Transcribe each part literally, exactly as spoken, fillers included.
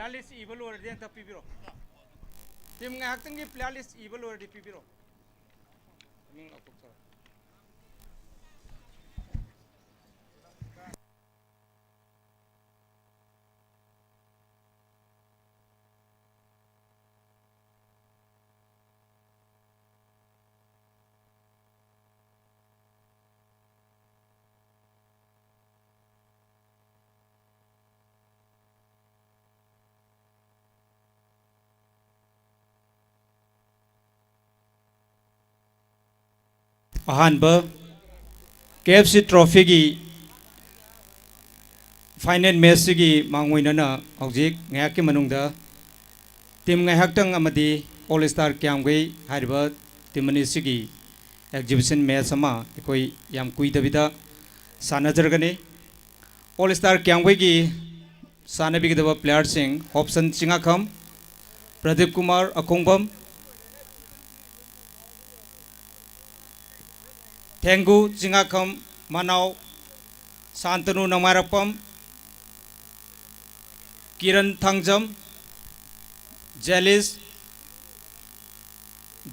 Player list ꯏꯕ ꯂꯣꯏꯔꯗꯤ ꯑꯝꯇ ꯄꯤꯕꯤꯔꯣ꯫ Team ꯉꯥꯏꯍꯥꯛꯇꯪꯒꯤ player list ꯏꯕ ꯂꯣꯏꯔꯗꯤ ꯄꯤꯕꯤꯔꯣ꯫ ꯃꯃꯤꯡ ꯂꯥꯎꯊꯣꯛꯆꯔꯣ꯫ ꯑꯍꯥꯟꯕ ꯀꯦ ꯑꯦꯐ ꯁꯤ ꯇ꯭ꯔꯣꯐꯤꯒꯤ ꯐꯥꯏꯅꯦꯜ ꯃꯦꯠꯆꯁꯤꯒꯤ ꯃꯥꯡꯑꯣꯏꯅꯅ ꯍꯧꯖꯤꯛ ꯉꯥꯏꯍꯥꯛꯀꯤ ꯃꯅꯨꯡꯗ ꯇꯤꯝ ꯉꯥꯏꯍꯥꯛꯇꯪ ꯑꯃꯗꯤ ꯑꯣꯜ ꯁ꯭ꯇꯥꯔ ꯀ꯭ꯌꯥꯝꯒꯩ ꯍꯥꯏꯔꯤꯕ ꯇꯤꯝ ꯑꯅꯤꯁꯤꯒꯤ ꯑꯦꯛꯖꯤꯕꯤꯁꯟ ꯃꯦꯠꯆ ꯑꯃ ꯑꯩꯈꯣꯏ ꯌꯥꯝ ꯀꯨꯏꯗꯕꯤꯗ ꯁꯥꯟꯅꯖꯔꯒꯅꯤ꯫ ꯑꯣꯜ ꯁ꯭ꯇꯥꯔ ꯀ꯭ꯌꯥꯝꯒꯩꯒꯤ ꯁꯥꯟꯅꯕꯤꯒꯗꯕ ꯄ꯭ꯂꯦꯌꯔꯁꯤꯡ: ꯍꯣꯞꯁꯟ ꯆꯤꯡꯉꯥꯈꯝ, ꯄ꯭ꯔꯗꯤꯞ ꯀꯨꯃꯥꯔ ꯑꯈꯣꯡꯕꯝ, ꯊꯦꯡꯒꯨ ꯆꯤꯡꯉꯥꯈꯝ, ꯃꯅꯥꯎ ꯁꯥꯟꯇꯅꯨ ꯅꯣꯡꯃꯥꯏꯔꯛꯄꯝ, ꯀꯤꯔꯟ ꯊꯥꯡꯖꯝ, ꯖꯦꯂꯤꯁ,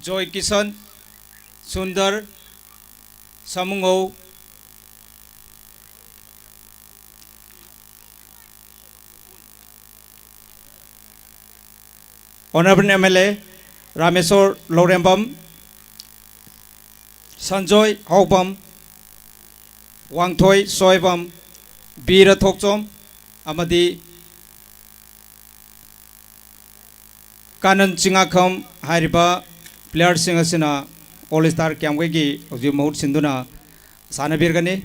ꯖꯣꯏ Kisan, Sundar, ꯁꯥꯃꯨꯉꯧ, Honourable M L A Rameshwor ꯂꯧꯔꯦꯝꯕꯝ, ꯁꯟꯖꯣꯏ ꯍꯥꯎꯕꯝ, ꯋꯥꯡꯊꯣꯏ ꯁꯣꯏꯕꯝ, ꯕꯤꯔ ꯊꯣꯛꯆꯣꯝ ꯑꯃꯗꯤ ꯀꯥꯅꯟ ꯆꯤꯡꯉꯥꯈꯝ ꯍꯥꯏꯔꯤꯕ ꯄ꯭ꯂꯦꯌꯔꯁꯤꯡ ꯑꯁꯤꯅ ꯑꯣꯜ ꯁ꯭ꯇꯥꯔ ꯀ꯭ꯌꯥꯝꯒꯩꯒꯤ ꯍꯧꯖꯤꯛ ꯃꯍꯨꯠ ꯁꯤꯟꯗꯨꯅ ꯁꯥꯟꯅꯕꯤꯔꯒꯅꯤ꯫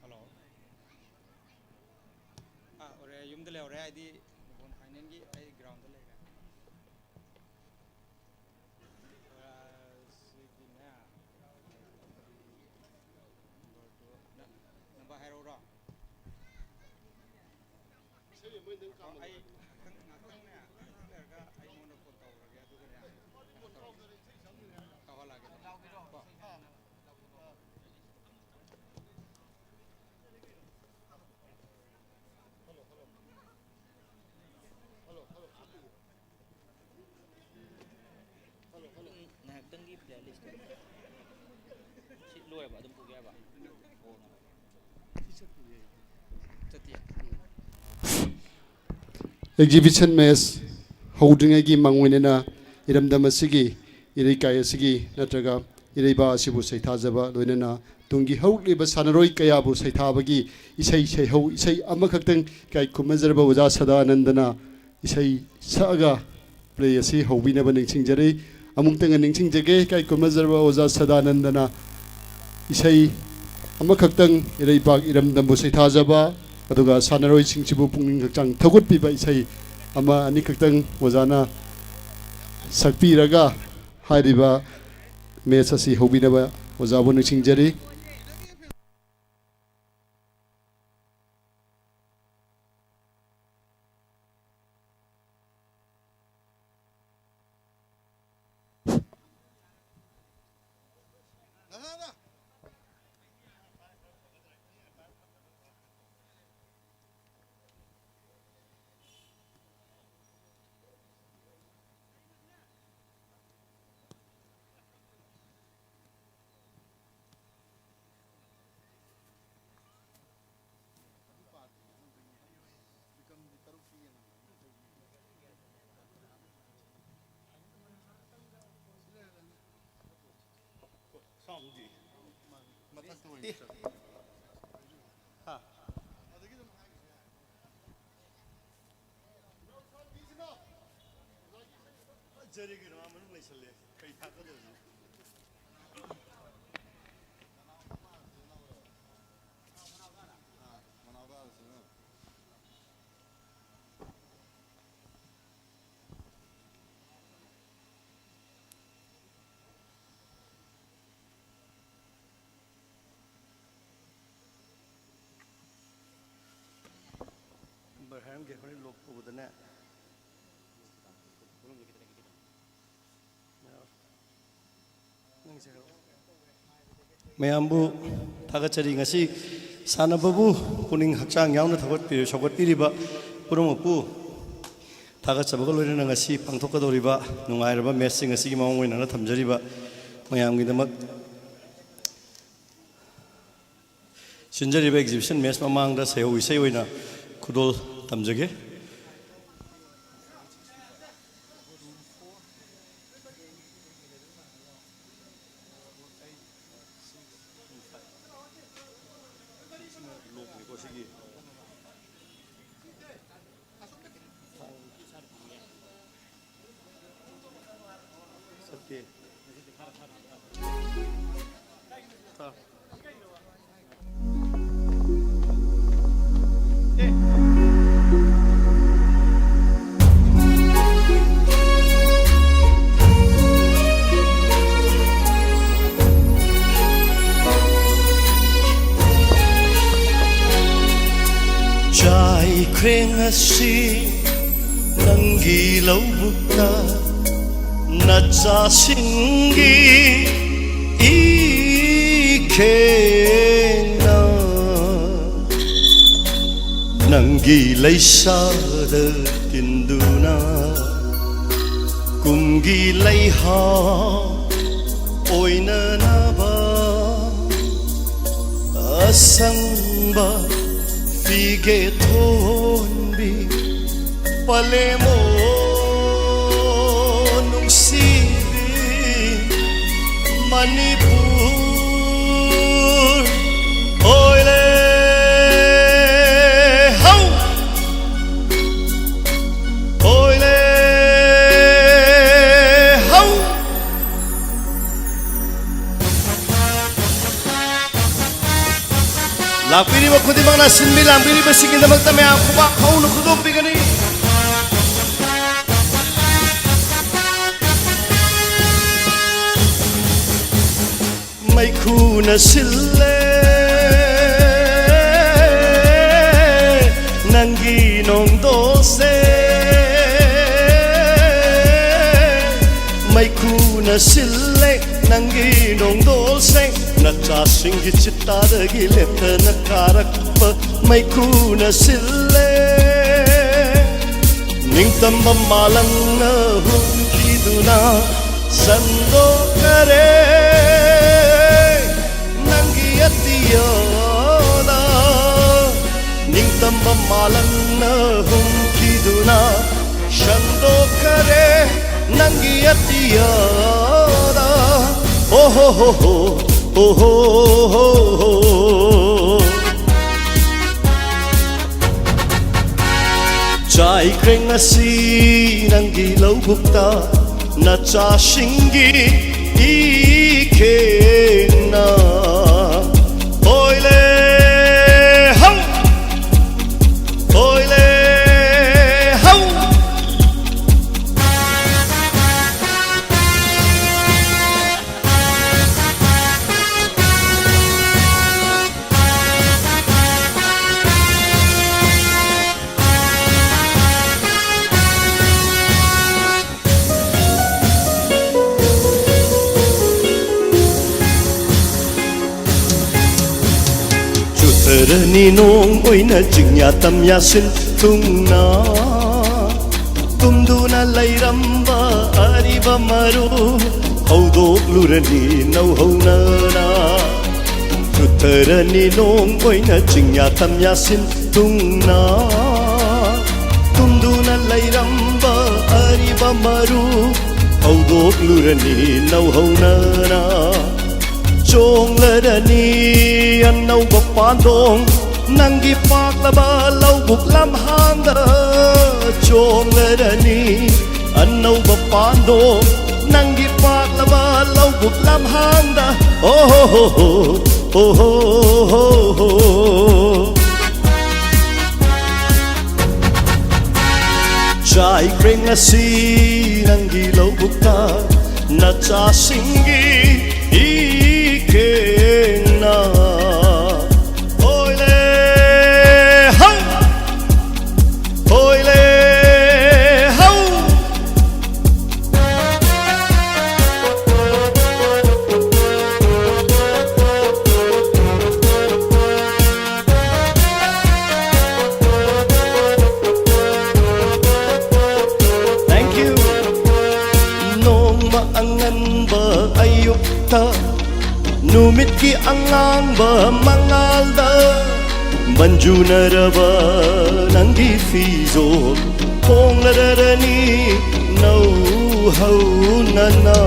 ꯍꯜꯂꯣ꯫ ꯑꯥ, ꯑꯣꯏꯔꯦ, ꯌꯨꯝꯗ ꯂꯩꯍꯧꯔꯦ, ꯑꯩꯗꯤ ꯕꯣꯜ ꯍꯥꯏꯅ ꯅꯪꯒꯤ ꯑꯩ ꯒ꯭ꯔꯥꯎꯟꯗ ꯂꯩꯔꯦ꯫ ꯑ, ꯁꯤꯒꯤꯅꯦ, ꯅꯝꯕꯔ ꯇꯨ, ꯅ-, ꯅꯝꯕꯔ ꯍꯥꯏꯔꯛꯎꯔꯣ? ꯑꯣ, ꯑꯩ ꯉꯥꯛꯇꯪ, ꯉꯥꯛꯇꯪꯅꯦ, ꯉꯥꯛꯇꯪ ꯂꯩꯔꯒ ꯑꯩ ꯃꯉꯣꯟꯗ ꯐꯣꯟ ꯇꯧꯔꯒꯦ, ꯑꯗꯨꯒꯅꯦ, ꯀꯩꯅꯣ ꯇꯧꯔꯒꯦ, ꯇꯧꯍꯜꯂꯛꯑꯒꯦ꯫ ꯀꯣ꯫ ꯉꯥꯏꯍꯥꯛꯇꯪꯒꯤ playlist ꯁꯤ ꯂꯣꯏꯔꯕ ꯑꯗꯨꯝ ꯄꯨꯒꯦ ꯍꯥꯏꯕ? ꯆꯠꯇꯤꯌꯦ꯫ Exhibition match ꯍꯧꯗ꯭ꯔꯤꯉꯩꯒꯤ ꯃꯥꯡꯑꯣꯏꯅꯅ ꯏꯔꯝꯗꯝ ꯑꯁꯤꯒꯤ ꯏꯔꯩꯀꯥꯏ ꯑꯁꯤꯒꯤ ꯅꯠꯇ꯭ꯔꯒ ꯏꯔꯩꯕꯥꯛ ꯑꯁꯤꯕꯨ ꯁꯩꯊꯥꯖꯕ, ꯂꯣꯏꯅꯅ ꯇꯨꯡꯒꯤ ꯍꯧꯔꯛꯂꯤꯕ ꯁꯥꯟꯅꯔꯣꯏ ꯀꯌꯥꯕꯨ ꯁꯩꯊꯥꯕꯒꯤ ꯏꯁꯩ ꯁꯩꯍꯧ, ꯏꯁꯩ ꯑꯃꯈꯛꯇꯪ ꯏꯀꯥꯏ ꯈꯨꯝꯅꯖꯔꯕ ꯑꯣꯖꯥ ꯁꯗꯥꯅꯟꯗꯅ ꯏꯁꯩ ꯁꯛꯑꯒ play ꯑꯁꯤ ꯍꯧꯕꯤꯅꯕ ꯅꯤꯡꯁꯤꯡꯖꯔꯤ꯫ ꯑꯃꯨꯛꯇꯪꯒ ꯅꯤꯡꯁꯤꯡꯖꯒꯦ, ꯏꯀꯥꯏ ꯈꯨꯝꯅꯖꯔꯕ ꯑꯣꯖꯥ ꯁꯗꯥꯅꯟꯗꯅ ꯏꯁꯩ ꯑꯃꯈꯛꯇꯪ ꯏꯔꯩꯕꯥꯛ ꯏꯔꯝꯗꯝꯕꯨ ꯁꯩꯊꯥꯖꯕ, ꯑꯗꯨꯒ ꯁꯥꯟꯅꯔꯣꯏꯁꯤꯡꯁꯤꯕꯨ ꯄꯨꯛꯅꯤꯡ ꯍꯛꯆꯥꯡ ꯊꯧꯒꯠꯄꯤꯕ ꯏꯁꯩ ꯑꯃ ꯑꯅꯤꯈꯛꯇꯪ ꯑꯣꯖꯥꯅ ꯁꯛꯄꯤꯔꯒ ꯍꯥꯏꯔꯤꯕ match ꯑꯁꯤ ꯍꯧꯕꯤꯅꯕ ꯑꯣꯖꯥꯕꯨ ꯅꯤꯡꯁꯤꯡꯖꯔꯤ꯫ ꯁꯥꯎꯟꯗꯤ? ꯃꯊꯛꯇ ꯑꯣꯏꯅ ꯆꯠꯂꯦ꯫ ꯍꯥ? ꯐꯖꯔꯦ ꯀꯩꯅꯣ, ꯑꯥ ꯃꯅꯨꯡ ꯂꯩꯁꯜꯂꯦ꯫ ꯀꯩ ꯊꯥꯛꯀꯗꯧꯔꯤꯅꯣ? ꯑꯥ, ꯃꯅꯥꯎꯗ ꯑꯥꯗ ꯆꯪꯉꯒ꯫ ꯍꯣꯔꯦꯟ ꯂꯣꯛ ꯇꯧꯕꯗꯅꯦ꯫ ꯃꯌꯥꯝꯕꯨ ꯊꯥꯒꯠꯆꯔꯤ꯫ ꯉꯁꯤ ꯁꯥꯟꯅꯕꯕꯨ ꯄꯨꯛꯅꯤꯡ ꯍꯛꯆꯥꯡ ꯌꯥꯎꯅ ꯊꯧꯒꯠꯄꯤꯔ-, ꯁꯧꯒꯠꯄꯤꯔꯤꯕ ꯄꯨꯝꯅꯃꯛꯄꯨ ꯊꯥꯒꯠꯆꯕꯒ ꯂꯣꯏꯅꯅ ꯉꯁꯤ ꯄꯥꯡꯊꯣꯛꯀꯗꯧꯔꯤꯕ ꯅꯨꯡꯉꯥꯏꯔꯕ ꯃꯦꯠꯆꯁꯤꯡ ꯑꯁꯤꯒꯤ ꯃꯑꯣꯡ ꯑꯣꯏꯅꯅ ꯊꯝꯖꯔꯤꯕ ꯃꯌꯥꯝꯒꯤꯗꯃꯛ ꯁꯤꯟꯖꯔꯤꯕ ꯑꯦꯛꯖꯤꯕꯤꯁꯟ ꯃꯦꯠꯆ ꯃꯃꯥꯡꯗ ꯁꯩꯍꯧ ꯏꯁꯩ ꯑꯣꯏꯅ ꯈꯨꯗꯣꯜ ꯇꯝꯖꯒꯦ꯫ ꯆꯥꯏꯈ꯭ꯔꯦ ꯉꯁꯤ ꯅꯪꯒꯤ ꯂꯧꯕꯨꯛꯇ ꯅꯆꯥꯁꯤꯡꯒꯤ ꯏꯈꯦꯟꯅ꯫ ꯅꯪꯒꯤ ꯂꯩꯁꯥꯗ ꯇꯤꯟꯗꯨꯅ ꯀꯨꯝꯒꯤ ꯂꯩꯍꯥꯎ ꯑꯣꯏꯅꯅꯕ ꯑꯁꯪꯕ ꯐꯤꯒꯦ ꯊꯣꯟꯕꯤ ꯄꯂꯦꯃꯣ ꯅꯨꯡꯁꯤꯕꯤ ꯃꯅꯤꯄꯨꯔ ꯑꯣꯏꯔꯦ ꯍꯧ ꯑꯣꯏꯔꯦ ꯍꯧ꯫ ꯂꯥꯛꯄꯤꯔꯤꯕ ꯈꯨꯗꯤꯡꯃꯛꯅ ꯁꯤꯟꯕꯤ ꯂꯥꯡꯕꯤꯔꯤꯕꯁꯤꯡꯒꯤꯗꯃꯛꯇ ꯃꯌꯥꯝ ꯈꯨꯕꯥꯛ ꯍꯧꯅ ꯈꯨꯗꯣꯝꯕꯤꯒꯅꯤ꯫ ꯃꯩꯈꯨꯅ ꯁꯤꯜꯂꯦ ꯅꯪꯒꯤ ꯅꯣꯡꯗꯣꯜꯁꯦ ꯃꯩꯈꯨꯅ ꯁꯤꯜꯂꯦ, ꯅꯪꯒꯤ ꯅꯣꯡꯗꯣꯜꯁꯦ ꯅꯆꯥꯁꯤꯡꯒꯤ ꯆꯤꯠꯇꯥꯗꯒꯤ ꯂꯦꯞꯇꯅ ꯀꯥꯔꯛꯄ ꯃꯩꯈꯨꯅ ꯁꯤꯜꯂꯦ꯫ ꯅꯤꯡꯇꯝꯕ ꯃꯥꯂꯪꯅ ꯍꯨꯝꯈꯤꯗꯨꯅ ꯁꯟꯗꯣꯛꯈꯔꯦ ꯅꯪꯒꯤ ꯑꯇꯤꯌꯥꯗ꯫ ꯅꯤꯡꯇꯝꯕ ꯃꯥꯂꯪꯅ ꯍꯨꯝꯈꯤꯗꯨꯅ ꯁꯟꯗꯣꯛꯈꯔꯦ ꯅꯪꯒꯤ ꯑꯇꯤꯌꯥꯗ꯫ ꯑꯣ ꯍꯣ ꯍꯣ ꯍꯣ, ꯑꯣ ꯍꯣ ꯍꯣ ꯍꯣ꯫ ꯆꯥꯏꯈ꯭ꯔꯦ ꯉꯁꯤ ꯅꯪꯒꯤ ꯂꯧꯕꯨꯛꯇ ꯅꯆꯥꯁꯤꯡꯒꯤ ꯏꯈꯦꯡꯅ꯫ ꯍꯣꯏꯂꯦ ꯍꯧ! ꯍꯣꯏꯂꯦ ꯍꯧ! ꯆꯨꯊꯔꯅꯤ ꯅꯣꯡ ꯑꯣꯏꯅ ꯆꯤꯡꯌꯥ ꯇꯝꯌꯥ ꯁꯤꯟ ꯊꯨꯡꯅ꯫ ꯇꯨꯝꯗꯨꯅ ꯂꯩꯔꯝꯕ ꯑꯔꯤꯕ ꯃꯔꯨ ꯍꯧꯗꯣꯛꯂꯨꯔꯅꯤ ꯅꯧꯍꯧꯅꯅ꯫ ꯆꯨꯊꯔꯅꯤ ꯅꯣꯡ ꯑꯣꯏꯅ ꯆꯤꯡꯌꯥ ꯇꯝꯌꯥ ꯁꯤꯟ ꯊꯨꯡꯅ꯫ ꯇꯨꯝꯗꯨꯅ ꯂꯩꯔꯝꯕ ꯑꯔꯤꯕ ꯃꯔꯨ ꯍꯧꯗꯣꯛꯂꯨꯔꯅꯤ ꯅꯧꯍꯧꯅꯅ꯫ ꯆꯣꯡꯂꯔꯅꯤ ꯑꯅꯧꯕ ꯄꯥꯟꯗꯣꯡ ꯅꯪꯒꯤ ꯄꯥꯛꯂꯕ ꯂꯧꯕꯨꯛ ꯂꯝꯍꯥꯡꯗ꯫ ꯆꯣꯡꯂꯔꯅꯤ ꯑꯅꯧꯕ ꯄꯥꯟꯗꯣꯡ ꯅꯪꯒꯤ ꯄꯥꯛꯂꯕ ꯂꯧꯕꯨꯛ ꯂꯝꯍꯥꯡꯗ꯫ ꯑꯣ ꯍꯣ ꯍꯣ ꯍꯣ, ꯑꯣ ꯍꯣ ꯍꯣ ꯍꯣ꯫ ꯆꯥꯏꯈ꯭ꯔꯦ ꯉꯁꯤ ꯅꯪꯒꯤ ꯂꯧꯕꯨꯛꯇ ꯅꯆꯥꯁꯤꯡꯒꯤ ꯏꯀꯦꯡꯅ꯫ ꯍꯣꯏꯂꯦ ꯍꯧ! ꯅꯨꯃꯤꯠꯀꯤ ꯑꯉꯥꯡꯕ ꯃꯉꯥꯜꯗ ꯃꯟꯖꯨꯅꯔꯕ ꯅꯪꯒꯤ ꯐꯤꯖꯣꯜ ꯍꯣꯡꯂꯔꯔꯅꯤ ꯅꯧꯍꯧꯅꯅ꯫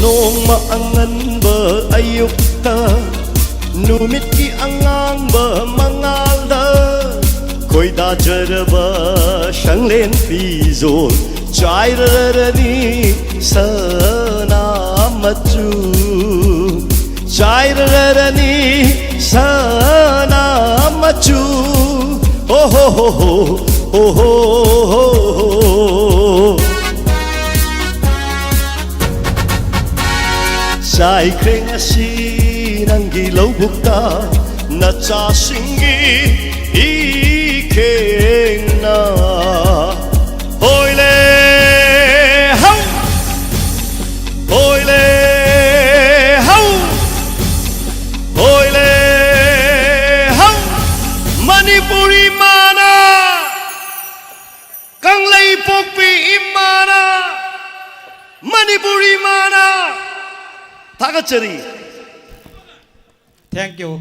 ꯅꯣꯡꯃ ꯑꯉꯟꯕ ꯑꯌꯨꯛꯇ ꯅꯨꯃꯤꯠꯀꯤ ꯑꯉꯥꯡꯕ ꯃꯉꯥꯜꯗ ꯈꯣꯏꯗꯥꯖꯔꯕ ꯁꯪꯂꯦꯟ ꯐꯤꯖꯣꯜ ꯆꯥꯏꯔꯔꯅꯤ ꯁꯅꯥ ꯃꯆꯨ꯫ ꯆꯥꯏꯔꯔꯅꯤ ꯁꯅꯥ ꯃꯆꯨ꯫ ꯑꯣ ꯍꯣ ꯍꯣ ꯍꯣ, ꯑꯣ ꯍꯣ ꯍꯣ ꯍꯣ꯫ ꯆꯥꯏꯈ꯭ꯔꯦ ꯉꯁꯤ ꯅꯪꯒꯤ ꯂꯧꯕꯨꯛꯇ ꯅꯆꯥꯁꯤꯡꯒꯤ ꯏꯈꯦꯡꯅ꯫ ꯍꯣꯏꯂꯦ ꯍꯧ! ꯍꯣꯏꯂꯦ ꯍꯧ! ꯍꯣꯏꯂꯦ ꯍꯧ! ꯃꯅꯤꯄꯨꯔꯤ ꯃꯥꯅ! ꯀꯪꯂꯩꯄꯣꯛꯄꯤ ꯏꯃꯥꯅ! ꯃꯅꯤꯄꯨꯔꯤ ꯃꯥꯅ! ꯊꯥꯒꯠꯆꯔꯤ꯫ Thank you.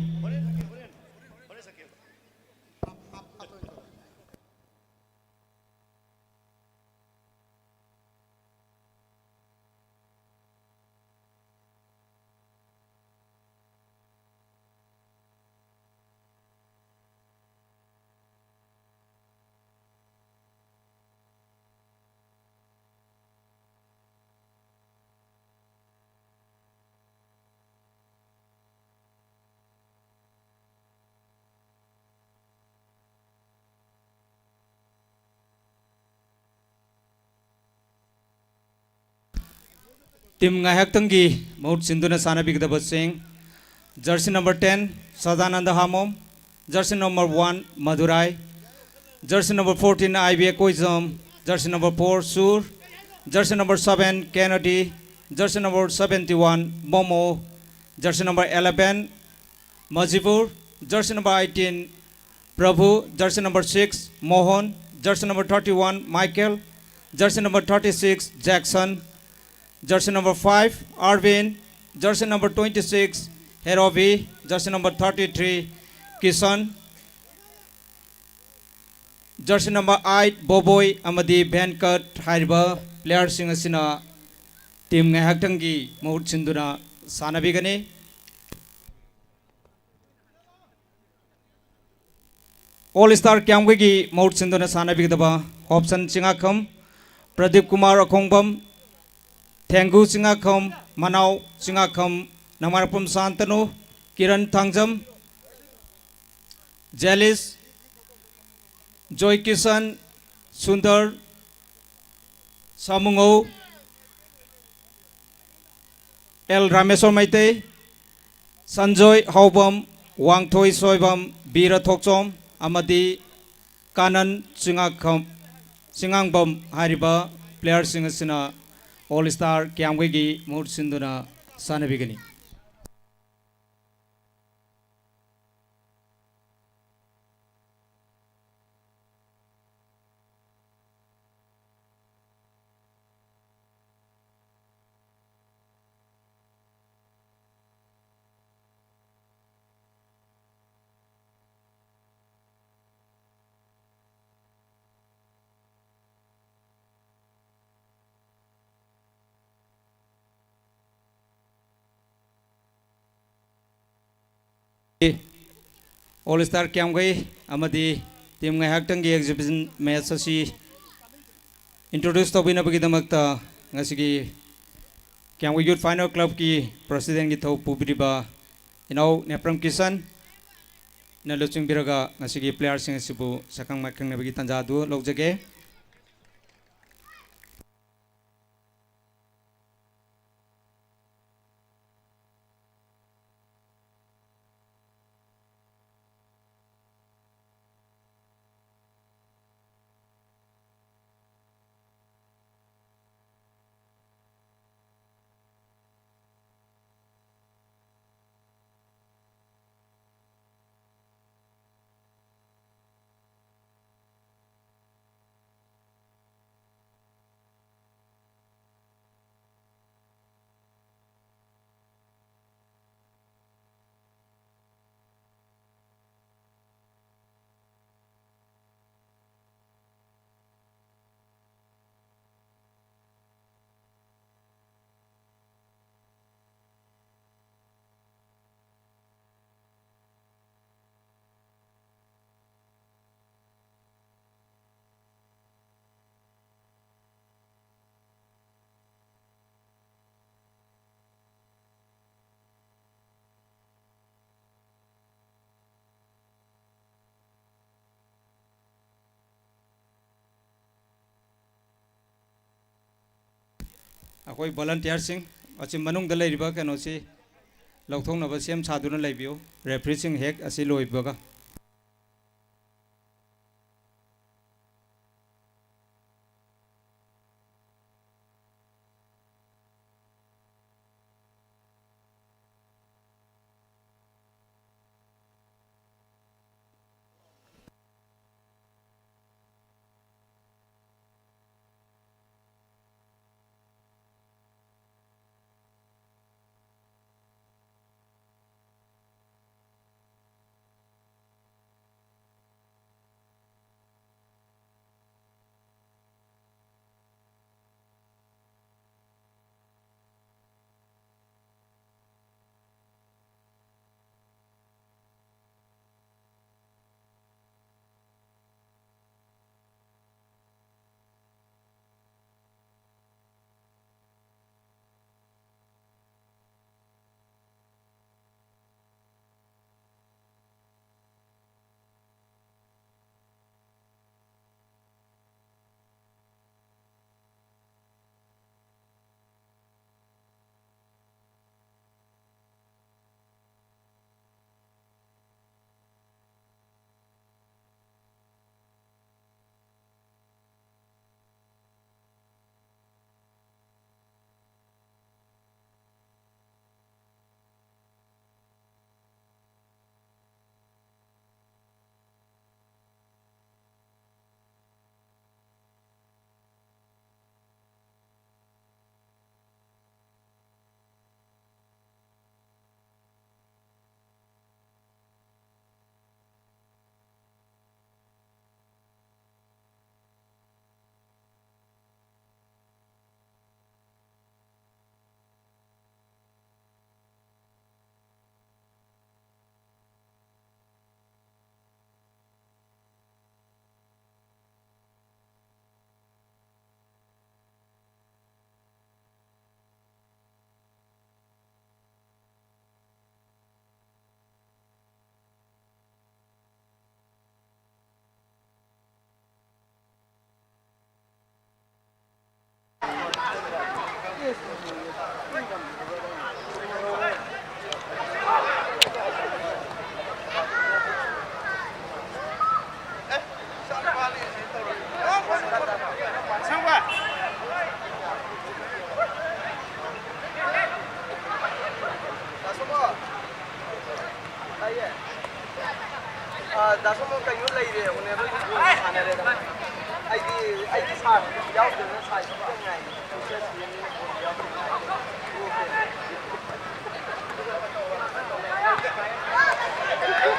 Team ꯉꯥꯏꯍꯥꯛꯇꯪꯒꯤ ꯃꯍꯨꯠ ꯁꯤꯟꯗꯨꯅ ꯁꯥꯟꯅꯕꯤꯒꯗꯕꯁꯤꯡ, jersey number ten, Sadanand Hamom, jersey number one, Madurai, jersey number fourteen, I B Akoijam, jersey number four, Sura, jersey number seven, Kennedy, jersey number seventy one, Momo, jersey number eleven, ꯃꯖꯤꯄꯨꯔ, jersey number eighteen, Prabhu, jersey number six, Mohan, jersey number thirty one, Michael, jersey number thirty six, Jackson, Jersey number five, Arvin. Jersey number twenty-six, Herovi. Jersey number thirty-three, Kisan. Jersey number eight, Boboi ꯑꯃꯗꯤ Venkat ꯍꯥꯏꯔꯤꯕ playerꯁꯤꯡ ꯑꯁꯤꯅ team ꯉꯥꯏꯍꯥꯛꯇꯪꯒꯤ ꯃꯍꯨꯠ ꯁꯤꯟꯗꯨꯅ ꯁꯥꯟꯅꯕꯤꯒꯅꯤ꯫ All Star ꯀ꯭ꯌꯥꯝꯒꯩꯒꯤ ꯃꯍꯨꯠ ꯁꯤꯟꯗꯨꯅ ꯁꯥꯟꯅꯕꯤꯒꯗꯕ ꯍꯣꯞꯁꯟ ꯆꯤꯡꯉꯥꯈꯝ, ꯄ꯭ꯔꯗꯤꯞ ꯀꯨꯃꯥꯔ ꯑꯈꯣꯡꯕꯝ, ꯊꯦꯡꯒꯨ ꯆꯤꯡꯉꯥꯈꯝ, ꯃꯅꯥꯎ ꯆꯤꯡꯉꯥꯈꯝ, ꯅꯃꯥꯔꯄꯝ ꯁꯥꯟꯇꯅꯨ, ꯀꯤꯔꯟ ꯊꯥꯡꯖꯝ, ꯖꯦꯂꯤꯁ, ꯖꯣꯏ Kisan, Sundar ꯁꯥꯃꯨꯉꯧ, L Rameshwor Meitei, Sanjoy ꯍꯥꯎꯕꯝ, ꯋꯥꯡꯊꯣꯏ Soibam, ꯕꯤꯔ ꯊꯣꯛꯆꯣꯝ ꯑꯃꯗꯤ ꯀꯥꯅꯟ ꯆꯤꯡꯉꯥꯈꯝ-, ꯆꯤꯡꯉꯥꯡꯕꯝ ꯍꯥꯏꯔꯤꯕ playerꯁꯤꯡ ꯑꯁꯤꯅ All Star ꯀ꯭ꯌꯥꯝꯒꯩꯒꯤ ꯃꯍꯨꯠ ꯁꯤꯟꯗꯨꯅ ꯁꯥꯟꯅꯕꯤꯒꯅꯤ꯫ All Star ꯀ꯭ꯌꯥꯝꯒꯩ ꯑꯃꯗꯤ team ꯉꯥꯏꯍꯥꯛꯇꯪꯒꯤ exhibition match ꯑꯁꯤ introduce ꯇꯧꯕꯤꯅꯕꯒꯤꯗꯃꯛꯇ ꯉꯁꯤꯒꯤ ꯀ꯭ꯌꯥꯝꯒꯩ Youth Pioneer Clubꯀꯤ Presidentꯀꯤ ꯊꯧ ꯄꯨꯕꯤꯔꯤꯕ ꯏꯅꯥꯎ ꯅꯦꯄ꯭ꯔꯝ ꯀꯤꯁꯟꯅ ꯂꯨꯆꯤꯡꯕꯤꯔꯒ ꯉꯁꯤꯒꯤ playerꯁꯤꯡ ꯑꯁꯤꯕꯨ ꯁꯛꯈꯪ ꯃꯥꯏꯈꯪꯅꯕꯒꯤ ꯇꯥꯟꯖꯥ ꯑꯗꯨ ꯂꯧꯖꯒꯦ꯫ ꯑꯩꯈꯣꯏ ꯚꯣꯂꯟꯇꯤꯌꯔꯁꯤꯡ ꯑꯁꯤ ꯃꯅꯨꯡꯗ ꯂꯩꯔꯤꯕ ꯀꯩꯅꯣꯁꯤ ꯂꯧꯊꯣꯛꯅꯕ ꯁꯦꯝ ꯁꯥꯗꯨꯅ ꯂꯩꯕꯤꯌꯨ, ꯔꯦꯐ꯭ꯔꯤꯁꯤꯡ ꯍꯦꯛ ꯑꯁꯤ ꯂꯣꯏꯕꯒ꯫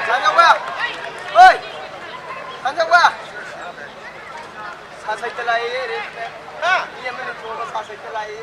ꯁꯥꯟꯅꯧꯕ! ꯍꯣꯏ! ꯁꯥꯟꯅꯧꯕ! ꯁꯥꯁꯩꯇ ꯂꯥꯛꯑꯦ, ꯔꯦ꯫ ꯍꯥ? ꯃꯤ ꯑꯃꯅ ꯊꯣꯛꯑꯒ ꯁꯥꯁꯩꯇ ꯂꯥꯛꯑꯦ꯫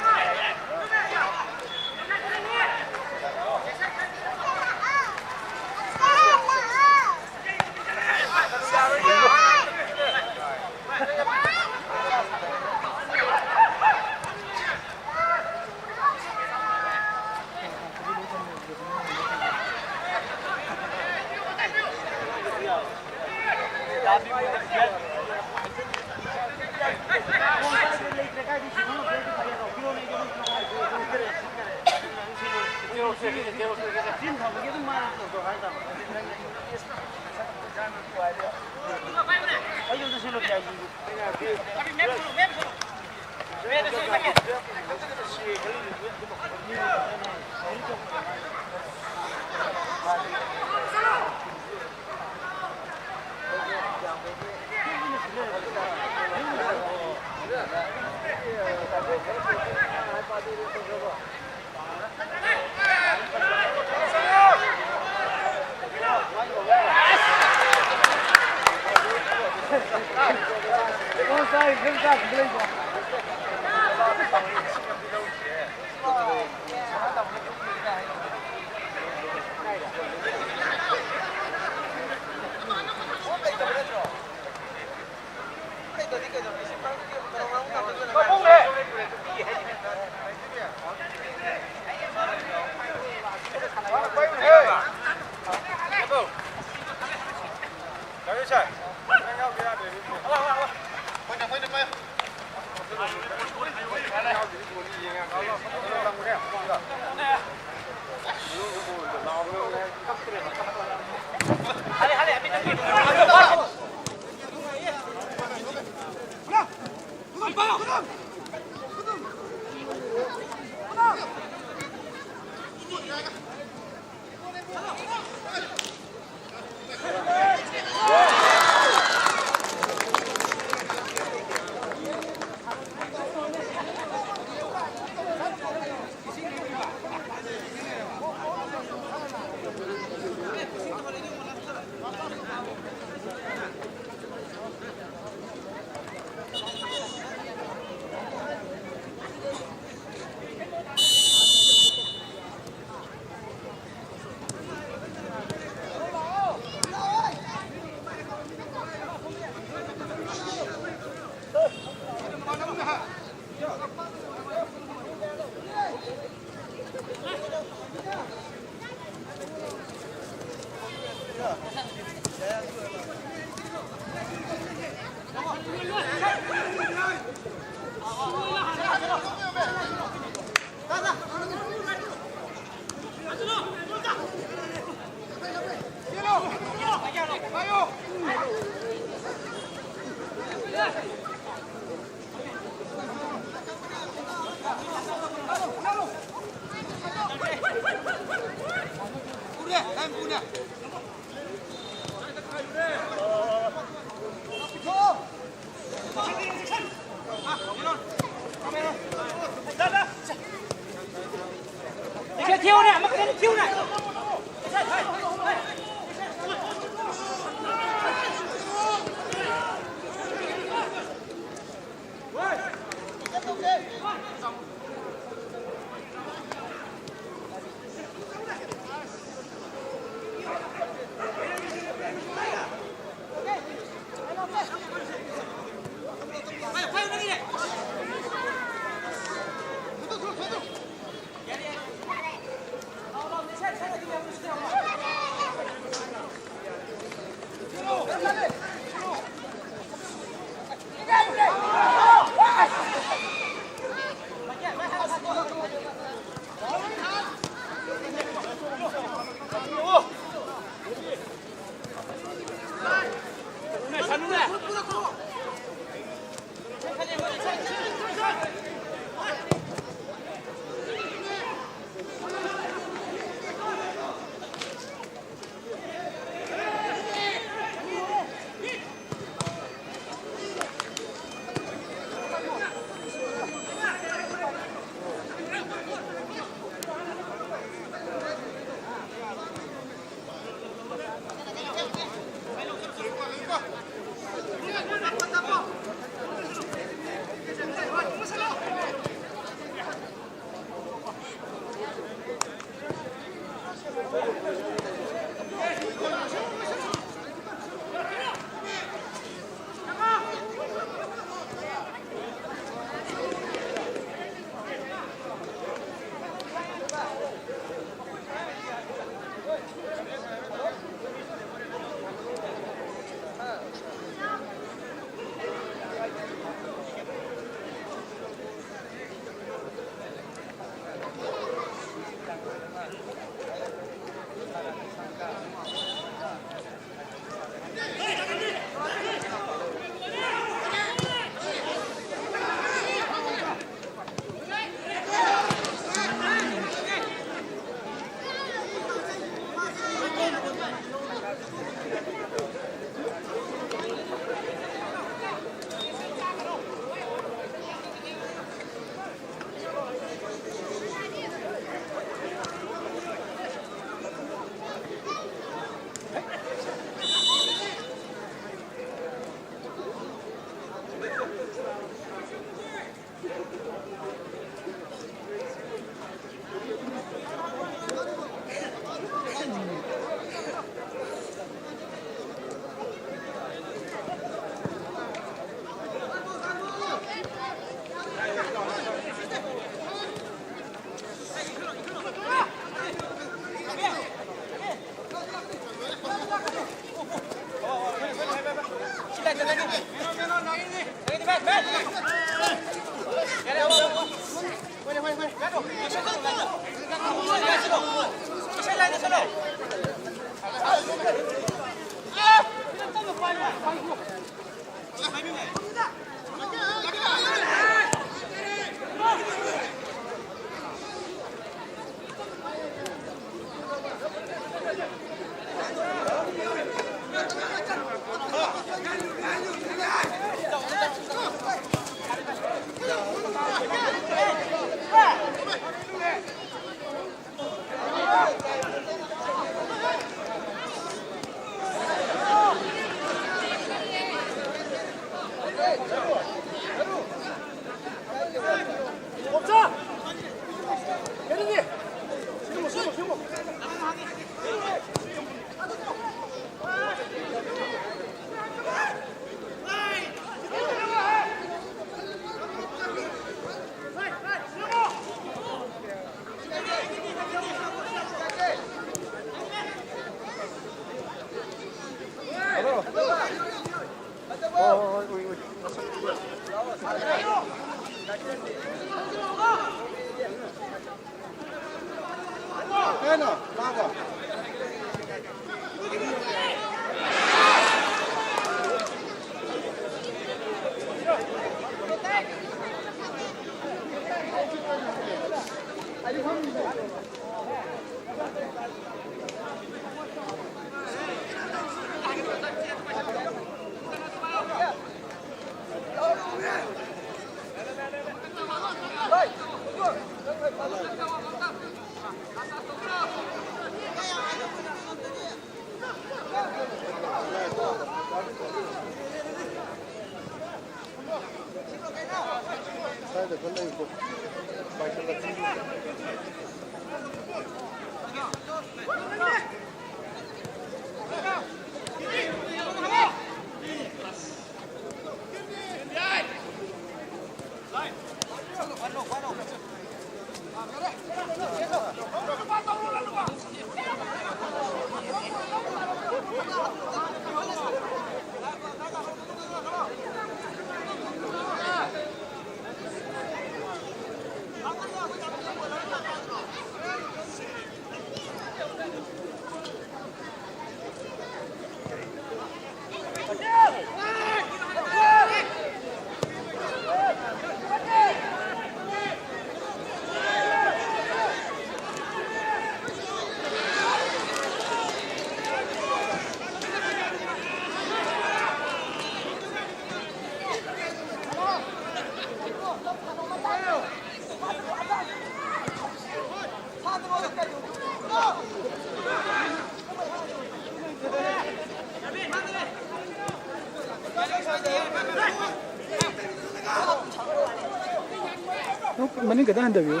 ꯃꯅꯤꯡ ꯈꯤꯇꯪ ꯍꯟꯊꯕꯤꯌꯨ꯫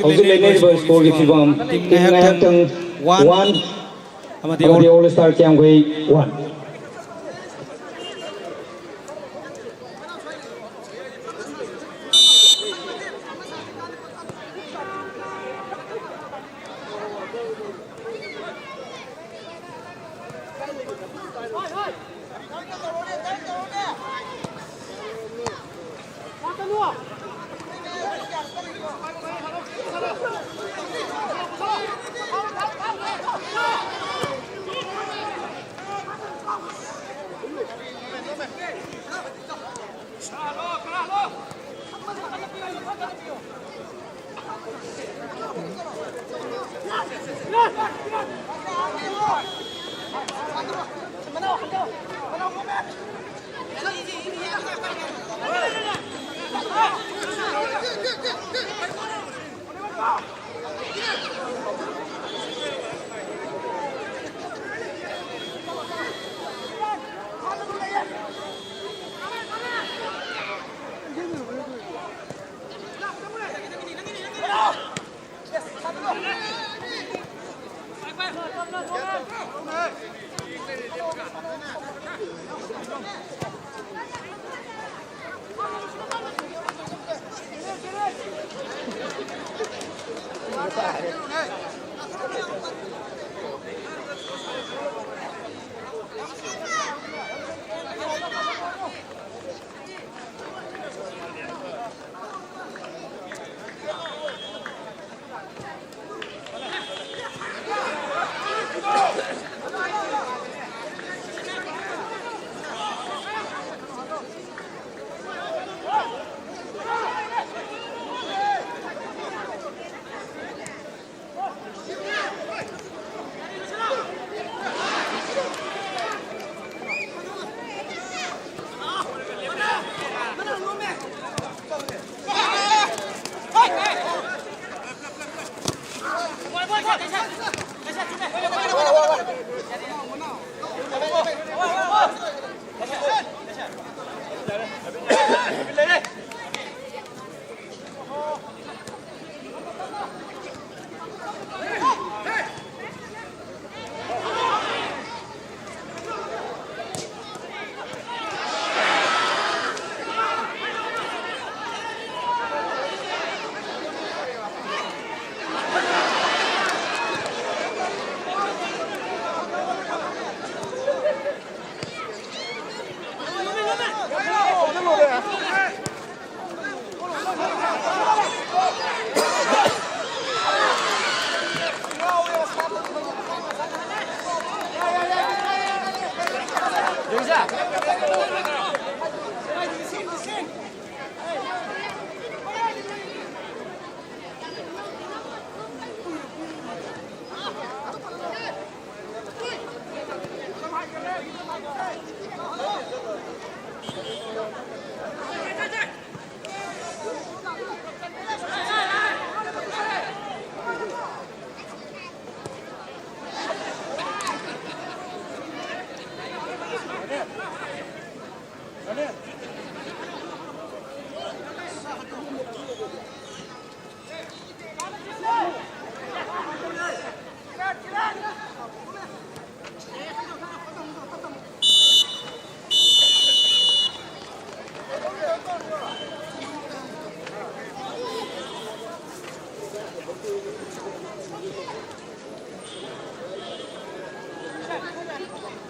ꯍꯧꯖꯤꯛ ꯂꯩꯅꯔꯤꯕ ꯁ꯭ꯀꯣꯔꯒꯤ ꯐꯤꯕꯝ, ꯇꯤꯝ ꯉꯥꯏꯍꯥꯛꯇꯪ ꯋꯥꯟ ꯑꯃꯗꯤ ꯑꯣꯜ ꯁ꯭ꯇꯥꯔ ꯀꯤꯌꯥꯝꯒꯩ ꯋꯥꯟ꯫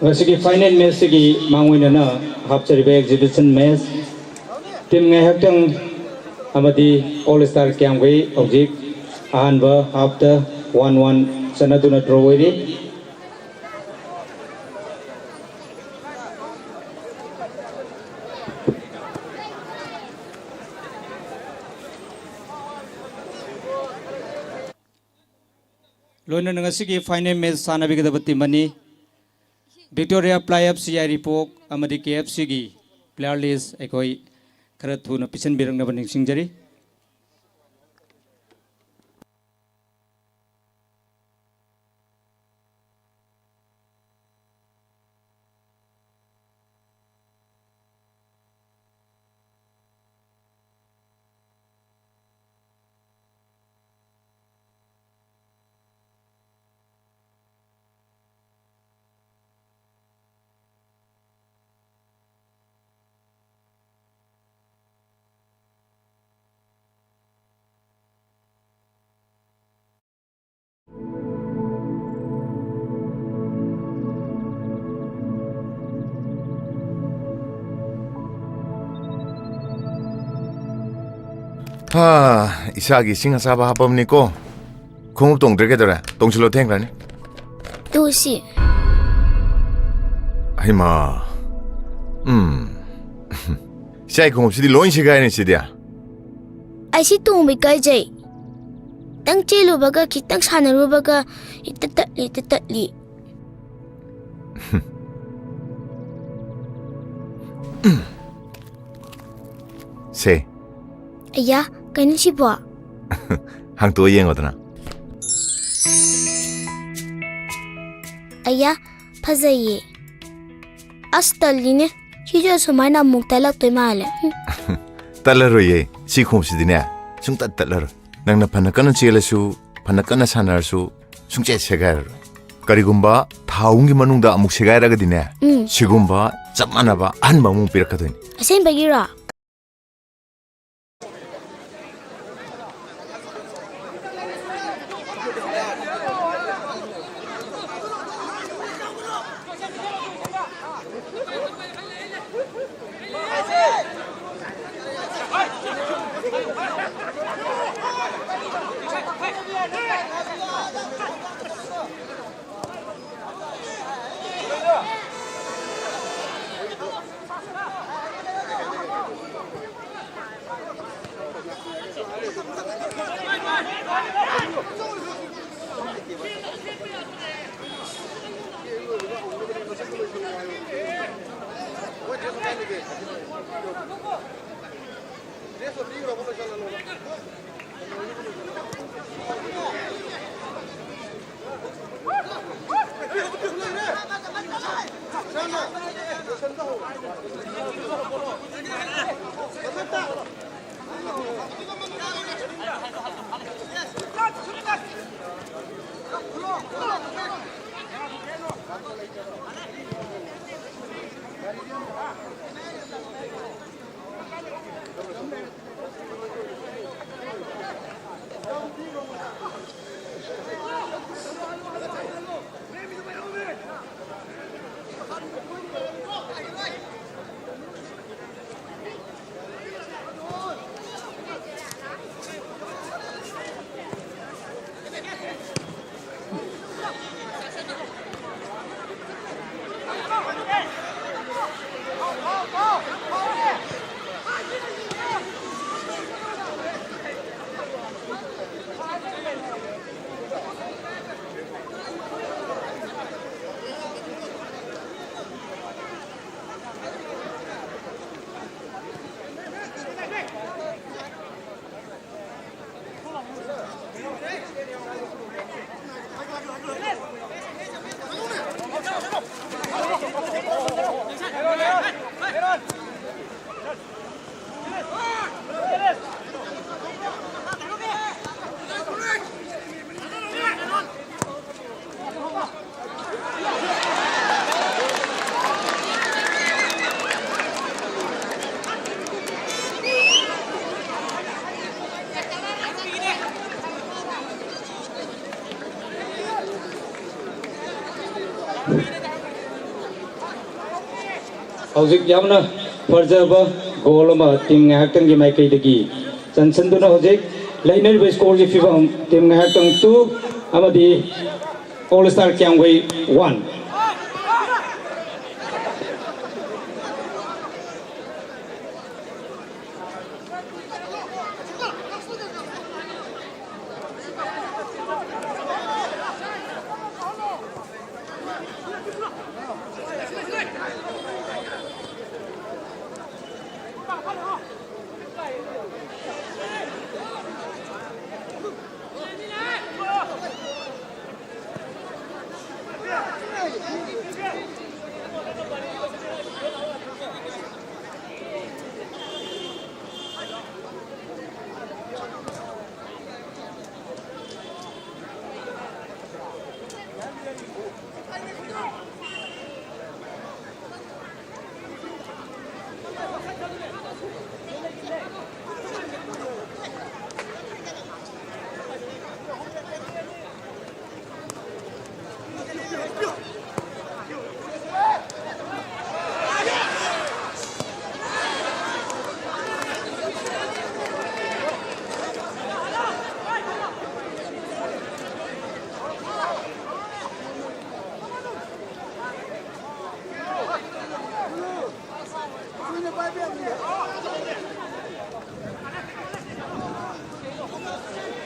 ꯉꯁꯤꯒꯤ final match ꯁꯤꯒꯤ ꯃꯥꯡꯑꯣꯏꯅꯅ ꯍꯥꯞꯆꯔꯤꯕ exhibition match, team ꯉꯥꯏꯍꯥꯛꯇꯪ ꯑꯃꯗꯤ All Star ꯀꯌꯥꯝꯒꯩ ꯍꯧꯖꯤꯛ ꯑꯍꯥꯟꯕ half ꯇ one one ꯆꯠꯅꯗꯨꯅ draw ꯑꯣꯏꯔꯤ꯫ ꯂꯣꯏꯅꯅ ꯉꯁꯤꯒꯤ final match ꯁꯥꯟꯅꯕꯤꯒꯗꯕ team ꯑꯅꯤ, Victoria Fly F C ꯌꯥꯏꯔꯤꯄꯣꯛ ꯑꯃꯗꯤ K F C ꯒꯤ player list ꯑꯩꯈꯣꯏ ꯈꯔ ꯊꯨꯅ ꯄꯤꯁꯤꯟꯕꯤꯔꯛꯅꯕ ꯅꯤꯡꯁꯤꯡꯖꯔꯤ꯫ ꯍꯥ, ꯏꯁꯥꯒꯤ ꯏꯁꯤꯡ ꯑꯁꯥꯕ ꯍꯥꯞꯄꯕꯅꯤꯀꯣ꯫ ꯈꯣꯡꯎꯞ ꯇꯣꯡꯗ꯭ꯔꯦ ꯀꯩꯗꯧꯔꯦ? ꯇꯣꯡꯁꯤꯜꯂꯣ, ꯊꯦꯡꯈ꯭ꯔꯅꯤ꯫ ꯇꯨ ꯁꯤ꯫ ꯍꯩꯃꯥ꯫ ꯎꯝ꯫ ꯏꯆꯥꯒꯤ ꯈꯣꯡꯎꯞꯁꯤꯗꯤ ꯂꯣꯏ ꯁꯦꯒꯥꯏꯔꯦ ꯁꯤꯗꯤ꯫ ꯑꯩ ꯁꯤ ꯇꯣꯡꯕ ꯏꯀꯥꯏꯖꯩ꯫ ꯈꯤꯇꯪ ꯆꯦꯜꯂꯨꯕꯒ, ꯈꯤꯇꯪ ꯁꯥꯟꯅꯔꯨꯕꯒ ꯍꯦꯛꯇ ꯇꯠꯂꯤ, ꯍꯦꯛꯇ ꯇꯠꯂꯤ꯫ ꯁꯦ꯫ ꯑꯌꯥ, ꯀꯩꯅꯣ ꯁꯤꯕꯣ? ꯍꯥꯡꯇꯣꯛꯑ ꯌꯦꯡꯉꯣꯗꯅ꯫ ꯑꯌꯥ, ꯐꯖꯩꯌꯦ꯫ ꯑꯁ, ꯇꯜꯂꯤꯅꯦ꯫ ꯁꯤꯁꯨ ꯑꯁꯨꯃꯥꯏꯅ ꯑꯃꯨꯛ ꯇꯠꯂꯛꯇꯣꯏ ꯃꯥꯜꯂꯦ꯫ ꯍꯨꯝ꯫ ꯇꯠꯂꯔꯣꯏꯌꯦ꯫ ꯁꯤ ꯈꯣꯡꯎꯞꯁꯤꯗꯤꯅꯦ, ꯁꯨꯡꯇꯠ ꯇꯠꯂꯔꯣꯏ꯫ ꯅꯪꯅ ꯐꯅ ꯀꯟꯅ ꯆꯦꯜꯂꯁꯨ, ꯐꯅ ꯀꯟꯅ ꯁꯥꯟꯅꯔꯁꯨ, ꯁꯨꯡꯆꯦꯠ ꯁꯦꯒꯥꯏꯔꯔꯣꯏ꯫ ꯀꯔꯤꯒꯨꯝꯕ ꯊꯥ ꯑꯍꯨꯝꯒꯤ ꯃꯅꯨꯡꯗ ꯑꯃꯨꯛ ꯁꯦꯒꯥꯏꯔꯒꯗꯤꯅꯦ, ꯎꯝ꯫ ꯁꯤꯒꯨꯝꯕ ꯆꯞ ꯃꯥꯟꯅꯕ ꯑꯍꯟꯕ ꯑꯃꯨꯛ ꯄꯤꯔꯛꯀꯗꯣꯏꯅꯤ꯫ ꯑꯁꯦꯡꯕꯒꯤꯔꯣ? ꯍꯧꯖꯤꯛ ꯌꯥꯝꯅ ꯐꯖꯕ ꯒꯣꯜ ꯑꯃ ꯇꯤꯝ ꯉꯥꯏꯍꯥꯛꯇꯪꯒꯤ ꯃꯥꯏꯀꯩꯗꯒꯤ ꯆꯟꯁꯤꯟꯗꯨꯅ ꯍꯧꯖꯤꯛ ꯂꯩꯅꯔꯤꯕ ꯁ꯭ꯀꯣꯔꯒꯤ ꯐꯤꯕꯝ, ꯇꯤꯝ ꯉꯥꯏꯍꯥꯛꯇꯪ ꯇꯨ ꯑꯃꯗꯤ ꯑꯣꯜ ꯁ꯭ꯇꯥꯔ ꯀ꯭ꯌꯥꯝꯒꯩ ꯋꯥꯟ꯫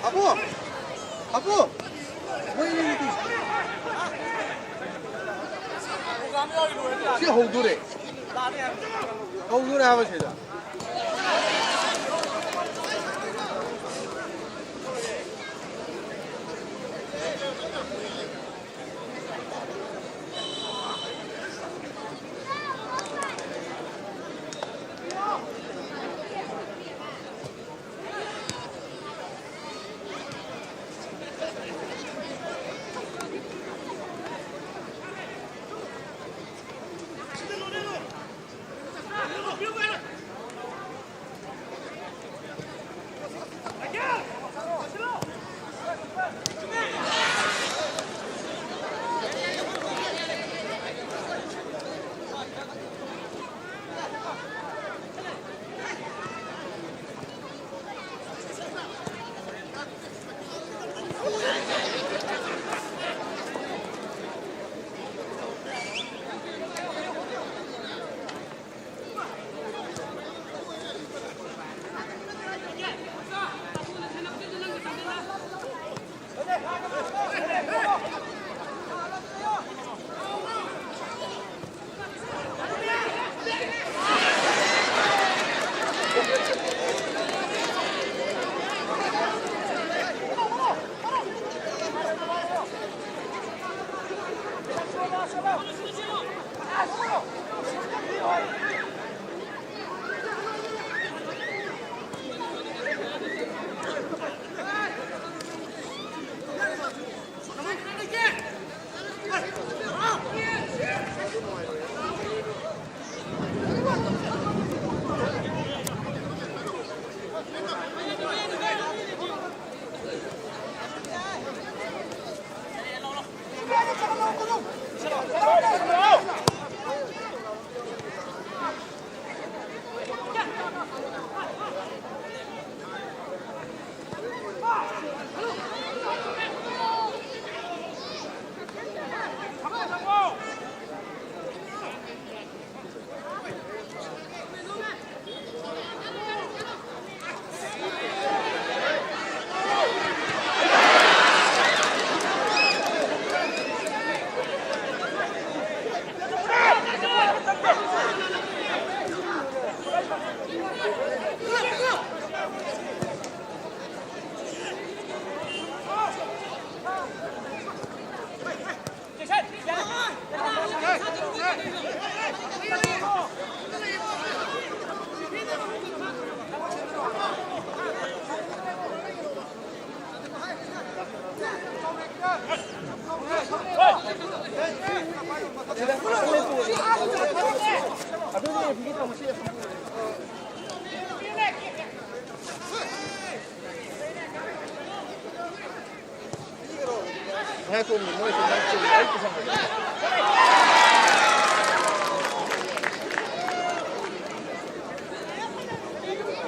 ꯑꯕꯨ! ꯑꯕꯨ! ꯃꯣꯏ ꯑꯅꯤꯒꯤ ꯇꯤꯝ꯫ ꯁꯤ ꯍꯧꯗꯣꯔꯦ꯫ ꯍꯧꯗꯣꯔꯦ ꯍꯥꯏꯕ ꯁꯤꯗ꯫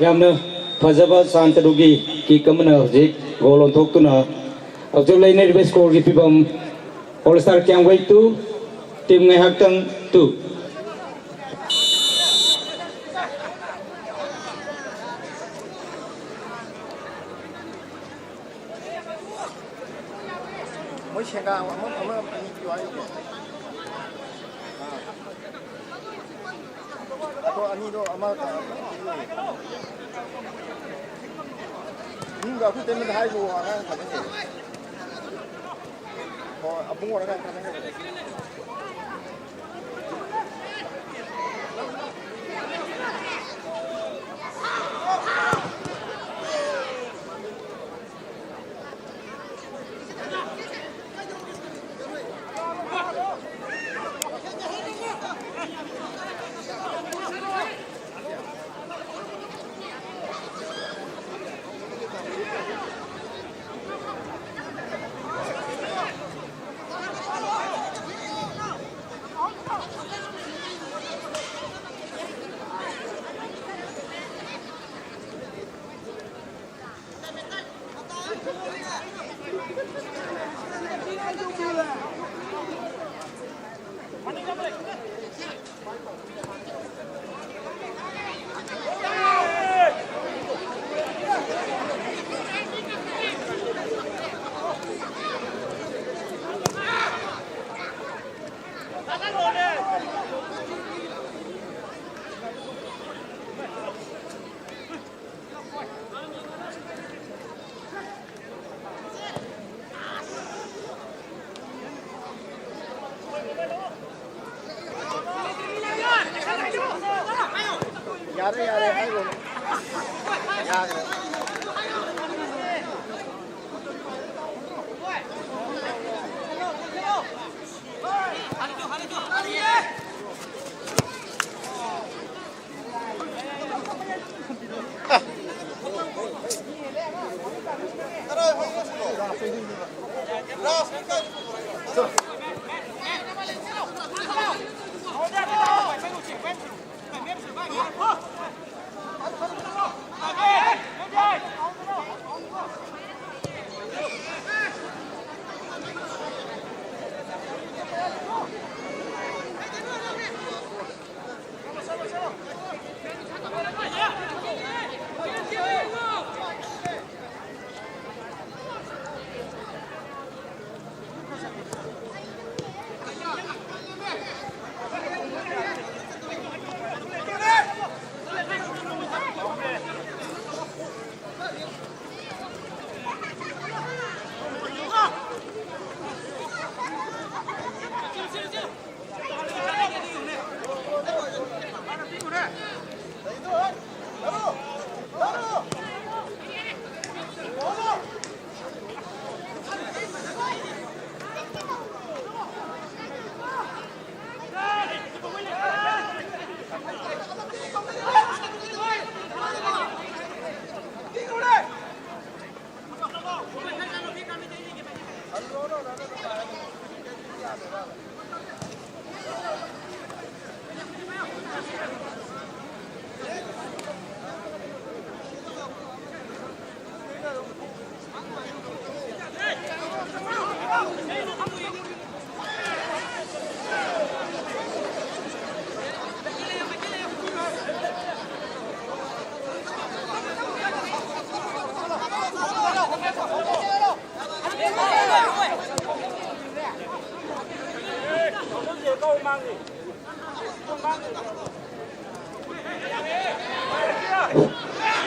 ꯌꯥꯝꯅ ꯐꯖꯕ ꯁꯥꯟꯇꯅꯨꯒꯤ ꯀꯤꯛ ꯑꯃꯅ ꯍꯧꯖꯤꯛ ꯒꯣꯜ ꯑꯣꯟꯊꯣꯛꯇꯨꯅ ꯍꯧꯖꯤꯛ ꯂꯩꯅꯔꯤꯕ ꯁ꯭ꯀꯣꯔꯒꯤ ꯐꯤꯕꯝ, ꯑꯣꯜ ꯁ꯭ꯇꯥꯔ ꯀ꯭ꯌꯥꯝꯒꯩ ꯇꯨ, ꯇꯤꯝ ꯉꯥꯏꯍꯥꯛꯇꯪ ꯇꯨ꯫ ꯃꯣꯏ ꯁꯦꯡꯒꯥ ꯑꯃ, ꯑꯃ ꯑꯅꯤ ꯄꯤꯌꯨ ꯍꯥꯏꯔꯤꯅꯦ꯫ ꯑꯥ꯫ ꯑꯗꯣ ꯑꯅꯤꯗꯣ ꯑꯃ ꯀꯩꯅꯣ ꯄꯤꯌꯨ꯫ ꯏꯃꯨꯡꯗ ꯑꯩꯈꯣꯏ ꯇꯩꯃꯗ ꯍꯥꯏꯈꯣ, ꯑꯉꯥꯡ ꯊꯥꯖꯤꯟꯒꯦ꯫ ꯍꯣꯏ, ꯑꯕꯨꯡꯉꯣꯔ ꯀꯩꯅꯣ ꯊꯥꯖꯤꯟꯒꯦ꯫ ꯌꯥꯔꯦ, ꯌꯥꯔꯦ, ꯍꯥꯏꯔꯨꯔꯅꯨ꯫ ꯌꯥꯔꯦ꯫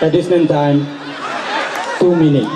Additional time, two minutes.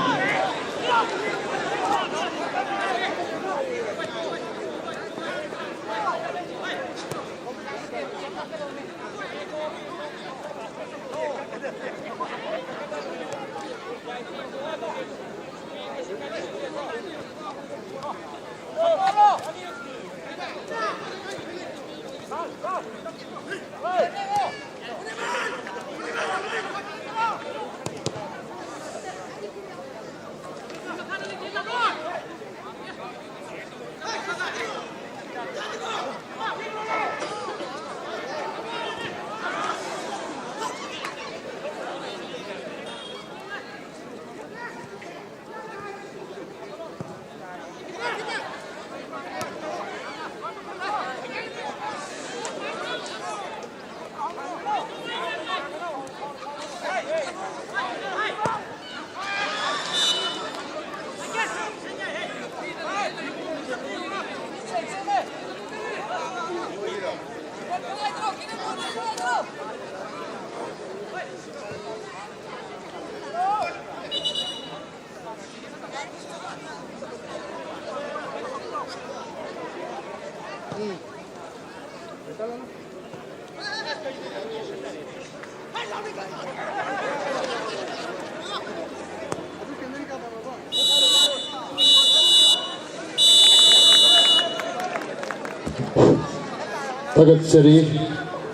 ꯊꯥꯒꯠꯆꯔꯤ꯫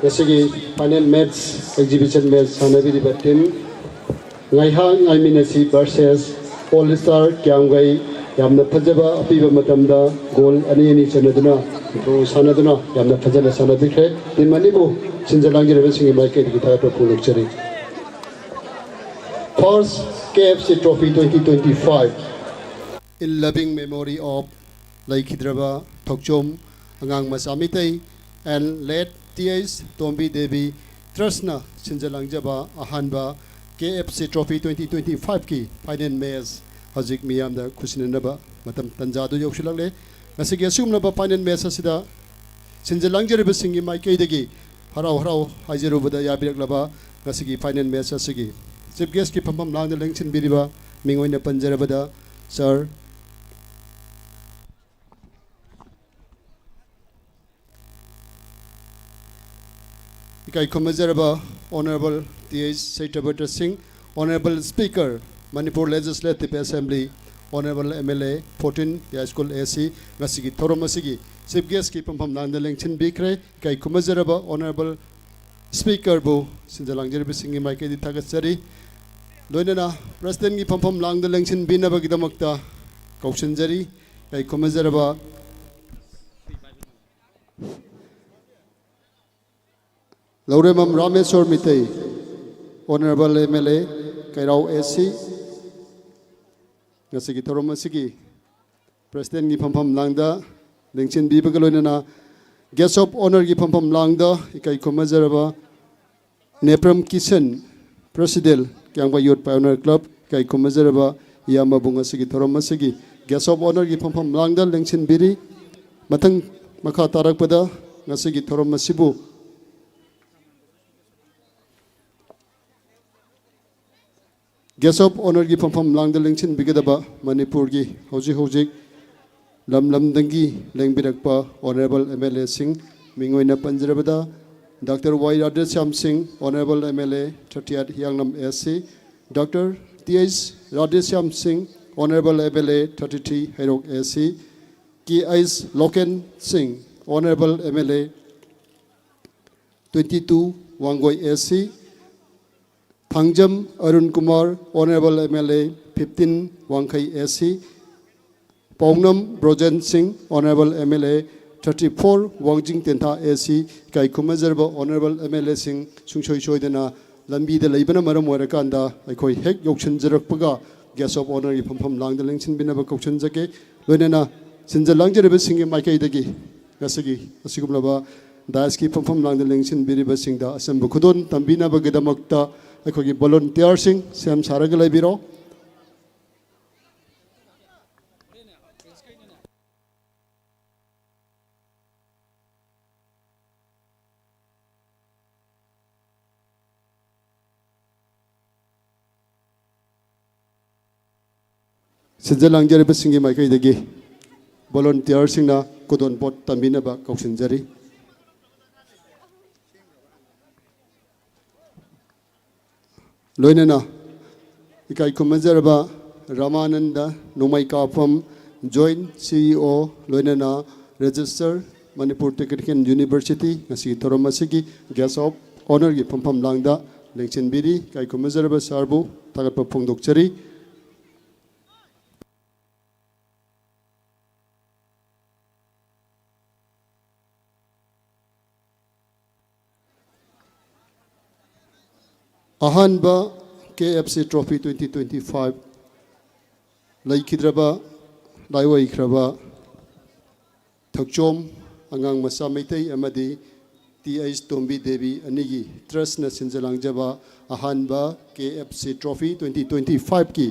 ꯉꯁꯤꯒꯤ final match, exhibition match ꯁꯥꯟꯅꯕꯤꯔꯤꯕ team ꯉꯥꯏꯍꯥꯛ ꯉꯥꯏꯃꯤꯟꯅꯁꯤ versus All Star ꯀ꯭ꯌꯥꯝꯒꯩ꯫ ꯌꯥꯝꯅ ꯐꯖꯕ ꯑꯄꯤꯕ ꯃꯇꯝꯗ goal ꯑꯅꯤ ꯑꯅꯤ ꯆꯟꯅꯗꯨꯅ draw ꯁꯥꯟꯅꯗꯨꯅ ꯌꯥꯝꯅ ꯐꯖꯅ ꯁꯥꯟꯅꯕꯤꯈ꯭ꯔꯦ꯫ Team ꯑꯅꯤꯕꯨ ꯁꯤꯟꯖ ꯂꯥꯡꯖꯔꯤꯕꯁꯤꯡꯒꯤ ꯃꯥꯏꯀꯩꯗꯒꯤ ꯊꯥꯒꯠꯄ ꯐꯣꯡꯗꯣꯛꯆꯔꯤ꯫ First K F C Trophy twenty twenty-five. In loving memory of ꯂꯩꯈꯤꯗ꯭ꯔꯕ ꯊꯧꯆꯣꯝ ꯑꯉꯥꯡ ꯃꯆꯥ Meitei and late T H ꯇꯣꯝꯕꯤ ꯗꯦꯕꯤ Trustꯅ ꯁꯤꯟꯖ ꯂꯥꯡꯖꯕ ꯑꯍꯥꯟꯕ K F C Trophy twenty twenty-fiveꯀꯤ final match ꯍꯧꯖꯤꯛ ꯃꯤꯌꯥꯝꯗ ꯈꯨꯠꯁꯤꯟꯅꯅꯕ ꯃꯇꯝ ꯇꯟꯖꯥꯗꯨ ꯌꯧꯁꯤꯜꯂꯛꯂꯦ꯫ ꯉꯁꯤꯒꯤ ꯑꯁꯤꯒꯨꯝꯂꯕ final match ꯑꯁꯤꯗ ꯁꯤꯟꯖ ꯂꯥꯡꯖꯔꯤꯕꯁꯤꯡꯒꯤ ꯃꯥꯏꯀꯩꯗꯒꯤ ꯍꯔꯥꯎ ꯍꯔꯥꯎ ꯍꯥꯏꯖꯔꯨꯕꯗ ꯌꯥꯕꯤꯔꯛꯂꯕ ꯉꯁꯤꯒꯤ final match ꯑꯁꯤꯒꯤ chief guestꯀꯤ ꯐꯝꯐꯝ ꯂꯥꯡꯗ ꯂꯦꯡꯁꯤꯟꯕꯤꯔꯤꯕ ꯃꯤꯡ ꯑꯣꯏꯅ ꯄꯟꯖꯔꯕꯗ sir, ꯏꯀꯥꯏ ꯈꯨꯝꯅꯖꯔꯕ Honourable T H ꯁꯩꯇ꯭ꯔꯕꯇ ꯁꯤꯡ, Honourable Speaker, Manipur Legislative Assembly, Honourable M L A, fourteen High School A C, ꯉꯁꯤꯒꯤ ꯊꯧꯔꯝ ꯑꯁꯤꯒꯤ chief guestꯀꯤ ꯐꯝꯐꯝ ꯂꯥꯡꯗ ꯂꯦꯡꯁꯤꯟꯕꯤꯈ꯭ꯔꯦ꯫ ꯏꯀꯥꯏ ꯈꯨꯝꯅꯖꯔꯕ Honourable Speakerꯕꯨ ꯁꯤꯟꯖ ꯂꯥꯡꯖꯔꯤꯕꯁꯤꯡꯒꯤ ꯃꯥꯏꯀꯩꯗꯒꯤ ꯊꯥꯒꯠꯆꯔꯤ꯫ ꯂꯣꯏꯅꯅ Presidentꯀꯤ ꯐꯝꯐꯝ ꯂꯥꯡꯗ ꯂꯦꯡꯁꯤꯟꯕꯤꯅꯕꯒꯤꯗꯃꯛꯇ ꯀꯧꯁꯤꯟꯖꯔꯤ꯫ ꯏꯀꯥꯏ ꯈꯨꯝꯅꯖꯔꯕ ꯂꯧꯔꯦꯝꯕꯝ Rameshwor Meitei, Honourable M L A, ꯀꯩꯔꯥꯎ A C, ꯉꯁꯤꯒꯤ ꯊꯧꯔꯝ ꯑꯁꯤꯒꯤ Presidentꯀꯤ ꯐꯝꯐꯝ ꯂꯥꯡꯗ ꯂꯦꯡꯁꯤꯟꯕꯤꯕꯒ ꯂꯣꯏꯅꯅ Guest of Honourꯒꯤ ꯐꯝꯐꯝ ꯂꯥꯡꯗ ꯏꯀꯥꯏ ꯈꯨꯝꯅꯖꯔꯕ Nepram Kisan, President, ꯀ꯭ꯌꯥꯝꯒꯩ Youth Pioneer Club, ꯏꯀꯥꯏ ꯈꯨꯝꯅꯖꯔꯕ ꯏꯌꯥꯝꯕꯕꯨ ꯉꯁꯤꯒꯤ ꯊꯧꯔꯝ ꯑꯁꯤꯒꯤ Guest of Honourꯒꯤ ꯐꯝꯐꯝ ꯂꯥꯡꯗ ꯂꯦꯡꯁꯤꯟꯕꯤꯔꯤ꯫ ꯃꯊꯪ ꯃꯈꯥ ꯇꯥꯔꯛꯄꯗ ꯉꯁꯤꯒꯤ ꯊꯧꯔꯝ ꯑꯁꯤꯕꯨ Guest of Honourꯒꯤ ꯐꯝꯐꯝ ꯂꯥꯡꯗ ꯂꯦꯡꯁꯤꯟꯕꯤꯒꯗꯕ ꯃꯅꯤꯄꯨꯔꯒꯤ ꯍꯧꯖꯤꯛ ꯍꯧꯖꯤꯛ ꯂꯝ ꯂꯝꯗꯒꯤ ꯂꯦꯡꯕꯤꯔꯛꯄ Honourable M L Aꯁꯤꯡ, ꯃꯤꯡ ꯑꯣꯏꯅ ꯄꯟꯖꯔꯕꯗ Doctor Y ꯔꯥꯙꯦꯁ꯭ꯌꯥꯝ ꯁꯤꯡ, Honourable M L A, thirty-eight ꯍꯤꯌꯥꯡꯂꯝ A C, Doctor T H Radheshyam ꯁꯤꯡ, Honourable M L A, thirty-three Heirok A C, K H Loken Singh, Honourable M L A, twenty-two Wangoi A C, Thangjam Arun Kumar, Honourable M L A, fifteen Wangkhei A C, Paonam Brojen Singh, Honourable M L A, thirty-four ꯋꯥꯡꯖꯤꯡ ꯇꯦꯟꯊꯥ A C, ꯏꯀꯥꯏ ꯈꯨꯝꯅꯖꯔꯕ Honourable M L Aꯁꯤꯡ, ꯁꯨꯡꯁꯣꯏ ꯁꯣꯏꯗꯅ ꯂꯝꯕꯤꯗ ꯂꯩꯕꯅ ꯃꯔꯝ ꯑꯣꯏꯔꯀꯥꯟꯗ ꯑꯩꯈꯣꯏ ꯍꯦꯛ ꯌꯧꯁꯤꯟꯖꯔꯛꯄꯒ Guest of Honourꯒꯤ ꯐꯝꯐꯝ ꯂꯥꯡꯗ ꯂꯦꯡꯁꯤꯟꯕꯤꯅꯕ ꯀꯧꯁꯤꯟꯖꯒꯦ꯫ ꯂꯣꯏꯅꯅ ꯁꯤꯟꯖ ꯂꯥꯡꯖꯔꯤꯕꯁꯤꯡꯒꯤ ꯃꯥꯏꯀꯩꯗꯒꯤ ꯉꯁꯤꯒꯤ ꯑꯁꯤꯒꯨꯝꯂꯕ dais ꯀꯤ ꯐꯝꯐꯝ ꯂꯥꯡꯗ ꯂꯦꯡꯁꯤꯟꯕꯤꯔꯤꯕꯁꯤꯡꯗ ꯑꯆꯝꯕ ꯈꯨꯗꯣꯜ ꯇꯝꯕꯤꯅꯕꯒꯤꯗꯃꯛꯇ ꯑꯩꯈꯣꯏꯒꯤ volunteer ꯁꯤꯡ ꯁꯦꯝ ꯁꯥꯔꯒ ꯂꯩꯕꯤꯔꯣ꯫ ꯁꯤꯟꯖ ꯂꯥꯡꯖꯔꯤꯕꯁꯤꯡꯒꯤ ꯃꯥꯏꯀꯩꯗꯒꯤ ꯚꯣꯂꯨꯟꯇꯤꯌꯔꯁꯤꯡꯅ ꯈꯨꯗꯣꯜ ꯄꯣꯠ ꯇꯝꯕꯤꯅꯕ ꯀꯧꯁꯤꯟꯖꯔꯤ꯫ ꯂꯣꯏꯅꯅ ꯏꯀꯥꯏ ꯈꯨꯝꯅꯖꯔꯕ ꯔꯥꯃꯥꯅꯟꯗ ꯅꯣꯡꯃꯩ ꯀꯥꯞꯐꯝ ꯖꯣꯏꯟ ꯁꯤ ꯏ ꯑꯣ, ꯂꯣꯏꯅꯅ ꯔꯦꯖꯤꯁꯇꯔ ꯃꯅꯤꯄꯨꯔ ꯇꯦꯛꯅꯤꯀꯦꯜ ꯌꯨꯅꯤꯚꯔꯁꯤꯇꯤ, ꯉꯁꯤꯒꯤ ꯊꯧꯔꯝ ꯑꯁꯤꯒꯤ ꯒꯦꯁ ꯑꯣꯐ ꯑꯣꯅꯔꯒꯤ ꯐꯝꯐꯝ ꯂꯥꯡꯗ ꯂꯦꯡꯁꯤꯟꯕꯤꯔꯤ꯫ ꯏꯀꯥꯏ ꯈꯨꯝꯅꯖꯔꯕ ꯁꯥꯔꯕꯨ ꯊꯥꯒꯠꯄ ꯐꯣꯡꯗꯣꯛꯆꯔꯤ꯫ ꯑꯍꯥꯟꯕ K F C trophy twenty twenty five ꯂꯩꯈꯤꯗ꯭ꯔꯕ, ꯂꯥꯏꯑꯣꯏꯈ꯭ꯔꯕ ꯊꯛꯆꯣꯝ ꯑꯉꯥꯡ ꯃꯆꯥ ꯃꯩꯇꯩ ꯑꯃꯗꯤ ꯇꯤ ꯑꯩꯆ ꯇꯣꯝꯕꯤ ꯗꯦꯕꯤ ꯑꯅꯤꯒꯤ ꯇ꯭ꯔꯁꯅ ꯁꯤꯟꯖ ꯂꯥꯡꯖꯕ ꯑꯍꯥꯟꯕ K F C trophy twenty twenty ꯐꯥꯏꯚꯀꯤ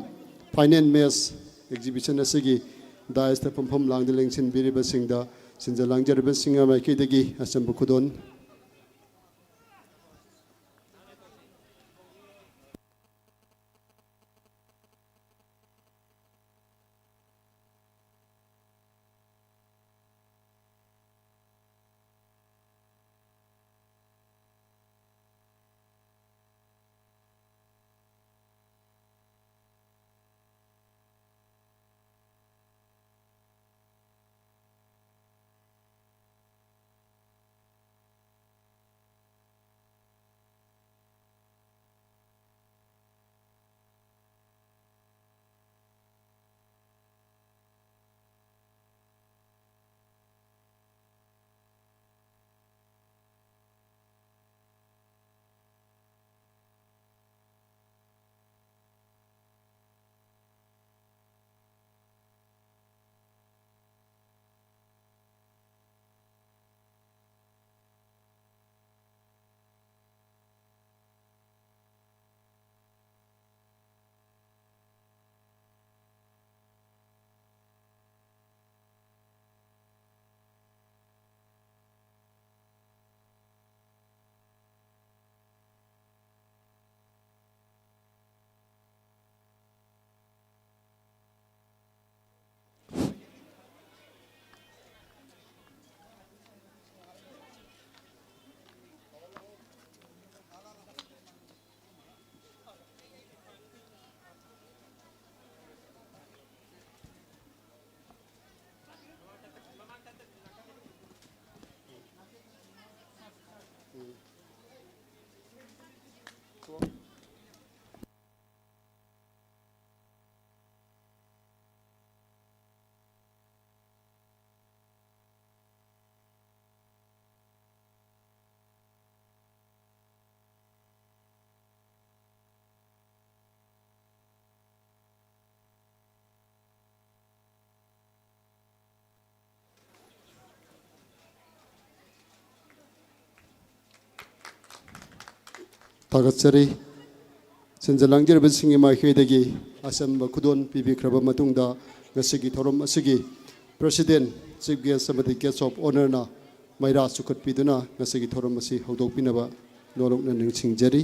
ꯐꯥꯏꯅꯦꯜ ꯃꯦꯆ ꯑꯦꯛꯖꯤꯕꯤꯁꯟ ꯑꯁꯤꯒꯤ ꯗꯥꯏꯁꯇ ꯐꯝꯐꯝ ꯂꯥꯡꯗ ꯂꯦꯡꯁꯤꯟꯕꯤꯔꯤꯕꯁꯤꯡꯗ ꯁꯤꯟꯖ ꯂꯥꯡꯖꯔꯤꯕꯁꯤꯡ ꯃꯥꯏꯀꯩꯗꯒꯤ ꯑꯆꯝꯕ ꯈꯨꯗꯣꯜ꯫ ꯊꯥꯒꯠꯆꯔꯤ꯫ ꯁꯤꯟꯖ ꯂꯥꯡꯖꯔꯤꯕꯁꯤꯡꯒꯤ ꯃꯥꯏꯀꯩꯗꯒꯤ ꯑꯆꯝꯕ ꯈꯨꯗꯣꯜ ꯄꯤꯕꯤꯈ꯭ꯔꯕ ꯃꯇꯨꯡꯗ, ꯉꯁꯤꯒꯤ ꯊꯧꯔꯝ ꯑꯁꯤꯒꯤ President, Chief Guest ꯑꯃꯗꯤ Guest of Honourꯅ ꯃꯩꯔꯥ ꯆꯨꯈꯠꯄꯤꯗꯨꯅ ꯉꯁꯤꯒꯤ ꯊꯧꯔꯝ ꯑꯁꯤ ꯍꯧꯗꯣꯛꯄꯤꯅꯕ ꯅꯣꯂꯨꯛꯅ ꯅꯤꯡꯁꯤꯡꯖꯔꯤ꯫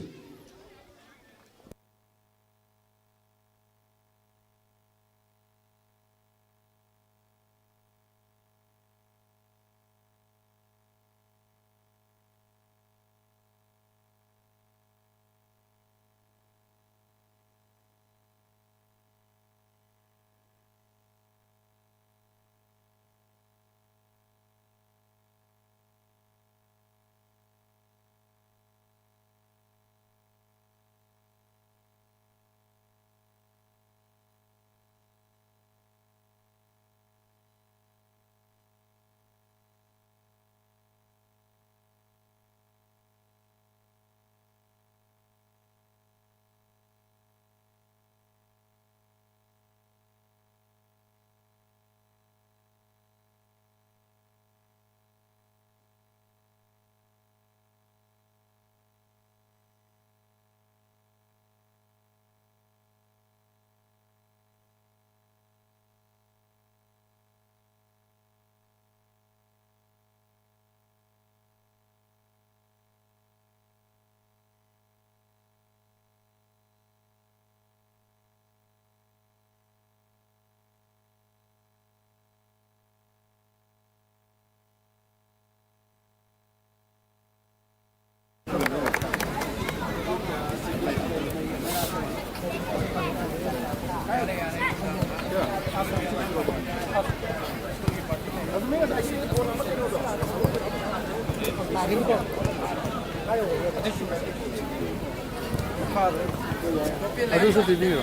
ꯑꯗꯨꯁꯨ ꯄꯤꯕꯤꯔꯣ꯫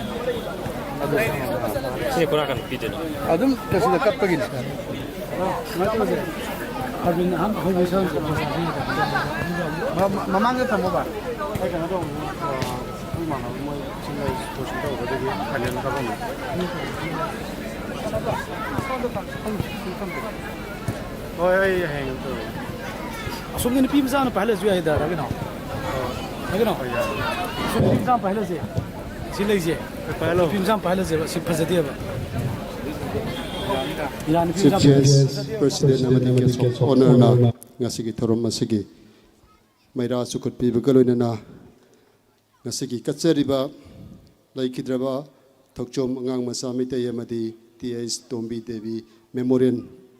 ꯑꯗꯨ ꯁꯤ ꯀꯣꯔꯥ ꯀꯟ ꯄꯤꯗꯣꯏꯅꯣ? ꯑꯗꯨꯝ ꯀꯩꯁꯨꯗ ꯀꯠꯄꯒꯤꯅꯤ꯫ ꯀꯃꯥꯏꯅ ꯇꯧꯁꯦ? ꯍꯧꯖꯤꯛ ꯑꯍꯥꯟꯕ ꯍꯧꯖꯤꯛ ꯁꯔꯨꯛ ꯃ-, ꯃ-, ꯃꯃꯥꯡꯗ ꯊꯝꯃꯣꯕ꯫ ꯑꯩ ꯀꯩꯅꯣ ꯇꯧꯕꯅꯤ, ꯑ, ꯑꯩꯈꯣꯏ ꯏꯃꯥꯟꯅꯕ ꯃꯣꯏ ꯁꯤꯡ ꯂꯩ ꯄꯣꯠꯁꯤꯡ ꯇꯧꯕꯗꯒꯤ ꯐꯥꯏꯅꯦꯜ ꯀꯥꯞꯄꯝꯃꯦ꯫ ꯍꯣꯏ, ꯑꯩ ꯍꯌꯦꯡ ꯑꯗꯨꯝ ꯇꯧꯔꯒꯦ꯫ ꯑꯁꯣꯝꯗ ꯅꯨꯄꯤ ꯃꯆꯥꯅ ꯄꯥꯏꯍꯜꯂꯁꯨ ꯌꯥꯏꯗ, ꯔꯕꯤꯅꯥ꯫ ꯑꯣ꯫ ꯀꯩꯅꯣ? ꯅꯨꯄꯤ ꯃꯆꯥ ꯑꯃ ꯄꯥꯏꯍꯜꯂꯁꯦ꯫ ꯁꯤ ꯂꯩꯁꯦ꯫ ꯄꯥꯏꯍꯜꯂꯣ꯫ ꯅꯨꯄꯤ ꯃꯆꯥ ꯑꯃ ꯄꯥꯏꯍꯜꯂꯁꯦꯕ꯫ ꯁꯤ ꯐꯖꯗꯦꯕ꯫ ꯏꯔꯥ, ꯅꯨꯄꯤ ꯃꯆꯥ ꯑꯃ ꯄꯥꯏꯍꯜꯂꯁꯦ꯫ Chief Guest, President ꯑꯃꯗꯤ Guest of Honourꯅ ꯉꯁꯤꯒꯤ ꯊꯧꯔꯝ ꯑꯁꯤꯒꯤ ꯃꯩꯔꯥ ꯆꯨꯈꯠꯄꯤꯕꯒ ꯂꯣꯏꯅꯅ ꯉꯁꯤꯒꯤ ꯀꯠꯆꯔꯤꯕ ꯂꯩꯈꯤꯗ꯭ꯔꯕ ꯊꯣꯛꯆꯣꯝ ꯑꯉꯥꯡ ꯃꯆꯥ ꯃꯤꯇꯩ ꯑꯃꯗꯤ ꯇꯤ ꯑꯩꯆ ꯇꯣꯝꯕꯤ ꯗꯦꯕꯤ Memorial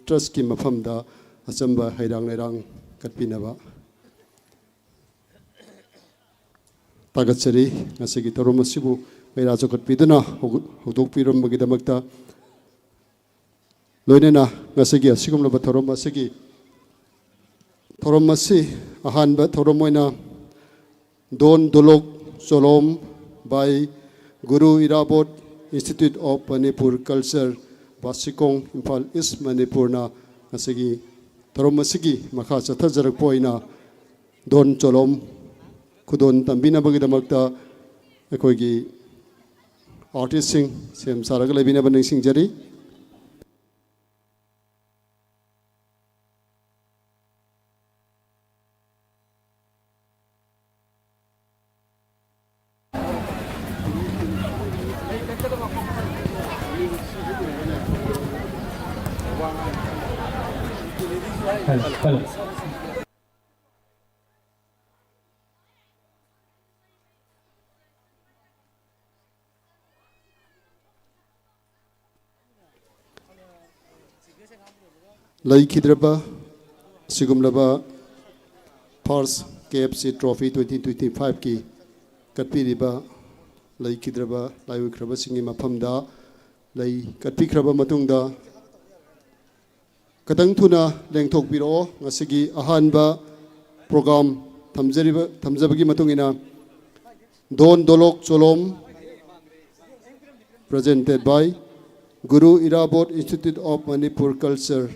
Trustꯀꯤ ꯃꯐꯝꯗ ꯑꯆꯝꯕ ꯍꯩꯔꯥꯡ ꯂꯩꯔꯥꯡ ꯀꯠꯄꯤꯅꯕ ꯊꯥꯒꯠꯆꯔꯤ꯫ ꯉꯁꯤꯒꯤ ꯊꯧꯔꯝ ꯑꯁꯤꯕꯨ ꯃꯩꯔꯥ ꯆꯨꯈꯠꯄꯤꯗꯨꯅ ꯍꯧ-, ꯍꯧꯗꯣꯛꯄꯤꯔꯝꯕꯒꯤꯗꯃꯛꯇ꯫ ꯂꯣꯏꯅꯅ ꯉꯁꯤꯒꯤ ꯑꯁꯤꯒꯨꯝꯂꯕ ꯊꯧꯔꯝ ꯑꯁꯤꯒꯤ, ꯊꯧꯔꯝ ꯑꯁꯤ ꯑꯍꯥꯟꯕ ꯊꯧꯔꯝ ꯑꯣꯏꯅ Don Dolok Cholom by Guru Irabot Institute of Manipur Culture, ꯕꯥꯁꯤꯀꯣꯡ, Imphal ꯏꯁ, ꯃꯅꯤꯄꯨꯔꯅ ꯉꯁꯤꯒꯤ ꯊꯧꯔꯝ ꯑꯁꯤꯒꯤ ꯃꯈꯥ ꯆꯠꯊꯖꯔꯛꯄ ꯑꯣꯏꯅ ꯗꯣꯟ ꯆꯣꯂꯣꯝ ꯈꯨꯗꯣꯟ ꯇꯝꯕꯤꯅꯕꯒꯤꯗꯃꯛꯇ ꯑꯩꯈꯣꯏꯒꯤ ꯑꯥꯔꯇꯤꯁꯁꯤꯡ ꯁꯦꯝ ꯁꯥꯔꯒ ꯂꯩꯕꯤꯅꯕ ꯅꯤꯡꯁꯤꯡꯖꯔꯤ꯫ ꯂꯩꯈꯤꯗ꯭ꯔꯕ ꯑꯁꯤꯒꯨꯝꯂꯕ First K F C Trophy twenty twenty-fiveꯀꯤ ꯀꯠꯄꯤꯔꯤꯕ ꯂꯩꯈꯤꯗ꯭ꯔꯕ ꯂꯥꯏ ꯑꯣꯏꯈ꯭ꯔꯕꯁꯤꯡꯒꯤ ꯃꯐꯝꯗ ꯂꯩ ꯀꯠꯄꯤꯈ꯭ꯔꯕ ꯃꯇꯨꯡꯗ, ꯈꯤꯇꯪ ꯊꯨꯅ ꯂꯦꯡꯊꯣꯛꯄꯤꯔꯛꯑꯣ꯫ ꯉꯁꯤꯒꯤ ꯑꯍꯥꯟꯕ program ꯊꯝꯖꯔꯤꯕ, ꯊꯝꯖꯕꯒꯤ ꯃꯇꯨꯡ ꯏꯟꯅ, Don Dolok Cholom, presented by Guru Irabot Institute of Manipur Culture,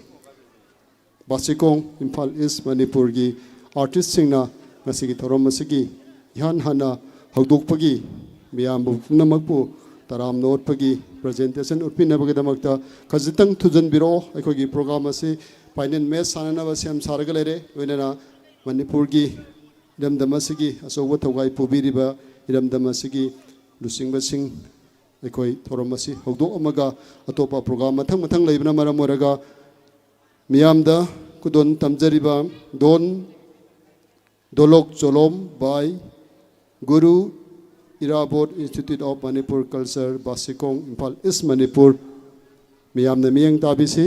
ꯕꯥꯁꯤꯀꯣꯡ, Imphal ꯏꯁ, ꯃꯅꯤꯄꯨꯔꯒꯤ ꯑꯥꯔꯇꯤꯁꯁꯤꯡꯅ ꯉꯁꯤꯒꯤ ꯊꯧꯔꯝ ꯑꯁꯤꯒꯤ ꯏꯍꯥꯟ ꯍꯥꯟꯅ ꯍꯧꯗꯣꯛꯄꯒꯤ, ꯃꯤꯌꯥꯝꯕꯨ ꯄꯨꯝꯅꯃꯛꯄꯨ ꯇꯔꯥꯝꯅ ꯑꯣꯠꯄꯒꯤ presentation ꯎꯠꯄꯤꯅꯕꯒꯤꯗꯃꯛꯇ ꯈꯖꯤꯛꯇꯪ ꯊꯨꯖꯤꯟꯕꯤꯔꯛꯑꯣ꯫ ꯑꯩꯈꯣꯏꯒꯤ program ꯑꯁꯤ final match ꯁꯥꯟꯅꯅꯕ ꯁꯦꯝ ꯁꯥꯔꯒ ꯂꯩꯔꯦ꯫ ꯂꯣꯏꯅꯅ ꯃꯅꯤꯄꯨꯔꯒꯤ ꯏꯔꯝꯗꯝ ꯑꯁꯤꯒꯤ ꯑꯆꯧꯕ ꯊꯧꯒꯥꯏ ꯄꯨꯕꯤꯔꯤꯕ ꯏꯔꯝꯗꯝ ꯑꯁꯤꯒꯤ ꯂꯨꯆꯤꯡꯕꯁꯤꯡ, ꯑꯩꯈꯣꯏ ꯊꯧꯔꯝ ꯑꯁꯤ ꯍꯧꯗꯣꯛꯑꯝꯃꯒ ꯑꯇꯣꯞꯄ ꯄ꯭ꯔꯣꯒ꯭ꯔꯥꯝ ꯃꯊꯪ ꯃꯊꯪ ꯂꯩꯕꯅ ꯃꯔꯝ ꯑꯣꯏꯔꯒ ꯃꯤꯌꯥꯝꯗ ꯈꯨꯗꯣꯜ ꯇꯝꯖꯔꯤꯕ ꯗꯣꯟ ꯗꯣꯂꯣꯛ ꯆꯣꯂꯣꯝ by Guru Irabot Institute of Manipur Culture, ꯕꯥꯁꯤꯈꯣꯡ, Imphal ꯏꯁ, ꯃꯅꯤꯄꯨꯔ꯫ ꯃꯤꯌꯥꯝꯅ ꯃꯤꯠꯌꯦꯡ ꯇꯥꯕꯤꯁꯤ꯫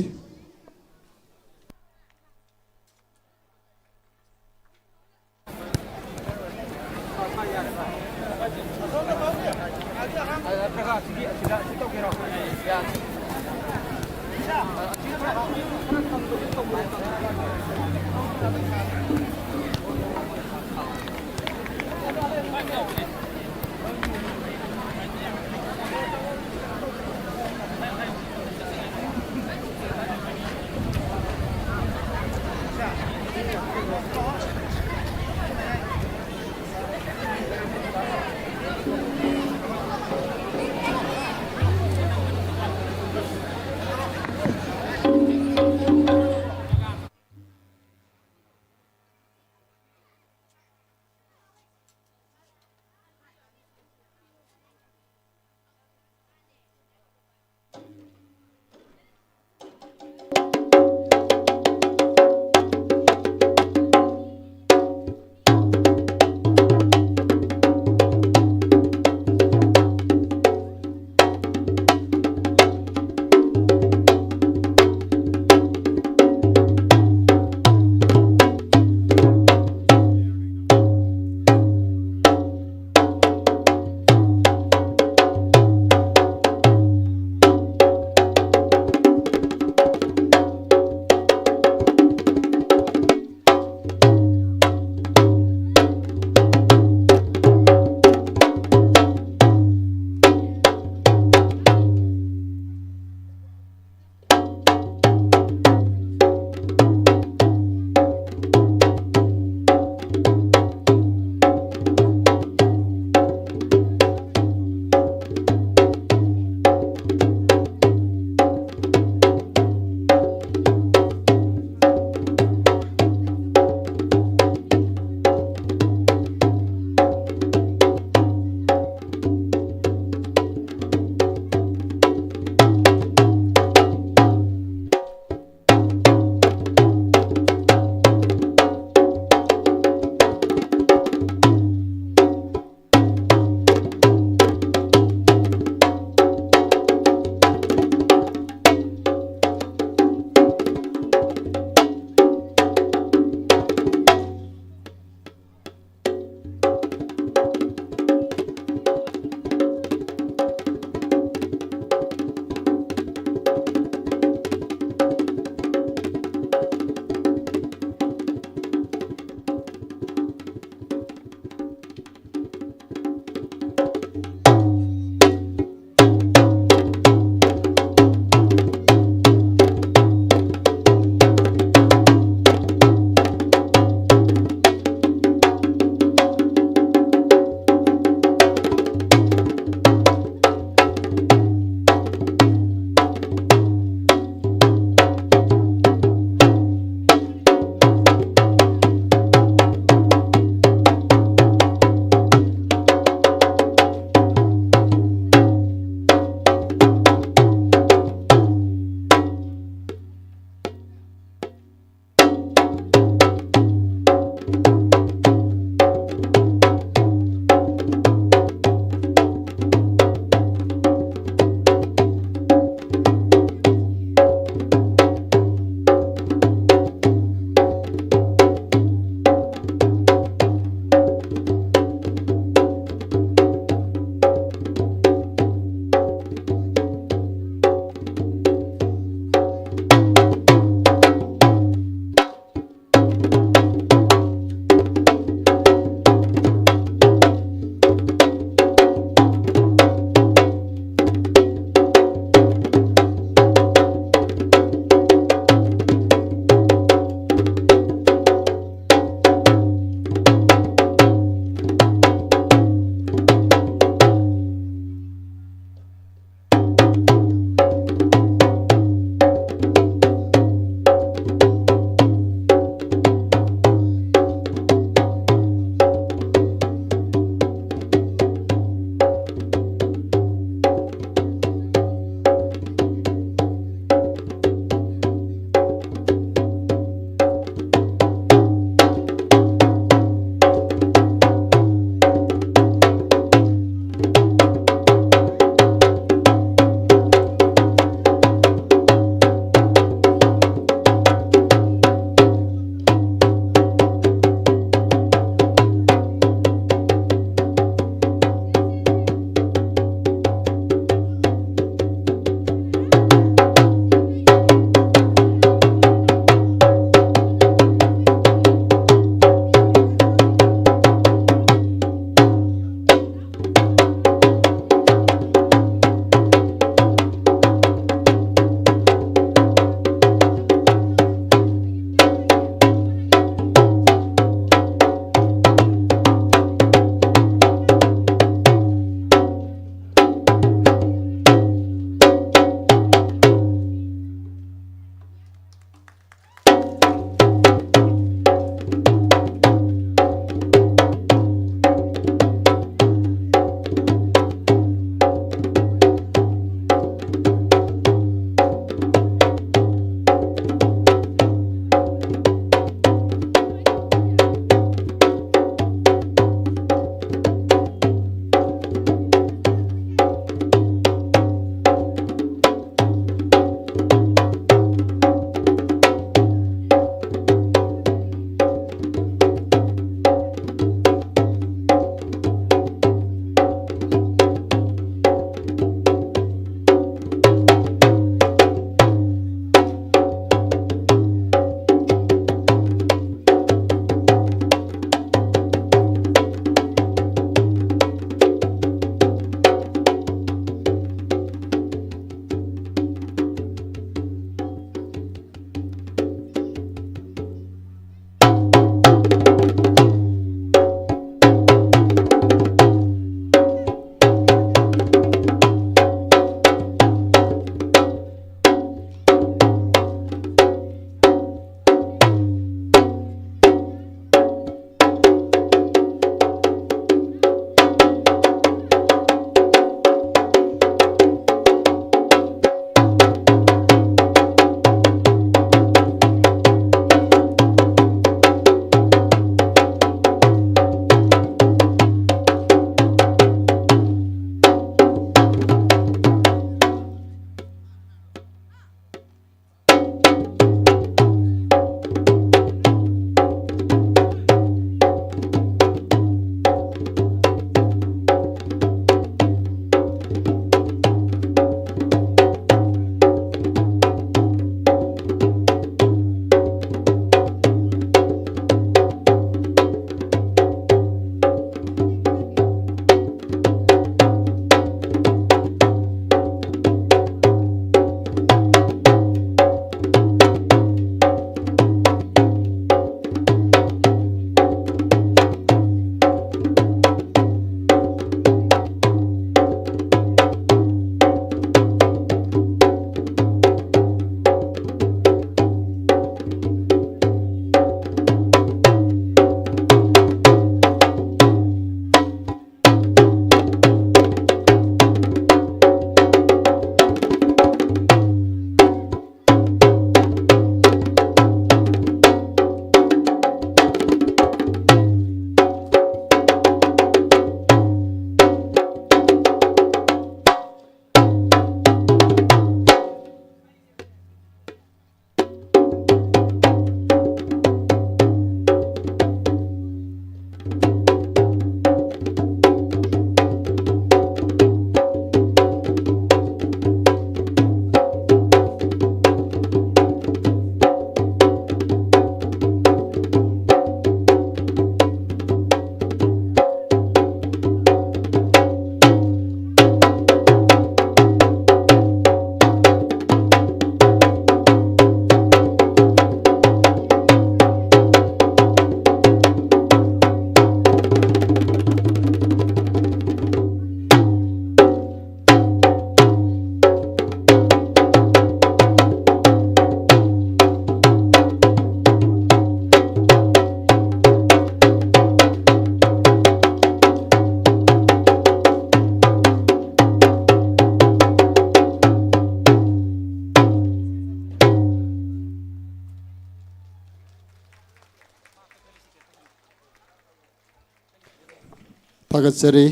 ꯊꯥꯒꯠꯆꯔꯤ꯫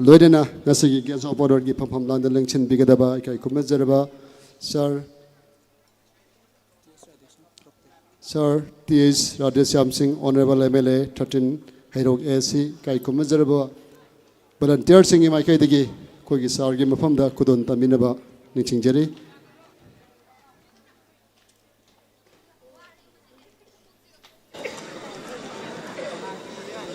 ꯂꯣꯏꯅꯅ ꯉꯁꯤꯒꯤ Guest of Honourꯒꯤ ꯐꯝꯐꯝ ꯂꯥꯡꯗ ꯂꯦꯡꯁꯤꯟꯕꯤꯒꯗꯕ ꯏꯀꯥꯏ ꯈꯨꯝꯅꯖꯔꯕ Sir, Sir T H Radheshyam Singh, Honourable M L A thirteen Heirok A C, ꯏꯀꯥꯏ ꯈꯨꯝꯅꯖꯔꯕ volunteerꯁꯤꯡꯒꯤ ꯃꯥꯏꯀꯩꯗꯒꯤ ꯑꯩꯈꯣꯏꯒꯤ Sirꯒꯤ ꯃꯐꯝꯗ ꯈꯨꯗꯣꯜ ꯇꯝꯕꯤꯅꯕ ꯅꯤꯡꯁꯤꯡꯖꯔꯤ꯫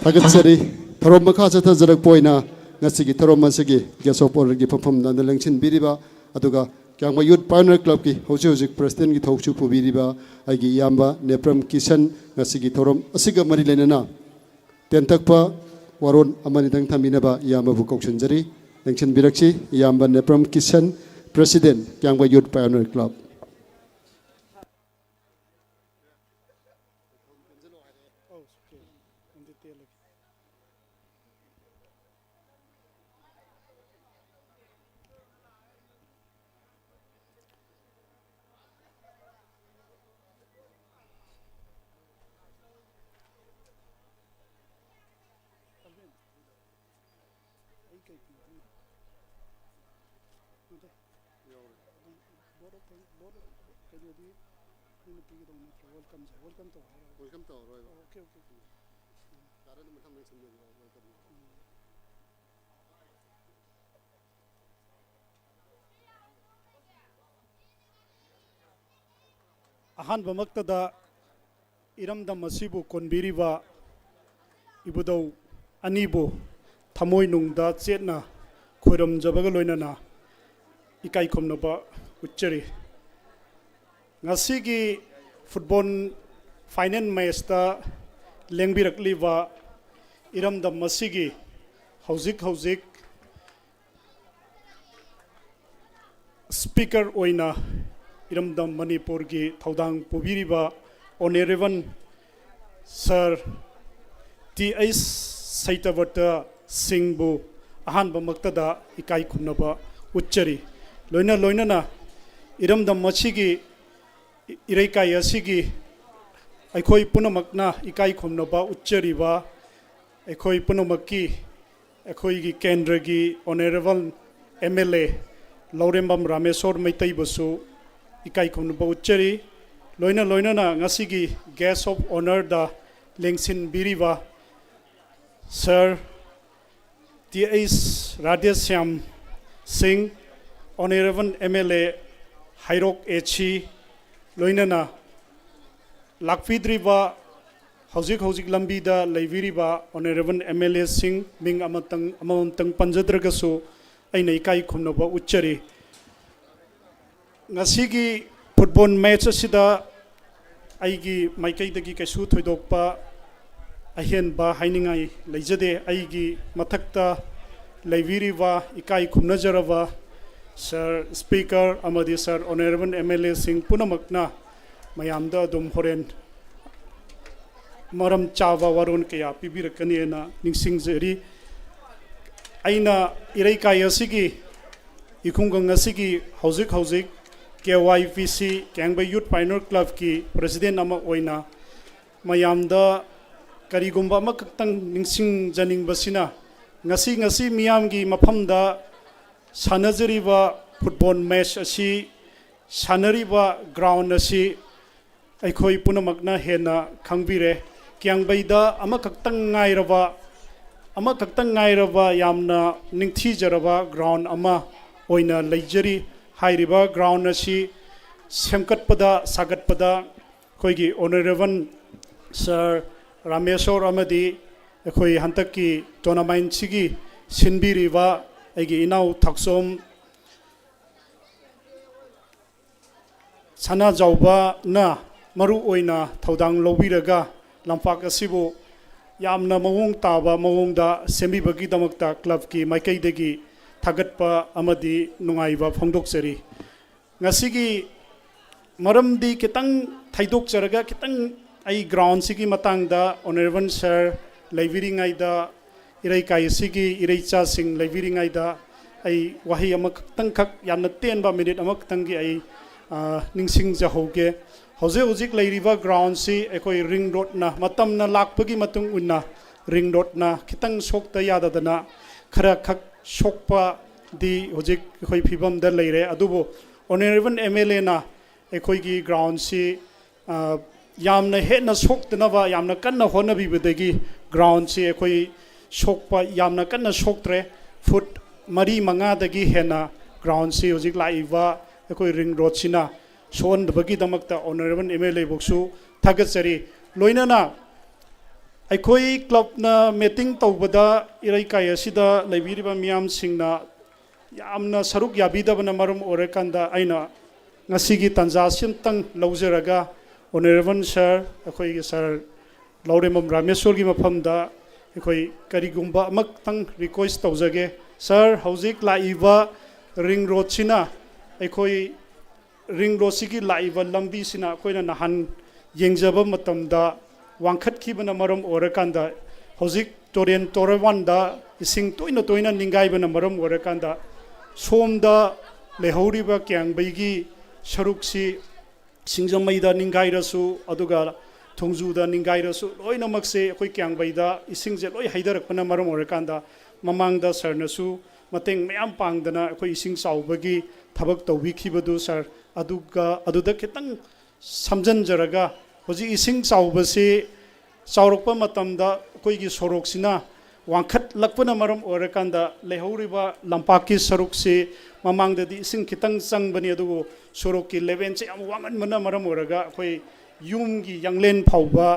ꯊꯥꯒꯠꯆꯔꯤ꯫ ꯊꯧꯔꯝ ꯃꯈꯥ ꯆꯠꯊꯖꯔꯛꯄ ꯑꯣꯏꯅ ꯉꯁꯤꯒꯤ ꯊꯧꯔꯝ ꯑꯁꯤꯒꯤ Guest of Honourꯒꯤ ꯐꯝꯐꯝ ꯂꯥꯡꯗ ꯂꯦꯡꯁꯤꯟꯕꯤꯔꯤꯕ, ꯑꯗꯨꯒ ꯀ꯭ꯌꯥꯝꯒꯩ Youth Pioneer Clubꯀꯤ ꯍꯧꯖꯤꯛ ꯍꯧꯖꯤꯛ Presidentꯀꯤ ꯊꯧꯁꯨ ꯄꯨꯕꯤꯔꯤꯕ ꯑꯩꯒꯤ ꯏꯌꯥꯝꯕ ꯅꯦꯄ꯭ꯔꯝ ꯀꯤꯁꯟ, ꯉꯁꯤꯒꯤ ꯊꯧꯔꯝ ꯑꯁꯤꯒ ꯃꯔꯤ ꯂꯩꯅꯅ ꯇꯦꯟꯇꯛꯄ ꯋꯥꯔꯣꯜ ꯑꯃꯅꯤꯗꯪ ꯊꯝꯕꯤꯅꯕ ꯏꯌꯥꯝꯕꯕꯨ ꯀꯧꯁꯤꯟꯖꯔꯤ꯫ ꯂꯦꯡꯁꯤꯟꯕꯤꯔꯛꯁꯤ, ꯏꯌꯥꯝꯕ Nepram Kisan, President, ꯀ꯭ꯌꯥꯝꯒꯩ Youth Pioneer Club꯫ ꯑꯩ ꯀꯩ ꯄꯤꯗꯣꯏꯅꯣ? ꯅꯠꯇꯦ꯫ ꯌꯥꯎꯔꯦ꯫ ꯑꯗꯨꯝ vote of thank-, vote of ꯀꯩꯅꯣꯗꯤ ꯅꯣꯏꯅ ꯄꯤꯒꯗꯧ ꯅꯠꯇ꯭ꯔꯣ? Welcomeꯁꯦ, welcome ꯇꯧ ꯍꯥꯏꯔꯣ? Welcome ꯇꯧꯔꯔꯣꯏꯕ꯫ ꯑꯣ, okay, okay, okay. ꯌꯥꯔꯦ, ꯑꯗꯨꯝ ꯃꯊꯪ ꯃꯊꯪ ꯁꯤꯟꯗꯣꯏꯅꯦ, welcome꯫ ꯎꯝ꯫ ꯑꯍꯥꯟꯕꯃꯛꯇꯗ ꯏꯔꯝꯗꯝ ꯑꯁꯤꯕꯨ ꯀꯣꯟꯕꯤꯔꯤꯕ ꯏꯕꯨꯙꯧ ꯑꯅꯤꯕꯨ ꯊꯃꯣꯏꯅꯨꯡꯗ ꯆꯦꯠꯅ ꯈꯣꯏꯔꯝꯖꯕꯒ ꯂꯣꯏꯅꯅ ꯏꯀꯥꯏ ꯈꯨꯝꯅꯕ ꯎꯠꯆꯔꯤ꯫ ꯉꯁꯤꯒꯤ football final matchꯇ ꯂꯦꯡꯕꯤꯔꯛꯂꯤꯕ ꯏꯔꯝꯗꯝ ꯑꯁꯤꯒꯤ ꯍꯧꯖꯤꯛ ꯍꯧꯖꯤꯛ Speaker ꯑꯣꯏꯅ ꯏꯔꯝꯗꯝ ꯃꯅꯤꯄꯨꯔꯒꯤ ꯊꯧꯗꯥꯡ ꯄꯨꯕꯤꯔꯤꯕ Honourable Sir T H ꯁꯩꯇꯕ꯭ꯔꯇ ꯁꯤꯡꯕꯨ ꯑꯍꯥꯟꯕꯃꯛꯇꯗ ꯏꯀꯥꯏ ꯈꯨꯝꯅꯕ ꯎꯠꯆꯔꯤ꯫ ꯂꯣꯏꯅ ꯂꯣꯏꯅꯅ ꯏꯔꯝꯗꯝ ꯑꯁꯤꯒꯤ ꯏꯔꯩꯀꯥꯏ ꯑꯁꯤꯒꯤ ꯑꯩꯈꯣꯏ ꯄꯨꯝꯅꯃꯛꯅ ꯏꯀꯥꯏ ꯈꯨꯝꯅꯕ ꯎꯠꯆꯔꯤꯕ ꯑꯩꯈꯣꯏ ꯄꯨꯝꯅꯃꯛꯀꯤ, ꯑꯩꯈꯣꯏꯒꯤ ꯀꯦꯟꯗ꯭ꯔꯒꯤ Honourable M L A ꯂꯧꯔꯦꯝꯕꯝ ꯔꯥꯃꯦꯁꯣꯔ ꯃꯩꯇꯩꯕꯨꯁꯨ ꯏꯀꯥꯏ ꯈꯨꯝꯅꯕ ꯎꯠꯆꯔꯤ꯫ ꯂꯣꯏꯅ ꯂꯣꯏꯅꯅ ꯉꯁꯤꯒꯤ Guest of Honourꯗ ꯂꯦꯡꯁꯤꯟꯕꯤꯔꯤꯕ Sir Th Radheshyam Singh, Honourable M L A Heirok H C, ꯂꯣꯏꯅꯅ ꯂꯥꯛꯄꯤꯗ꯭ꯔꯤꯕ, ꯍꯧꯖꯤꯛ ꯍꯧꯖꯤꯛ ꯂꯝꯕꯤꯗ ꯂꯩꯕꯤꯔꯤꯕ Honourable M L Aꯁꯤꯡ, ꯃꯤꯡ ꯑꯃꯇꯪ, ꯑꯃꯃꯝꯇꯪ ꯄꯟꯖꯗ꯭ꯔꯒꯁꯨ ꯑꯩꯅ ꯏꯀꯥꯏ ꯈꯨꯝꯅꯕ ꯎꯠꯆꯔꯤ꯫ ꯉꯁꯤꯒꯤ football match ꯑꯁꯤꯗ ꯑꯩꯒꯤ ꯃꯥꯏꯀꯩꯗꯒꯤ ꯀꯩꯁꯨ ꯊꯣꯏꯗꯣꯛꯄ ꯑꯍꯦꯟꯕ ꯍꯥꯏꯅꯤꯡꯉꯥꯏ ꯂꯩꯖꯗꯦ꯫ ꯑꯩꯒꯤ ꯃꯊꯛꯇ ꯂꯩꯕꯤꯔꯤꯕ ꯏꯀꯥꯏ ꯈꯨꯝꯅꯖꯔꯕ Sir Speaker ꯑꯃꯗꯤ Sir Honourable M L Aꯁꯤꯡ ꯄꯨꯝꯅꯃꯛꯅ ꯃꯌꯥꯝꯗ ꯑꯗꯨꯝ ꯍꯣꯔꯦꯟ ꯃꯔꯝ ꯆꯥꯕ ꯋꯥꯔꯣꯜ ꯀꯌꯥ ꯄꯤꯕꯤꯔꯛꯀꯅꯤ ꯍꯥꯏꯅ ꯅꯤꯡꯁꯤꯡꯖꯔꯤ꯫ ꯑꯩꯅ ꯏꯔꯩꯀꯥꯏ ꯑꯁꯤꯒꯤ, ꯏꯈꯨꯡꯒꯪ ꯑꯁꯤꯒꯤ ꯍꯧꯖꯤꯛ ꯍꯧꯖꯤꯛ K Y P C, ꯀꯦꯡꯕꯩ Youth Pioneer Clubꯀꯤ President ꯑꯃ ꯑꯣꯏꯅ ꯃꯌꯥꯝꯗ ꯀꯔꯤꯒꯨꯝꯕ ꯑꯃꯈꯛꯇꯪ ꯅꯤꯡꯁꯤꯡꯖꯅꯤꯡꯕꯁꯤꯅ, ꯉꯁꯤ, ꯉꯁꯤ ꯃꯤꯌꯥꯝꯒꯤ ꯃꯐꯝꯗ ꯁꯥꯟꯅꯖꯔꯤꯕ football match ꯑꯁꯤ, ꯁꯥꯟꯅꯔꯤꯕ ground ꯑꯁꯤ ꯑꯩꯈꯣꯏ ꯄꯨꯝꯅꯃꯛꯅ ꯍꯦꯟꯅ ꯈꯪꯕꯤꯔꯦ꯫ ꯀꯦꯡꯕꯩꯗ ꯑꯃꯈꯛꯇꯪ ꯉꯥꯏꯔꯕ, ꯑꯃꯈꯛꯇꯪ ꯉꯥꯏꯔꯕ ꯌꯥꯝꯅ ꯅꯤꯡꯊꯤꯖꯔꯕ ground ꯑꯃ ꯑꯣꯏꯅ ꯂꯩꯖꯔꯤ꯫ ꯍꯥꯏꯔꯤꯕ ground ꯑꯁꯤ ꯁꯦꯝꯒꯠꯄꯗ, ꯁꯥꯒꯠꯄꯗ ꯑꯩꯈꯣꯏꯒꯤ Honourable Sir ꯔꯥꯃꯦꯁꯣꯔ ꯑꯃꯗꯤ ꯑꯩꯈꯣꯏ ꯍꯟꯗꯛꯀꯤ tournamentꯁꯤꯒꯤ ꯁꯤꯟꯕꯤꯔꯤꯕ ꯑꯩꯒꯤ ꯏꯅꯥꯎ ꯊꯥꯛꯆꯣꯝ ꯁꯅꯥꯖꯥꯎꯕꯅ ꯃꯔꯨ ꯑꯣꯏꯅ ꯊꯧꯗꯥꯡ ꯂꯧꯕꯤꯔꯒ ꯂꯝꯄꯥꯛ ꯑꯁꯤꯕꯨ ꯌꯥꯝꯅ ꯃꯑꯣꯡ ꯇꯥꯕ ꯃꯑꯣꯡꯗ ꯁꯦꯝꯕꯤꯕꯒꯤꯗꯃꯛꯇ clubꯀꯤ ꯃꯥꯏꯀꯩꯗꯒꯤ ꯊꯥꯒꯠꯄ ꯑꯃꯗꯤ ꯅꯨꯡꯉꯥꯏꯕ ꯐꯣꯡꯗꯣꯛꯆꯔꯤ꯫ ꯉꯁꯤꯒꯤ ꯃꯔꯝꯗꯤ ꯈꯤꯇꯪ ꯊꯩꯗꯣꯛꯆꯔꯒ, ꯈꯤꯇꯪ ꯑꯩ groundꯁꯤꯒꯤ ꯃꯇꯥꯡꯗ Honourable Sir ꯂꯩꯕꯤꯔꯤꯉꯩꯗ, ꯏꯔꯩꯀꯥꯏ ꯑꯁꯤꯒꯤ ꯏꯔꯩꯆꯥꯁꯤꯡ ꯂꯩꯕꯤꯔꯤꯉꯩꯗ ꯑꯩ ꯋꯥꯍꯩ ꯑꯃꯈꯛꯇꯪꯈꯛ, ꯌꯥꯝꯅ ꯇꯦꯟꯕ minute ꯑꯃꯈꯛꯇꯪꯒꯤ ꯑꯩ, ꯑ, ꯅꯤꯡꯁꯤꯡꯖꯍꯧꯒꯦ꯫ ꯍꯧꯖꯤꯛ ꯍꯧꯖꯤꯛ ꯂꯩꯔꯤꯕ groundꯁꯤ ꯑꯩꯈꯣꯏ ring roadꯅ ꯃꯇꯝꯅ ꯂꯥꯛꯄꯒꯤ ꯃꯇꯨꯡ ꯏꯟꯅ ꯔꯤꯡ ꯔꯣꯗꯅ ꯈꯤꯇꯪ ꯁꯣꯛꯇ ꯌꯥꯗꯗꯅ ꯈꯔ ꯈꯛ ꯁꯣꯛꯄꯗꯤ ꯍꯧꯖꯤꯛ ꯑꯩꯈꯣꯏ ꯐꯤꯕꯝꯗ ꯂꯩꯔꯦ꯫ ꯑꯗꯨꯕꯨ ꯑꯣꯅꯔꯦꯕꯜ ꯑꯦꯝ ꯑꯦꯜ ꯑꯦꯅ ꯑꯩꯈꯣꯏꯒꯤ ꯒ꯭ꯔꯥꯎꯟꯁꯤ, ꯑ, ꯌꯥꯝꯅ ꯍꯦꯟꯅ ꯁꯣꯛꯇꯅꯕ ꯌꯥꯝꯅ ꯀꯟꯅ ꯍꯣꯠꯅꯕꯤꯕꯗꯒꯤ ꯒ꯭ꯔꯥꯎꯟꯁꯤ ꯑꯩꯈꯣꯏ ꯁꯣꯛꯄ ꯌꯥꯝꯅ ꯀꯟꯅ ꯁꯣꯛꯇ꯭ꯔꯦ꯫ ꯐꯨꯠ ꯃꯔꯤ ꯃꯉꯥꯗꯒꯤ ꯍꯦꯟꯅ ꯒ꯭ꯔꯥꯎꯟꯁꯤ ꯍꯧꯖꯤꯛ ꯂꯥꯛꯏꯕ ꯑꯩꯈꯣꯏ ꯔꯤꯡ ꯔꯣꯗꯁꯤꯅ ꯁꯣꯛꯍꯟꯗꯕꯒꯤꯗꯃꯛꯇ ꯑꯣꯅꯔꯦꯕꯜ ꯑꯦꯝ ꯑꯦꯜ ꯑꯦꯕꯨꯁꯨ ꯊꯥꯒꯠꯆꯔꯤ꯫ ꯂꯣꯏꯅꯅ ꯑꯩꯈꯣꯏ ꯀ꯭ꯂꯕꯅ ꯃꯤꯇꯤꯡ ꯇꯧꯕꯗ ꯏꯔꯩꯀꯥꯏ ꯑꯁꯤꯗ ꯂꯩꯕꯤꯔꯤꯕ ꯃꯤꯌꯥꯝꯁꯤꯡꯅ ꯌꯥꯝꯅ ꯁꯔꯨꯛ ꯌꯥꯕꯤꯗꯕꯅ ꯃꯔꯝ ꯑꯣꯏꯔꯀꯥꯟꯗ ꯑꯩꯅ ꯉꯁꯤꯒꯤ ꯇꯥꯟꯖꯥꯁꯤ ꯑꯝꯇꯪ ꯂꯧꯖꯔꯒ ꯑꯣꯅꯔꯦꯕꯜ ꯁꯥꯔ, ꯑꯩꯈꯣꯏꯒꯤ ꯁꯥꯔ ꯂꯧꯔꯦꯝꯕꯝ ꯔꯥꯃꯦꯁꯣꯔꯒꯤ ꯃꯐꯝꯗ ꯑꯩꯈꯣꯏ ꯀꯔꯤꯒꯨꯝꯕ ꯑꯃꯈꯛꯇꯪ ꯔꯤꯀ꯭ꯋꯦꯁ ꯇꯧꯖꯒꯦ꯫ ꯁꯥꯔ, ꯍꯧꯖꯤꯛ ꯂꯥꯛꯏꯕ ꯔꯤꯡ ꯔꯣꯗꯁꯤꯅ ꯑꯩꯈꯣꯏ ꯔꯤꯡ ꯔꯣꯗꯁꯤꯒꯤ ꯂꯥꯛꯏꯕ ꯂꯝꯕꯤꯁꯤꯅ ꯑꯩꯈꯣꯏꯅ ꯅꯍꯥꯟ ꯌꯦꯡꯖꯕ ꯃꯇꯝꯗ ꯋꯥꯡꯈꯠꯈꯤꯕꯅ ꯃꯔꯝ ꯑꯣꯏꯔꯀꯥꯟꯗ ꯍꯧꯖꯤꯛ ꯇꯨꯔꯦꯟ ꯇꯣꯔꯕꯥꯟꯗ ꯏꯁꯤꯡ ꯇꯣꯏꯅ ꯇꯣꯏꯅ ꯅꯤꯡꯒꯥꯏꯕꯅ ꯃꯔꯝ ꯑꯣꯏꯔꯀꯥꯟꯗ ꯁꯣꯝꯗ ꯂꯩꯍꯧꯔꯤꯕ ꯀꯌꯥꯡꯕꯩꯒꯤ ꯁꯔꯨꯛꯁꯤ ꯁꯤꯡꯖꯃꯩꯗ ꯅꯤꯡꯒꯥꯏꯔꯁꯨ, ꯑꯗꯨꯒ ꯊꯣꯡꯖꯨꯗ ꯅꯤꯡꯒꯥꯏꯔꯁꯨ, ꯂꯣꯏꯅꯃꯛꯁꯦ ꯑꯩꯈꯣꯏ ꯀꯌꯥꯡꯕꯩꯗ ꯏꯁꯤꯡꯁꯦ ꯂꯣꯏ ꯍꯩꯊꯔꯛꯄꯅ ꯃꯔꯝ ꯑꯣꯏꯔꯀꯥꯟꯗ ꯃꯃꯥꯡꯗ ꯁꯥꯔꯅꯁꯨ ꯃꯇꯦꯡ ꯃꯌꯥꯝ ꯄꯥꯡꯗꯅ ꯑꯩꯈꯣꯏ ꯏꯁꯤꯡ ꯆꯥꯎꯕꯒꯤ ꯊꯕꯛ ꯇꯧꯕꯤꯈꯤꯕꯗꯨ ꯁꯥꯔ, ꯑꯗꯨꯒ ꯑꯗꯨꯗ ꯈꯤꯇꯪ ꯁꯝꯖꯤꯟꯖꯔꯒ, ꯍꯧꯖꯤꯛ ꯏꯁꯤꯡ ꯆꯥꯎꯕꯁꯤ ꯆꯥꯎꯔꯛꯄ ꯃꯇꯝꯗ ꯑꯩꯈꯣꯏꯒꯤ ꯁꯣꯔꯣꯛꯁꯤꯅ ꯋꯥꯡꯈꯠꯂꯛꯄꯅ ꯃꯔꯝ ꯑꯣꯏꯔꯀꯥꯟꯗ ꯂꯩꯍꯧꯔꯤꯕ ꯂꯝꯄꯥꯛꯀꯤ ꯁꯔꯨꯛꯁꯤ ꯃꯃꯥꯡꯗꯗꯤ ꯏꯁꯤꯡ ꯈꯤꯇꯪ ꯆꯪꯕꯅꯤ, ꯑꯗꯨꯕꯨ ꯁꯣꯔꯣꯛꯀꯤ ꯂꯦꯚꯦꯜꯁꯦ ꯌꯥꯝ ꯋꯥꯡꯃꯟꯕꯅ ꯃꯔꯝ ꯑꯣꯏꯔꯒ ꯑꯩꯈꯣꯏ ꯌꯨꯝꯒꯤ ꯌꯥꯡꯂꯦꯟ ꯐꯥꯎꯕ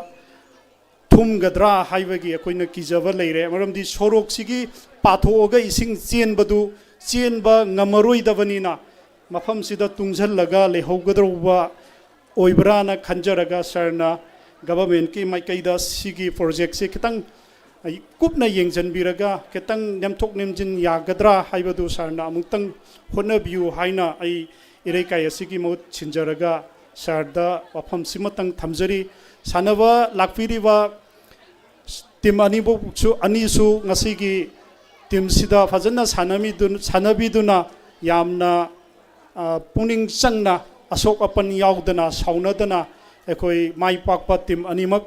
ꯊꯨꯝꯒꯗ꯭ꯔꯥ ꯍꯥꯏꯕꯒꯤ ꯑꯩꯈꯣꯏꯅ ꯀꯤꯖꯕ ꯂꯩꯔꯦ꯫ ꯃꯔꯝꯗꯤ ꯁꯣꯔꯣꯛꯁꯤꯒꯤ ꯄꯥꯊꯣꯛꯑꯒ ꯏꯁꯤꯡ ꯆꯦꯟꯕꯗꯨ ꯆꯦꯟꯕ ꯉꯝꯃꯔꯣꯏꯗꯕꯅꯤꯅ ꯃꯐꯝꯁꯤꯗ ꯇꯨꯡꯁꯤꯜꯂꯒ ꯂꯩꯍꯧꯒꯗꯧꯕ ꯑꯣꯏꯕ꯭ꯔꯥꯅ ꯈꯟꯖꯔꯒ ꯁꯥꯔꯅ ꯒꯚꯔꯟꯃꯦꯟꯠꯀꯤ ꯃꯥꯏꯀꯩꯗ ꯁꯤꯒꯤ ꯄ꯭ꯔꯣꯖꯦꯛꯁꯦ ꯈꯤꯇꯪ ꯀꯨꯞꯅ ꯌꯦꯡꯁꯤꯟꯕꯤꯔꯒ ꯈꯤꯇꯪ ꯅꯦꯝꯊꯣꯛ ꯅꯦꯝꯖꯤꯟ ꯌꯥꯒꯗ꯭ꯔꯥ ꯍꯥꯏꯕꯗꯨ ꯁꯥꯔꯅ ꯑꯃꯨꯛꯇꯪ ꯍꯣꯠꯅꯕꯤꯌꯨ ꯍꯥꯏꯅ ꯑꯩ ꯏꯔꯩꯀꯥꯏ ꯑꯁꯤꯒꯤ ꯃꯍꯨꯠ ꯁꯤꯟꯖꯔꯒ ꯁꯥꯔꯗ ꯋꯥꯐꯝꯁꯤꯃꯇꯪ ꯊꯝꯖꯔꯤ꯫ ꯁꯥꯟꯅꯕ ꯂꯥꯛꯄꯤꯔꯤꯕ ꯇꯤꯝ ꯑꯅꯤꯃꯛꯁꯨ, ꯑꯅꯤꯁꯨ ꯉꯁꯤꯒꯤ ꯇꯤꯝꯁꯤꯗ ꯐꯖꯅ ꯁꯥꯟꯅꯃꯤꯗꯨ-, ꯁꯥꯟꯅꯕꯤꯗꯨꯅ ꯌꯥꯝꯅ, ꯑ, ꯄꯨꯛꯅꯤꯡ ꯆꯪꯅ ꯑꯁꯣꯛ ꯑꯄꯟ ꯌꯥꯎꯗꯅ ꯁꯥꯎꯅꯗꯅ ꯑꯩꯈꯣꯏ ꯃꯥꯏ ꯄꯥꯛꯄ ꯇꯤꯝ ꯑꯅꯤꯃꯛ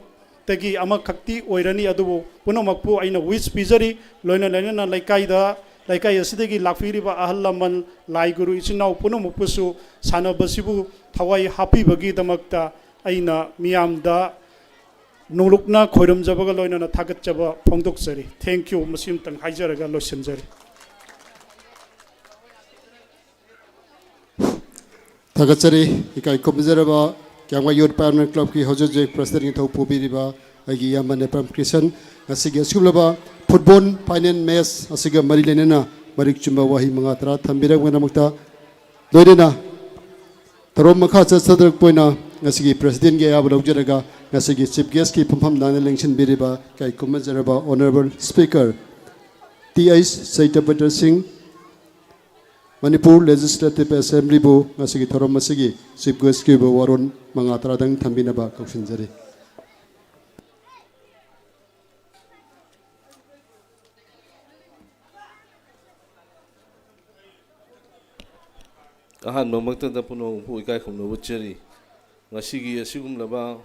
ꯇꯒꯤ ꯑꯃꯈꯛꯇꯤ ꯑꯣꯏꯔꯅꯤ꯫ ꯑꯗꯨꯕꯨ ꯄꯨꯝꯅꯃꯛꯄꯨ ꯑꯩꯅ wish ꯄꯤꯖꯔꯤ꯫ ꯂꯣꯏꯅ ꯂꯣꯏꯅꯅ ꯂꯩꯀꯥꯏꯗ, ꯂꯩꯀꯥꯏ ꯑꯁꯤꯗꯒꯤ ꯂꯥꯛꯄꯤꯔꯤꯕ ꯑꯍꯜ ꯂꯃꯟ, ꯂꯥꯏ ꯒꯨꯔꯨ, ꯏꯆꯤꯟ ꯏꯅꯥꯎ ꯄꯨꯝꯅꯃꯛꯄꯨꯁꯨ ꯁꯥꯟꯅꯕꯁꯤꯕꯨ ꯊꯋꯥꯏ ꯍꯥꯞꯄꯤꯕꯒꯤꯗꯃꯛꯇ ꯑꯩꯅ ꯃꯤꯌꯥꯝꯗ ꯅꯣꯡꯂꯨꯛꯅ ꯈꯣꯏꯔꯝꯖꯕꯒ ꯂꯣꯏꯅꯅ ꯊꯥꯒꯠꯆꯕ ꯐꯣꯡꯗꯣꯛꯆꯔꯤ꯫ Thank you꯫ ꯃꯁꯤꯃꯇꯪ ꯍꯥꯏꯖꯔꯒ ꯂꯣꯏꯁꯤꯟꯖꯔꯤ꯫ ꯊꯥꯒꯠꯆꯔꯤ꯫ ꯏꯀꯥꯏ ꯈꯨꯝꯅꯖꯔꯕ ꯀ꯭ꯌꯥꯝꯒꯩ ꯌꯨꯠ ꯄꯥꯏꯑꯣꯅꯤꯌꯔ ꯀ꯭ꯂꯕꯀꯤ ꯍꯧꯖꯤꯛ ꯍꯧꯖꯤꯛ ꯄ꯭ꯔꯁꯤꯗꯦꯟꯒꯤ ꯊꯧ ꯄꯨꯕꯤꯔꯤꯕ ꯑꯩꯒꯤ ꯏꯌꯥꯝꯕ ꯅꯦꯄꯝ ꯀ꯭ꯔꯤꯁꯟ꯫ ꯉꯁꯤꯒꯤ ꯑꯁꯤꯒꯨꯝꯂꯕ ꯐꯨꯠꯕꯣꯜ ꯐꯥꯏꯅꯦꯜ ꯃꯦꯆ ꯑꯁꯤꯒ ꯃꯔꯤ ꯂꯩꯅꯅ ꯃꯔꯤꯛ ꯆꯨꯝꯕ ꯋꯥꯍꯩ ꯃꯉꯥ ꯇꯔꯥ ꯊꯝꯕꯤꯔꯛꯄꯒꯤꯗꯃꯛꯇ, ꯂꯣꯏꯅꯅ ꯊꯧꯔꯝ ꯃꯈꯥ ꯆꯠꯊꯗꯔꯛꯄ ꯑꯣꯏꯅ ꯉꯁꯤꯒꯤ ꯄ꯭ꯔꯁꯤꯗꯦꯟꯒꯤ ꯑꯌꯥꯕ ꯂꯧꯖꯔꯒ ꯉꯁꯤꯒꯤ ꯆꯤꯐ ꯒꯦꯁꯀꯤ ꯐꯝꯐꯝ ꯅꯥꯏꯅ ꯂꯦꯡꯁꯤꯟꯕꯤꯔꯤꯕ ꯏꯀꯥꯏ ꯈꯨꯝꯅꯖꯔꯕ ꯑꯣꯅꯔꯦꯕꯜ ꯁ꯭ꯄꯤꯀꯔ ꯇꯤ ꯑꯩꯆ ꯁꯇ꯭ꯌꯕ꯭ꯔꯇ ꯁꯤꯡ, ꯃꯅꯤꯄꯨꯔ ꯂꯦꯖꯤꯁꯂꯦꯇꯤꯚ ꯑꯦꯁꯦꯝꯕ꯭ꯂꯤꯕꯨ ꯉꯁꯤꯒꯤ ꯊꯧꯔꯝ ꯑꯁꯤꯒꯤ ꯆꯤꯐ ꯒꯦꯁꯀꯤ ꯑꯣꯏꯕ ꯋꯥꯔꯣꯜ ꯃꯉꯥ ꯇꯔꯥꯗꯪ ꯊꯝꯕꯤꯅꯕ ꯀꯧꯁꯤꯟꯖꯔꯤ꯫ ꯑꯍꯥꯟꯕꯃꯛꯇꯗ ꯄꯨꯝꯅꯃꯛꯄꯨ ꯏꯀꯥꯏ ꯈꯨꯝꯅꯕ ꯎꯠꯆꯔꯤ꯫ ꯉꯁꯤꯒꯤ ꯑꯁꯤꯒꯨꯝꯂꯕ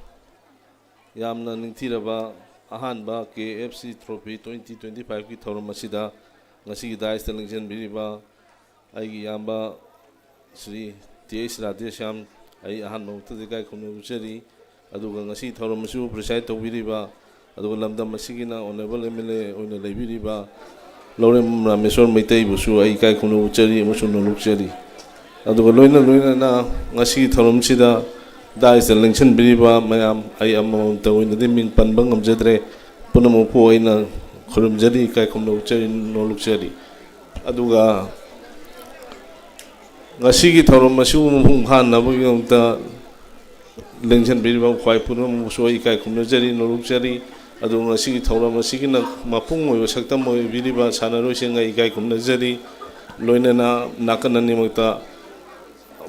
ꯌꯥꯝꯅ ꯅꯤꯡꯊꯤꯔꯕ ꯑꯍꯥꯟꯕ K F C trophy twenty twenty ꯐꯥꯏꯚꯀꯤ ꯊꯧꯔꯝ ꯑꯁꯤꯗ ꯉꯁꯤꯒꯤ ꯗꯥꯏꯁꯇ ꯂꯦꯡꯁꯤꯟꯕꯤꯔꯤꯕ ꯑꯩꯒꯤ ꯏꯌꯥꯝꯕ ꯁ꯭ꯔꯤ ꯇꯤ ꯑꯩꯆ ꯔꯥꯙꯦꯁ꯭ꯌꯥꯝ, ꯑꯩ ꯑꯍꯥꯟꯕꯃꯛꯇꯗ ꯏꯀꯥꯏ ꯈꯨꯝꯅꯕ ꯎꯠꯆꯔꯤ꯫ ꯑꯗꯨꯒ ꯉꯁꯤ ꯊꯧꯔꯝ ꯑꯁꯤꯕꯨ ꯄ꯭ꯔꯤꯁꯥꯏꯗ ꯇꯧꯕꯤꯔꯤꯕ, ꯑꯗꯨꯒ ꯂꯝꯗꯝ ꯑꯁꯤꯒꯤꯅ ꯑꯣꯅꯔꯦꯕꯜ ꯑꯦꯝ ꯑꯦꯜ ꯑꯦ ꯑꯣꯏꯅ ꯂꯩꯕꯤꯔꯤꯕ ꯂꯧꯔꯦꯝ ꯔꯥꯃꯦꯁꯣꯔ ꯃꯩꯇꯩꯕꯨꯁꯨ ꯑꯩ ꯏꯀꯥꯏ ꯈꯨꯝꯅꯕ ꯎꯠꯆꯔꯤ ꯑꯃꯁꯨꯡ ꯅꯣꯂꯨꯛꯆꯔꯤ꯫ ꯑꯗꯨꯒ ꯂꯣꯏꯅ ꯂꯣꯏꯅꯅ ꯉꯁꯤꯒꯤ ꯊꯧꯔꯝꯁꯤꯗ ꯗꯥꯏꯁꯇ ꯂꯦꯡꯁꯤꯟꯕꯤꯔꯤꯕ ꯃꯌꯥꯝ, ꯑꯩ ꯑꯃꯃꯝꯇ ꯑꯣꯏꯅꯗꯤ ꯃꯤꯡ ꯄꯟꯕ ꯉꯝꯖꯗ꯭ꯔꯦ, ꯄꯨꯝꯅꯃꯛꯄꯨ ꯑꯩꯅ ꯈꯨꯔꯨꯝꯖꯔꯤ, ꯏꯀꯥꯏ ꯈꯨꯝꯅꯕ ꯎꯠꯆꯔꯤ, ꯅꯣꯂꯨꯛꯆꯔꯤ꯫ ꯑꯗꯨꯒ ꯉꯁꯤꯒꯤ ꯊꯧꯔꯝ ꯑꯁꯤꯕꯨ ꯃꯄꯨꯡ ꯐꯥꯍꯟꯅꯕꯒꯤꯗꯃꯛꯇ ꯂꯦꯡꯁꯤꯟꯕꯤꯔꯤꯕ ꯈ꯭ꯋꯥꯏ ꯄꯨꯝꯅꯃꯛꯄꯨꯁꯨ ꯑꯩ ꯏꯀꯥꯏ ꯈꯨꯝꯅꯖꯔꯤ, ꯅꯣꯂꯨꯛꯆꯔꯤ꯫ ꯑꯗꯨꯒ ꯉꯁꯤꯒꯤ ꯊꯧꯔꯝ ꯑꯁꯤꯒꯤꯅ ꯃꯄꯨꯡ ꯑꯣꯏꯕ ꯁꯛꯇꯝ ꯑꯣꯏꯕꯤꯔꯤꯕ ꯁꯥꯟꯅꯔꯣꯏꯁꯤꯡ ꯑꯩ ꯏꯀꯥꯏ ꯈꯨꯝꯅꯖꯔꯤ꯫ ꯂꯣꯏꯅꯅ ꯅꯥꯀꯟ ꯑꯅꯤꯃꯛꯇ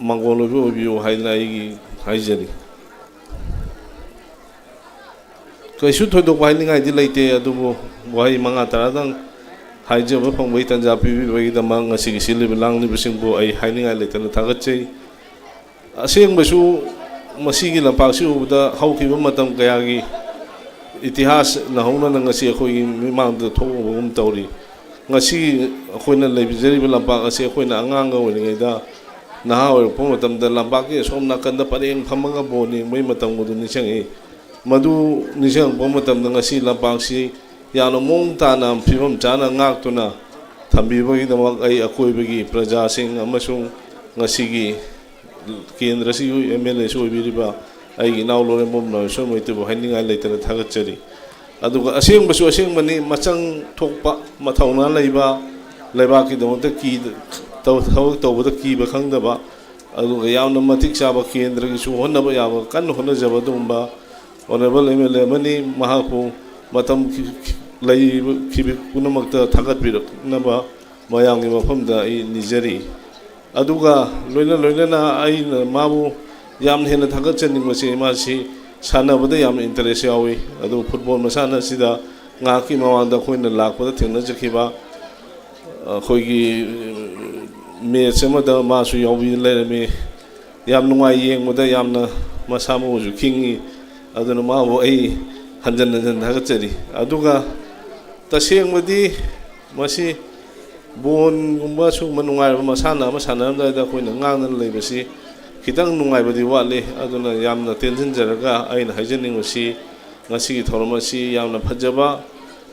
ꯃꯥꯡꯒꯣꯜ ꯑꯣꯏꯕ ꯑꯣꯏꯕꯤꯌꯨ ꯍꯥꯏꯗꯅ ꯑꯩꯒꯤ ꯍꯥꯏꯖꯔꯤ꯫ ꯀꯩꯁꯨ ꯊꯣꯏꯗꯣꯛꯄ ꯍꯥꯏꯅꯤꯡꯉꯥꯏꯗꯤ ꯂꯩꯇꯦ, ꯑꯗꯨꯕꯨ ꯋꯥꯍꯩ ꯃꯉꯥ ꯇꯔꯥꯗꯪ ꯍꯥꯏꯖꯕ ꯐꯪꯕꯒꯤ ꯇꯥꯟꯖꯥ ꯄꯤꯕꯤꯕꯒꯤꯗꯃꯛ ꯉꯁꯤꯒꯤ ꯁꯤꯜꯂꯤꯕ ꯂꯥꯡꯂꯤꯕꯁꯤꯡꯕꯨ ꯑꯩ ꯍꯥꯏꯅꯤꯡꯉꯥꯏ ꯂꯩꯇꯅ ꯊꯥꯒꯠꯆꯩ꯫ ꯑꯁꯦꯡꯕꯁꯨ ꯃꯁꯤꯒꯤ ꯂꯝꯄꯥꯛꯁꯤ ꯎꯕꯗ ꯍꯧꯈꯤꯕ ꯃꯇꯝ ꯀꯌꯥꯒꯤ ꯏꯇꯤꯍꯥꯁ ꯅꯧꯍꯧꯅꯅ ꯉꯁꯤ ꯑꯩꯈꯣꯏꯒꯤ ꯃꯤꯃꯥꯡꯗ ꯊꯣꯛꯂꯨꯕꯒꯨꯝ ꯇꯧꯔꯤ꯫ ꯉꯁꯤ ꯑꯩꯈꯣꯏꯅ ꯂꯩꯖꯔꯤꯕ ꯂꯝꯄꯥꯛ ꯑꯁꯤ ꯑꯩꯈꯣꯏꯅ ꯑꯉꯥꯡꯒ ꯑꯣꯏꯔꯤꯉꯩꯗ, ꯅꯍꯥ ꯑꯣꯏꯔꯛꯄ ꯃꯇꯝꯗ ꯂꯝꯄꯥꯛꯀꯤ ꯑꯁꯣꯝ ꯅꯥꯀꯟꯗ ꯄꯔꯦꯡ ꯐꯝꯃꯒ ꯕꯣꯜ ꯌꯦꯡꯕꯒꯤ ꯃꯇꯝꯒꯗꯨ ꯅꯤꯡꯁꯤꯡꯉꯤ꯫ ꯃꯗꯨ ꯅꯤꯡꯁꯤꯡꯉꯛꯄ ꯃꯇꯝꯗ ꯉꯁꯤ ꯂꯝꯄꯥꯛꯁꯤ ꯌꯥꯝꯅ ꯃꯑꯣꯡ ꯇꯥꯅ ꯐꯤꯕꯝ ꯆꯥꯅ ꯉꯥꯛꯇꯨꯅ ꯊꯝꯕꯤꯕꯒꯤꯗꯃꯛ ꯑꯩ ꯑꯀꯣꯏꯕꯒꯤ ꯄ꯭ꯔꯖꯥꯁꯤꯡ ꯑꯃꯁꯨꯡ ꯉꯁꯤꯒꯤ ꯀꯦꯟꯗ꯭ꯔꯁꯤꯒꯤ ꯑꯦꯝ ꯑꯦꯜ ꯑꯦꯁꯨ ꯑꯣꯏꯕꯤꯔꯤꯕ ꯑꯩꯒꯤ ꯏꯅꯥꯎ ꯂꯣꯔꯦꯝꯕꯝ ꯅꯥꯎꯔꯦꯝꯁꯣꯟ ꯃꯩꯇ꯭ꯔꯤꯕꯨ ꯍꯥꯏꯅꯤꯡꯉꯥꯏ ꯂꯩꯇꯅ ꯊꯥꯒꯠꯆꯔꯤ꯫ ꯑꯗꯨꯒ ꯑꯁꯦꯡꯕꯁꯨ ꯑꯁꯦꯡꯕꯅꯤ, ꯃꯆꯪ ꯊꯣꯛꯄ, ꯃꯊꯧꯅꯥ ꯂꯩꯕ, ꯂꯩꯕꯥꯛꯀꯤꯗꯃꯛꯇ ꯀꯤ-, ꯇꯧ-, ꯊꯕꯛ ꯇꯧꯕꯗ ꯀꯤꯕ ꯈꯪꯗꯕ, ꯑꯗꯨꯒ ꯌꯥꯝꯅ ꯃꯇꯤꯛ ꯆꯥꯕ ꯀꯦꯟꯗ꯭ꯔꯒꯤꯁꯨ ꯍꯣꯠꯅꯕ ꯌꯥꯕ, ꯀꯟꯅ ꯍꯣꯠꯅꯖꯕ ꯑꯗꯨꯒꯨꯝꯕ ꯑꯣꯅꯔꯦꯕꯜ ꯑꯦꯝ ꯑꯦꯜ ꯑꯦ ꯑꯃꯅꯤ꯫ ꯃꯍꯥꯛꯄꯨ ꯃꯇꯝ ꯈꯤ-, ꯈꯤ-, ꯂꯩꯔꯤꯕ ꯈꯤꯕꯤ ꯄꯨꯝꯅꯃꯛꯇ ꯊꯥꯒꯠꯄꯤꯔꯛꯅꯕ ꯃꯌꯥꯝꯒꯤ ꯃꯐꯝꯗ ꯑꯩ ꯅꯤꯖꯔꯤ꯫ ꯑꯗꯨꯒ ꯂꯣꯏꯅ ꯂꯣꯏꯅꯅ ꯑꯩꯅ ꯃꯥꯕꯨ ꯌꯥꯝꯅ ꯍꯦꯟꯅ ꯊꯥꯒꯠꯆꯅꯤꯡꯕꯁꯤ, ꯃꯥꯁꯤ ꯁꯥꯟꯅꯕꯗ ꯌꯥꯝꯅ ꯏꯟꯇꯔꯦꯁ ꯌꯥꯎꯏ꯫ ꯑꯗꯨ ꯐꯨꯠꯕꯣꯜ ꯃꯁꯥꯟꯅ ꯑꯁꯤꯗ ꯉꯥꯏꯍꯥꯛꯀꯤ ꯃꯃꯥꯡꯗ ꯑꯩꯈꯣꯏꯅ ꯂꯥꯛꯄꯗ ꯊꯦꯡꯅꯖꯈꯤꯕ ꯑꯩꯈꯣꯏꯒꯤ ꯃꯦꯠꯆ ꯑꯃꯗ ꯃꯥꯁꯨ ꯌꯥꯎꯕꯤ ꯂꯩꯔꯝꯃꯤ꯫ ꯌꯥꯝ ꯅꯨꯡꯉꯥꯏ ꯌꯦꯡꯕꯗ, ꯌꯥꯝꯅ ꯃꯁꯥ ꯃꯎꯁꯨ ꯈꯤꯡꯉꯤ꯫ ꯑꯗꯨꯅ ꯃꯥꯕꯨ ꯑꯩ ꯍꯟꯖꯟ ꯍꯟꯖꯟ ꯊꯥꯒꯠꯆꯔꯤ꯫ ꯑꯗꯨꯒ ꯇꯁꯦꯡꯕꯗꯤ ꯃꯁꯤ ꯕꯣꯜꯒꯨꯝꯕ ꯁꯤꯒꯨꯝꯕ ꯅꯨꯡꯉꯥꯏꯔꯕ ꯃꯁꯥꯟꯅ ꯑꯃ ꯁꯥꯟꯅꯔꯝꯗꯥꯏꯗ ꯑꯩꯈꯣꯏꯅ ꯉꯥꯡꯗꯅ ꯂꯩꯕꯁꯤ ꯈꯤꯇꯪ ꯅꯨꯡꯉꯥꯏꯕꯗꯤ ꯋꯥꯠꯂꯤ꯫ ꯑꯗꯨꯅ ꯌꯥꯝꯅ ꯇꯦꯟꯁꯤꯟꯖꯔꯒ ꯑꯩꯅ ꯍꯥꯏꯖꯅꯤꯡꯕꯁꯤ, ꯉꯁꯤꯒꯤ ꯊꯧꯔꯝ ꯑꯁꯤ ꯌꯥꯝꯅ ꯐꯖꯕ,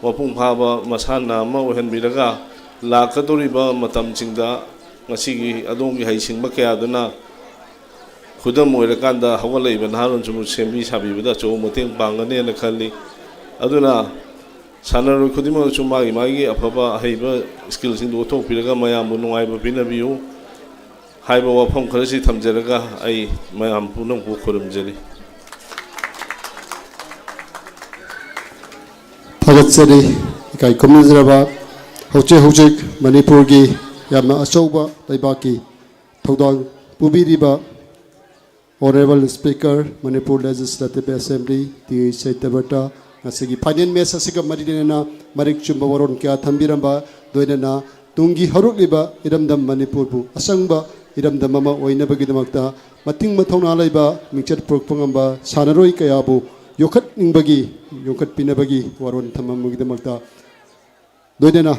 ꯃꯄꯨꯡ ꯐꯥꯕ ꯃꯁꯥꯟꯅ ꯑꯃ ꯑꯣꯏꯍꯟꯕꯤꯔꯒ, ꯂꯥꯛꯀꯗꯧꯔꯤꯕ ꯃꯇꯝꯁꯤꯡꯗ ꯉꯁꯤꯒꯤ ꯑꯗꯣꯝꯒꯤ ꯍꯩꯁꯤꯡꯕ ꯀꯌꯥꯗꯨꯅ ꯈꯨꯗꯝ ꯑꯣꯏꯔꯀꯥꯟꯗ ꯍꯧꯒꯠꯂꯛꯏꯕ ꯅꯍꯥꯔꯣꯜꯁꯤꯕꯨ ꯁꯦꯝꯕꯤ ꯁꯥꯕꯤꯕꯗ ꯑꯆꯧꯕ ꯃꯇꯦꯡ ꯄꯥꯡꯒꯅꯦꯅ ꯈꯜꯂꯤ꯫ ꯑꯗꯨꯅ ꯁꯥꯟꯅꯔꯣꯏ ꯈꯨꯗꯤꯡꯃꯛꯅꯁꯨ ꯃꯥꯒꯤ ꯃꯥꯒꯤ ꯑꯐꯕ ꯑꯍꯩꯕ ꯁ꯭ꯀꯤꯜꯁꯤꯡꯗꯨ ꯎꯠꯊꯣꯛꯄꯤꯔꯒ ꯃꯌꯥꯝꯕꯨ ꯅꯨꯡꯉꯥꯏꯕ ꯄꯤꯅꯕꯤꯌꯨ ꯍꯥꯏꯕ ꯋꯥꯐꯝ ꯈꯔꯁꯤ ꯊꯝꯖꯔꯒ ꯑꯩ ꯃꯌꯥꯝ ꯄꯨꯝꯅꯃꯛꯄꯨ ꯈꯨꯔꯨꯝꯖꯔꯤ꯫ ꯊꯥꯒꯠꯆꯔꯤ꯫ ꯏꯀꯥꯏ ꯈꯨꯝꯅꯖꯔꯕ ꯍꯧꯖꯤꯛ ꯍꯧꯖꯤꯛ ꯃꯅꯤꯄꯨꯔꯒꯤ ꯌꯥꯝꯅ ꯑꯆꯧꯕ ꯂꯩꯕꯥꯛꯀꯤ ꯊꯧꯗꯥꯡ ꯄꯨꯕꯤꯔꯤꯕ Honourable Speaker, Manipur Legislative Assembly, T H Satyabrata, ꯉꯁꯤꯒꯤ ꯐꯥꯏꯅꯦꯜ ꯃꯦꯠꯆ ꯑꯁꯤꯒ ꯃꯔꯤ ꯂꯩꯅꯅ ꯃꯔꯤꯛ ꯆꯨꯝꯕ ꯋꯥꯔꯣꯜ ꯀꯌꯥ ꯊꯝꯕꯤꯔꯝꯕ, ꯂꯣꯏꯅꯅ ꯇꯨꯡꯒꯤ ꯍꯧꯔꯛꯂꯤꯕ ꯏꯔꯝꯗꯝ ꯃꯅꯤꯄꯨꯔꯕꯨ ꯑꯆꯪꯕ ꯏꯔꯝꯗꯝ ꯑꯃ ꯑꯣꯏꯅꯕꯒꯤꯗꯃꯛꯇ ꯃꯇꯤꯡ ꯃꯊꯧꯅꯥ ꯂꯩꯕ, ꯃꯤꯡꯆꯠ ꯄꯨꯔꯛꯄ ꯉꯝꯕ ꯁꯥꯟꯅꯔꯣꯏ ꯀꯌꯥꯕꯨ ꯌꯣꯛꯈꯠꯅꯤꯡꯕꯒꯤ, ꯌꯣꯛꯈꯠꯄꯤꯅꯕꯒꯤ ꯋꯥꯔꯣꯜ ꯊꯝꯃꯝꯕꯒꯤꯗꯃꯛꯇ, ꯂꯣꯏꯅꯅ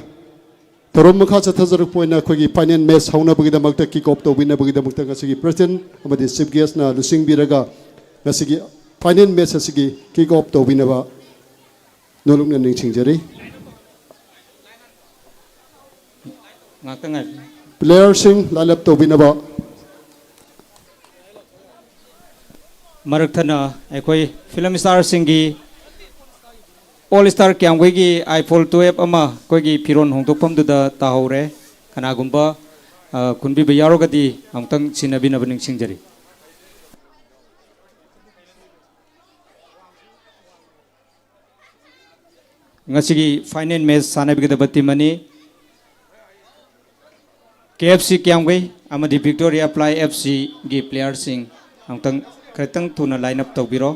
ꯊꯧꯔꯝ ꯃꯈꯥ ꯆꯠꯊꯖꯔꯛꯄ ꯑꯣꯏꯅ ꯑꯩꯈꯣꯏꯒꯤ ꯐꯥꯏꯅꯦꯜ ꯃꯦꯠꯆ ꯍꯧꯅꯕꯒꯤꯗꯃꯛꯇ, ꯀꯤꯛ ꯑꯣꯐ ꯇꯧꯕꯤꯅꯕꯒꯤꯗꯃꯛꯇ ꯉꯁꯤꯒꯤ ꯄ꯭ꯔꯁꯤꯗꯦꯟꯠ ꯑꯃꯗꯤ ꯆꯤꯐ ꯒꯦꯁ꯭ꯠꯅ ꯂꯨꯆꯤꯡꯕꯤꯔꯒ ꯉꯁꯤꯒꯤ ꯐꯥꯏꯅꯦꯜ ꯃꯦꯠꯆ ꯑꯁꯤꯒꯤ ꯀꯤꯛ ꯑꯣꯐ ꯇꯧꯕꯤꯅꯕ ꯅꯣꯂꯨꯛꯅ ꯅꯤꯡꯁꯤꯡꯖꯔꯤ꯫ ꯉꯥꯛꯇ ꯉꯥꯏ꯫ ꯄ꯭ꯂꯦꯌꯔꯁꯤꯡ ꯂꯥꯏꯟ ꯑꯞ ꯇꯧꯕꯤꯅꯕ꯫ ꯃꯔꯛ ꯊꯠꯅ ꯑꯩꯈꯣꯏ ꯐꯤꯂꯝ ꯁ꯭ꯇꯥꯔꯁꯤꯡꯒꯤ ꯑꯣꯜ ꯁ꯭ꯇꯥꯔ ꯀ꯭ꯌꯥꯝꯒꯩꯒꯤ ꯑꯥꯏꯐꯣꯟ ꯇꯨꯌꯦꯜꯐ ꯑꯃ ꯑꯩꯈꯣꯏꯒꯤ ꯐꯤꯔꯣꯟ ꯍꯣꯡꯗꯣꯛꯐꯝꯗꯨꯗ ꯇꯥꯍꯧꯔꯦ꯫ ꯀꯅꯥꯒꯨꯝꯕ, ꯑ, ꯈꯨꯟꯕꯤꯕ ꯌꯥꯎꯔꯒꯗꯤ ꯑꯃꯨꯛꯇꯪ ꯁꯤꯟꯅꯕꯤꯅꯕ ꯅꯤꯡꯁꯤꯡꯖꯔꯤ꯫ ꯉꯁꯤꯒꯤ ꯐꯥꯏꯅꯦꯜ ꯃꯦꯠꯆ ꯁꯥꯟꯅꯕꯤꯒꯗꯕ ꯇꯤꯝ ꯑꯅꯤ, ꯀꯦ ꯑꯦꯐ ꯁꯤ ꯀ꯭ꯌꯥꯝꯒꯩ ꯑꯃꯗꯤ ꯚꯤꯛꯇꯣꯔꯤꯌꯥ ꯄ꯭ꯂꯥꯏ ꯑꯦꯐ ꯁꯤꯒꯤ ꯄ꯭ꯂꯦꯌꯔꯁꯤꯡ ꯑꯃꯨꯛꯇꯪ ꯈꯔꯇꯪ ꯊꯨꯅ ꯂꯥꯏꯟ ꯑꯞ ꯇꯧꯕꯤꯔꯣ꯫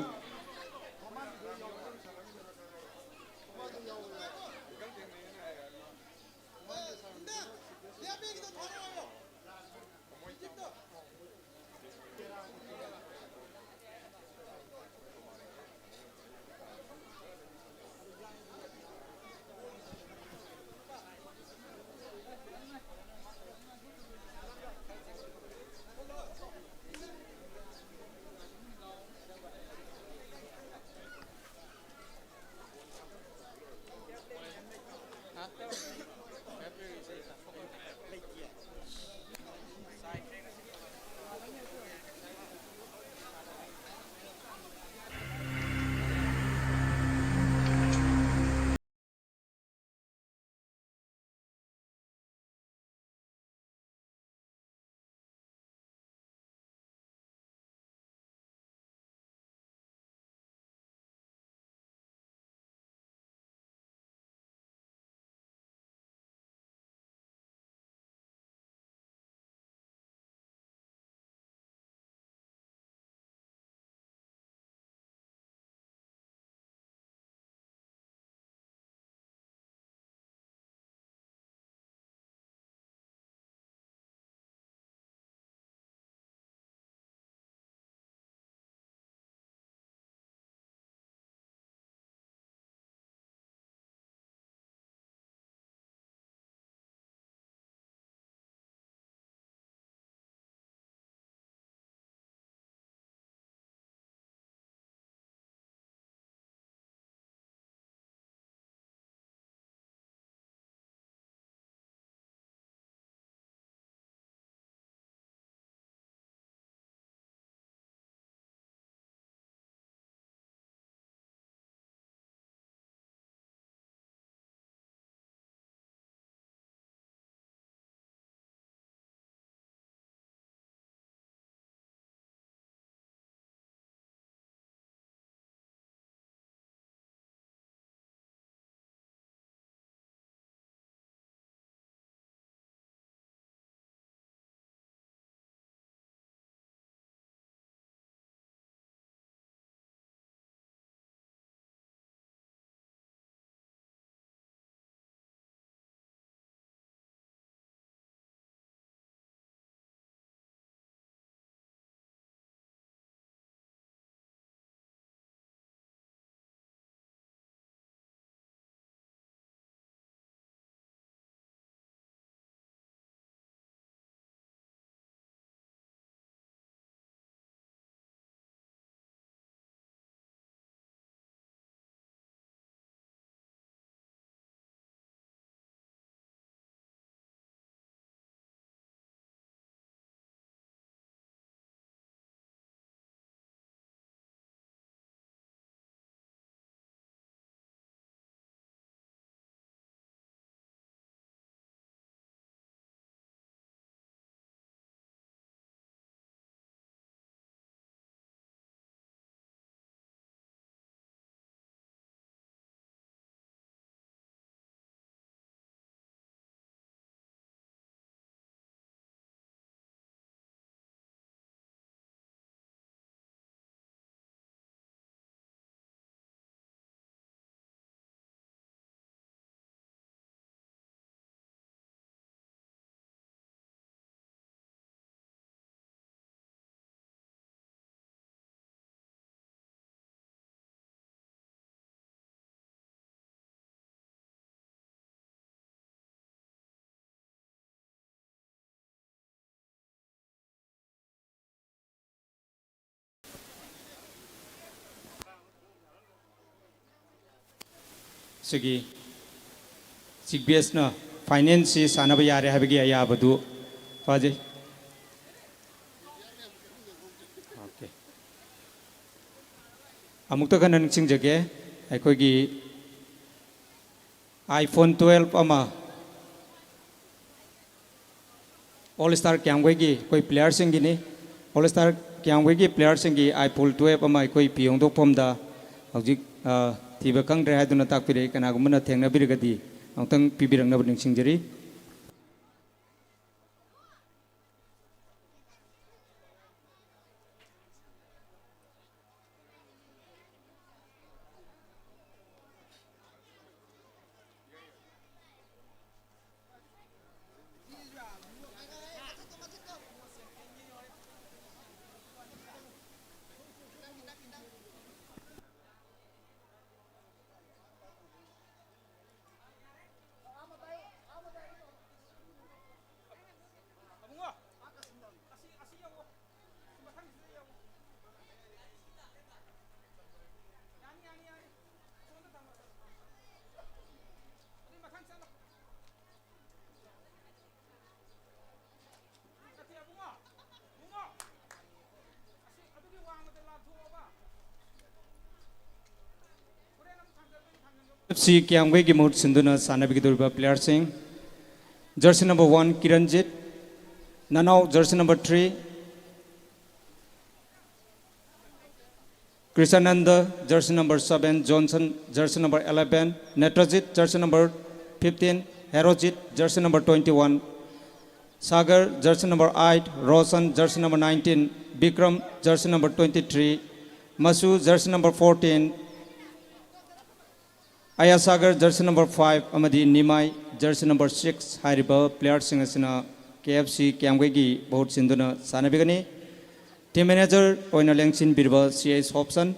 ꯁꯤꯒꯤ ꯆꯤꯛ ꯕꯦꯁꯅ ꯐꯥꯏꯅꯦꯜꯁꯤ ꯁꯥꯟꯅꯕ ꯌꯥꯔꯦ ꯍꯥꯏꯕꯒꯤ ꯑꯌꯥꯕꯗꯨ ꯐꯥꯖꯩ꯫ Okay. ꯑꯃꯨꯛꯇ ꯈꯟꯅ ꯅꯤꯡꯁꯤꯡꯖꯒꯦ, ꯑꯩꯈꯣꯏꯒꯤ iPhone twelve ꯑꯃ All Star ꯀ꯭ꯌꯥꯝꯒꯩꯒꯤ ꯑꯩꯈꯣꯏ ꯄ꯭ꯂꯦꯌꯔꯁꯤꯡꯒꯤꯅꯤ꯫ All Star ꯀ꯭ꯌꯥꯝꯒꯩꯒꯤ ꯄ꯭ꯂꯦꯌꯔꯁꯤꯡꯒꯤ iPhone twelve ꯑꯃ ꯑꯩꯈꯣꯏ ꯐꯤ ꯍꯣꯡꯗꯣꯛꯐꯝꯗ ꯍꯧꯖꯤꯛ, ꯑ, ꯊꯤꯕ ꯈꯪꯗ꯭ꯔꯦ ꯍꯥꯏꯗꯨꯅ ꯇꯥꯛꯄꯤꯔꯛꯏ꯫ ꯀꯅꯥꯒꯨꯝꯕꯅ ꯊꯦꯡꯅꯕꯤꯔꯒꯗꯤ ꯑꯃꯨꯛꯇꯪ ꯄꯤꯕꯤꯔꯛꯅꯕ ꯅꯤꯡꯁꯤꯡꯖꯔꯤ꯫ F C ꯀ꯭ꯌꯥꯝꯒꯩꯒꯤ ꯃꯍꯨꯠ ꯁꯤꯟꯗꯨꯅ ꯁꯥꯟꯅꯕꯤꯒꯗꯧꯔꯤꯕ ꯄ꯭ꯂꯦꯌꯔꯁꯤꯡ: jersey number one, Kiranjit Nanao, jersey number three, Krishnananda, jersey number seven, Johnson, jersey number eleven, Netrajit, jersey number fifteen, Herojit, jersey number twenty-one, Sagar, jersey number eight, Roshan, jersey number nineteen, Bikram, jersey number twenty-three, Masu, jersey number fourteen, Ayasagar, jersey number five, ꯑꯃꯗꯤ ꯅꯤꯃꯥꯏ, jersey number six ꯍꯥꯏꯔꯤꯕ ꯄ꯭ꯂꯦꯌꯔꯁꯤꯡ ꯑꯁꯤꯅ K F C ꯀ꯭ꯌꯥꯝꯒꯩꯒꯤ ꯃꯍꯨꯠ ꯁꯤꯟꯗꯨꯅ ꯁꯥꯟꯅꯕꯤꯒꯅꯤ꯫ Team manager ꯑꯣꯏꯅ ꯂꯦꯡꯁꯤꯟꯕꯤꯔꯤꯕ C I Sopson.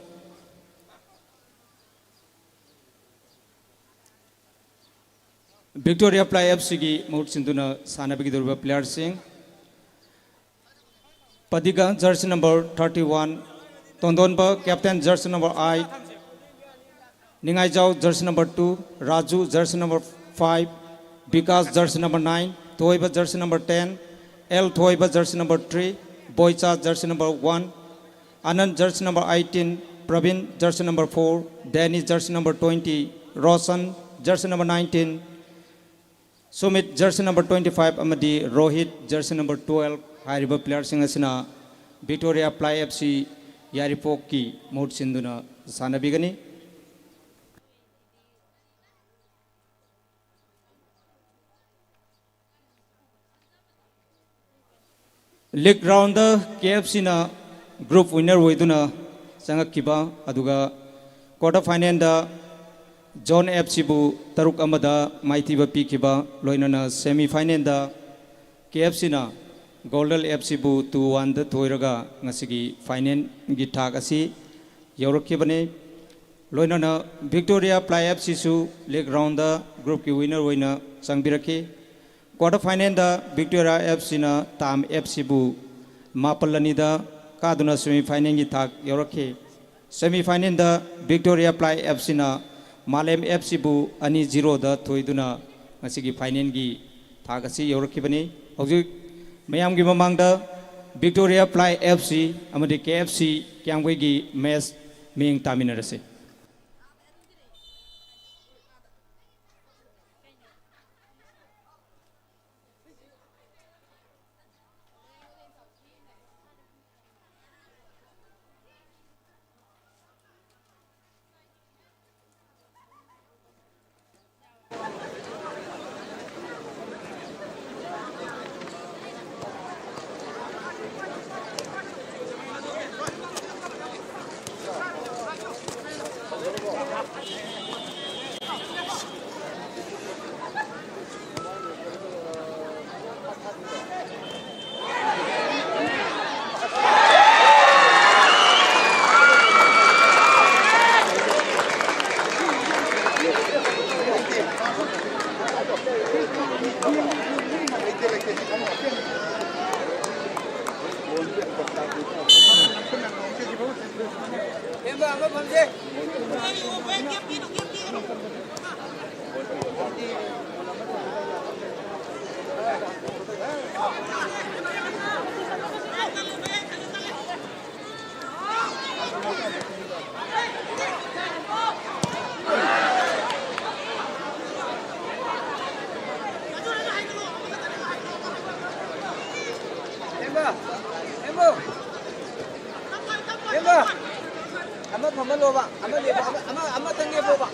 Victoria Ply F Cꯒꯤ ꯃꯍꯨꯠ ꯁꯤꯟꯗꯨꯅ ꯁꯥꯟꯅꯕꯤꯒꯗꯧꯔꯤꯕ ꯄ꯭ꯂꯦꯌꯔꯁꯤꯡ: ꯄꯗꯤꯒ, jersey number thirty-one, Tondonba, captain, jersey number eight, Ningaijao, jersey number two, Raju, jersey number five, Vikas, jersey number nine, Thoiba, jersey number ten, L Thoiba, jersey number three, Boicha, jersey number one, Anand, jersey number eighteen, Pravin, jersey number four, Danny, jersey number twenty, Roshan, jersey number nineteen, Sumit, jersey number twenty-five ꯑꯃꯗꯤ Rohit, jersey number twelve ꯍꯥꯏꯔꯤꯕ playerꯁꯤꯡ ꯑꯁꯤꯅ Victoria Ply F C ꯌꯥꯏꯔꯤꯄꯣꯛꯀꯤ ꯃꯍꯨꯠ ꯁꯤꯟꯗꯨꯅ ꯁꯥꯟꯅꯕꯤꯒꯅꯤ꯫ League roundꯗ K F Cꯅ group winner ꯑꯣꯏꯗꯨꯅ ꯆꯪꯉꯛꯈꯤꯕ, ꯑꯗꯨꯒ quarter finalꯗ Zone F Cꯕꯨ ꯇꯔꯨꯛ ꯑꯃꯗ ꯃꯥꯏꯊꯤꯕ ꯄꯤꯈꯤꯕ, ꯂꯣꯏꯅꯅ semi finalꯗ K F Cꯅ Golden F Cꯕꯨ two oneꯗ ꯊꯣꯏꯔꯒ ꯉꯁꯤꯒꯤ finalꯒꯤ ꯊꯥꯛ ꯑꯁꯤ ꯌꯧꯔꯛꯈꯤꯕꯅꯤ꯫ ꯂꯣꯏꯅꯅ Victoria Ply F Cꯁꯨ league roundꯗ groupꯀꯤ winner ꯑꯣꯏꯅ ꯆꯪꯕꯤꯔꯛꯈꯤ꯫ Quarter finalꯗ Victoria F Cꯅ Tam F Cꯕꯨ ꯃꯥꯄꯜ ꯑꯅꯤꯗ ꯀꯥꯗꯨꯅ semi finalꯒꯤ ꯊꯥꯛ ꯌꯧꯔꯛꯈꯤ꯫ Semi finalꯗ Victoria Ply F Cꯅ Malem F Cꯕꯨ ꯑꯅꯤ zeroꯗ ꯊꯣꯏꯗꯨꯅ ꯉꯁꯤꯒꯤ finalꯒꯤ ꯊꯥꯛ ꯑꯁꯤ ꯌꯧꯔꯛꯈꯤꯕꯅꯤ꯫ ꯍꯧꯖꯤꯛ ꯃꯌꯥꯝꯒꯤ ꯃꯃꯥꯡꯗ Victoria Ply F C ꯑꯃꯗꯤ K F C ꯀ꯭ꯌꯥꯝꯒꯩꯒꯤ match ꯃꯤꯠꯌꯦꯡ ꯇꯥꯃꯤꯟꯅꯔꯁꯤ꯫ ꯍꯦꯝꯕ! ꯍꯦꯝꯕ! ꯍꯦꯝꯕ! ꯑꯃ ꯐꯝꯍꯜꯂꯣꯕ, ꯑꯃ ꯂꯦꯞꯄꯣ, ꯑꯃ, ꯑꯃ, ꯑꯃꯇꯪ ꯂꯦꯞꯄꯣꯕ꯫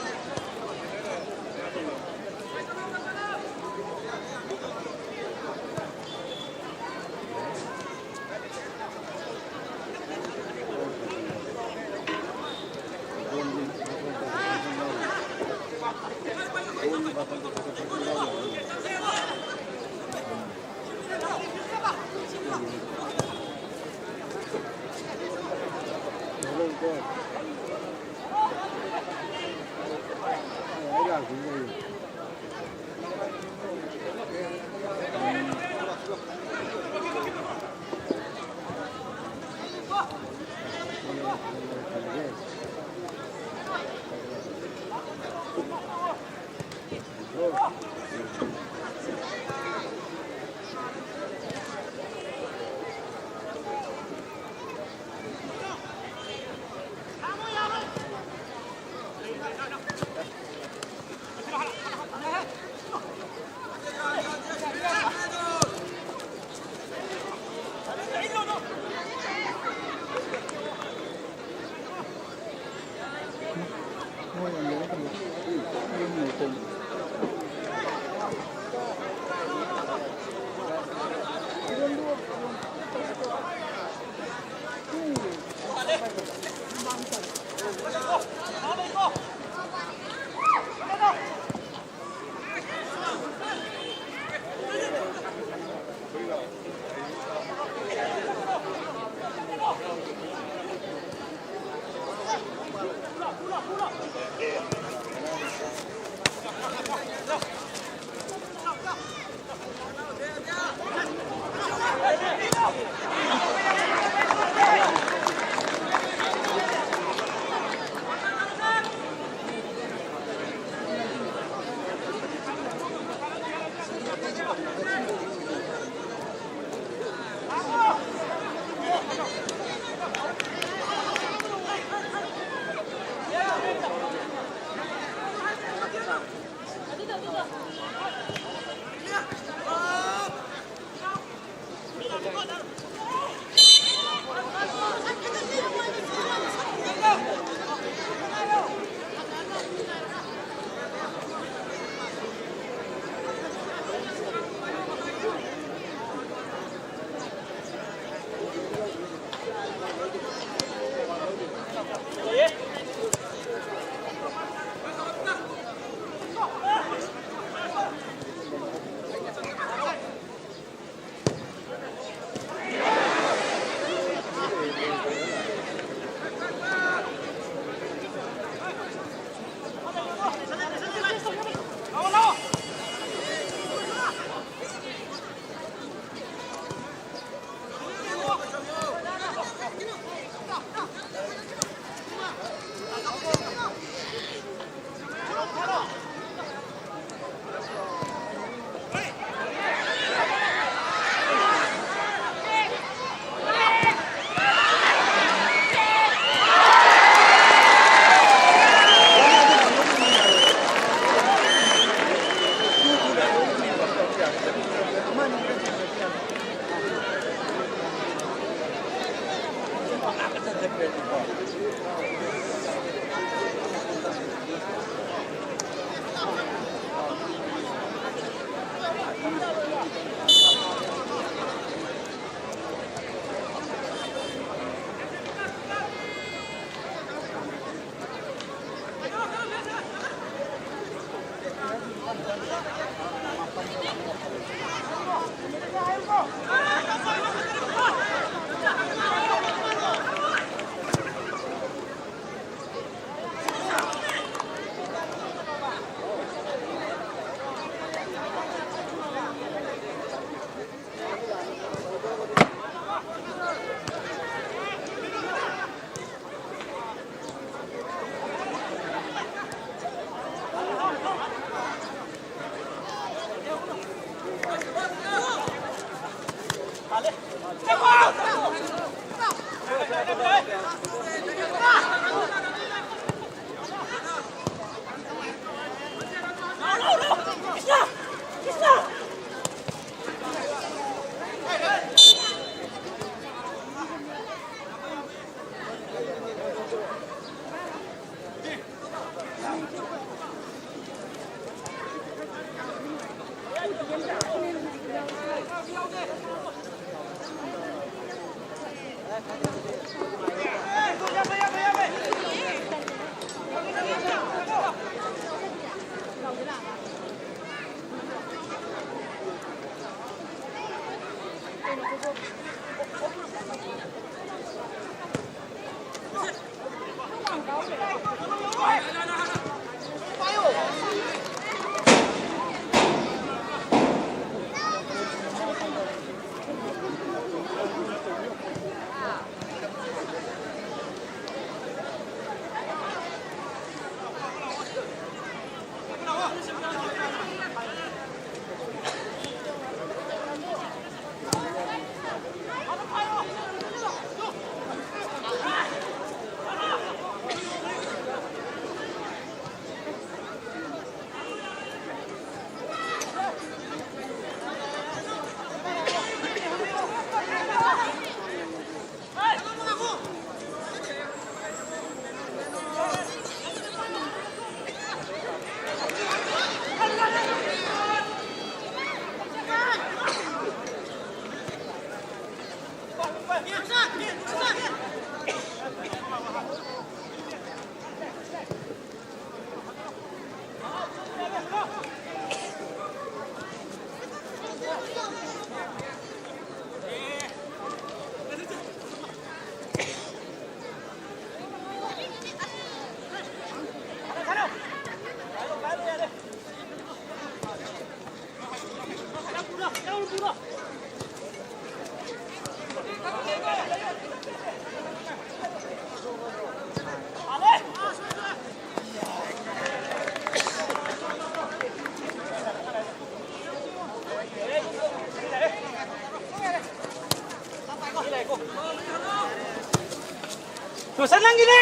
ꯁꯨꯁꯟ ꯅꯪꯒꯤꯅꯦ!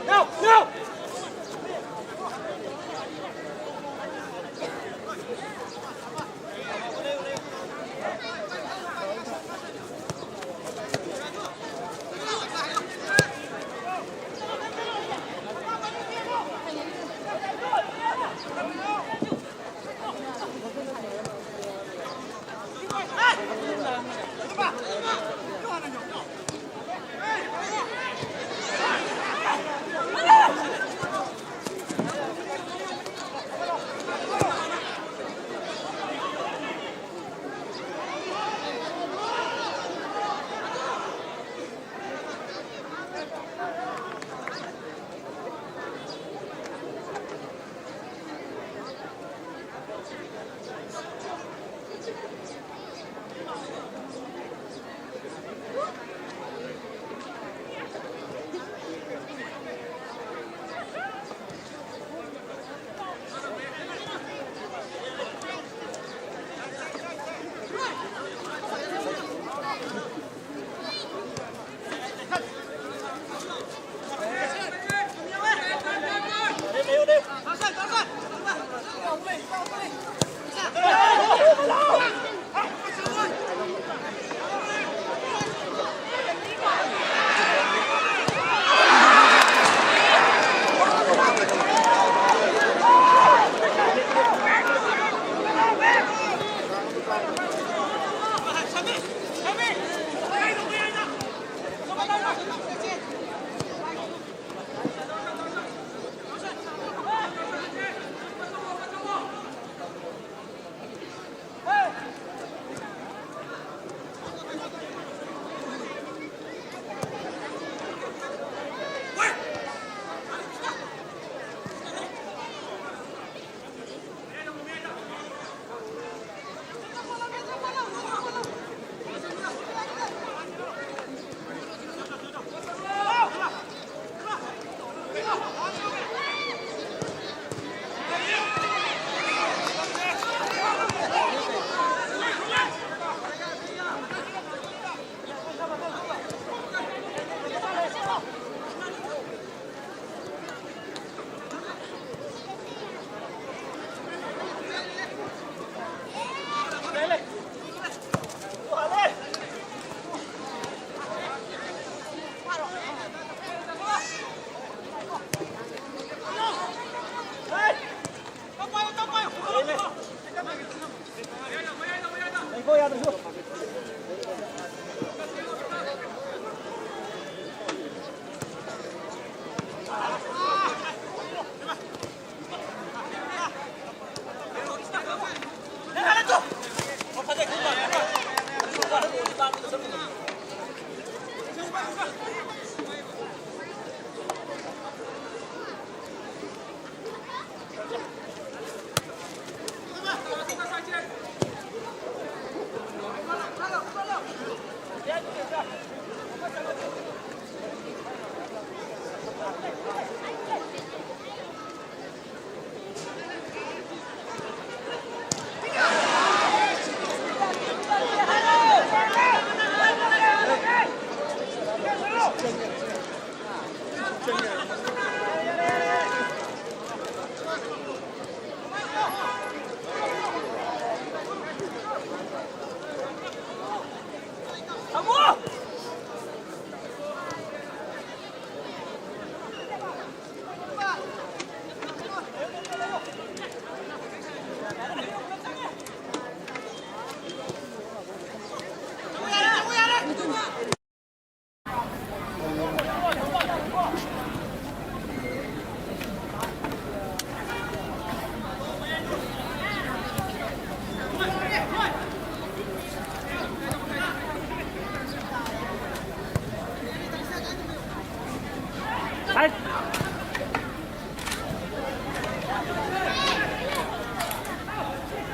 No, no!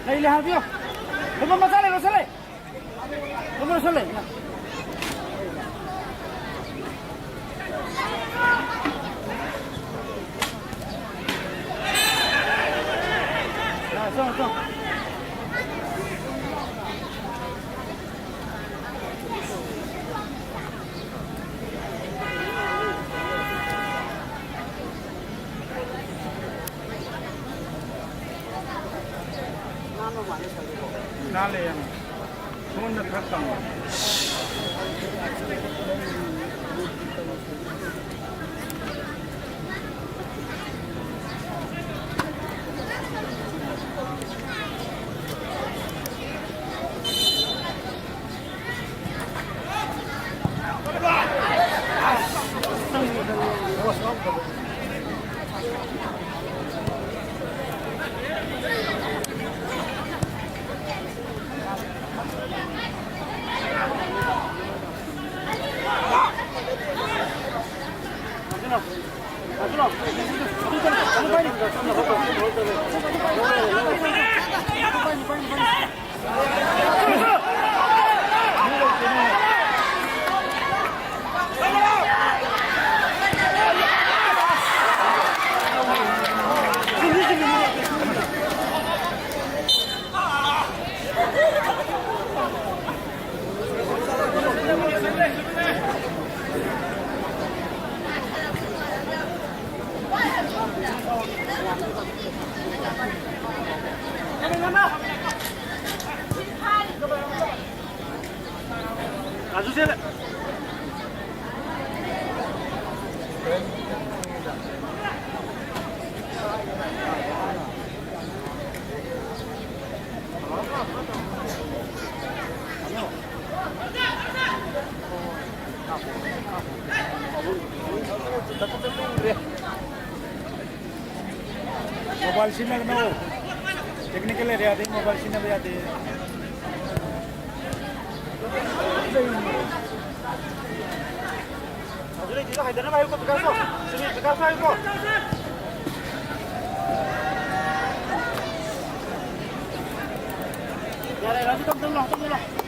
ꯂꯩ, ꯂꯩ, ꯍꯥꯏꯕꯤꯌꯣ꯫ ꯂꯨꯄꯥ ꯃꯆꯥ ꯂꯩ, ꯂꯧꯁꯜꯂꯦ꯫ ꯂꯨꯄꯥ ꯂꯧꯁꯜꯂꯦ꯫ ꯂꯥꯛꯑꯣ, ꯆꯪꯉꯣ, ꯆꯪꯉꯣ꯫ ꯅꯥꯜꯂꯦ ꯌꯥꯝ꯫ ꯁꯣꯝꯗ ꯈꯔ ꯀꯪꯉꯦ꯫ ꯃꯣꯕꯥꯏꯜ ꯁꯤꯖꯤꯟꯅꯒꯅꯣ꯫ ꯇꯦꯛꯅꯤꯀꯦꯜ ꯑꯦꯔꯤꯌꯥꯗꯒꯤ ꯃꯣꯕꯥꯏꯜ ꯁꯤꯖꯤꯟꯅꯕ ꯌꯥꯗꯦ꯫ ꯑꯗꯨ ꯂꯩꯇꯦꯗꯣ ꯍꯥꯏꯗꯅꯕ ꯍꯥꯏꯌꯨꯀꯣ, ꯄꯤꯀꯥꯁꯣ꯫ ꯁꯤꯅꯤ, ꯄꯤꯀꯥꯁꯣ ꯍꯥꯏꯌꯨꯀꯣ꯫ ꯌꯥꯔꯦ, ꯔꯥꯖꯨ, ꯇꯞ ꯇꯞꯅ ꯂꯥꯛꯑꯣ, ꯇꯞ ꯇꯞꯅ ꯂꯥꯛꯑꯣ꯫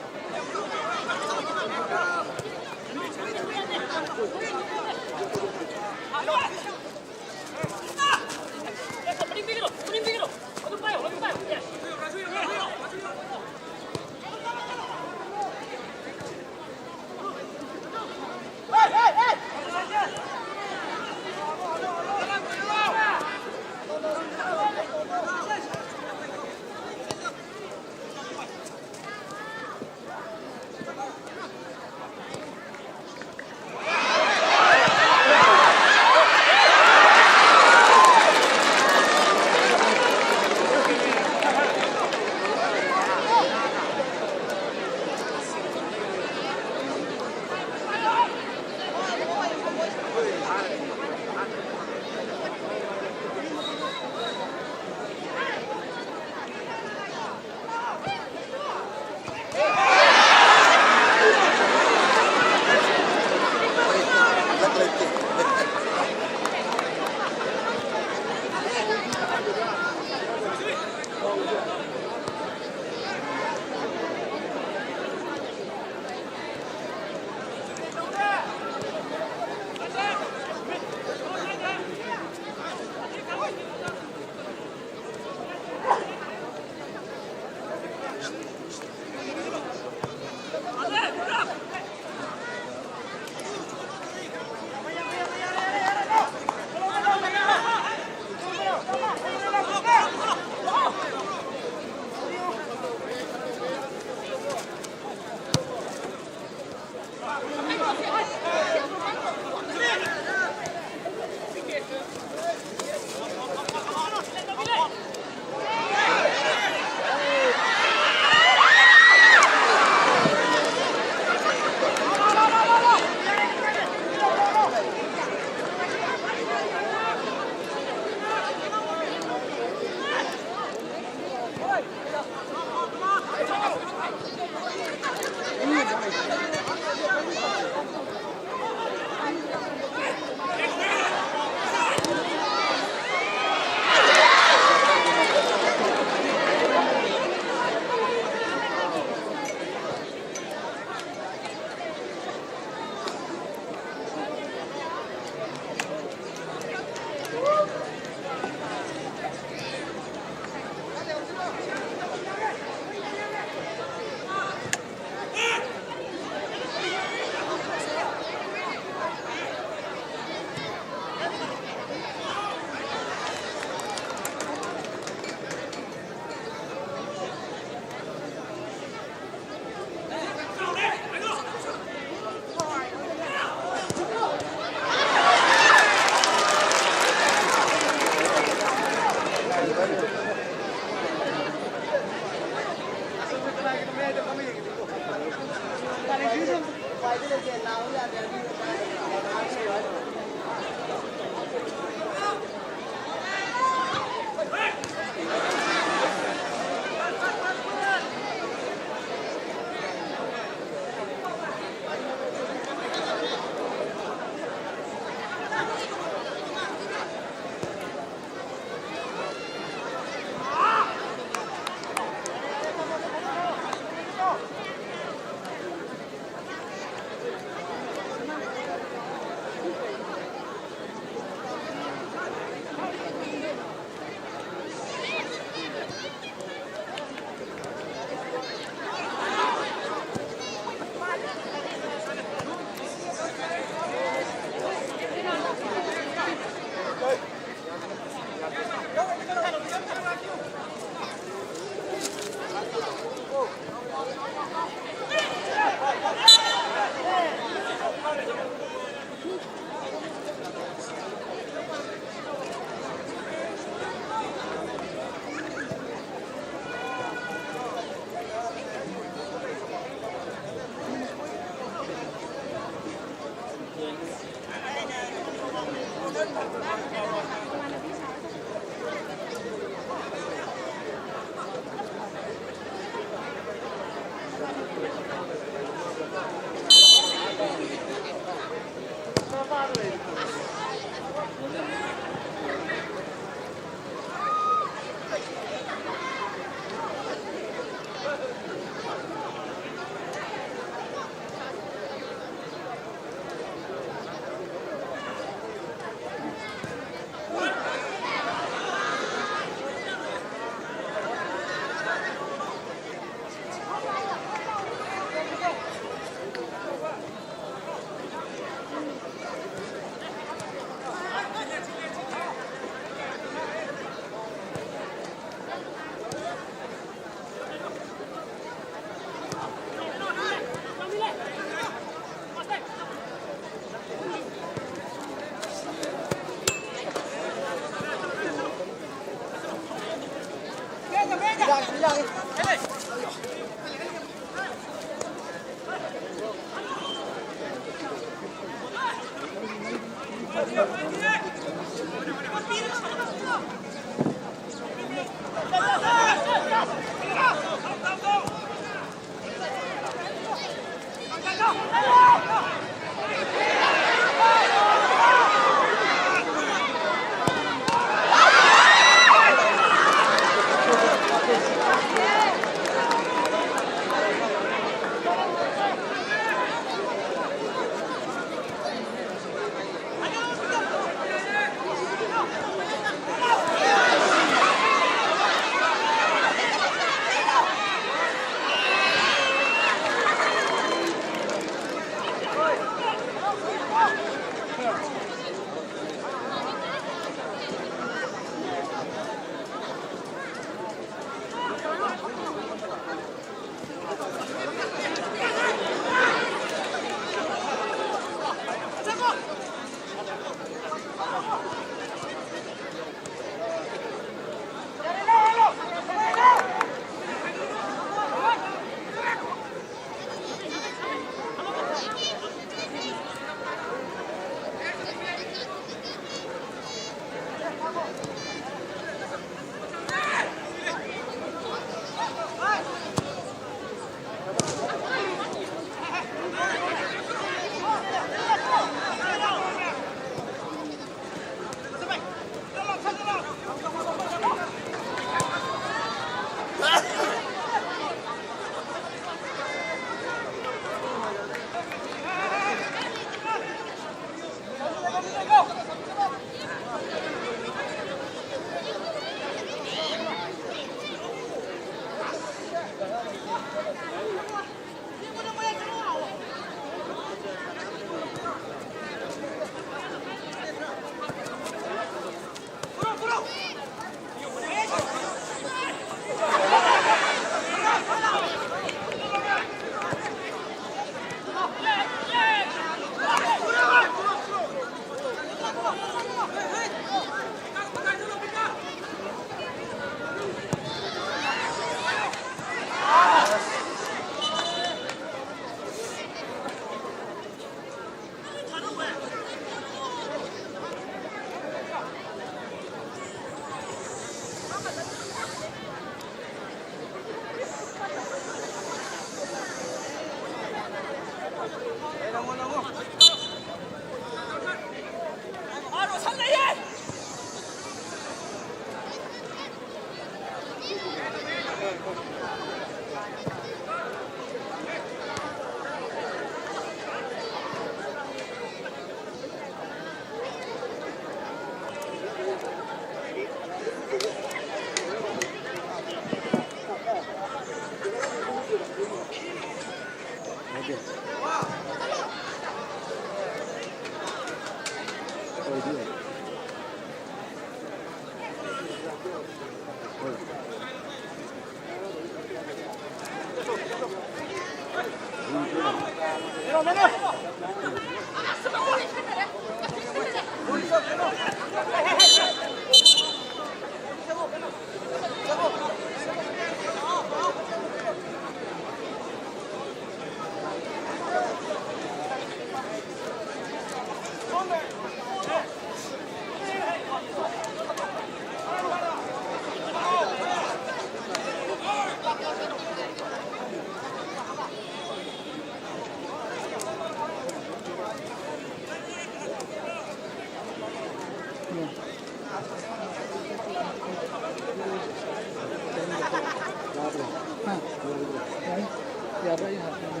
ꯌꯥꯕ꯭ꯔꯥ? ꯑꯩ ꯍꯥꯞꯄꯤꯒꯦ꯫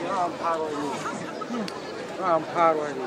ꯉꯥ ꯑꯃ ꯐꯥꯔꯣ ꯍꯥꯏꯅꯤ꯫ ꯉꯥ ꯑꯃ ꯐꯥꯔꯣ ꯍꯥꯏꯅꯤ꯫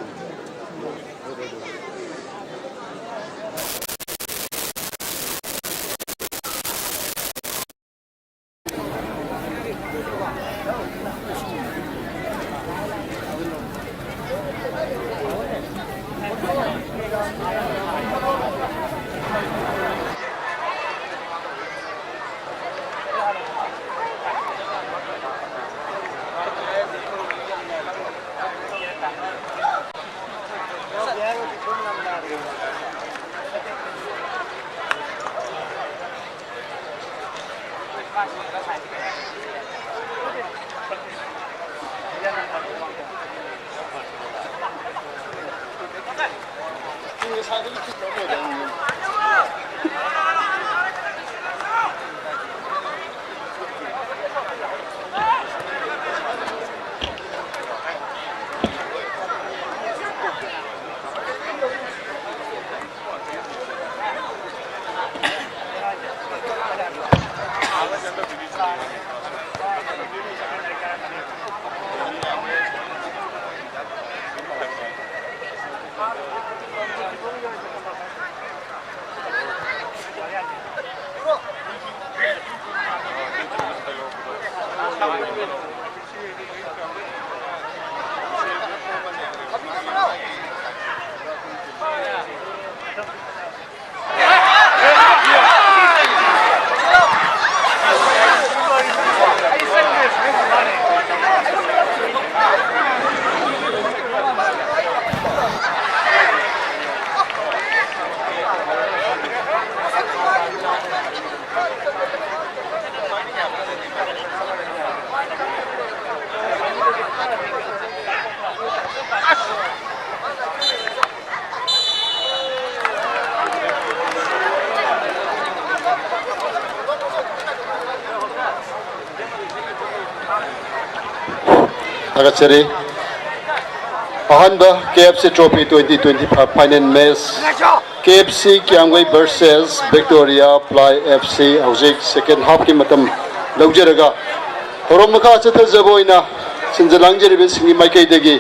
ꯊꯥꯒꯠꯆꯔꯤ꯫ ꯑꯍꯥꯟꯕ K F C Trophy twenty twenty-five final match, K F C Kiyamgei versus Victoria Ply F C꯫ ꯍꯧꯖꯤꯛ second half ꯀꯤ ꯃꯇꯝ ꯂꯧꯖꯔꯒ, ꯊꯧꯔꯝ ꯃꯈꯥ ꯆꯠꯊꯖꯕ ꯑꯣꯏꯅ ꯁꯤꯟꯖ ꯂꯥꯡꯖꯔꯤꯕꯁꯤꯡꯒꯤ ꯃꯥꯏꯀꯩꯗꯒꯤ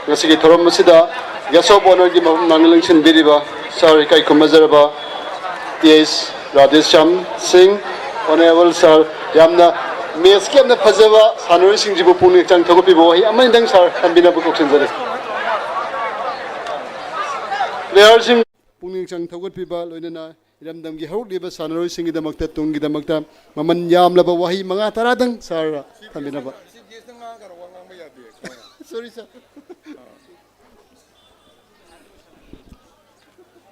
ꯉꯁꯤꯒꯤ ꯊꯧꯔꯝ ꯑꯁꯤꯗ Guest of Honour ꯒꯤ ꯃꯐꯝ ꯂꯥꯡꯅ ꯂꯦꯡꯁꯤꯟꯕꯤꯔꯤꯕ Sir ꯏꯀꯥꯏ ꯈꯨꯝꯅꯖꯔꯕ T H Radheshyam Singh, Honourable Sir, ꯌꯥꯝꯅ match ꯀꯤ ꯌꯥꯝꯅ ꯐꯖꯕ ꯁꯥꯟꯅꯔꯣꯏꯁꯤꯡꯁꯤꯕꯨ ꯄꯨꯛꯅꯤꯡ ꯍꯛꯆꯥꯡ ꯊꯧꯒꯠꯄꯤꯕ ꯋꯥꯍꯩ ꯑꯃꯅꯤꯗꯪ Sir ꯊꯝꯕꯤꯅꯕ ꯀꯧꯁꯤꯟꯖꯔꯤ꯫ Player ꯁꯤꯡ ꯄꯨꯛꯅꯤꯡ ꯍꯛꯆꯥꯡ ꯊꯧꯒꯠꯄꯤꯕ, ꯂꯣꯏꯅꯅ ꯏꯔꯝꯗꯝꯒꯤ ꯍꯧꯔꯛꯂꯤꯕ ꯁꯥꯟꯅꯔꯣꯏꯁꯤꯡꯒꯤꯗꯃꯛꯇ, ꯇꯨꯡꯒꯤꯗꯃꯛꯇ ꯃꯃꯜ ꯌꯥꯝꯂꯕ ꯋꯥꯍꯩ ꯃꯉꯥ ꯇꯔꯥꯗꯪ Sir ꯊꯝꯕꯤꯅꯕ꯫ Sorry, Sir꯫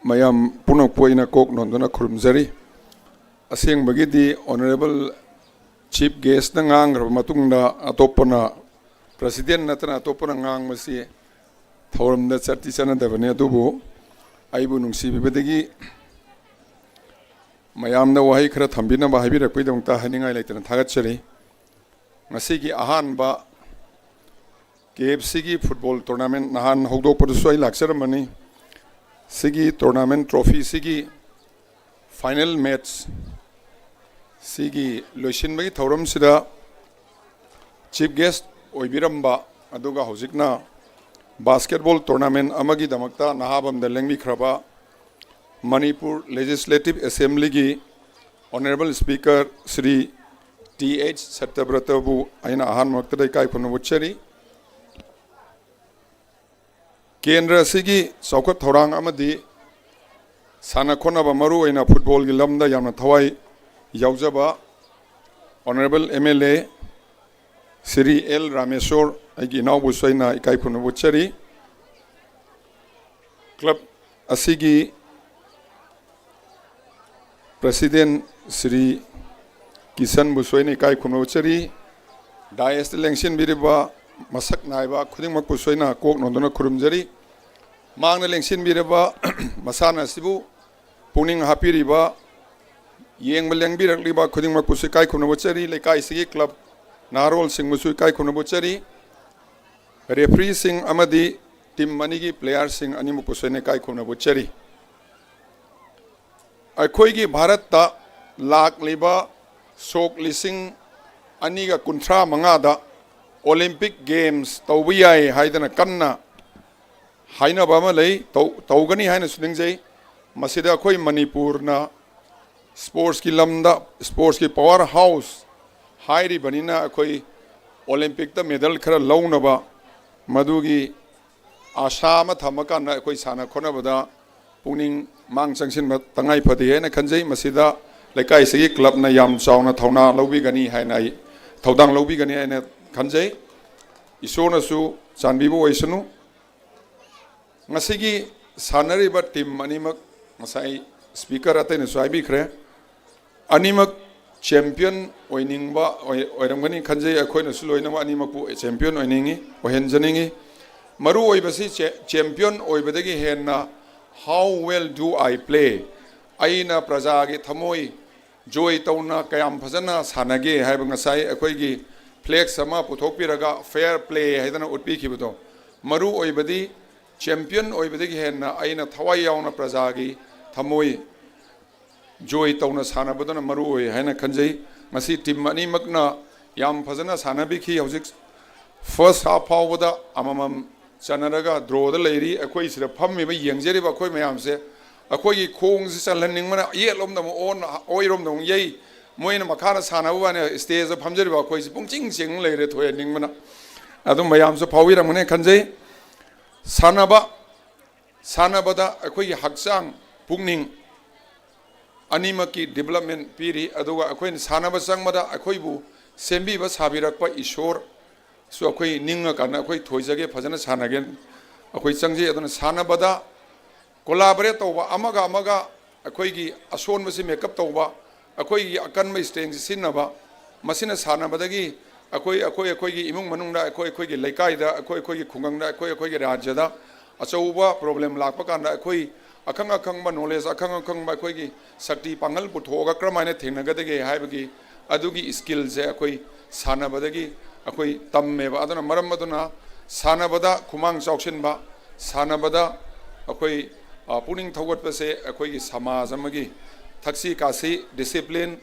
ꯃꯌꯥꯝ ꯄꯨꯝꯅꯃꯛꯄꯨ ꯑꯩꯅ ꯀꯣꯛ ꯅꯣꯟꯗꯨꯅ ꯈꯨꯔꯨꯝꯖꯔꯤ꯫ ꯑꯁꯦꯡꯕꯒꯤꯗꯤ Honourable ꯆꯤꯐ ꯒꯦꯁꯅ ꯉꯥꯡꯈ꯭ꯔꯕ ꯃꯇꯨꯡꯗ ꯑꯇꯣꯞꯄꯅ, ꯄ꯭ꯔꯁꯤꯗꯦꯟ ꯅꯠꯇꯅ ꯑꯇꯣꯞꯄꯅ ꯉꯥꯡꯕꯁꯤ ꯊꯧꯔꯝꯗ ꯆꯠꯇꯤ ꯆꯠꯅꯗꯕꯅꯤ꯫ ꯑꯗꯨꯕꯨ ꯑꯩꯕꯨ ꯅꯨꯡꯁꯤꯕꯤꯕꯗꯒꯤ ꯃꯌꯥꯝꯗ ꯋꯥꯍꯩ ꯈꯔ ꯊꯝꯕꯤꯅꯕ ꯍꯥꯏꯕꯤꯔꯛꯄꯒꯤꯗꯃꯛꯇ ꯍꯥꯏꯅꯤꯡꯉꯥꯏ ꯂꯩꯇꯅ ꯊꯥꯒꯠꯆꯔꯤ꯫ ꯉꯁꯤꯒꯤ ꯑꯍꯥꯟꯕ ꯀꯦ ꯑꯦꯐ ꯁꯤꯒꯤ ꯐꯨꯠꯕꯣꯜ ꯇꯣꯔꯅꯥꯃꯦꯟ ꯅꯍꯥꯟ ꯍꯧꯗꯣꯛꯄꯗꯁꯨ ꯑꯩ ꯂꯥꯛꯆꯔꯝꯕꯅꯤ꯫ ꯁꯤꯒꯤ ꯇꯣꯔꯅꯥꯃꯦꯟ ꯇ꯭ꯔꯣꯐꯤꯁꯤꯒꯤ ꯐꯥꯏꯅꯦꯜ ꯃꯦꯠꯆ ꯁꯤꯒꯤ ꯂꯣꯏꯁꯤꯟꯕꯒꯤ ꯊꯧꯔꯝꯁꯤꯗ ꯆꯤꯐ ꯒꯦꯁ ꯑꯣꯏꯕꯤꯔꯝꯕ, ꯑꯗꯨꯒ ꯍꯧꯖꯤꯛꯅ ꯕꯥꯁꯀꯦꯠꯕꯣꯜ ꯇꯣꯔꯅꯥꯃꯦꯟ ꯑꯃꯒꯤꯗꯃꯛꯇ ꯅꯍꯥꯕꯝꯗ ꯂꯦꯡꯕꯤꯈ꯭ꯔꯕ ꯃꯅꯤꯄꯨꯔ ꯂꯦꯖꯤꯁꯂꯦꯇꯤꯚ ꯑꯦꯁꯦꯝꯕ꯭ꯂꯤꯒꯤ honourable speaker Shri T H ꯁꯇ꯭ꯌꯕ꯭ꯔꯇꯕꯨ ꯑꯩꯅ ꯑꯍꯥꯟꯕꯃꯛꯇꯗ ꯏꯀꯥꯏ ꯈꯨꯝꯅꯕ ꯎꯠꯆꯔꯤ꯫ ꯀꯦꯟꯗ꯭ꯔ ꯑꯁꯤꯒꯤ ꯆꯥꯎꯈꯠ ꯊꯧꯔꯥꯡ ꯑꯃꯗꯤ ꯁꯥꯟꯅ ꯈꯣꯠꯅꯕ, ꯃꯔꯨꯑꯣꯏꯅ ꯐꯨꯠꯕꯣꯜꯒꯤ ꯂꯝꯗ ꯌꯥꯝꯅ ꯊꯋꯥꯏ ꯌꯥꯎꯖꯕ honourable M L A Shri L Rameshwar, ꯑꯩꯒꯤ ꯏꯅꯥꯎꯕꯨꯁꯨ ꯑꯩꯅ ꯏꯀꯥꯏ ꯈꯨꯝꯅꯕ ꯎꯠꯆꯔꯤ꯫ ꯀ꯭ꯂꯕ ꯑꯁꯤꯒꯤ ꯄ꯭ꯔꯁꯤꯗꯦꯟ ꯁ꯭ꯔꯤ ꯀꯤꯁꯟꯕꯨꯁꯨ ꯑꯩꯅ ꯏꯀꯥꯏ ꯈꯨꯝꯅꯕ ꯎꯠꯆꯔꯤ꯫ ꯗꯥꯏꯁꯇ ꯂꯦꯡꯁꯤꯟꯕꯤꯔꯤꯕ ꯃꯁꯛ ꯅꯥꯏꯕ ꯈꯨꯗꯤꯡꯃꯛꯄꯨꯁꯨ ꯑꯩꯅ ꯀꯣꯛ ꯅꯣꯟꯗꯨꯅ ꯈꯨꯔꯨꯝꯖꯔꯤ꯫ ꯃꯥꯡꯗ ꯂꯦꯡꯁꯤꯟꯕꯤꯔꯕ, ꯃꯁꯥꯟꯅ ꯑꯁꯤꯕꯨ ꯄꯨꯛꯅꯤꯡ ꯍꯥꯞꯄꯤꯔꯤꯕ, ꯌꯦꯡꯕ ꯂꯦꯡꯕꯤꯔꯛꯂꯤꯕ ꯈꯨꯗꯤꯡꯃꯛꯄꯨꯁꯨ ꯏꯀꯥꯏ ꯈꯨꯝꯅꯕ ꯎꯠꯆꯔꯤ꯫ ꯂꯩꯀꯥꯏꯁꯤꯒꯤ ꯀ꯭ꯂꯕ ꯅꯍꯥꯔꯣꯜꯁꯤꯡꯕꯨꯁꯨ ꯏꯀꯥꯏ ꯈꯨꯝꯅꯕ ꯎꯠꯆꯔꯤ꯫ ꯔꯦꯐ꯭ꯔꯤꯁꯤꯡ ꯑꯃꯗꯤ ꯇꯤꯝ ꯑꯅꯤꯒꯤ ꯄ꯭ꯂꯦꯌꯥꯔꯁꯤꯡ ꯑꯅꯤꯃꯛꯄꯨꯁꯨ ꯑꯩꯅ ꯏꯀꯥꯏ ꯈꯨꯝꯅꯕ ꯎꯠꯆꯔꯤ꯫ ꯑꯩꯈꯣꯏꯒꯤ ꯚꯥꯔꯠꯇ ꯂꯥꯛꯂꯤꯕ ꯁꯣꯛ ꯂꯤꯁꯤꯡ ꯑꯅꯤꯒ ꯀꯨꯟꯊ꯭ꯔꯥ ꯃꯉꯥꯗ ꯑꯣꯂꯤꯝꯄꯤꯛ ꯒꯦꯝꯁ ꯇꯧꯕ ꯌꯥꯏ ꯍꯥꯏꯗꯅ ꯀꯟꯅ ꯍꯥꯏꯅꯕ ꯑꯃ ꯂꯩ, ꯇꯧ-, ꯇꯧꯒꯅꯤ ꯍꯥꯏꯅꯁꯨ ꯅꯤꯡꯖꯩ꯫ ꯃꯁꯤꯗ ꯑꯩꯈꯣꯏ ꯃꯅꯤꯄꯨꯔꯅ ꯁ꯭ꯄꯣꯔꯠꯁꯀꯤ ꯂꯝꯗ, ꯁ꯭ꯄꯣꯔꯠꯁꯀꯤ ꯄꯋꯥꯔ ꯍꯥꯎꯁ ꯍꯥꯏꯔꯤꯕꯅꯤꯅ, ꯑꯩꯈꯣꯏ ꯑꯣꯂꯤꯝꯄꯤꯛꯇ ꯃꯦꯗꯜ ꯈꯔ ꯂꯧꯅꯕ, ꯃꯗꯨꯒꯤ ꯑꯥꯁꯥ ꯑꯃ ꯊꯝꯃꯀꯥꯟꯗ ꯑꯩꯈꯣꯏ ꯁꯥꯟꯅ ꯈꯣꯠꯅꯕꯗ ꯄꯨꯛꯅꯤꯡ ꯃꯥꯡ ꯆꯪꯁꯤꯟꯕ ꯇꯉꯥꯏ ꯐꯗꯦ ꯍꯥꯏꯅ ꯈꯟꯖꯩ꯫ ꯃꯁꯤꯗ ꯂꯩꯀꯥꯏꯁꯤꯒꯤ ꯀ꯭ꯂꯕꯅ ꯌꯥꯝ ꯆꯥꯎꯅ ꯊꯧꯅꯥ ꯂꯧꯕꯤꯒꯅꯤ ꯍꯥꯏꯅ ꯑꯩ, ꯊꯧꯗꯥꯡ ꯂꯧꯕꯤꯒꯅꯤ ꯍꯥꯏꯅ ꯈꯟꯖꯩ꯫ ꯏꯁꯣꯔꯅꯁꯨ ꯆꯥꯟꯕꯤꯕ ꯑꯣꯏꯁꯅꯨ꯫ ꯉꯁꯤꯒꯤ ꯁꯥꯟꯅꯔꯤꯕ ꯇꯤꯝ ꯑꯅꯤꯃꯛ, ꯉꯁꯥꯏ ꯁ꯭ꯄꯤꯀꯔ ꯑꯇꯩꯅꯁꯨ ꯍꯥꯏꯕꯤꯈ꯭ꯔꯦ, ꯑꯅꯤꯃꯛ ꯆꯦꯝꯄꯤꯌꯟ ꯑꯣꯏꯅꯤꯡꯕ ꯑꯣꯏ-, ꯑꯣꯏꯔꯝꯒꯅꯤ ꯈꯟꯖꯩ꯫ ꯑꯩꯈꯣꯏꯅꯁꯨ ꯂꯣꯏꯅꯃꯛ ꯑꯅꯤꯃꯛꯄꯨ ꯆꯦꯝꯄꯤꯌꯟ ꯑꯣꯏꯅꯤꯡꯉꯤ, ꯑꯣꯏꯍꯟꯖꯅꯤꯡꯉꯤ꯫ ꯃꯔꯨ ꯑꯣꯏꯕꯁꯤ ꯆꯦ-, ꯆꯦꯝꯄꯤꯌꯟ ꯑꯣꯏꯕꯗꯒꯤ ꯍꯦꯟꯅ "How well do I play?" ꯑꯩꯅ ꯄ꯭ꯔꯖꯥꯒꯤ ꯊꯃꯣꯏ ꯖꯣꯏ ꯇꯧꯅ ꯀꯌꯥꯝ ꯐꯖꯅ ꯁꯥꯟꯅꯒꯦ ꯍꯥꯏꯕ ꯉꯁꯥꯏ ꯑꯩꯈꯣꯏꯒꯤ ꯐ꯭ꯂꯦꯛꯁ ꯑꯃ ꯄꯨꯊꯣꯛꯄꯤꯔꯒ ꯐꯦꯌꯔ ꯄ꯭ꯂꯦ ꯍꯥꯏꯗꯅ ꯎꯠꯄꯤꯈꯤꯕꯗꯣ, ꯃꯔꯨ ꯑꯣꯏꯕꯗꯤ ꯆꯦꯝꯄꯤꯌꯟ ꯑꯣꯏꯕꯗꯒꯤ ꯍꯦꯟꯅ ꯑꯩꯅ ꯊꯋꯥꯏ ꯌꯥꯎꯅ ꯄ꯭ꯔꯖꯥꯒꯤ ꯊꯃꯣꯏ ꯖꯣꯏ ꯇꯧꯅ ꯁꯥꯟꯅꯕꯗꯨꯅ ꯃꯔꯨ ꯑꯣꯏ ꯍꯥꯏꯅ ꯈꯟꯖꯩ꯫ ꯉꯁꯤ ꯇꯤꯝ ꯑꯅꯤꯃꯛꯅ ꯌꯥꯝ ꯐꯖꯅ ꯁꯥꯟꯅꯕꯤꯈꯤ꯫ ꯍꯧꯖꯤꯛ ꯐꯥꯔꯁ ꯍꯥꯐ ꯐꯥꯎꯕꯗ ꯑꯃꯃꯝ ꯆꯟꯅꯔꯒ ꯗ꯭ꯔꯣꯗ ꯂꯩꯔꯤ꯫ ꯑꯩꯈꯣꯏ ꯁꯤꯗ ꯐꯝꯃꯤꯕ, ꯌꯦꯡꯖꯔꯤꯕ ꯑꯩꯈꯣꯏ ꯃꯌꯥꯝꯁꯦ, ꯑꯩꯈꯣꯏꯒꯤ ꯈꯣꯡꯁꯤ ꯆꯜꯍꯟꯅꯤꯡꯕꯅ ꯌꯦꯠꯂꯣꯝꯗ ꯑꯃꯨꯛ ꯑꯣꯟ, ꯑꯣꯏꯔꯣꯝꯗ ꯑꯃꯨꯛ ꯌꯩ, ꯃꯣꯏꯅ ꯃꯈꯥꯗ ꯁꯥꯟꯅꯕ ꯋꯥꯅꯤ, ꯁ꯭ꯇꯦꯖꯇ ꯐꯝꯖꯔꯤꯕ ꯑꯩꯈꯣꯏꯁꯤ ꯄꯨꯡꯆꯤꯡ ꯆꯤꯡ ꯂꯩꯔꯦ ꯊꯣꯏꯍꯟꯅꯤꯡꯕꯅ꯫ ꯑꯗꯨ ꯃꯌꯥꯝꯁꯨ ꯐꯥꯎꯕꯤꯔꯝꯒꯅꯤ ꯈꯟꯖꯩ꯫ ꯁꯥꯟꯅꯕ, ꯁꯥꯟꯅꯕꯗ ꯑꯩꯈꯣꯏꯒꯤ ꯍꯛꯆꯥꯡ, ꯄꯨꯛꯅꯤꯡ ꯑꯅꯤꯃꯛꯀꯤ ꯗꯤꯕꯂꯞꯃꯦꯟ ꯄꯤꯔꯤ꯫ ꯑꯗꯨꯒ ꯑꯩꯈꯣꯏꯅ ꯁꯥꯟꯅꯕ ꯆꯪꯕꯗ ꯑꯩꯈꯣꯏꯕꯨ ꯁꯦꯝꯕꯤꯕ ꯁꯥꯕꯤꯔꯛꯄ ꯏꯁꯣꯔꯁꯨ ꯑꯩꯈꯣꯏ ꯅꯤꯡꯉꯀꯥꯟꯗ ꯑꯩꯈꯣꯏ ꯊꯣꯏꯖꯒꯦ, ꯐꯖꯅ ꯁꯥꯟꯅꯒꯦ ꯑꯩꯈꯣꯏ ꯆꯪꯖꯩ꯫ ꯑꯗꯨꯅ ꯁꯥꯟꯅꯕꯗ ꯀꯣꯂꯥꯕꯣꯔꯦꯠ ꯇꯧꯕ, ꯑꯃꯒ ꯑꯃꯒ ꯑꯩꯈꯣꯏꯒꯤ ꯑꯁꯣꯟꯕꯁꯤ ꯃꯦꯀꯞ ꯇꯧꯕ, ꯑꯩꯈꯣꯏꯒꯤ ꯑꯀꯟꯕ ꯁ꯭ꯇꯔꯦꯡꯁꯤ ꯁꯤꯖꯤꯟꯅꯕ, ꯃꯁꯤꯅ ꯁꯥꯟꯅꯕꯗꯒꯤ ꯑꯩꯈꯣꯏ, ꯑꯩꯈꯣꯏ, ꯑꯩꯈꯣꯏꯒꯤ ꯏꯃꯨꯡ ꯃꯅꯨꯡꯗ, ꯑꯩꯈꯣꯏ, ꯑꯩꯈꯣꯏꯒꯤ ꯂꯩꯀꯥꯏꯗ, ꯑꯩꯈꯣꯏ, ꯑꯩꯈꯣꯏꯒꯤ ꯈꯨꯡꯒꯪꯗ, ꯑꯩꯈꯣꯏ, ꯑꯩꯈꯣꯏꯒꯤ ꯔꯥꯖ꯭ꯌꯗ ꯑꯆꯧꯕ ꯄ꯭ꯔꯣꯕ꯭ꯂꯦꯝ ꯂꯥꯛꯄ ꯀꯥꯟꯗ ꯑꯩꯈꯣꯏ ꯑꯈꯪ ꯑꯈꯪꯕ, ꯅꯣꯂꯦꯖ ꯑꯈꯪ ꯑꯈꯪꯕ ꯑꯩꯈꯣꯏꯒꯤ ꯁꯛꯇꯤ ꯄꯥꯡꯒꯜ ꯄꯨꯊꯣꯛꯑꯒ ꯀꯔꯝꯍꯥꯏꯅ ꯊꯦꯡꯅꯒꯗꯒꯦ ꯍꯥꯏꯕꯒꯤ ꯑꯗꯨꯒꯤ ꯁ꯭ꯀꯤꯜꯁꯦ ꯑꯩꯈꯣꯏ ꯁꯥꯟꯅꯕꯗꯒꯤ ꯑꯩꯈꯣꯏ ꯇꯝꯃꯦꯕ꯫ ꯑꯗꯨꯅ ꯃꯔꯝ ꯑꯗꯨꯅ ꯁꯥꯟꯅꯕꯗ ꯈꯨꯃꯥꯡ ꯆꯥꯎꯁꯤꯟꯕ, ꯁꯥꯟꯅꯕꯗ ꯑꯩꯈꯣꯏ, ꯑ, ꯄꯨꯛꯅꯤꯡ ꯊꯧꯒꯠꯄꯁꯦ ꯑꯩꯈꯣꯏꯒꯤ ꯁꯃꯥꯖ ꯑꯃꯒꯤ ꯊꯛꯁꯤ ꯈꯥꯁꯤ, ꯗꯤꯁꯤꯄ꯭ꯂꯤꯟ,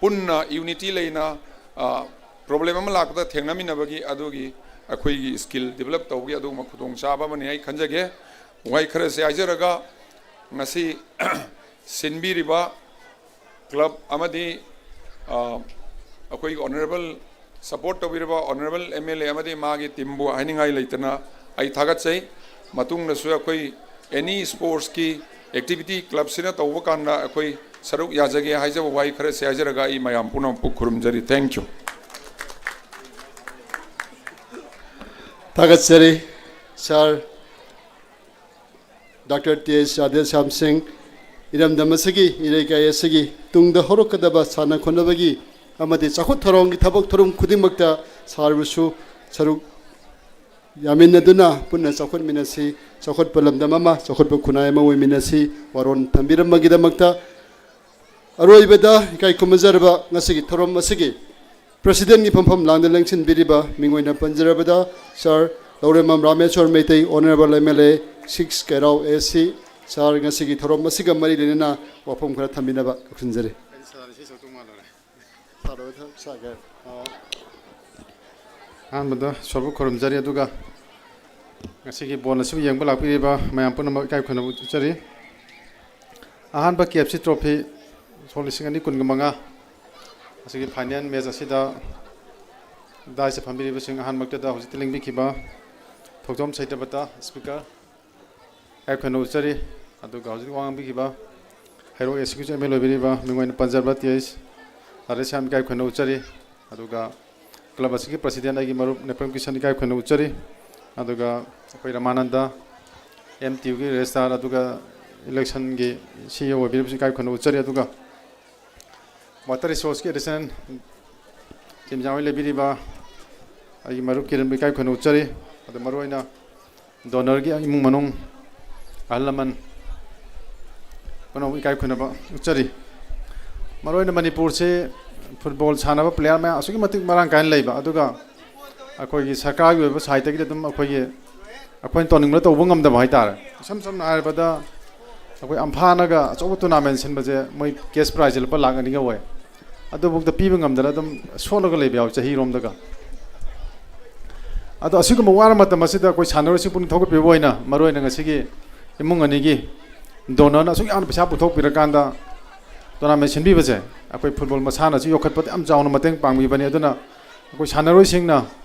ꯄꯨꯟꯅ ꯌꯨꯅꯤꯇꯤ ꯂꯩꯅ, ꯑ, ꯄ꯭ꯔꯣꯕ꯭ꯂꯦꯝ ꯑꯃ ꯂꯥꯛꯄꯗ ꯊꯦꯡꯅꯃꯤꯟꯅꯕꯒꯤ ꯑꯗꯨꯒꯤ ꯑꯩꯈꯣꯏꯒꯤ ꯁ꯭ꯀꯤꯜ ꯗꯤꯕꯂꯞ ꯇꯧꯕꯒꯤ ꯑꯗꯨꯒꯨꯝꯕ ꯈꯨꯗꯣꯡꯆꯥꯕ ꯑꯃꯅꯤ꯫ ꯑꯩ ꯈꯟꯖꯒꯦ꯫ ꯋꯥꯍꯩ ꯈꯔꯁꯦ ꯍꯥꯏꯖꯔꯒ, ꯉꯁꯤ ꯁꯤꯟꯕꯤꯔꯤꯕ ꯀ꯭ꯂꯕ ꯑꯃꯗꯤ, ꯑ, ꯑꯩꯈꯣꯏꯒꯤ ꯑꯣꯅꯔꯦꯕꯜ, ꯁꯄꯣꯔꯠ ꯇꯧꯕꯤꯔꯕ ꯑꯣꯅꯔꯦꯕꯜ ꯑꯦꯝ ꯑꯦꯜ ꯑꯦ ꯑꯃꯗꯤ ꯃꯥꯒꯤ ꯇꯤꯝꯕꯨ ꯍꯥꯏꯅꯤꯡꯉꯥꯏ ꯂꯩꯇꯅ ꯑꯩ ꯊꯥꯒꯠꯆꯩ꯫ ꯃꯇꯨꯡꯗꯁꯨ ꯑꯩꯈꯣꯏ ꯑꯦꯅꯤ ꯁ꯭ꯄꯣꯔꯠꯁꯀꯤ ꯑꯦꯛꯇꯤꯚꯤꯇꯤ ꯀ꯭ꯂꯕꯁꯤꯅ ꯇꯧꯕ ꯀꯥꯟꯗ ꯑꯩꯈꯣꯏ ꯁꯔꯨꯛ ꯌꯥꯖꯒꯦ ꯍꯥꯏꯖꯕ ꯋꯥꯍꯩ ꯈꯔꯁꯦ ꯍꯥꯏꯖꯔꯒ ꯑꯩ ꯃꯌꯥꯝ ꯄꯨꯝꯅꯃꯛꯄꯨ ꯈꯨꯔꯨꯝꯖꯔꯤ꯫ Thank you꯫ ꯊꯥꯒꯠꯆꯔꯤ ꯁꯥꯔ ꯗꯥꯛꯇꯔ ꯇꯤ ꯑꯦꯁ ꯑꯥꯗꯤꯜ ꯁ꯭ꯌꯥꯝ ꯁꯤꯡ꯫ ꯏꯔꯝꯗꯝ ꯑꯁꯤꯒꯤ, ꯏꯔꯩꯀꯥꯏ ꯑꯁꯤꯒꯤ ꯇꯨꯡꯗ ꯍꯧꯔꯛꯀꯗꯕ ꯁꯥꯟꯅ ꯈꯣꯠꯅꯕꯒꯤ ꯑꯃꯗꯤ ꯆꯥꯎꯈꯠ ꯊꯧꯔꯥꯡꯒꯤ ꯊꯕꯛ ꯊꯧꯔꯝ ꯈꯨꯗꯤꯡꯃꯛꯇ ꯁꯥꯔꯕꯨꯁꯨ ꯁꯔꯨꯛ ꯌꯥꯃꯤꯟꯅꯗꯨꯅ ꯄꯨꯟꯅ ꯆꯥꯎꯈꯠꯃꯤꯟꯅꯁꯤ, ꯆꯥꯎꯈꯠꯄ ꯂꯝꯗꯝ ꯑꯃ, ꯆꯥꯎꯈꯠꯄ ꯈꯨꯟꯅꯥꯏ ꯑꯃ ꯑꯣꯏꯃꯤꯟꯅꯁꯤ꯫ ꯋꯥꯔꯣꯜ ꯊꯝꯕꯤꯔꯝꯕꯒꯤꯗꯃꯛꯇ ꯑꯔꯣꯏꯕꯗ ꯏꯀꯥꯏ ꯈꯨꯝꯅꯖꯔꯕ ꯉꯁꯤꯒꯤ ꯊꯧꯔꯝ ꯑꯁꯤꯒꯤ ꯄ꯭ꯔꯁꯤꯗꯦꯟꯒꯤ ꯐꯝꯐꯝ ꯂꯥꯡꯗ ꯂꯦꯡꯁꯤꯟꯕꯤꯔꯤꯕ ꯃꯤꯡ ꯑꯣꯏꯅ ꯄꯟꯖꯔꯕꯗ sir Laurembam Rameshwar Meitei, honourable M L A, six Keirao A C, sir, ꯉꯁꯤꯒꯤ ꯊꯧꯔꯝ ꯑꯁꯤꯒ ꯃꯔꯤ ꯂꯩꯅꯅ ꯋꯥꯐꯝ ꯈꯔ ꯊꯝꯕꯤꯅꯕ ꯀꯧꯁꯤꯟꯖꯔꯤ꯫ ꯑꯍꯥꯟꯕꯗ ꯏꯁꯣꯔꯕꯨ ꯈꯨꯔꯨꯝꯖꯔꯤ, ꯑꯗꯨꯒ ꯉꯁꯤꯒꯤ ꯕꯣꯜ ꯑꯁꯤꯕꯨ ꯌꯦꯡꯕ ꯂꯥꯛꯄꯤꯔꯤꯕ ꯃꯌꯥꯝ ꯄꯨꯝꯅꯃꯛ ꯏꯀꯥꯏ ꯈꯨꯝꯅꯕ ꯎꯠꯆꯔꯤ꯫ ꯑꯍꯥꯟꯕ ꯀꯦ ꯑꯦꯐ ꯁꯤ ꯇ꯭ꯔꯣꯐꯤ ꯁꯣꯛ ꯂꯤꯁꯤꯡ ꯑꯅꯤ ꯀꯨꯟꯒ ꯃꯉꯥ ꯑꯁꯤꯒꯤ ꯐꯥꯏꯅꯦꯜ ꯃꯦꯆ ꯑꯁꯤꯗ ꯗꯥꯏꯁꯇ ꯐꯝꯕꯤꯔꯤꯕꯁꯤꯡ, ꯑꯍꯥꯟꯕꯃꯛꯇꯗ ꯍꯧꯖꯤꯛꯇ ꯂꯦꯡꯕꯤꯈꯤꯕ ꯊꯣꯛꯆꯣꯝ ꯁꯩꯇꯕꯇ ꯏꯁꯄꯤꯀꯔ, ꯏꯀꯥꯏ ꯈꯨꯝꯅꯕ ꯎꯠꯆꯔꯤ꯫ ꯑꯗꯨꯒ ꯍꯧꯖꯤꯛ ꯋꯥ ꯉꯥꯡꯕꯤꯈꯤꯕ ꯍꯩꯔꯣꯛ ꯑꯦ ꯁꯤꯒꯤꯁꯨ ꯑꯦꯝ ꯑꯦꯜ ꯑꯣꯏꯕꯤꯔꯤꯕ ꯃꯤꯡ ꯑꯣꯏꯅ ꯄꯟꯖꯕ ꯇꯤ ꯑꯩꯆ ꯔꯥꯙꯦꯁ꯭ꯌꯥꯝ ꯏꯀꯥꯏ ꯈꯨꯝꯅꯕ ꯎꯠꯆꯔꯤ꯫ ꯑꯗꯨꯒ ꯀ꯭ꯂꯕ ꯑꯁꯤꯒꯤ ꯄ꯭ꯔꯁꯤꯗꯦꯟ ꯑꯩꯒꯤ ꯃꯔꯨꯞ ꯅꯦꯄꯝ ꯀꯤꯁꯟ ꯏꯀꯥꯏ ꯈꯨꯝꯅꯕ ꯎꯠꯆꯔꯤ꯫ ꯑꯗꯨꯒ ꯑꯩꯈꯣꯏ ꯔꯃꯥꯅꯟꯗ, ꯑꯦꯝ ꯇꯤ ꯌꯨꯒꯤ ꯔꯦꯖꯤꯁꯇ꯭ꯔꯥꯔ, ꯑꯗꯨꯒ ꯏꯂꯦꯛꯁꯟꯒꯤ ꯁꯤ ꯏ ꯑꯣ ꯑꯣꯏꯕꯤꯔꯤꯕꯁꯨ ꯏꯀꯥꯏ ꯈꯨꯝꯅꯕ ꯎꯠꯆꯔꯤ꯫ ꯑꯗꯨꯒ ꯋꯥꯇꯔ ꯔꯤꯁꯣꯔꯁꯀꯤ ꯑꯦꯗꯤꯁꯅꯦꯜ ꯇꯤꯝ ꯌꯥꯎꯔꯤ ꯂꯩꯕꯤꯔꯤꯕ ꯑꯩꯒꯤ ꯃꯔꯨꯞ ꯀꯤꯔꯟꯕꯨ ꯏꯀꯥꯏ ꯈꯨꯝꯅꯕ ꯎꯠꯆꯔꯤ꯫ ꯑꯗꯨ ꯃꯔꯨꯑꯣꯏꯅ ꯗꯣꯅꯔꯒꯤ ꯏꯃꯨꯡ ꯃꯅꯨꯡ, ꯑꯍꯜ ꯂꯃꯟ ꯄꯨꯝꯅꯃꯛ ꯏꯀꯥꯏ ꯈꯨꯝꯅꯕ ꯎꯠꯆꯔꯤ꯫ ꯃꯔꯨꯑꯣꯏꯅ ꯃꯅꯤꯄꯨꯔꯁꯤ ꯐꯨꯠꯕꯣꯜ ꯁꯥꯟꯅꯕ ꯄ꯭ꯂꯦꯌꯥꯔ ꯃꯌꯥꯝ ꯑꯁꯨꯛꯀꯤ ꯃꯇꯤꯛ ꯃꯔꯥꯡ ꯀꯥꯏꯅ ꯂꯩꯕ, ꯑꯗꯨꯒ ꯑꯩꯈꯣꯏꯒꯤ ꯁꯔꯀꯥꯔꯒꯤ ꯑꯣꯏꯕ ꯁꯥꯏꯠꯇꯒꯤꯗꯤ ꯑꯗꯨꯝ ꯑꯩꯈꯣꯏꯒꯤ, ꯑꯩꯈꯣꯏꯅ ꯇꯧꯅꯤꯡꯕ ꯇꯧꯕ ꯉꯝꯗꯕ ꯍꯥꯏꯇꯥꯔꯦ꯫ ꯏꯁꯝ ꯁꯝꯅ ꯍꯥꯏꯔꯕꯗ, ꯑꯩꯈꯣꯏ ꯑꯝꯐꯥꯅꯒ ꯑꯆꯧꯕ ꯇꯣꯔꯅꯥꯃꯦꯟ ꯁꯤꯟꯕꯁꯦ, ꯃꯣꯏ ꯀꯦꯁ ꯄ꯭ꯔꯥꯏꯖꯁꯦ ꯂꯨꯄꯥ ꯂꯥꯈ ꯑꯅꯤꯒ ꯑꯣꯏ꯫ ꯑꯗꯨꯐꯥꯎꯗ ꯄꯤꯕ ꯉꯝꯗꯅ ꯑꯗꯨꯝ ꯁꯣꯠꯂꯒ ꯂꯩꯕ ꯌꯥꯎꯏ ꯆꯍꯤꯔꯣꯝꯗꯒ꯫ ꯑꯗꯣ ꯑꯁꯤꯒꯨꯝꯕ ꯋꯥꯔ ꯃꯇꯝ ꯑꯁꯤꯗ ꯑꯩꯈꯣꯏ ꯁꯥꯟꯅꯔꯣꯏꯁꯤꯡ ꯄꯨꯛꯅꯤꯡ ꯊꯧꯒꯠꯄꯤꯕ ꯑꯣꯏꯅ, ꯃꯔꯨꯑꯣꯏꯅ ꯉꯁꯤꯒꯤ ꯏꯃꯨꯡ ꯑꯅꯤꯒꯤ ꯗꯣꯅꯔꯅ ꯑꯁꯨꯛ ꯌꯥꯝꯅ ꯄꯩꯁꯥ ꯄꯨꯊꯣꯛꯄꯤꯔꯀꯥꯟꯗ ꯇꯣꯔꯅꯥꯃꯦꯟ ꯁꯤꯟꯕꯤꯕꯁꯦ, ꯑꯩꯈꯣꯏ ꯐꯨꯠꯕꯣꯜ ꯃꯁꯥꯟꯅꯁꯨ ꯌꯣꯛꯈꯠꯄꯗ ꯌꯥꯝ ꯆꯥꯎꯅ ꯃꯇꯦꯡ ꯄꯥꯡꯕꯤꯕꯅꯤ꯫ ꯑꯗꯨꯅ ꯑꯩꯈꯣꯏ ꯁꯥꯟꯅꯔꯣꯏꯁꯤꯡꯅ,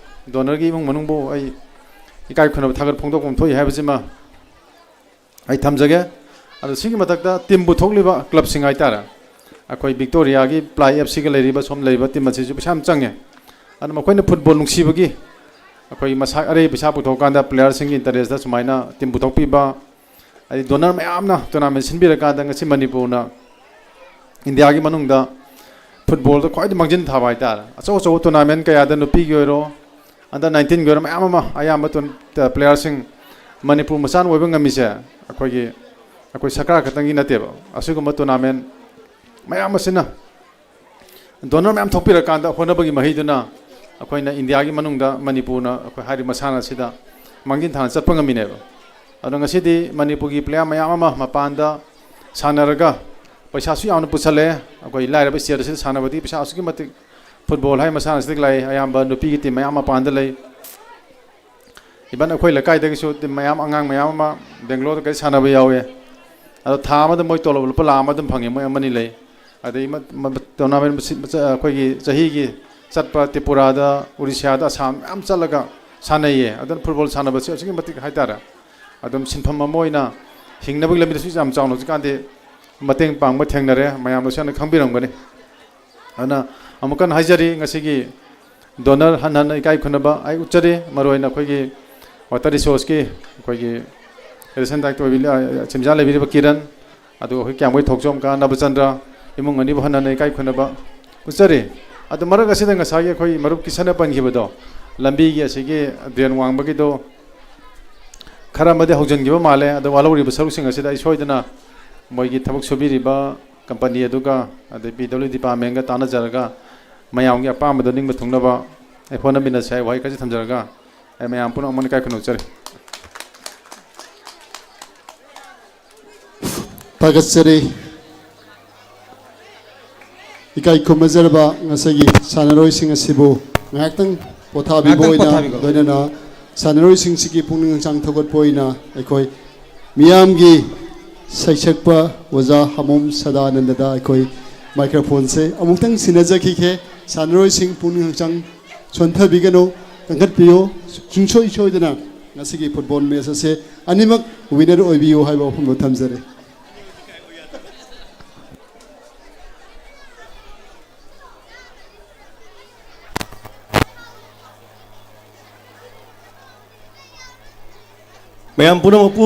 ꯗꯣꯅꯔꯒꯤ ꯏꯃꯨꯡ ꯃꯅꯨꯡꯕꯨ ꯑꯩ ꯏꯀꯥꯏ ꯈꯨꯝꯅꯕ ꯊꯥꯒꯠ ꯐꯣꯡꯗꯣꯛꯄ ꯑꯃ ꯊꯣꯛꯏ ꯍꯥꯏꯕꯁꯤꯃ ꯑꯩ ꯊꯝꯖꯒꯦ꯫ ꯑꯗꯣ ꯁꯤꯒꯤ ꯃꯊꯛꯇ ꯇꯤꯝ ꯄꯨꯊꯣꯛꯂꯤꯕ ꯀ꯭ꯂꯕꯁꯤꯡ ꯍꯥꯏꯇꯥꯔꯦ, ꯑꯩꯈꯣꯏ ꯕꯤꯛꯇꯣꯔꯤꯌꯥꯒꯤ ꯄ꯭ꯂꯥꯏ ꯑꯦꯐ ꯁꯤꯒ ꯂꯩꯔꯤꯕ, ꯁꯣꯝ ꯂꯩꯔꯤꯕ ꯇꯤꯝ ꯑꯁꯤꯁꯨ ꯄꯩꯁꯥ ꯌꯥꯝ ꯆꯪꯉꯦ꯫ ꯑꯗꯨꯅ ꯃꯈꯣꯏꯅ ꯐꯨꯠꯕꯣꯜ ꯅꯨꯡꯁꯤꯕꯒꯤ ꯑꯩꯈꯣꯏ ꯃꯁꯥ ꯑꯔꯩ ꯄꯩꯁꯥ ꯄꯨꯊꯣꯛꯀꯥꯟꯗ ꯄ꯭ꯂꯦꯌꯥꯔꯁꯤꯡꯒꯤ ꯏꯟꯇꯔꯦꯁꯇ ꯁꯨꯃꯥꯏꯅ ꯇꯤꯝ ꯄꯨꯊꯣꯛꯄꯤꯕ, ꯍꯥꯏꯗꯤ ꯗꯣꯅꯔ ꯃꯌꯥꯝꯅ ꯇꯣꯔꯅꯥꯃꯦꯟ ꯁꯤꯟꯕꯤꯔꯀꯥꯟꯗ ꯉꯁꯤ ꯃꯅꯤꯄꯨꯔꯅ ꯏꯟꯗꯤꯌꯥꯒꯤ ꯃꯅꯨꯡꯗ ꯐꯨꯠꯕꯣꯜꯗ ꯈ꯭ꯋꯥꯏꯗꯒꯤ ꯃꯥꯡꯖꯤꯟ ꯊꯥꯕ ꯍꯥꯏꯇꯥꯔꯦ꯫ ꯑꯆꯧ ꯑꯆꯧꯕ ꯇꯣꯔꯅꯥꯃꯦꯟ ꯀꯌꯥꯗ ꯅꯨꯄꯤꯒꯤ ꯑꯣꯏꯔꯣ, ꯑꯟꯗꯔ ꯅꯥꯏꯟꯇꯤꯟꯒꯤ ꯑꯣꯏꯔꯣ, ꯃꯌꯥꯝ ꯑꯃ ꯑꯌꯥꯝꯕ ꯇꯣꯔ-, ꯄ꯭ꯂꯦꯌꯔꯁꯤꯡ ꯃꯅꯤꯄꯨꯔ ꯃꯆꯥꯅ ꯑꯣꯏꯕ ꯉꯝꯃꯤꯁꯦ ꯑꯩꯈꯣꯏꯒꯤ, ꯑꯩꯈꯣꯏ ꯁꯔꯀꯥꯔ ꯈꯛꯇꯪꯒꯤ ꯅꯠꯇꯦꯕ꯫ ꯑꯁꯤꯒꯨꯝꯕ ꯇꯣꯔꯅꯥꯃꯦꯟ ꯃꯌꯥꯝ ꯑꯁꯤꯅ ꯗꯣꯅꯔ ꯃꯌꯥꯝ ꯊꯣꯛꯄꯤꯔꯀꯥꯟꯗ ꯍꯣꯠꯅꯕꯒꯤ ꯃꯍꯩꯗꯨꯅ ꯑꯩꯈꯣꯏꯅ ꯏꯟꯗꯤꯌꯥꯒꯤ ꯃꯅꯨꯡꯗ ꯃꯅꯤꯄꯨꯔꯅ ꯑꯩꯈꯣꯏ ꯍꯥꯏꯔꯤꯕ ꯃꯁꯥꯟꯅ ꯑꯁꯤꯗ ꯃꯥꯡꯖꯤꯟ ꯊꯥꯅ ꯆꯠꯄ ꯉꯝꯃꯤꯅꯦꯕ꯫ ꯑꯗꯣ ꯉꯁꯤꯗꯤ ꯃꯅꯤꯄꯨꯔꯒꯤ ꯄ꯭ꯂꯦꯌꯔ ꯃꯌꯥꯝ ꯑꯃ ꯃꯄꯥꯟꯗ ꯁꯥꯟꯅꯔꯒ ꯄꯩꯁꯥꯁꯨ ꯌꯥꯝꯅ ꯄꯨꯁꯜꯂꯦ꯫ ꯑꯩꯈꯣꯏ ꯂꯥꯏꯔꯕ ꯁ꯭ꯇꯦꯠ ꯑꯁꯤꯗ ꯁꯥꯟꯅꯕꯗꯤ ꯄꯩꯁꯥ ꯑꯁꯨꯛꯀꯤ ꯃꯇꯤꯛ ꯐꯨꯠꯕꯣꯜ ꯍꯥꯏ ꯃꯁꯥꯟꯅ ꯑꯁꯤꯗ ꯂꯥꯛꯏ꯫ ꯑꯌꯥꯝꯕ ꯅꯨꯄꯤꯒꯤ ꯇꯤꯝ ꯃꯌꯥꯝ ꯃꯄꯥꯟꯗ ꯂꯩ꯫ ꯏꯚꯟ ꯑꯩꯈꯣꯏ ꯂꯩꯀꯥꯏꯗꯒꯤꯁꯨ ꯇꯤꯝ ꯃꯌꯥꯝ, ꯑꯉꯥꯡ ꯃꯌꯥꯝ ꯑꯃ ꯕꯦꯡꯒ꯭ꯂꯣꯔꯗ ꯀꯩ ꯁꯥꯟꯅꯕ ꯌꯥꯎꯋꯦ꯫ ꯑꯗꯣ ꯊꯥ ꯑꯃꯗ ꯃꯣꯏ ꯇꯣꯂꯣꯞ ꯂꯨꯄꯥ ꯂꯥꯈ ꯑꯃ ꯑꯗꯨꯝ ꯐꯪꯉꯤ, ꯃꯣꯏ ꯑꯃꯅꯤ ꯂꯩ꯫ ꯑꯗꯩ ꯃ-, ꯃ-, ꯇꯣꯔꯅꯥꯃꯦꯟ ꯃꯁꯤ-, ꯃꯆꯥ-, ꯑꯩꯈꯣꯏꯒꯤ ꯆꯍꯤꯒꯤ ꯆꯠꯄ ꯇ꯭ꯔꯤꯄꯨꯔꯥꯗ, ꯎꯔꯤꯁ꯭ꯌꯥꯗ, ꯑꯁꯥꯝ ꯃꯌꯥꯝ ꯆꯠꯂꯒ ꯁꯥꯟꯅꯩꯌꯦ꯫ ꯑꯗꯨꯅ ꯐꯨꯠꯕꯣꯜ ꯁꯥꯟꯅꯕꯁꯤ ꯑꯁꯨꯛꯀꯤ ꯃꯇꯤꯛ ꯍꯥꯏꯇꯥꯔꯦ, ꯑꯗꯨꯝ ꯁꯤꯟꯐꯝ ꯑꯃ ꯑꯣꯏꯅ ꯍꯤꯡꯅꯕꯒꯤ ꯂꯝꯕꯤꯗꯁꯨ ꯌꯥꯝ ꯆꯥꯎꯅ ꯍꯧꯖꯤꯛꯀꯥꯟꯗꯤ ꯃꯇꯦꯡ ꯄꯥꯡꯕ ꯊꯦꯡꯅꯔꯦ, ꯃꯌꯥꯝꯅꯁꯨ ꯌꯥꯝꯅ ꯈꯪꯕꯤꯔꯝꯒꯅꯤ꯫ ꯑꯗꯨꯅ ꯑꯃꯨꯛꯀ ꯍꯟꯅ ꯍꯥꯏꯖꯔꯤ, ꯉꯁꯤꯒꯤ ꯗꯣꯅꯔ ꯍꯟꯅ ꯍꯟꯅ ꯏꯀꯥꯏ ꯈꯨꯝꯅꯕ ꯑꯩ ꯎꯠꯆꯔꯤ꯫ ꯃꯔꯨꯑꯣꯏꯅ ꯑꯩꯈꯣꯏꯒꯤ ꯋꯥꯇꯔ ꯔꯤꯁꯣꯔꯁꯀꯤ ꯑꯩꯈꯣꯏꯒꯤ ꯑꯦꯗꯤꯁꯅꯦꯜ ꯗꯥꯏꯔꯦꯛꯇꯔ ꯑꯣꯏꯕꯤ-, ꯑ, ꯁꯤꯝꯖꯥ ꯂꯩꯕꯤꯔꯤꯕ ꯀꯤꯔꯟ, ꯑꯗꯨꯒ ꯑꯩꯈꯣꯏ ꯀ꯭ꯌꯥꯝꯒꯩ ꯊꯣꯛꯆꯣꯝ ꯀꯥ ꯅꯕꯆꯟꯗ꯭ꯔ, ꯏꯃꯨꯡ ꯑꯅꯤꯕꯨ ꯍꯟꯅ ꯍꯟꯅ ꯏꯀꯥꯏ ꯈꯨꯝꯅꯕ ꯎꯠꯆꯔꯤ꯫ ꯑꯗꯨ ꯃꯔꯛ ꯑꯁꯤꯗ ꯉꯁꯥꯏꯒꯤ ꯑꯩꯈꯣꯏ ꯃꯔꯨꯞ ꯀꯤꯁꯟꯅ ꯄꯟꯈꯤꯕꯗꯣ, ꯂꯝꯕꯤꯒꯤ ꯑꯁꯤꯒꯤ ꯗ꯭ꯔꯦꯟ ꯋꯥꯡꯕꯒꯤꯗꯣ ꯈꯔ ꯑꯃꯗꯤ ꯍꯧꯖꯤꯟꯈꯤꯕ ꯃꯥꯜꯂꯦ꯫ ꯑꯗꯣ ꯋꯥꯍꯧꯔꯤꯕ ꯁꯔꯨꯛꯁꯤꯡ ꯑꯁꯤꯗ ꯑꯩ ꯁꯣꯏꯗꯅ ꯃꯣꯏꯒꯤ ꯊꯕꯛ ꯁꯨꯕꯤꯔꯤꯕ ꯀꯝꯄꯅꯤ ꯑꯗꯨꯒ, ꯑꯗꯩ ꯄꯤ ꯗꯕ꯭ꯂꯤꯎ ꯗꯤꯄꯥꯔꯠꯃꯦꯟꯒ ꯇꯥꯟꯅꯖꯔꯒ ꯃꯌꯥꯝꯒꯤ ꯑꯄꯥꯝꯕꯗꯣ ꯅꯤꯡꯕ ꯊꯨꯡꯅꯕ ꯑꯩ ꯍꯣꯠꯅꯃꯤꯟꯅꯁꯦ ꯍꯥꯏ ꯋꯥꯍꯩ ꯈꯔꯁꯤ ꯊꯝꯖꯔꯒ ꯑꯩ ꯃꯌꯥꯝ ꯄꯨꯝꯅꯃꯛ ꯑꯃꯨꯛ ꯏꯀꯥꯏ ꯈꯨꯝꯅꯧꯖꯔꯤ꯫ ꯊꯥꯒꯠꯆꯔꯤ꯫ ꯏꯀꯥꯏ ꯈꯨꯝꯅꯖꯔꯕ ꯉꯁꯤꯒꯤ ꯁꯥꯟꯅꯔꯣꯏꯁꯤꯡ ꯑꯁꯤꯕꯨ ꯉꯥꯏꯍꯥꯛꯇꯪ ꯄꯣꯊꯥꯕꯤꯕ ꯉꯥꯏꯍꯥꯛꯇꯪ ꯑꯣꯏꯅ ꯄꯣꯊꯥꯕꯤꯈꯣ꯫ ꯂꯣꯏꯅꯅ ꯁꯥꯟꯅꯔꯣꯏꯁꯤꯡꯁꯤꯒꯤ ꯄꯨꯛꯅꯤꯡ ꯍꯛꯆꯥꯡ ꯊꯧꯒꯠꯄ ꯑꯣꯏꯅ ꯑꯩꯈꯣꯏ ꯃꯤꯌꯥꯝꯒꯤ ꯁꯩꯁꯛꯄ ꯑꯣꯖꯥ ꯍꯥꯃꯣꯝ ꯁꯗꯥꯅꯟꯗꯗ ꯑꯩꯈꯣꯏ ꯃꯥꯏꯀ꯭ꯔꯣꯐꯣꯟꯁꯦ ꯑꯃꯨꯛꯇꯪ ꯁꯤꯟꯅꯖꯈꯤꯒꯦ꯫ ꯁꯥꯟꯅꯔꯣꯏꯁꯤꯡ ꯄꯨꯛꯅꯤꯡ ꯍꯛꯆꯥꯡ ꯁꯣꯟꯊꯕꯤꯒꯅꯨ, ꯀꯟꯈꯠꯄꯤꯌꯨ꯫ ꯁꯨꯡꯁꯣꯏ ꯁꯣꯏꯗꯅ ꯉꯁꯤꯒꯤ ꯐꯨꯠꯕꯣꯜ ꯃꯦꯠꯆ ꯑꯁꯦ ꯑꯅꯤꯃꯛ ꯋꯤꯅꯔ ꯑꯣꯏꯕꯤꯌꯨ ꯍꯥꯏꯕ ꯋꯥꯐꯝꯗꯣ ꯊꯝꯖꯔꯤ꯫ ꯃꯌꯥꯝ ꯄꯨꯝꯅꯃꯛꯄꯨ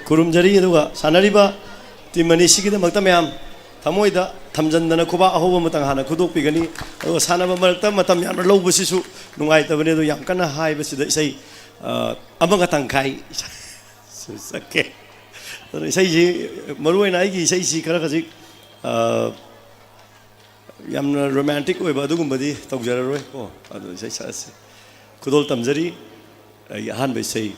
ꯈꯨꯔꯨꯝꯖꯔꯤ꯫ ꯑꯗꯨꯒ ꯁꯥꯟꯅꯔꯤꯕ ꯇꯤꯝ ꯑꯅꯤꯁꯤꯒꯤꯗꯃꯛꯇ ꯃꯌꯥꯝ ꯊꯃꯣꯏꯗ ꯊꯝꯖꯟꯗꯅ ꯈꯨꯕꯥꯛ ꯑꯍꯧꯕ ꯑꯃꯇꯪ ꯍꯥꯟꯅ ꯈꯨꯗꯣꯛꯄꯤꯒꯅꯤ꯫ ꯑꯗꯨꯒ ꯁꯥꯟꯅꯕ ꯃꯔꯛꯇ ꯃꯇꯝ ꯌꯥꯝꯅ ꯂꯧꯕꯁꯤꯁꯨ ꯅꯨꯡꯉꯥꯏꯇꯕꯅꯤ꯫ ꯑꯗꯨ ꯌꯥꯝ ꯀꯟꯅ ꯍꯥꯏꯕꯁꯤꯗ ꯏꯁꯩ, ꯑ, ꯑꯃꯒ ꯇꯪꯈꯥꯏ ꯁꯛꯀꯦ꯫ ꯑꯗꯨꯅ ꯏꯁꯩꯁꯤ, ꯃꯔꯨꯑꯣꯏꯅ ꯑꯩꯒꯤ ꯏꯁꯩꯁꯤ ꯈꯔ ꯈꯖꯤꯛ, ꯑ, ꯌꯥꯝꯅ ꯔꯣꯃꯥꯟꯇꯤꯛ ꯑꯣꯏꯕ ꯑꯗꯨꯒꯨꯝꯕꯗꯤ ꯇꯧꯖꯔꯔꯣꯏ ꯀꯣ꯫ ꯑꯗꯣ ꯏꯁꯩ ꯁꯛꯑꯁꯤ꯫ ꯈꯨꯗꯣꯜ ꯇꯝꯖꯔꯤ꯫ ꯑꯩꯒꯤ ꯑꯍꯥꯟꯕ ꯏꯁꯩ꯫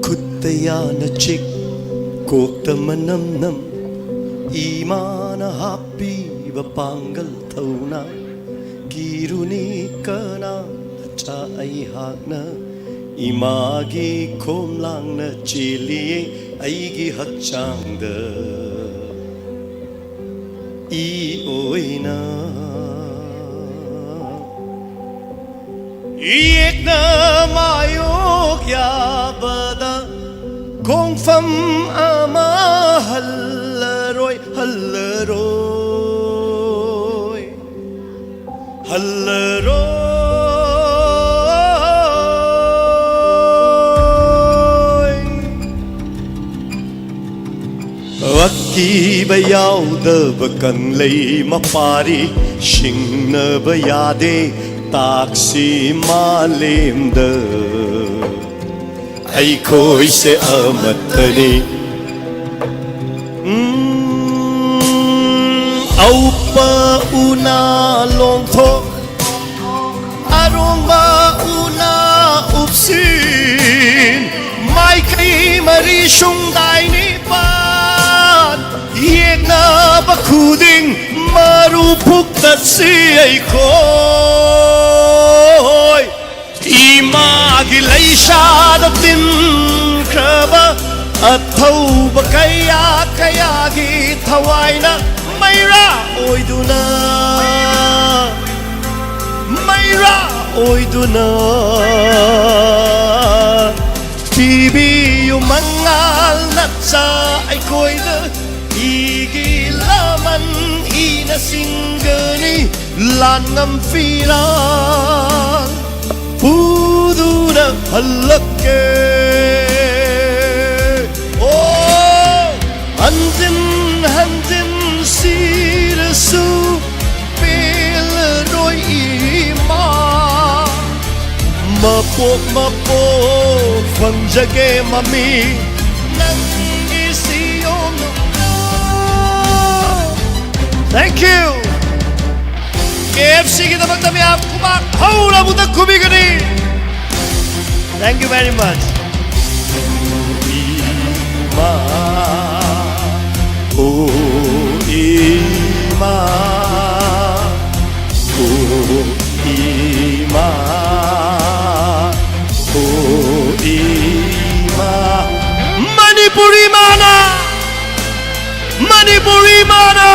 ꯈꯨꯠꯇ ꯌꯥꯅ ꯆꯤꯛ, ꯀꯣꯛꯇ ꯃꯅꯝ ꯅꯝ, ꯏꯃꯥꯅ ꯍꯥꯞꯄꯤꯕ ꯄꯥꯡꯒꯜ ꯊꯧꯅꯥ, ꯀꯤꯔꯨꯅꯤ ꯀꯅꯥ ꯃꯆꯥ ꯑꯩꯍꯥꯛꯅ, ꯏꯃꯥꯒꯤ ꯈꯣꯝꯂꯥꯡꯅ ꯆꯦꯜꯂꯤꯌꯦ ꯑꯩꯒꯤ ꯍꯛꯆꯥꯡꯗ꯫ ꯏ ꯑꯣꯏꯅ ꯌꯦꯛꯅ ꯃꯥꯌꯣꯛ ꯌꯥꯕꯗ ꯈꯣꯡꯐꯝ ꯑꯃ ꯍꯜꯂꯔꯣꯏ, ꯍꯜꯂꯔꯣꯏ, ꯍꯜꯂꯔꯣꯏ꯫ ꯑꯀꯤꯕ ꯌꯥꯎꯗꯕ ꯀꯪꯂꯩ ꯃꯄꯥꯔꯤ, ꯁꯤꯡꯅꯕ ꯌꯥꯗꯦ ꯇꯥꯛꯁꯤ ꯃꯥꯂꯦꯝꯗ꯫ ꯑꯩꯈꯣꯏꯁꯦ ꯑꯃꯠꯇꯅꯤ꯫ ꯎꯝ, ꯑꯎꯞꯄ ꯎꯅꯥ ꯂꯣꯡꯊꯣꯛ, ꯑꯔꯣꯡꯕ ꯎꯅꯥ ꯎꯞꯁꯤꯟ, ꯃꯥꯏꯀꯩ ꯃꯔꯤ ꯁꯨꯡꯗꯥꯏ ꯅꯤꯄꯥꯟ, ꯌꯦꯛꯅꯕ ꯈꯨꯗꯤꯡ ꯃꯔꯨ ꯐꯨꯛꯇꯠꯁꯤ ꯑꯩꯈꯣꯏ꯫ ꯏꯃꯥꯒꯤ ꯂꯩꯁꯥꯗ ꯇꯤꯟꯈ꯭ꯔꯕ ꯑꯊꯧꯕ ꯀꯌꯥ ꯀꯌꯥꯒꯤ ꯊꯋꯥꯏꯅ ꯃꯩꯔꯥ ꯑꯣꯏꯗꯨꯅ, ꯃꯩꯔꯥ ꯑꯣꯏꯗꯨꯅ ꯄꯤꯕꯤꯌꯨ ꯃꯉꯥꯜ ꯅꯆꯥ ꯑꯩꯈꯣꯏꯗ꯫ ꯏꯒꯤ ꯂꯃꯟ ꯏꯅ ꯁꯤꯡꯒꯅꯤ꯫ ꯂꯥꯟꯉꯝ ꯐꯤꯔꯥꯜ ꯄꯨꯗꯨꯅ ꯍꯜꯂꯛꯀꯦ꯫ ꯑꯣ, ꯍꯟꯖꯤꯟ ꯍꯟꯖꯤꯟ ꯁꯤꯔꯁꯨ ꯄꯦꯜꯂꯔꯣꯏ ꯏꯃꯥ꯫ ꯃꯄꯣꯛ ꯃꯄꯣꯛ ꯐꯪꯖꯒꯦ ꯃꯃꯤ ꯅꯪꯒꯤ ꯁꯤꯌꯣꯝꯅ꯫ Thank you. ꯀꯦ ꯑꯦꯐ ꯁꯤꯒꯤꯗꯃꯛꯇ ꯃꯌꯥꯝ ꯈꯨꯕꯥꯛ ꯍꯧꯅ ꯑꯃꯨꯛꯇ ꯈꯨꯕꯤꯒꯅꯤ꯫ Thank you very much. ꯏꯃꯥ, ꯑꯣ ꯏꯃꯥ, ꯑꯣ ꯏꯃꯥ, ꯑꯣ ꯏꯃꯥ꯫ ꯃꯅꯤꯄꯨꯔꯤ ꯃꯥꯅ, ꯃꯅꯤꯄꯨꯔꯤ ꯃꯥꯅ꯫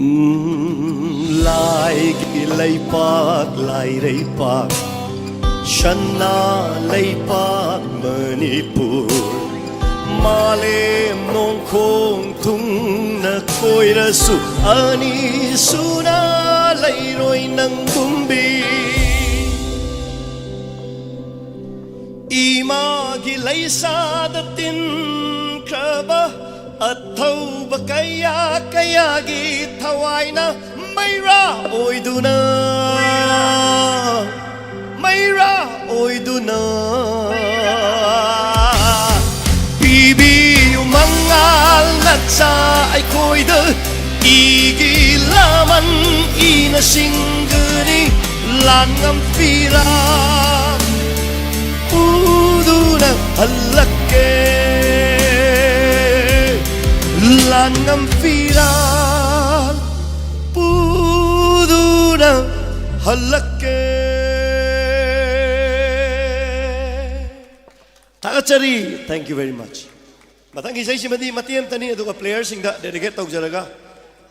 ꯎꯝ, ꯂꯥꯏꯒꯤ ꯂꯩꯄꯥꯛ, ꯂꯥꯏꯔꯩꯄꯥꯛ, ꯁꯅꯥ ꯂꯩꯄꯥꯛ ꯃꯅꯤꯄꯨꯔ, ꯃꯥꯂꯦꯝ ꯅꯣꯡꯈꯣꯡ ꯊꯨꯡꯅ ꯀꯣꯏꯔꯁꯨ ꯑꯅꯤ ꯁꯨꯅ ꯂꯩꯔꯣꯏ ꯅꯪꯒꯨꯝꯕꯤ꯫ ꯏꯃꯥꯒꯤ ꯂꯩꯁꯥꯗ ꯇꯤꯟꯈ꯭ꯔꯕ ꯑꯊꯧꯕ ꯀꯌꯥ ꯀꯌꯥꯒꯤ ꯊꯋꯥꯏꯅ ꯃꯩꯔꯥ ꯑꯣꯏꯗꯨꯅ, ꯃꯩꯔꯥ ꯑꯣꯏꯗꯨꯅ ꯄꯤꯕꯤꯌꯨ ꯃꯉꯥꯜ ꯅꯆꯥ ꯑꯩꯈꯣꯏꯗ꯫ ꯏꯒꯤ ꯂꯃꯟ ꯏꯅ ꯁꯤꯡꯒꯅꯤ, ꯂꯥꯟꯉꯝ ꯐꯤꯔꯥꯜ ꯄꯨꯗꯨꯅ ꯍꯜꯂꯛ ꯀꯦ꯫ ꯂꯥꯟꯉꯝ ꯐꯤꯔꯥꯜ ꯄꯨꯗꯨꯅ ꯍꯜꯂꯛꯀꯦ꯫ ꯊꯥꯒꯠꯆꯔꯤ꯫ Thank you very much. ꯃꯊꯪꯒꯤ ꯏꯁꯩꯁꯤꯃꯗꯤ ꯃꯇꯦꯛ ꯑꯃꯇꯅꯤ, ꯑꯗꯨꯒ ꯄ꯭ꯂꯦꯌꯔꯁꯤꯡꯗ ꯗꯦꯗꯤꯀꯦꯠ ꯇꯧꯖꯔꯒ,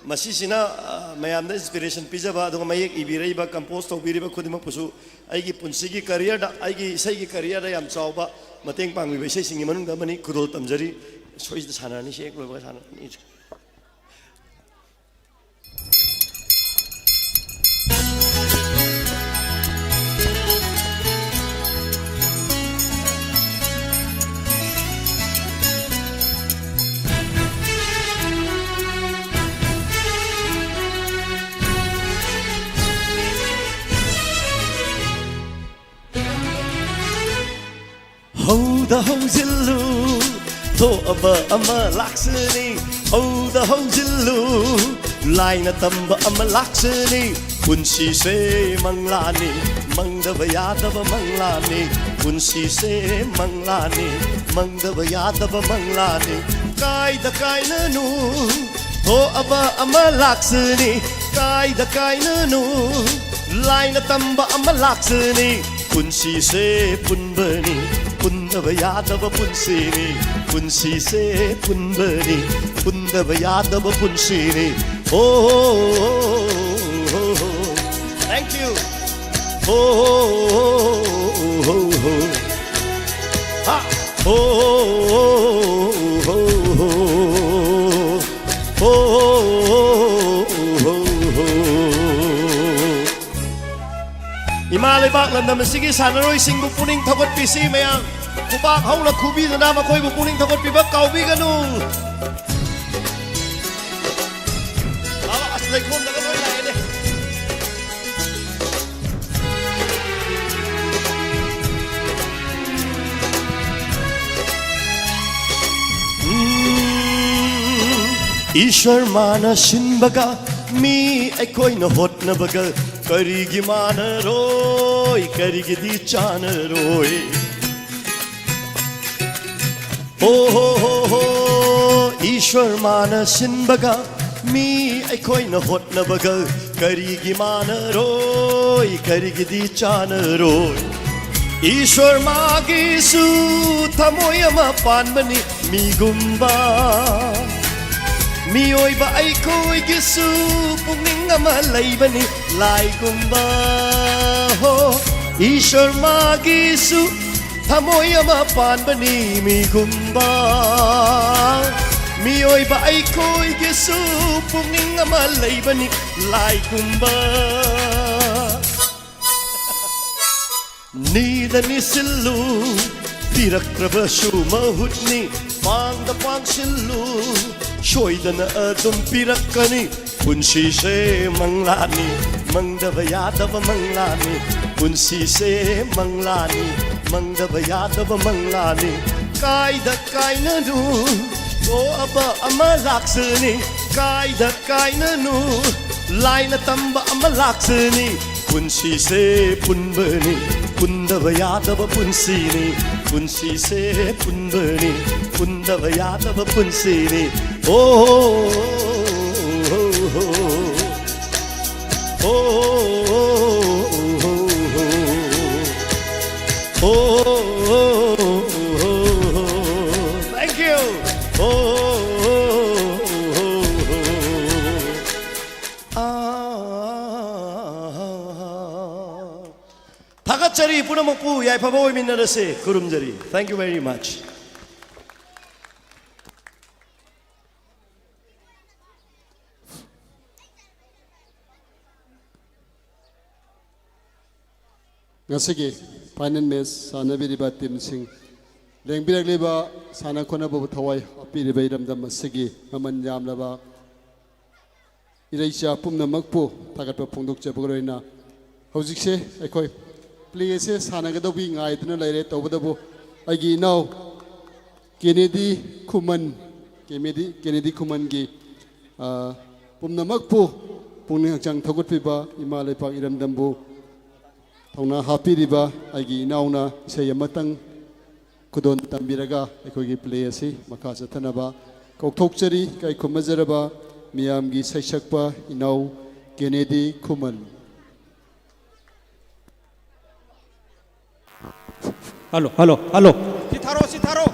ꯃꯁꯤꯁꯤꯅ, ꯑ, ꯃꯌꯥꯝꯗ ꯏꯟꯁꯄꯤꯔꯦꯁꯟ ꯄꯤꯖꯕ, ꯑꯗꯨꯒ ꯃꯌꯦꯛ ꯏꯕꯤꯔꯛꯏꯕ, ꯀꯝꯄꯣꯖ ꯇꯧꯕꯤꯔꯤꯕ ꯈꯨꯗꯤꯡꯃꯛꯄꯨꯁꯨ ꯑꯩꯒꯤ ꯄꯨꯟꯁꯤꯒꯤ ꯀꯦꯔꯤꯌꯔꯗ, ꯑꯩꯒꯤ ꯏꯁꯩꯒꯤ ꯀꯦꯔꯤꯌꯔꯗ ꯌꯥꯝ ꯆꯥꯎꯕ ꯃꯇꯦꯡ ꯄꯥꯡꯕꯤꯕ ꯏꯁꯩꯁꯤꯡꯒꯤ ꯃꯅꯨꯡꯗ ꯑꯃꯅꯤ꯫ ꯈꯨꯗꯣꯜ ꯇꯝꯖꯔꯤ꯫ ꯁꯣꯏꯗꯅ ꯁꯥꯟꯅꯔꯅꯤ, ꯁꯤ ꯍꯦꯛ ꯂꯣꯏꯕꯒ ꯁꯥꯟꯅꯔꯅꯤ꯫ ꯍꯧꯗ ꯍꯧꯖꯤꯜꯂꯨ, ꯊꯣꯛꯑꯕ ꯑꯃ ꯂꯥꯛꯆꯅꯤ꯫ ꯍꯧꯗ ꯍꯧꯖꯤꯜꯂꯨ, ꯂꯥꯏꯅ ꯇꯝꯕ ꯑꯃ ꯂꯥꯛꯆꯅꯤ꯫ ꯄꯨꯟꯁꯤꯁꯦ ꯃꯪꯂꯥꯅꯤ, ꯃꯪꯗꯕ ꯌꯥꯗꯕ ꯃꯪꯂꯥꯅꯤ꯫ ꯄꯨꯟꯁꯤꯁꯦ ꯃꯪꯂꯥꯅꯤ, ꯃꯪꯗꯕ ꯌꯥꯗꯕ ꯃꯪꯂꯥꯅꯤ꯫ ꯀꯥꯏꯗ ꯀꯥꯏꯅꯅꯨ, ꯊꯣꯛꯑꯕ ꯑꯃ ꯂꯥꯛꯆꯅꯤ꯫ ꯀꯥꯏꯗ ꯀꯥꯏꯅꯅꯨ, ꯂꯥꯏꯅ ꯇꯝꯕ ꯑꯃ ꯂꯥꯛꯆꯅꯤ꯫ ꯄꯨꯟꯁꯤꯁꯦ ꯄꯨꯟꯕꯅꯤ, ꯄꯨꯟꯗꯕ ꯌꯥꯗꯕ ꯄꯨꯟꯁꯤꯅꯤ꯫ ꯄꯨꯟꯁꯤꯁꯦ ꯄꯨꯟꯕꯅꯤ, ꯄꯨꯟꯗꯕ ꯌꯥꯗꯕ ꯄꯨꯟꯁꯤꯅꯤ꯫ ꯍꯣ, ꯍꯣ, ꯍꯣ, ꯍꯣ, ꯍꯣ꯫ Thank you. ꯍꯣ, ꯍꯣ, ꯍꯣ, ꯍꯣ, ꯍꯣ꯫ ꯍꯥ꯫ ꯍꯣ, ꯍꯣ, ꯍꯣ, ꯍꯣ, ꯍꯣ꯫ ꯍꯣ, ꯍꯣ, ꯍꯣ, ꯍꯣ꯫ ꯏꯃꯥ ꯂꯩꯕꯥꯛ ꯂꯝꯗꯝ ꯑꯁꯤꯒꯤ ꯁꯥꯟꯅꯔꯣꯏꯁꯤꯡꯕꯨ ꯄꯨꯛꯅꯤꯡ ꯊꯧꯒꯠꯄꯤꯁꯤ ꯃꯌꯥꯝ꯫ ꯈꯨꯕꯥꯛ ꯍꯧꯅ ꯈꯨꯕꯤꯗꯨꯅ ꯃꯈꯣꯏꯕꯨ ꯄꯨꯛꯅꯤꯡ ꯊꯧꯒꯠꯄꯤꯕ ꯀꯥꯎꯕꯤꯒꯅꯨ꯫ ꯑꯥ, ꯑꯁ, ꯂꯩꯈꯣꯝꯗꯒ ꯂꯣꯏ ꯂꯥꯛꯑꯦꯅꯦ꯫ ꯎꯝ, ꯏꯁ꯭ꯋꯔ ꯃꯥꯅ ꯁꯤꯟꯕꯒ ꯃꯤ ꯑꯩꯈꯣꯏꯅ ꯍꯣꯠꯅꯕꯒ ꯀꯔꯤꯒꯤ ꯃꯥꯟꯅꯔꯣꯏ, ꯀꯔꯤꯒꯤꯗꯤ ꯆꯥꯟꯅꯔꯣꯏ? ꯍꯣ ꯍꯣ ꯍꯣ ꯍꯣ, ꯏꯁ꯭ꯋꯔ ꯃꯥꯅ ꯁꯤꯟꯕꯒ ꯃꯤ ꯑꯩꯈꯣꯏꯅ ꯍꯣꯠꯅꯕꯒ ꯀꯔꯤꯒꯤ ꯃꯥꯟꯅꯔꯣꯏ, ꯀꯔꯤꯒꯤꯗꯤ ꯆꯥꯟꯅꯔꯣꯏ? ꯏꯁ꯭ꯋꯔ ꯃꯥꯒꯤꯁꯨ ꯊꯃꯣꯏ ꯑꯃ ꯄꯥꯟꯕꯅꯤ ꯃꯤꯒꯨꯝꯕ꯫ ꯃꯤꯑꯣꯏꯕ ꯑꯩꯈꯣꯏꯒꯤꯁꯨ ꯄꯨꯛꯅꯤꯡ ꯑꯃ ꯂꯩꯕꯅꯤ ꯂꯥꯏꯒꯨꯝꯕ꯫ ꯍꯣ, ꯏꯁ꯭ꯋꯔ ꯃꯥꯒꯤꯁꯨ ꯊꯃꯣꯏ ꯑꯃ ꯄꯥꯟꯕꯅꯤ ꯃꯤꯒꯨꯝꯕ꯫ ꯃꯤꯑꯣꯏꯕ ꯑꯩꯈꯣꯏꯒꯤꯁꯨ ꯄꯨꯛꯅꯤꯡ ꯑꯃ ꯂꯩꯕꯅꯤ ꯂꯥꯏꯒꯨꯝꯕ꯫ ꯅꯤꯗ ꯅꯤꯁꯤꯜꯂꯨ, ꯄꯤꯔꯛꯇ꯭ꯔꯕꯁꯨ ꯃꯍꯨꯠꯅꯤ꯫ ꯄꯥꯡꯗ ꯄꯥꯡꯁꯤꯜꯂꯨ, ꯁꯣꯏꯗꯅ ꯑꯗꯨꯝ ꯄꯤꯔꯛꯀꯅꯤ꯫ ꯄꯨꯟꯁꯤꯁꯦ ꯃꯪꯂꯥꯅꯤ, ꯃꯪꯗꯕ ꯌꯥꯗꯕ ꯃꯪꯂꯥꯅꯤ꯫ ꯄꯨꯟꯁꯤꯁꯦ ꯃꯪꯂꯥꯅꯤ, ꯃꯪꯗꯕ ꯌꯥꯗꯕ ꯃꯪꯂꯥꯅꯤ꯫ ꯀꯥꯏꯗ ꯀꯥꯏꯅꯅꯨ, ꯊꯣꯛꯑꯕ ꯑꯃ ꯂꯥꯛꯆꯅꯤ꯫ ꯀꯥꯏꯗ ꯀꯥꯏꯅꯅꯨ, ꯂꯥꯏꯅ ꯇꯝꯕ ꯑꯃ ꯂꯥꯛꯆꯅꯤ꯫ ꯄꯨꯟꯁꯤꯁꯦ ꯄꯨꯟꯕꯅꯤ, ꯄꯨꯟꯗꯕ ꯌꯥꯗꯕ ꯄꯨꯟꯁꯤꯅꯤ꯫ ꯄꯨꯟꯁꯤꯁꯦ ꯄꯨꯟꯕꯅꯤ, ꯄꯨꯟꯗꯕ ꯌꯥꯗꯕ ꯄꯨꯟꯁꯤꯅꯤ꯫ ꯍꯣ, ꯍꯣ, ꯍꯣ, ꯍꯣ꯫ Thank you. ꯍꯣ, ꯍꯣ, ꯍꯣ, ꯍꯣ, ꯍꯣ꯫ ꯑꯥ꯫ ꯊꯥꯒꯠꯆꯔꯤ ꯄꯨꯝꯅꯃꯛꯄꯨ, ꯌꯥꯏꯐꯕ ꯑꯣꯏꯃꯤꯟꯅꯔꯁꯦ꯫ ꯈꯨꯔꯨꯝꯖꯔꯤ꯫ Thank you very much. ꯉꯁꯤꯒꯤ final match ꯁꯥꯟꯅꯕꯤꯔꯤꯕ teamꯁꯤꯡ, ꯂꯦꯡꯕꯤꯔꯛꯂꯤꯕ ꯁꯥꯟꯅ ꯈꯣꯠꯅꯕꯕꯨ ꯊꯋꯥꯏ ꯍꯥꯞꯄꯤꯔꯤꯕ ꯏꯔꯝꯗꯝ ꯑꯁꯤꯒꯤ ꯃꯃꯜ ꯌꯥꯝꯂꯕ ꯏꯔꯩꯆꯥ ꯄꯨꯝꯅꯃꯛꯄꯨ ꯊꯥꯒꯠꯄ ꯐꯣꯡꯗꯣꯛꯆꯕꯒ ꯂꯣꯏꯅꯅ, ꯍꯧꯖꯤꯛꯁꯦ ꯑꯩꯈꯣꯏ play ꯑꯁꯦ ꯁꯥꯟꯅꯒꯗꯧꯕꯤ ꯉꯥꯏꯗꯨꯅ ꯂꯩꯔꯦ꯫ ꯇꯧꯕꯇꯕꯨ ꯑꯩꯒꯤ ꯏꯅꯥꯎ ꯀꯦꯅꯦꯗꯤ ꯈꯨꯃꯟ, ꯀꯦꯅꯦꯗꯤ, ꯀꯦꯅꯦꯗꯤ ꯈꯨꯃꯟꯒꯤ, ꯑ, ꯄꯨꯝꯅꯃꯛꯄꯨ ꯄꯨꯛꯅꯤꯡ ꯍꯛꯆꯥꯡ ꯊꯧꯒꯠꯄꯤꯕ, ꯏꯃꯥ ꯂꯩꯄꯥꯛ ꯏꯔꯝꯗꯝꯕꯨ ꯊꯧꯅꯥ ꯍꯥꯞꯄꯤꯔꯤꯕ ꯑꯩꯒꯤ ꯏꯅꯥꯎꯅ ꯏꯁꯩ ꯑꯃꯇꯪ ꯈꯨꯗꯣꯜ ꯇꯝꯕꯤꯔꯒ ꯑꯩꯈꯣꯏꯒꯤ ꯄ꯭ꯂꯦ ꯑꯁꯤ ꯃꯈꯥ ꯆꯠꯊꯅꯕ ꯀꯧꯊꯣꯛꯆꯔꯤ꯫ ꯏꯀꯥꯏ ꯈꯨꯝꯅꯖꯔꯕ ꯃꯤꯌꯥꯝꯒꯤ ꯁꯩꯁꯛꯄ ꯏꯅꯥꯎ ꯀꯦꯅꯦꯗꯤ ꯈꯨꯃꯟ꯫ Hello, hello, hello. ꯁꯤ ꯊꯥꯔꯣ, ꯁꯤ ꯊꯥꯔꯣ꯫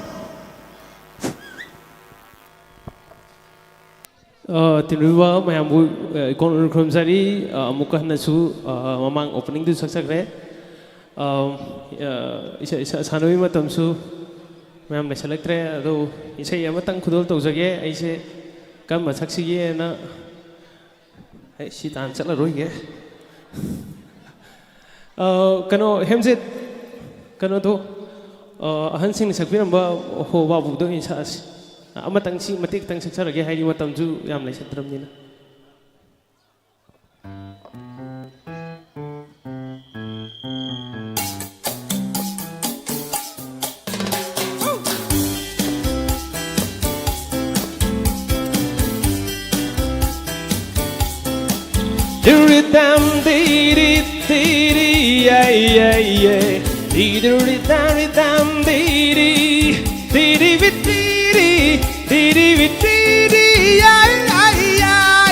ꯑ, ꯇꯤꯟꯕꯤꯕ ꯃꯌꯥꯝꯕꯨ, ꯑ, ꯏꯀꯣꯟ ꯈꯨꯔꯨꯝꯖꯔꯤ꯫ ꯑ, ꯑꯃꯨꯛꯀ ꯍꯟꯅꯁꯨ, ꯑ, ꯃꯃꯥꯡ ꯑꯣꯄꯅꯤꯡꯗꯨ ꯁꯛꯆꯈ꯭ꯔꯦ꯫ ꯑ, ꯑ, ꯏꯁꯥ, ꯏꯁꯥ, ꯁꯥꯟꯅꯕꯒꯤ ꯃꯇꯝꯁꯨ ꯃꯌꯥꯝ ꯂꯩꯁꯜꯂꯛꯇ꯭ꯔꯦ꯫ ꯑꯗꯣ ꯏꯁꯩ ꯑꯃꯇꯪ ꯈꯨꯗꯣꯜ ꯇꯧꯖꯒꯦ꯫ ꯑꯩꯁꯦ ꯀꯔꯝꯕ ꯁꯛꯁꯤꯒꯦꯅ, ꯑꯩ ꯁꯤ ꯇꯥꯟ ꯆꯠꯂꯔꯣꯏꯒꯦ꯫ ꯑ, ꯀꯩꯅꯣ, ꯍꯦꯝꯖꯤꯠ, ꯀꯩꯅꯣꯗꯣ, ꯑ, ꯑꯍꯟꯁꯤꯡꯅ ꯁꯛꯄꯤꯔꯝꯕ ꯍꯣ ꯕꯥꯕꯨꯗꯣ ꯑꯣꯏꯅ ꯁꯛꯑꯁꯤ꯫ ꯑꯃꯇꯪ ꯁꯤ ꯃꯇꯦꯛ ꯈꯤꯇꯪ ꯁꯛꯆꯔꯒꯦ ꯍꯥꯏꯗꯤ ꯃꯇꯝꯁꯨ ꯌꯥꯝ ꯂꯩꯁꯟꯗ꯭ꯔꯕꯅꯤꯅ꯫ Diri dam diri diri, yeah, yeah, yeah. Diri dam dam diri, diri vi diri, diri vi diri, yeah, yeah, yeah.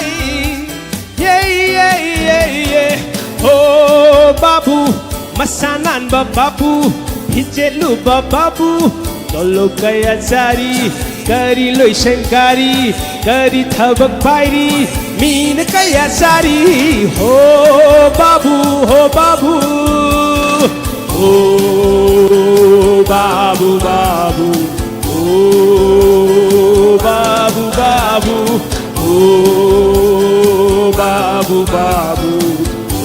Yeah, yeah, yeah, yeah. Oh, Babu, masanan ba Babu, hijelu ba Babu, tolo kaya sari, kari loishan kari, kari thabak pairi, min kaya sari. Oh, Babu, oh, Babu. Oh, Babu, Babu. Oh, Babu, Babu. Oh, Babu, Babu.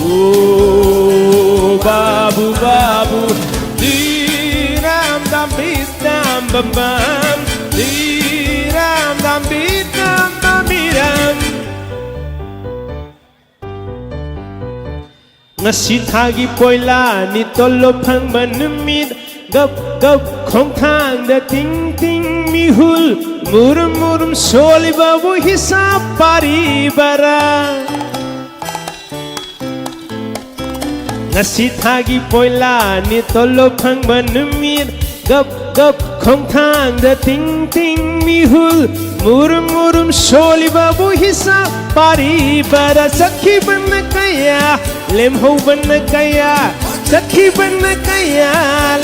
Oh, Babu, Babu. Diram dam bis dam bam bam. Diram dam bis dam bam biram. Ngasi thagi poila ni tolo phangba numit, gap gap khongthangda ting ting mihul, murum murum solibabu hisab pari bara. Ngasi thagi poila ni tolo phangba numit, gap ꯒꯞ ꯈꯣꯡꯊꯥꯡꯗ ꯇꯤꯡ ꯇꯤꯡ ꯃꯤꯍꯨꯜ ꯃꯨꯔꯨꯝ ꯃꯨꯔꯨꯝ ꯁꯣꯜꯂꯤꯕꯕꯨ ꯍꯤꯁꯥ ꯄꯥꯔꯤꯕꯔꯥ? ꯆꯠꯈꯤꯕꯅ ꯀꯌꯥ, ꯂꯦꯝꯍꯧꯕꯅ ꯀꯌꯥ, ꯆꯠꯈꯤꯕꯅ ꯀꯌꯥ,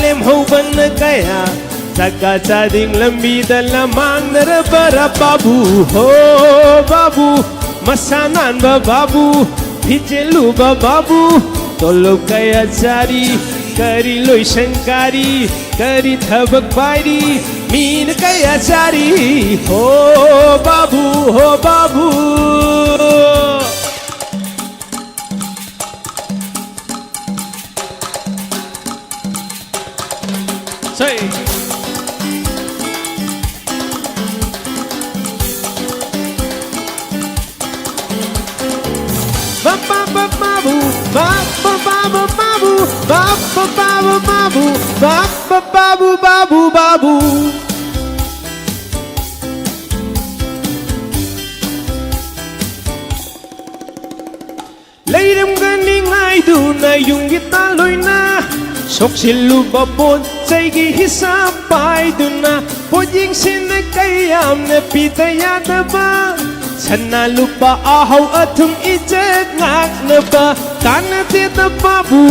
ꯂꯦꯝꯍꯧꯕꯅ ꯀꯌꯥ? ꯆꯥꯛꯀ ꯆꯥꯗꯤꯡ ꯂꯝꯕꯤꯗ ꯂꯃꯥꯡꯅꯔꯕꯔꯥ ꯕꯥꯕꯨ? ꯍꯣ ꯕꯥꯕꯨ, ꯃꯁꯥ ꯅꯥꯟꯕ ꯕꯥꯕꯨ, ꯐꯤꯖꯦꯜꯂꯨꯕ ꯕꯥꯕꯨ, ꯇꯣꯂꯣꯞ ꯀꯌꯥ ꯆꯥꯔꯤ? ꯀꯔꯤ ꯂꯣꯏꯁꯪ ꯀꯥꯔꯤ? ꯀꯔꯤ ꯊꯕꯛ ꯄꯥꯏꯔꯤ? ꯃꯤꯅ ꯀꯌꯥ ꯆꯥꯔꯤ? ꯍꯣ ꯕꯥꯕꯨ, ꯍꯣ ꯕꯥꯕꯨ꯫ Say. Ba ba ba ba boo, ba ba ba ba ba boo, ba ba ba ba ba boo, ba ba ba ba boo, ba boo. ꯂꯩꯔꯝꯒꯅꯤ ꯉꯥꯏꯗꯨꯅ ꯌꯨꯝꯒꯤ ꯇꯥꯂꯣꯏꯅ, ꯁꯣꯛꯆꯤꯜꯂꯨꯕ ꯄꯣꯠ ꯆꯩꯒꯤ ꯍꯤꯁꯥꯞ ꯄꯥꯏꯗꯨꯅ, ꯄꯣꯠꯌꯦꯡꯁꯤꯅ ꯀꯌꯥꯝꯅ ꯄꯤꯗ ꯌꯥꯗꯕ, ꯁꯅꯥ ꯂꯨꯄꯥ ꯑꯍꯥꯎ ꯑꯊꯨꯝ ꯏꯖꯠ ꯉꯥꯛꯅꯕ꯫ ꯀꯥꯟꯅꯗꯦꯗ ꯕꯥꯕꯨ,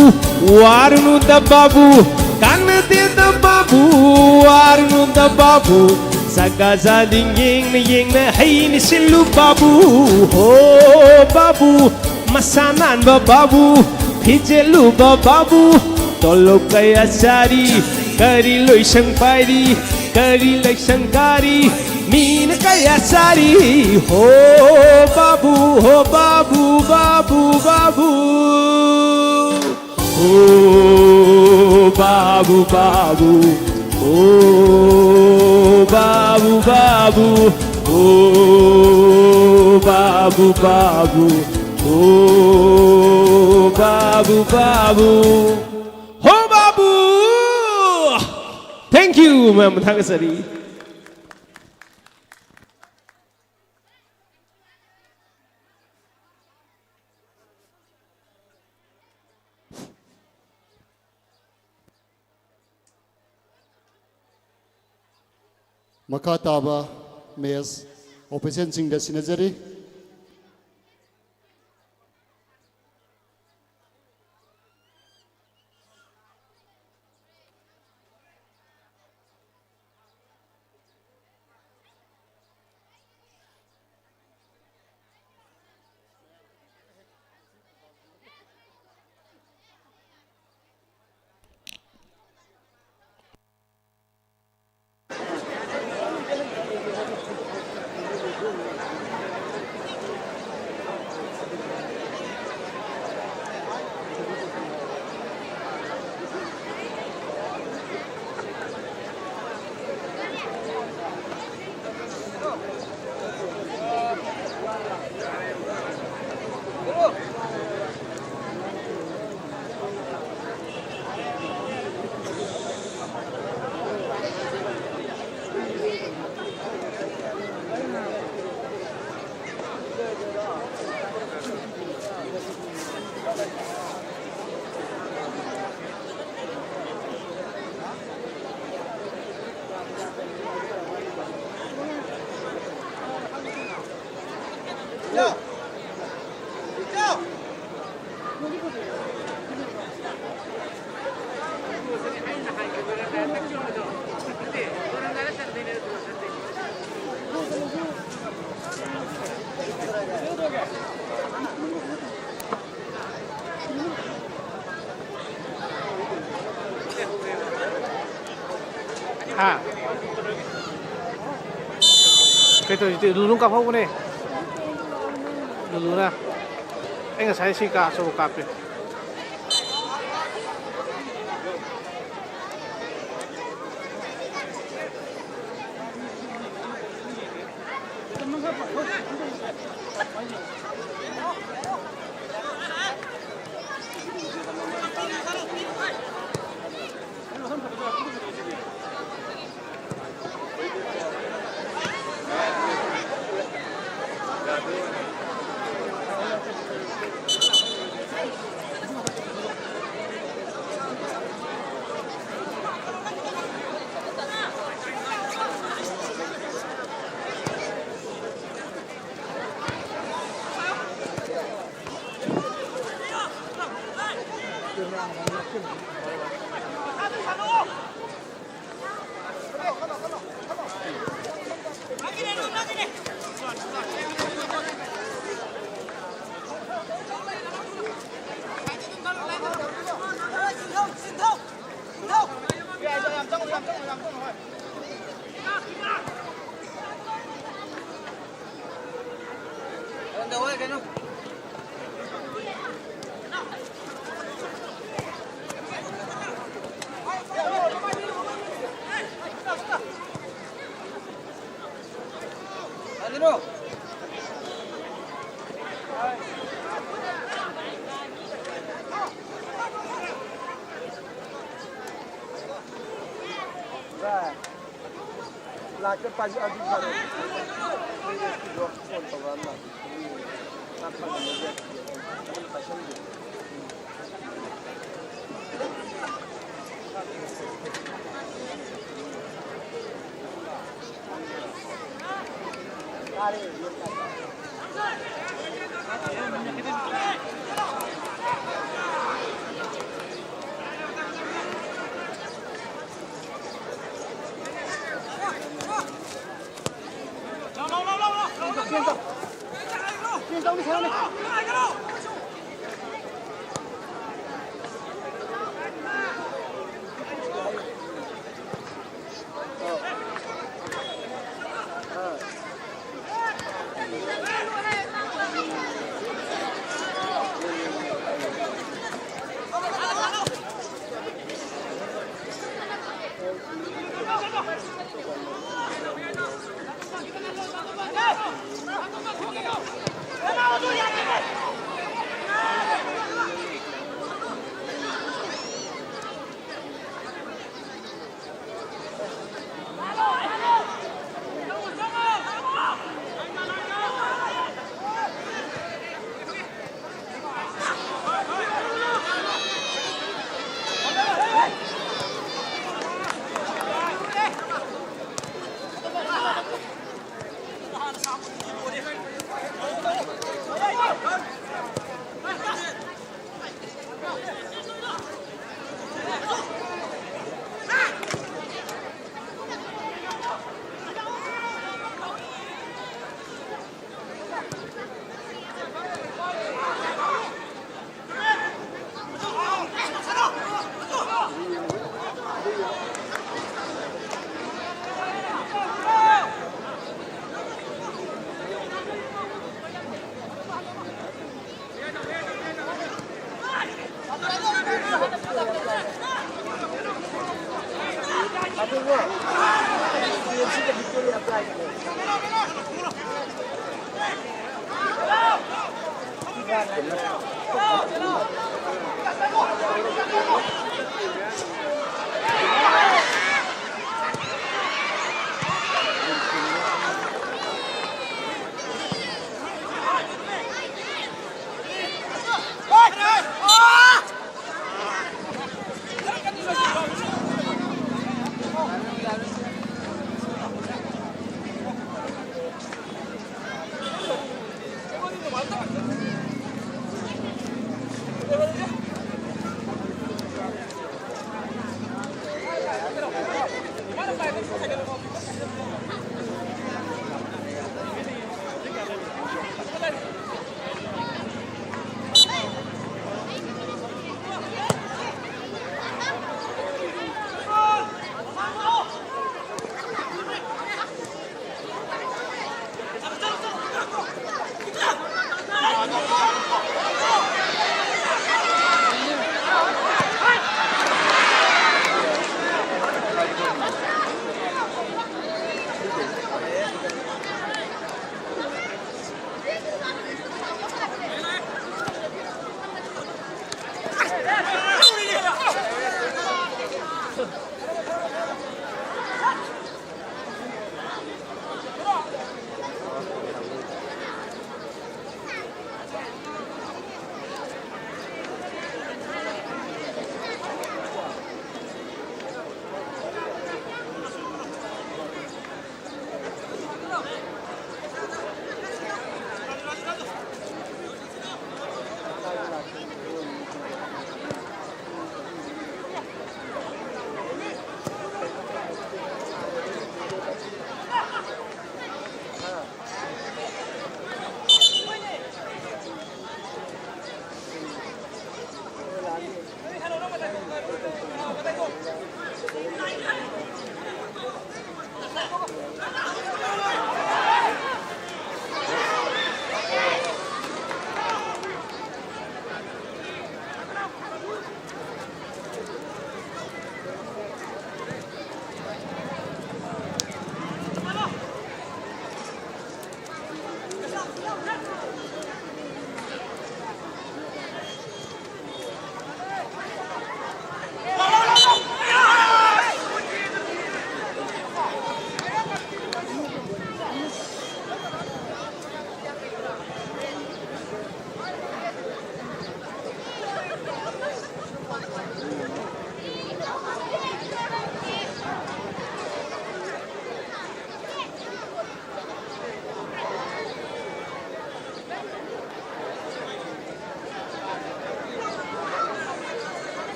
ꯋꯥꯔꯨꯅꯨꯗ ꯕꯥꯕꯨ, ꯀꯥꯟꯅꯗꯦꯗ ꯕꯥꯕꯨ, ꯋꯥꯔꯨꯅꯨꯗ ꯕꯥꯕꯨ꯫ ꯖꯒꯥ ꯖꯥꯗꯤꯡ ꯌꯦꯡꯅ ꯌꯦꯡꯅ ꯍꯩꯅ ꯁꯤꯜꯂꯨ ꯕꯥꯕꯨ꯫ ꯍꯣ ꯕꯥꯕꯨ, ꯃꯁꯥ ꯅꯥꯟꯕ ꯕꯥꯕꯨ, ꯐꯤꯖꯦꯜꯂꯨꯕ ꯕꯥꯕꯨ꯫ ꯇꯣꯂꯣꯞ ꯀꯌꯥ ꯆꯥꯔꯤ? ꯀꯔꯤ ꯂꯣꯏꯁꯪ ꯄꯥꯏꯔꯤ? ꯀꯔꯤ ꯂꯥꯏꯁꯪ ꯀꯥꯔꯤ? ꯃꯤꯅ ꯀꯌꯥ ꯆꯥꯔꯤ? ꯍꯣ ꯕꯥꯕꯨ, ꯍꯣ ꯕꯥꯕꯨ, ꯕꯥꯕꯨ, ꯕꯥꯕꯨ꯫ ꯍꯣ ꯕꯥꯕꯨ ꯕꯥꯕꯨ, ꯍꯣ ꯕꯥꯕꯨ ꯕꯥꯕꯨ, ꯍꯣ ꯕꯥꯕꯨ ꯕꯥꯕꯨ, ꯍꯣ ꯕꯥꯕꯨ ꯕꯥꯕꯨ, ꯍꯣ ꯕꯥꯕꯨ꯫ Thank you, ꯃꯌꯥꯝ ꯊꯥꯒꯠꯆꯔꯤ꯫ ꯃꯈꯥ ꯇꯥꯕ ꯃꯦꯆ ꯑꯣꯐꯤꯁꯤꯌꯦꯜꯁꯤꯡꯗ ꯁꯤꯟꯅꯖꯔꯤ꯫ ꯍꯥ? ꯀꯩ ꯇꯧꯔꯤꯁꯤꯗꯤ? ꯂꯨꯂꯨ ꯀꯥꯞꯍꯧꯕꯅꯦ꯫ ꯂꯨꯂꯨꯅ꯫ ꯑꯩ ꯉꯁꯥꯏ ꯁꯤ ꯀꯥ ꯑꯆꯧꯕ ꯀꯥꯞꯄꯦ꯫ ꯂꯥꯛꯇ ꯄꯥꯏꯁꯤ ꯑꯗꯨ ꯐꯔꯦ꯫ ꯐꯣꯟ ꯇꯧꯔꯛꯑꯝꯃ꯫ ꯃꯥ ꯐꯪꯉꯝꯃꯁꯦ꯫ ꯑꯗꯨꯝ ꯄꯥꯏꯁꯟꯕꯤꯌꯨ꯫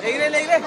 ꯂꯩꯔꯦ, ꯂꯩꯔꯦ꯫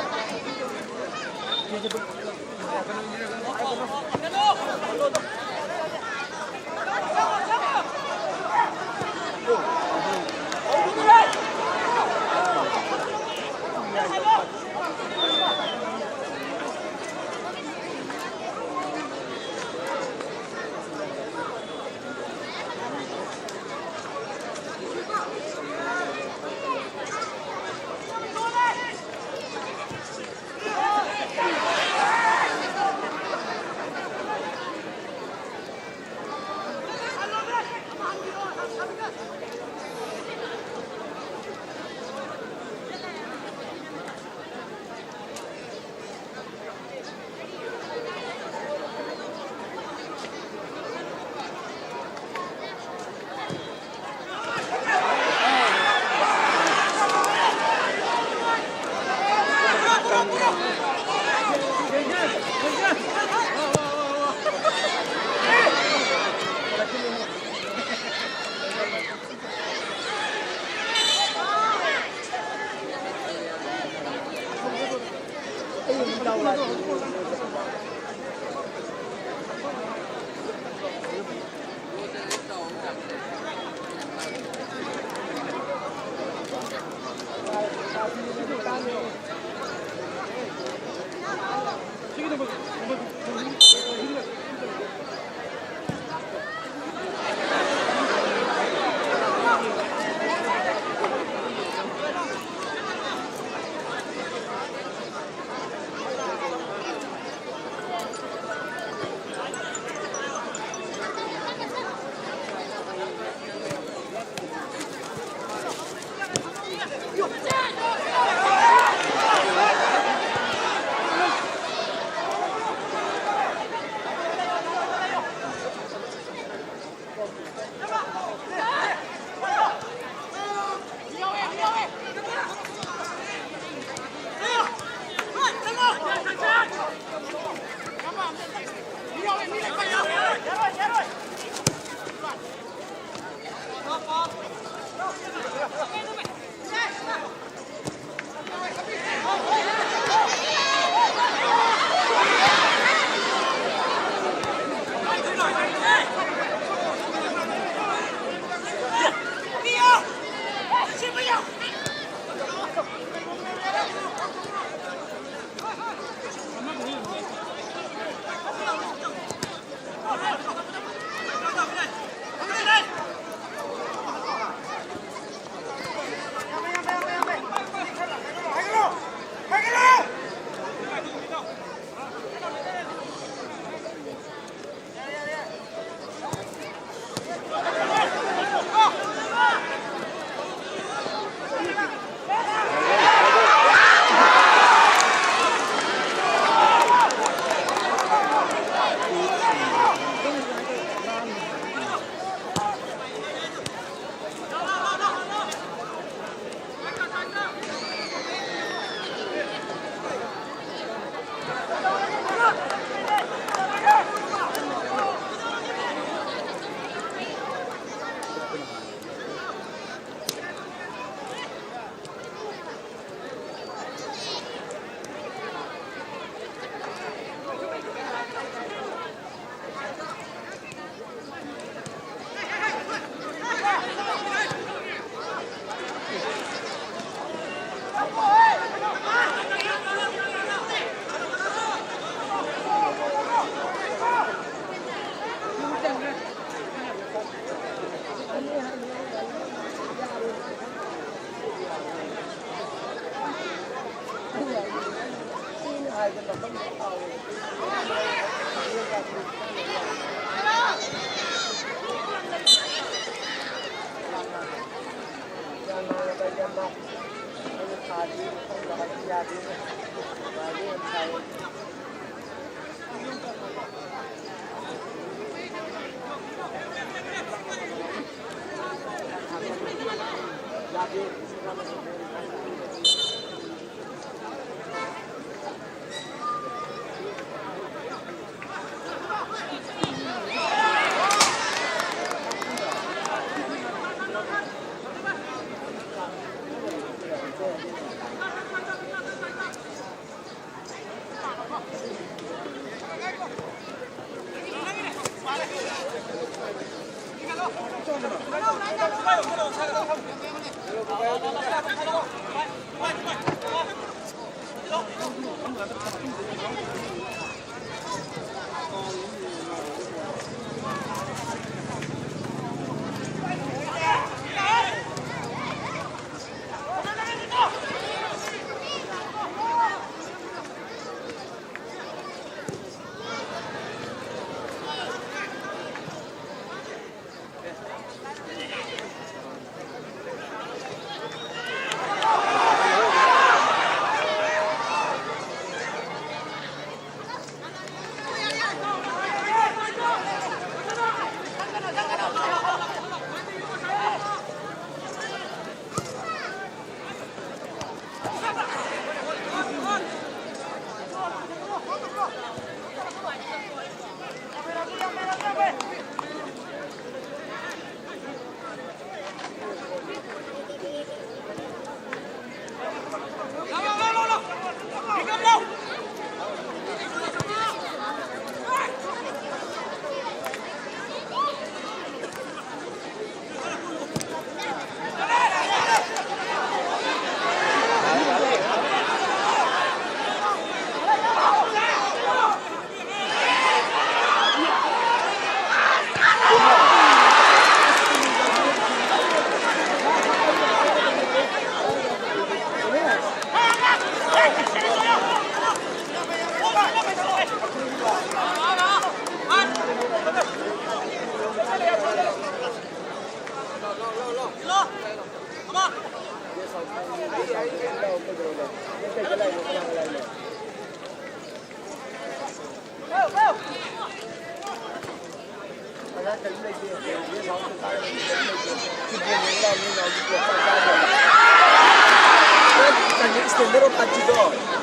ꯏꯁꯇꯦꯟꯗꯔ ꯑꯣꯐ ꯄꯥꯔꯇꯤꯗꯣ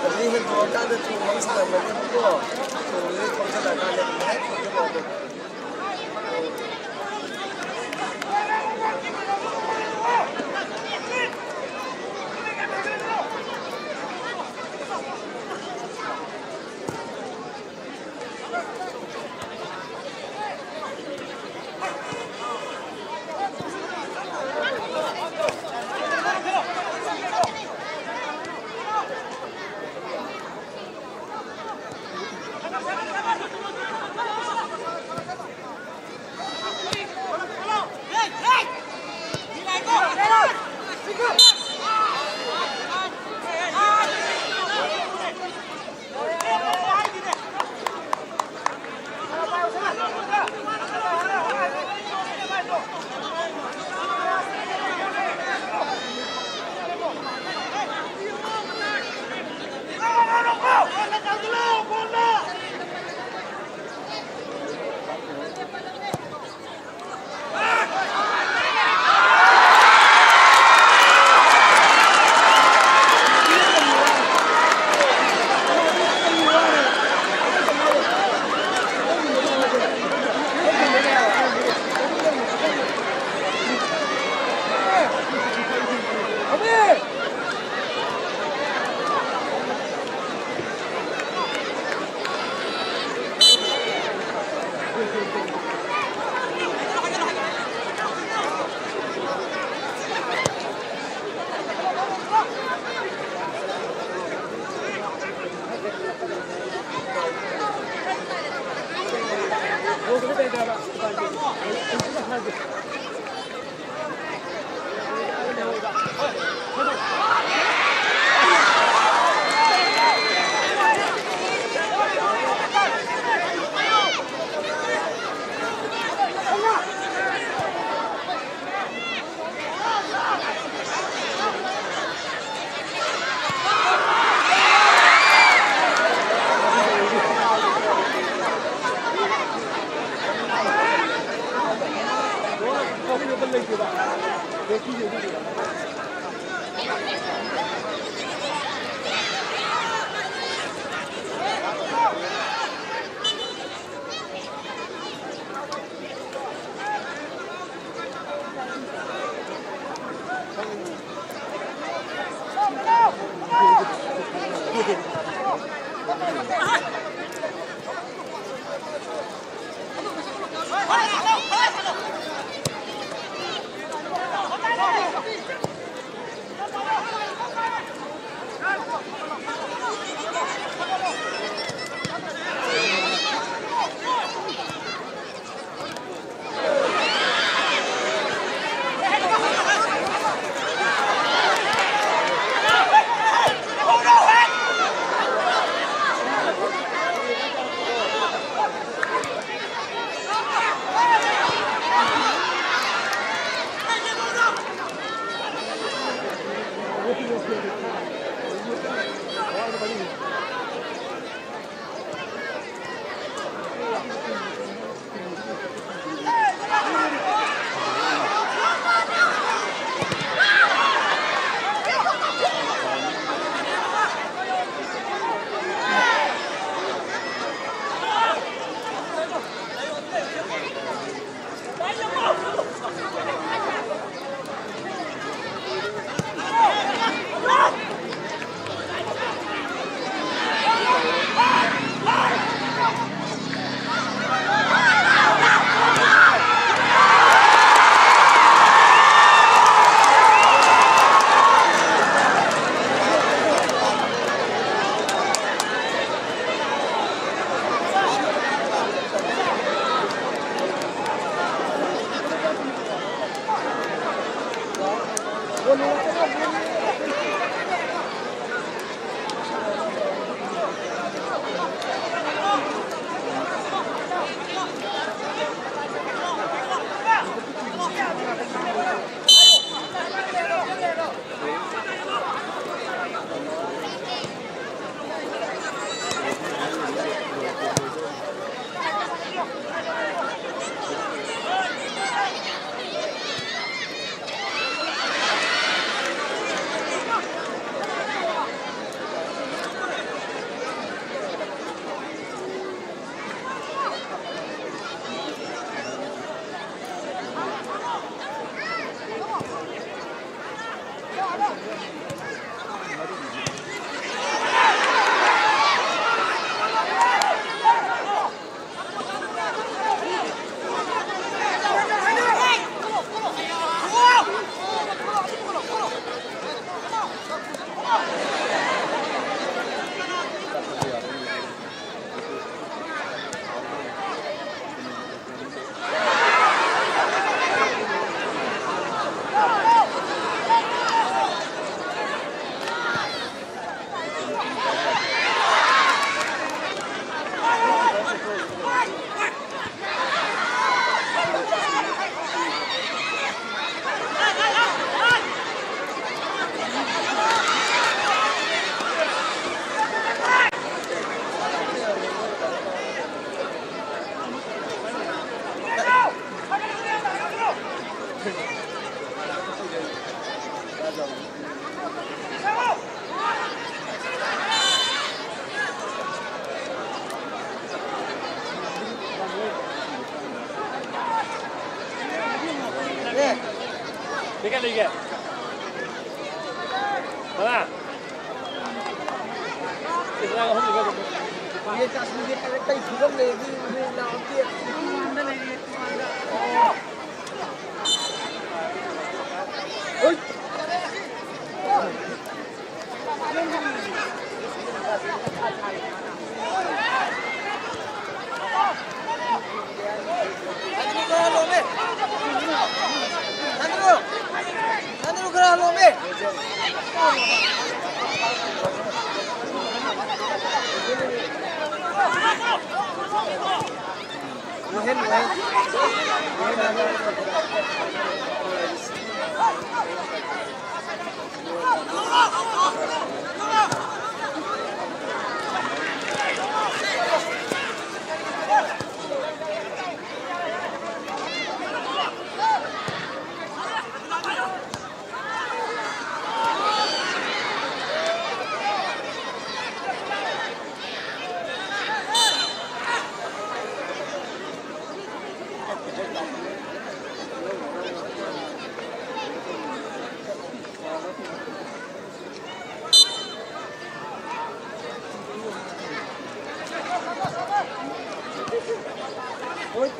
ꯑꯗꯨꯗꯩ ꯍꯦꯟꯗꯣꯛꯑꯀꯥꯟꯗ ꯊꯣꯡ ꯑꯃ ꯁꯥꯔꯝꯒꯅꯦꯕꯀꯣ꯫ ꯊꯣꯡꯗꯨꯗ ꯊꯣꯡꯖꯤꯜꯂꯀꯥꯟꯗ ꯑꯗꯨꯃꯥꯏꯅ ꯊꯣꯡꯖꯤꯜꯂꯣ ꯑꯗꯨꯝ꯫ ꯂꯩꯒꯦ꯫ ꯀꯅꯥ? ꯏꯁꯂꯥꯝ ꯑꯍꯨꯝꯁꯤꯒ ꯑꯗꯨꯝ꯫ ꯌꯦꯟ ꯆꯥꯁꯤꯟꯒꯦ ꯀꯔꯤ ꯐꯤꯕꯝ ꯂꯩꯔꯗꯤ ꯏꯃꯣꯏ ꯂꯥꯛꯑꯣ꯫ ꯍꯣꯏ꯫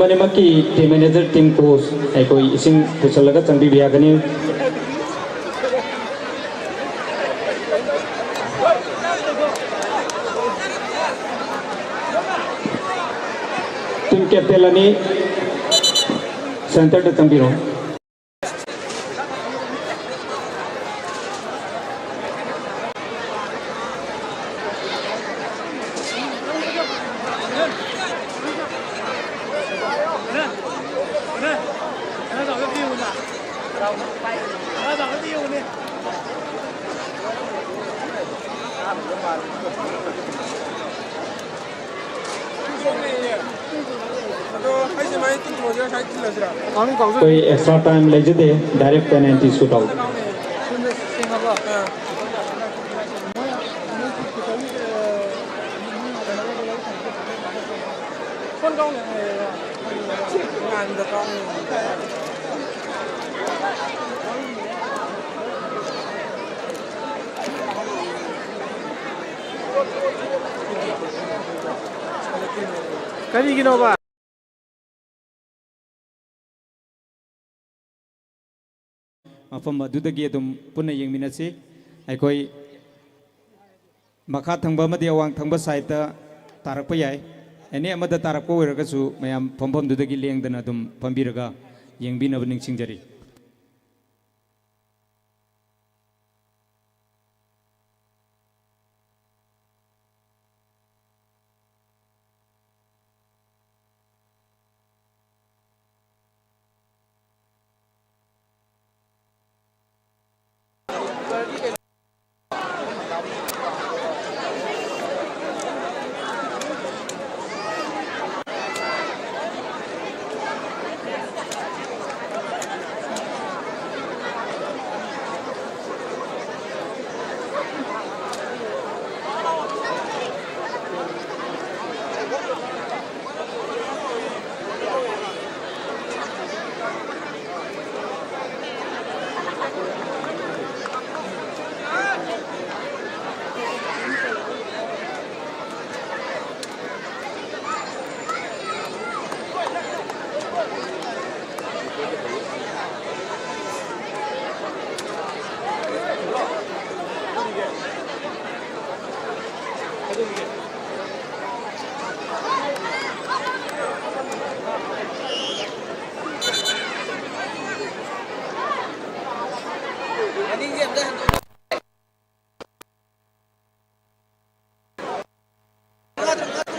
ꯑꯅꯤꯃꯛꯀꯤ team manager, team coach ꯑꯩꯈꯣꯏ ꯏꯁꯤꯡ ꯄꯨꯁꯤꯜꯂꯒ ꯆꯪꯕꯤꯕ ꯌꯥꯒꯅꯤ꯫ Team captain ꯑꯅꯤ centreꯗ ꯆꯪꯕꯤꯔꯣ꯫ ꯑꯩꯈꯣꯏ extra time ꯂꯩꯖꯗꯦ, direct penalty shoot out꯫ ꯀꯔꯤꯒꯤꯅꯣꯕ? ꯃꯐꯝ ꯑꯗꯨꯗꯒꯤ ꯑꯗꯨꯝ ꯄꯨꯟꯅ ꯌꯦꯡꯃꯤꯟꯅꯁꯤ꯫ ꯑꯩꯈꯣꯏ ꯃꯈꯥ ꯊꯪꯕ ꯑꯃꯗꯤ ꯑꯋꯥꯡ ꯊꯪꯕ sideꯇ ꯇꯥꯔꯛꯄ ꯌꯥꯏ꯫ Any ꯑꯃꯗ ꯇꯥꯔꯛꯄ ꯑꯣꯏꯔꯒꯁꯨ ꯃꯌꯥꯝ ꯐꯝꯐꯝꯗꯨꯗꯒꯤ ꯂꯦꯡꯗꯅ ꯑꯗꯨꯝ ꯐꯝꯕꯤꯔꯒ ꯌꯦꯡꯕꯤꯅꯕ ꯅꯤꯡꯁꯤꯡꯖꯔꯤ꯫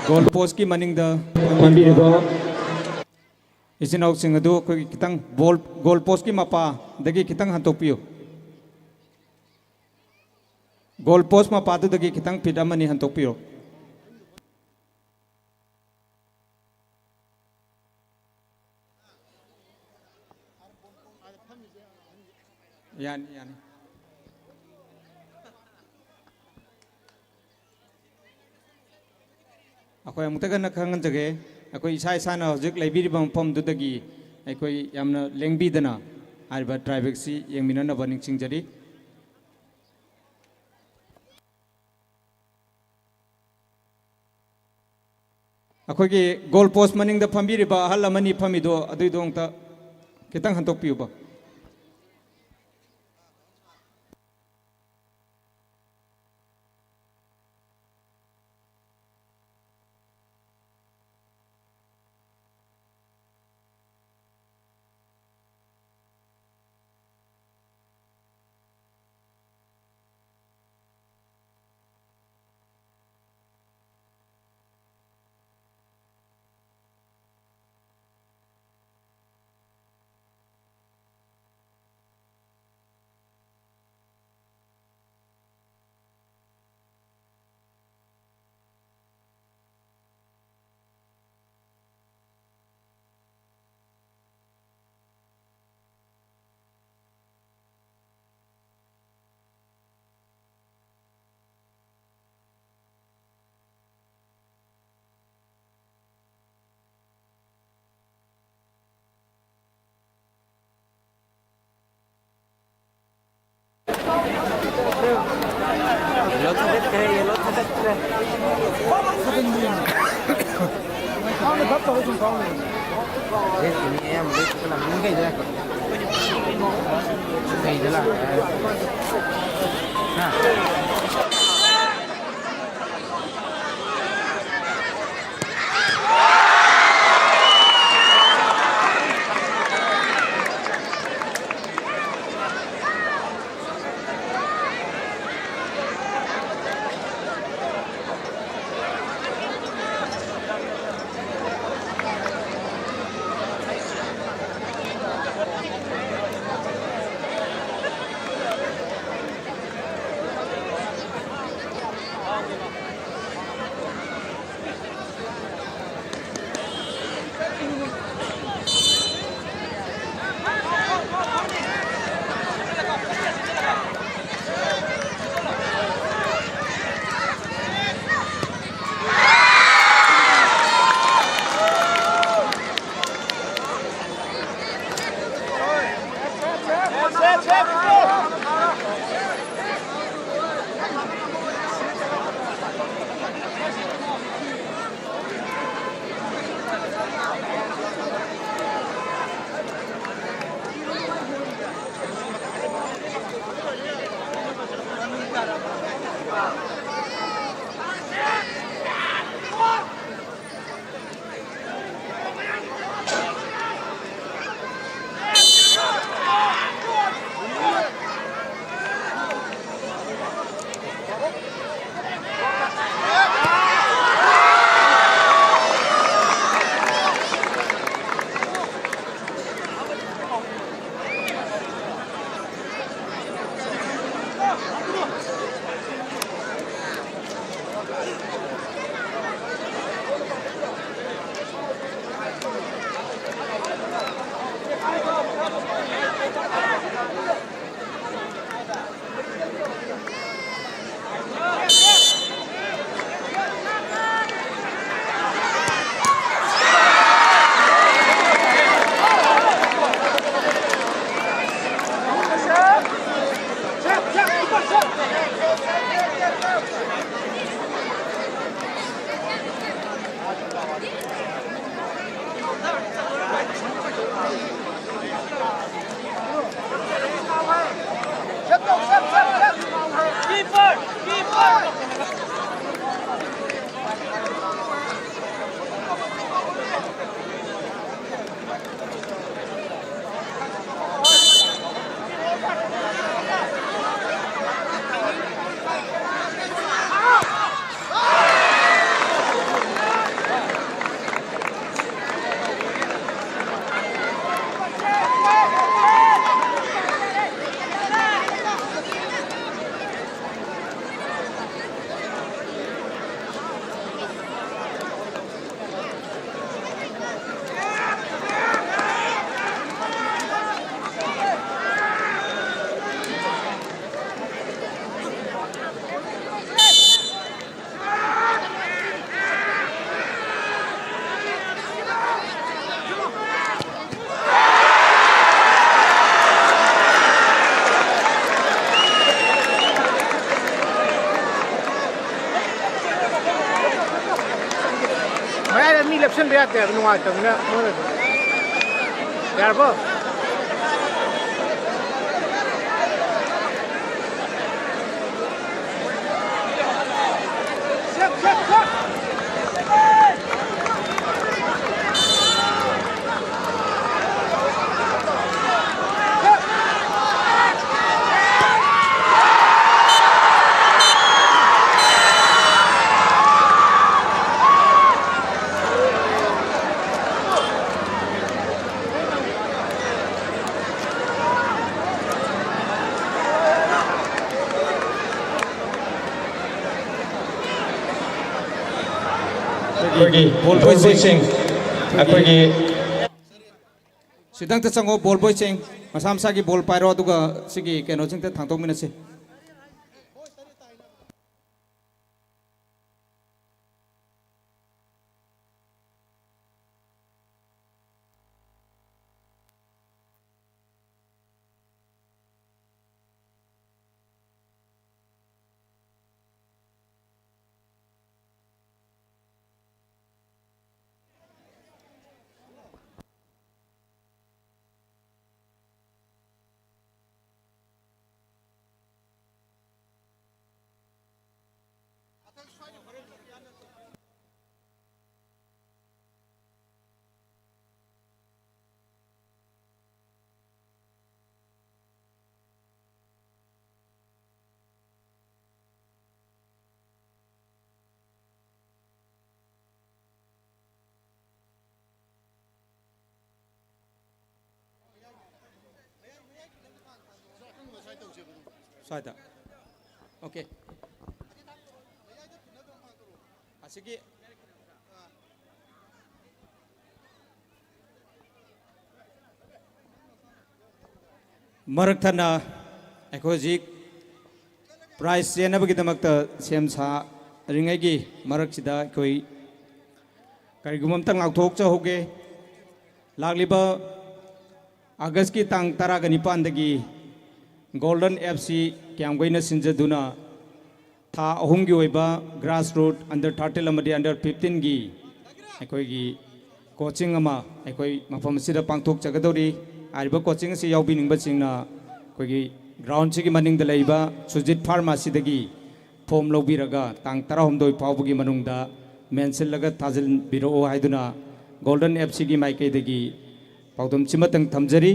ꯒꯣꯜ ꯄꯣꯁꯀꯤ ꯃꯅꯤꯡꯗ ꯐꯝꯕꯤꯔꯤꯕ ꯏꯆꯤꯟ ꯏꯅꯥꯎꯁꯤꯡ ꯑꯗꯨ ꯑꯩꯈꯣꯏꯒꯤ ꯈꯤꯇꯪ ꯕꯣꯜ, ꯒꯣꯜ ꯄꯣꯁꯀꯤ ꯃꯄꯥꯗꯒꯤ ꯈꯤꯇꯪ ꯍꯟꯇꯣꯛꯄꯤꯌꯨ꯫ ꯒꯣꯜ ꯄꯣꯁ ꯃꯄꯥꯗꯨꯗꯒꯤ ꯈꯤꯇꯪ ꯐꯤꯠ ꯑꯃꯅꯤ ꯍꯟꯇꯣꯛꯄꯤꯔꯣ꯫ ꯌꯥꯅꯤ, ꯌꯥꯅꯤ꯫ ꯑꯩꯈꯣꯏ ꯑꯃꯨꯛꯇ ꯍꯟꯅ ꯈꯪꯍꯟꯖꯒꯦ, ꯑꯩꯈꯣꯏ ꯏꯁꯥ ꯏꯁꯥꯅ ꯍꯧꯖꯤꯛ ꯂꯩꯕꯤꯔꯤꯕ ꯃꯐꯝꯗꯨꯗꯒꯤ ꯑꯩꯈꯣꯏ ꯌꯥꯝꯅ ꯂꯦꯡꯕꯤꯗꯅ ꯍꯥꯏꯔꯤꯕ ꯇ꯭ꯔꯥꯏꯕꯦꯛꯁꯤ ꯌꯦꯡꯃꯤꯟꯅꯅꯕ ꯅꯤꯡꯁꯤꯡꯖꯔꯤ꯫ ꯑꯩꯈꯣꯏꯒꯤ ꯒꯣꯜ ꯄꯣꯁ ꯃꯅꯤꯡꯗ ꯐꯝꯕꯤꯔꯤꯕ ꯑꯍꯜ ꯑꯃꯅꯤ ꯐꯝꯃꯤꯗꯣ, ꯑꯗꯨꯏꯗꯣ ꯑꯃꯨꯛꯇ ꯈꯤꯇꯪ ꯍꯟꯗꯣꯛꯄꯤꯌꯨꯕ꯫ ꯂꯦꯞꯁꯤꯟꯕ ꯌꯥꯗꯦ ꯍꯥꯏꯕ, ꯅꯨꯡꯉꯥꯏꯇꯕꯅꯤꯅ ꯃꯣꯏꯅꯁꯨ꯫ ꯌꯥꯔꯕꯣ? ꯑꯩꯈꯣꯏꯒꯤ ꯕꯣꯜ ꯕꯣꯏꯁꯤꯡ, ꯑꯩꯈꯣꯏꯒꯤ ꯁꯤꯗꯪꯇ ꯆꯪꯉꯣ, ꯕꯣꯜ ꯕꯣꯏꯁꯤꯡ꯫ ꯃꯁꯥ ꯃꯁꯥꯒꯤ ꯕꯣꯜ ꯄꯥꯏꯔꯣ, ꯑꯗꯨꯒ ꯁꯤꯒꯤ ꯀꯩꯅꯣꯁꯤꯡꯗ ꯊꯥꯡꯗꯣꯛꯃꯤꯟꯅꯁꯤ꯫ ꯁ꯭ꯋꯥꯏꯗ꯫ ꯑꯣꯀꯦ꯫ ꯑꯁꯤꯒꯤ ꯃꯔꯛ ꯊꯠꯅ ꯑꯩꯈꯣꯏ ꯍꯧꯖꯤꯛ ꯄ꯭ꯔꯥꯏꯖ ꯆꯦꯟꯅꯕꯒꯤꯗꯃꯛꯇ ꯁꯦꯝ ꯁꯥꯔꯤꯉꯩꯒꯤ ꯃꯔꯛꯁꯤꯗ ꯑꯩꯈꯣꯏ ꯀꯔꯤꯒꯨꯝꯕ ꯑꯝꯇꯪ ꯂꯥꯎꯊꯣꯛꯆꯍꯧꯒꯦ꯫ ꯂꯥꯛꯂꯤꯕ ꯑꯥꯒꯁꯀꯤ ꯇꯥꯡ ꯇꯔꯥꯒ ꯅꯤꯄꯥꯟꯗꯒꯤ ꯒꯣꯜꯗꯟ ꯑꯦꯐ ꯁꯤ ꯀꯤꯌꯥꯝꯒꯩꯅ ꯁꯤꯟꯖꯗꯨꯅ ꯊꯥ ꯑꯍꯨꯝꯒꯤ ꯑꯣꯏꯕ ꯒ꯭ꯔꯥꯁꯔꯨꯠ, ꯑꯟꯗꯔ ꯊꯥꯔꯇꯤꯟ ꯑꯃꯗꯤ ꯑꯟꯗꯔ ꯐꯤꯐꯇꯤꯟꯒꯤ ꯑꯩꯈꯣꯏꯒꯤ ꯀꯣꯆꯤꯡ ꯑꯃ ꯑꯩꯈꯣꯏ ꯃꯐꯝ ꯑꯁꯤꯗ ꯄꯥꯡꯊꯣꯛꯆꯒꯗꯧꯔꯤ꯫ ꯍꯥꯏꯔꯤꯕ ꯀꯣꯆꯤꯡ ꯑꯁꯤ ꯌꯥꯎꯕꯤꯅꯤꯡꯕꯁꯤꯡꯅ ꯑꯩꯈꯣꯏꯒꯤ ꯒ꯭ꯔꯥꯎꯟꯁꯤꯒꯤ ꯃꯅꯤꯡꯗ ꯂꯩꯕ ꯁꯨꯖꯤꯠ ꯐꯥꯔꯃꯥꯁꯤꯗꯒꯤ ꯐꯣꯝ ꯂꯧꯕꯤꯔꯒ ꯇꯥꯡ ꯇꯔꯥꯍꯨꯝꯗꯣꯏ ꯐꯥꯎꯕꯒꯤ ꯃꯅꯨꯡꯗ ꯃꯦꯟꯁꯤꯜꯂꯒ ꯊꯥꯖꯤꯟꯕꯤꯔꯛꯑꯣ ꯍꯥꯏꯗꯨꯅ ꯒꯣꯜꯗꯟ ꯑꯦꯞꯁꯤꯒꯤ ꯃꯥꯏꯀꯩꯗꯒꯤ ꯄꯥꯎꯗꯝꯁꯤꯃꯇꯪ ꯊꯝꯖꯔꯤ꯫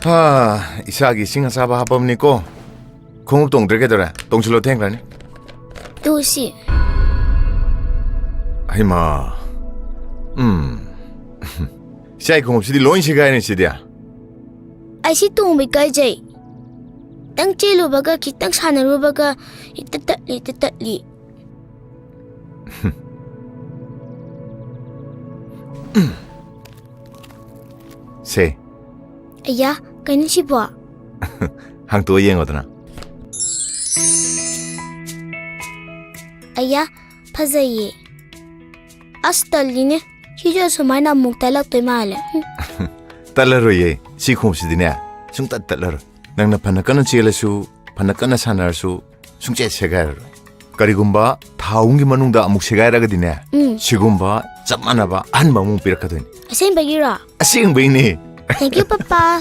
ꯍꯥ, ꯏꯁꯥꯒꯤ ꯏꯁꯤꯡ ꯑꯁꯥꯕ ꯍꯥꯞꯄꯝꯅꯤꯀꯣ꯫ ꯈꯣꯡꯎꯞ ꯇꯣꯡꯗ꯭ꯔꯦ ꯀꯩꯗꯧꯔꯦ? ꯇꯣꯡꯁꯤꯜꯂꯣ, ꯊꯦꯡꯈ꯭ꯔꯅꯤ꯫ ꯇꯣꯁꯤ꯫ ꯍꯩꯃꯥ꯫ ꯎꯝ꯫ ꯏꯆꯥꯒꯤ ꯈꯣꯡꯎꯞꯁꯤꯗꯤ ꯂꯣꯏ ꯁꯦꯒꯥꯏꯔꯦ ꯁꯤꯗꯤ꯫ ꯑꯩ ꯁꯤ ꯇꯣꯡꯕ ꯏꯀꯥꯏꯖꯩ꯫ ꯈꯤꯇꯪ ꯆꯦꯜꯂꯨꯕꯒ, ꯈꯤꯇꯪ ꯁꯥꯟꯅꯔꯨꯕꯒ ꯍꯦꯛꯇ ꯇꯠꯂꯤ, ꯍꯦꯛꯇ ꯇꯠꯂꯤ꯫ ꯁꯦ꯫ ꯑꯌꯥ, ꯀꯩꯅꯣ ꯁꯤꯕꯣ? ꯍꯥꯡꯇꯣꯛꯑ ꯌꯦꯡꯉꯣꯗꯅ꯫ ꯑꯌꯥ, ꯐꯖꯩꯌꯦ꯫ ꯑꯁ, ꯇꯜꯂꯤꯅꯦ꯫ ꯁꯤꯁꯨ ꯑꯁꯨꯃꯥꯏꯅ ꯑꯃꯨꯛ ꯇꯠꯂꯛꯇꯣꯏ ꯃꯥꯜꯂꯦ꯫ ꯍꯨꯝ꯫ ꯇꯠꯂꯔꯣꯏꯌꯦ꯫ ꯁꯤ ꯈꯣꯡꯎꯞꯁꯤꯗꯤꯅꯦ, ꯁꯨꯡꯇꯠ ꯇꯠꯂꯔꯣꯏ꯫ ꯅꯪꯅ ꯐꯅ ꯀꯟꯅ ꯆꯦꯜꯂꯁꯨ, ꯐꯅ ꯀꯟꯅ ꯁꯥꯟꯅꯔꯁꯨ, ꯁꯨꯡꯆꯦꯠ ꯁꯦꯒꯥꯏꯔꯔꯣꯏ꯫ ꯀꯔꯤꯒꯨꯝꯕ ꯊꯥ ꯑꯍꯨꯝꯒꯤ ꯃꯅꯨꯡꯗ ꯑꯃꯨꯛ ꯁꯦꯒꯥꯏꯔꯒꯗꯤꯅꯦ, ꯎꯝ꯫ ꯁꯤꯒꯨꯝꯕ ꯆꯞ ꯃꯥꯟꯅꯕ ꯑꯍꯟꯕ ꯑꯃꯨꯛ ꯄꯤꯔꯛꯀꯗꯣꯏꯅꯤ꯫ ꯑꯁꯦꯡꯕꯒꯤꯔꯣ? ꯑꯁꯦꯡꯕꯩꯅꯦ꯫ Thank you, papa.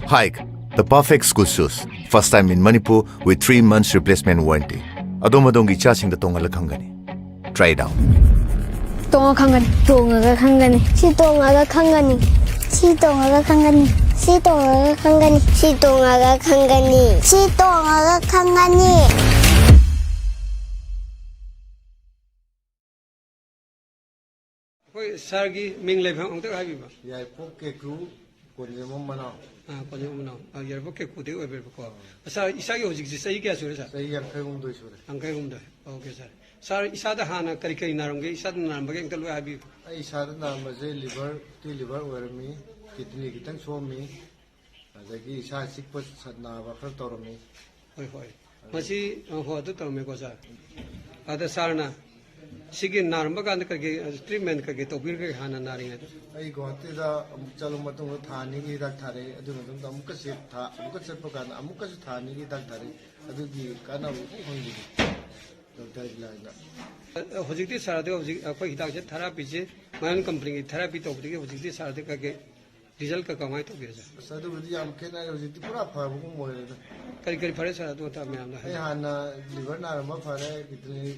Hike, the perfect school shoes. First time in Manipur with three months replacement warranty. ꯑꯗꯣꯝ ꯑꯗꯣꯝꯒꯤ ꯏꯆꯥꯁꯤꯡꯗ ꯇꯣꯡꯍꯜꯂ ꯈꯪꯒꯅꯤ꯫ Try it out. ꯇꯣꯡꯉ ꯈꯪꯒꯅꯤ꯫ ꯇꯣꯡꯉꯒ ꯈꯪꯒꯅꯤ꯫ ꯁꯤ ꯇꯣꯡꯉꯒ ꯈꯪꯒꯅꯤ꯫ ꯁꯤ ꯇꯣꯡꯉꯒ ꯈꯪꯒꯅꯤ꯫ ꯁꯤ ꯇꯣꯡꯉꯒ ꯈꯪꯒꯅꯤ꯫ ꯁꯤ ꯇꯣꯡꯉꯒ ꯈꯪꯒꯅꯤ꯫ ꯁꯤ ꯇꯣꯡꯉꯒ ꯈꯪꯒꯅꯤ꯫ ꯑꯩꯈꯣꯏ ꯁꯥꯔꯒꯤ ꯃꯤꯡ ꯂꯩꯐꯝ ꯑꯃꯨꯛꯇ ꯍꯥꯏꯕꯤꯕ꯫ ꯌꯥꯏꯄꯣꯛ ꯀꯦꯀꯨ, ꯀꯣꯟꯖꯦꯝꯕꯝ ꯃꯅꯥꯎ꯫ ꯑꯥ, ꯀꯣꯟꯖꯦꯝꯕꯝ ꯃꯅꯥꯎ꯫ ꯑꯥ, ꯌꯥꯏꯄꯣꯛ ꯀꯦꯀꯨꯗꯒꯤ ꯑꯣꯏꯕꯤꯔꯕꯀꯣ꯫ ꯁꯥꯔ, ꯏꯁꯥꯒꯤ ꯍꯧꯖꯤꯛꯁꯦ ꯆꯍꯤ ꯀꯌꯥ ꯁꯨꯔꯦ, ꯁꯥꯔ? ꯆꯍꯤ ꯌꯥꯡꯈꯩ ꯍꯨꯝꯗꯣꯏ ꯁꯨꯔꯦ꯫ ꯌꯥꯡꯈꯩ ꯍꯨꯝꯗꯣꯏ꯫ ꯑꯣꯀꯦ, ꯁꯥꯔ꯫ ꯁꯥꯔ, ꯏꯁꯥꯗ ꯍꯥꯟꯅ ꯀꯔꯤ ꯀꯔꯤ ꯅꯥꯔꯝꯒꯦ? ꯏꯁꯥꯗ ꯅꯥꯔꯝꯕꯒꯦ ꯑꯝꯇ ꯂꯣꯏ ꯍꯥꯏꯕꯤꯌꯨ꯫ ꯑꯩ ꯏꯁꯥꯗ ꯅꯥꯔꯝꯕꯁꯦ ꯂꯤꯚꯔ, ꯐꯦꯇꯤ ꯂꯤꯚꯔ ꯑꯣꯏꯔꯝꯃꯤ, ꯀꯤꯗꯅꯤ ꯈꯤꯇꯪ ꯁꯣꯛꯑꯝꯃꯤ, ꯑꯗꯒꯤ ꯏꯁꯥ ꯆꯤꯛꯄ ꯁ-, ꯅꯥꯕ ꯈꯔ ꯇꯧꯔꯝꯃꯤ꯫ ꯍꯣꯏ, ꯍꯣꯏ꯫ ꯃꯁꯤ, ꯑ, ꯍꯣꯏ, ꯑꯗꯨ ꯇꯧꯔꯝꯃꯦꯀꯣ, ꯁꯥꯔ꯫ ꯑꯗ ꯁꯥꯔꯅ ꯁꯤꯒꯤ ꯅꯥꯔꯝꯕ ꯀꯥꯟꯗ ꯀꯩꯀꯩ, ꯑ, ꯇ꯭ꯔꯤꯠꯃꯦꯟ ꯀꯩꯀꯩ ꯇꯧꯕꯤꯔꯒꯦ ꯍꯥꯟꯅ ꯅꯥꯔꯤꯉꯩꯗ? ꯑꯩ ꯒꯨꯍꯥꯇꯤꯗ ꯑꯃꯨꯛ ꯆꯠꯂ ꯃꯇꯨꯡꯗ ꯊꯥ ꯑꯅꯤꯒꯤ ꯍꯤꯗꯥꯛ ꯊꯥꯔꯛꯑꯦ꯫ ꯑꯗꯨꯒꯤ ꯃꯇꯨꯡꯗ ꯑꯃꯨꯛꯀ ꯆꯦꯛ ꯊꯥ-, ꯑꯃꯨꯛꯀ ꯆꯠꯄ ꯀꯥꯟꯗ ꯑꯃꯨꯛꯀꯁꯨ ꯊꯥ ꯑꯅꯤꯒꯤ ꯍꯤꯗꯥꯛ ꯊꯥꯔꯛꯑꯦ꯫ ꯑꯗꯨꯒꯤ ꯀꯥꯟꯅꯕ ꯑꯃꯨꯛ ꯐꯪꯈꯤꯗꯦ ꯗꯣꯛꯇꯔꯒꯤ ꯂꯥꯏꯟꯗ꯫ ꯑ, ꯍꯧꯖꯤꯛꯇꯤ ꯁꯥꯔꯗꯤ ꯍꯧꯖꯤꯛ ꯑꯩꯈꯣꯏ ꯍꯤꯗꯥꯛꯁꯦ ꯊꯦꯔꯥꯄꯤꯁꯦ ꯃꯌꯥꯝ ꯀꯝꯄꯅꯤꯒꯤ ꯊꯦꯔꯥꯄꯤ ꯇꯧꯕꯗꯒꯤ ꯍꯧꯖꯤꯛꯇꯤ ꯁꯥꯔꯗꯤ ꯀꯩꯀꯩ ꯔꯤꯖꯜꯀ ꯀꯃꯥꯏꯅ ꯇꯧꯒꯦ, ꯁꯥꯔ? ꯑꯁ, ꯑꯗꯨꯕꯨꯗꯤ ꯌꯥꯝ ꯈꯦꯠꯅꯔꯦ꯫ ꯍꯧꯖꯤꯛꯇꯤ ꯄꯨꯔꯥ ꯐꯕꯒꯨꯝ ꯑꯣꯏꯔꯦꯗ꯫ ꯀꯔꯤ ꯀꯔꯤ ꯐꯔꯦ, ꯁꯥꯔ? ꯑꯗꯨ ꯑꯝꯇ ꯃꯌꯥꯝꯗ ꯑꯩ ꯍꯥꯏꯕꯤꯌꯨ꯫ ꯍꯥꯟꯅ ꯂꯤꯚꯔ ꯅꯥꯔꯝꯕ ꯐꯔꯦ, ꯀꯤꯗꯅꯤ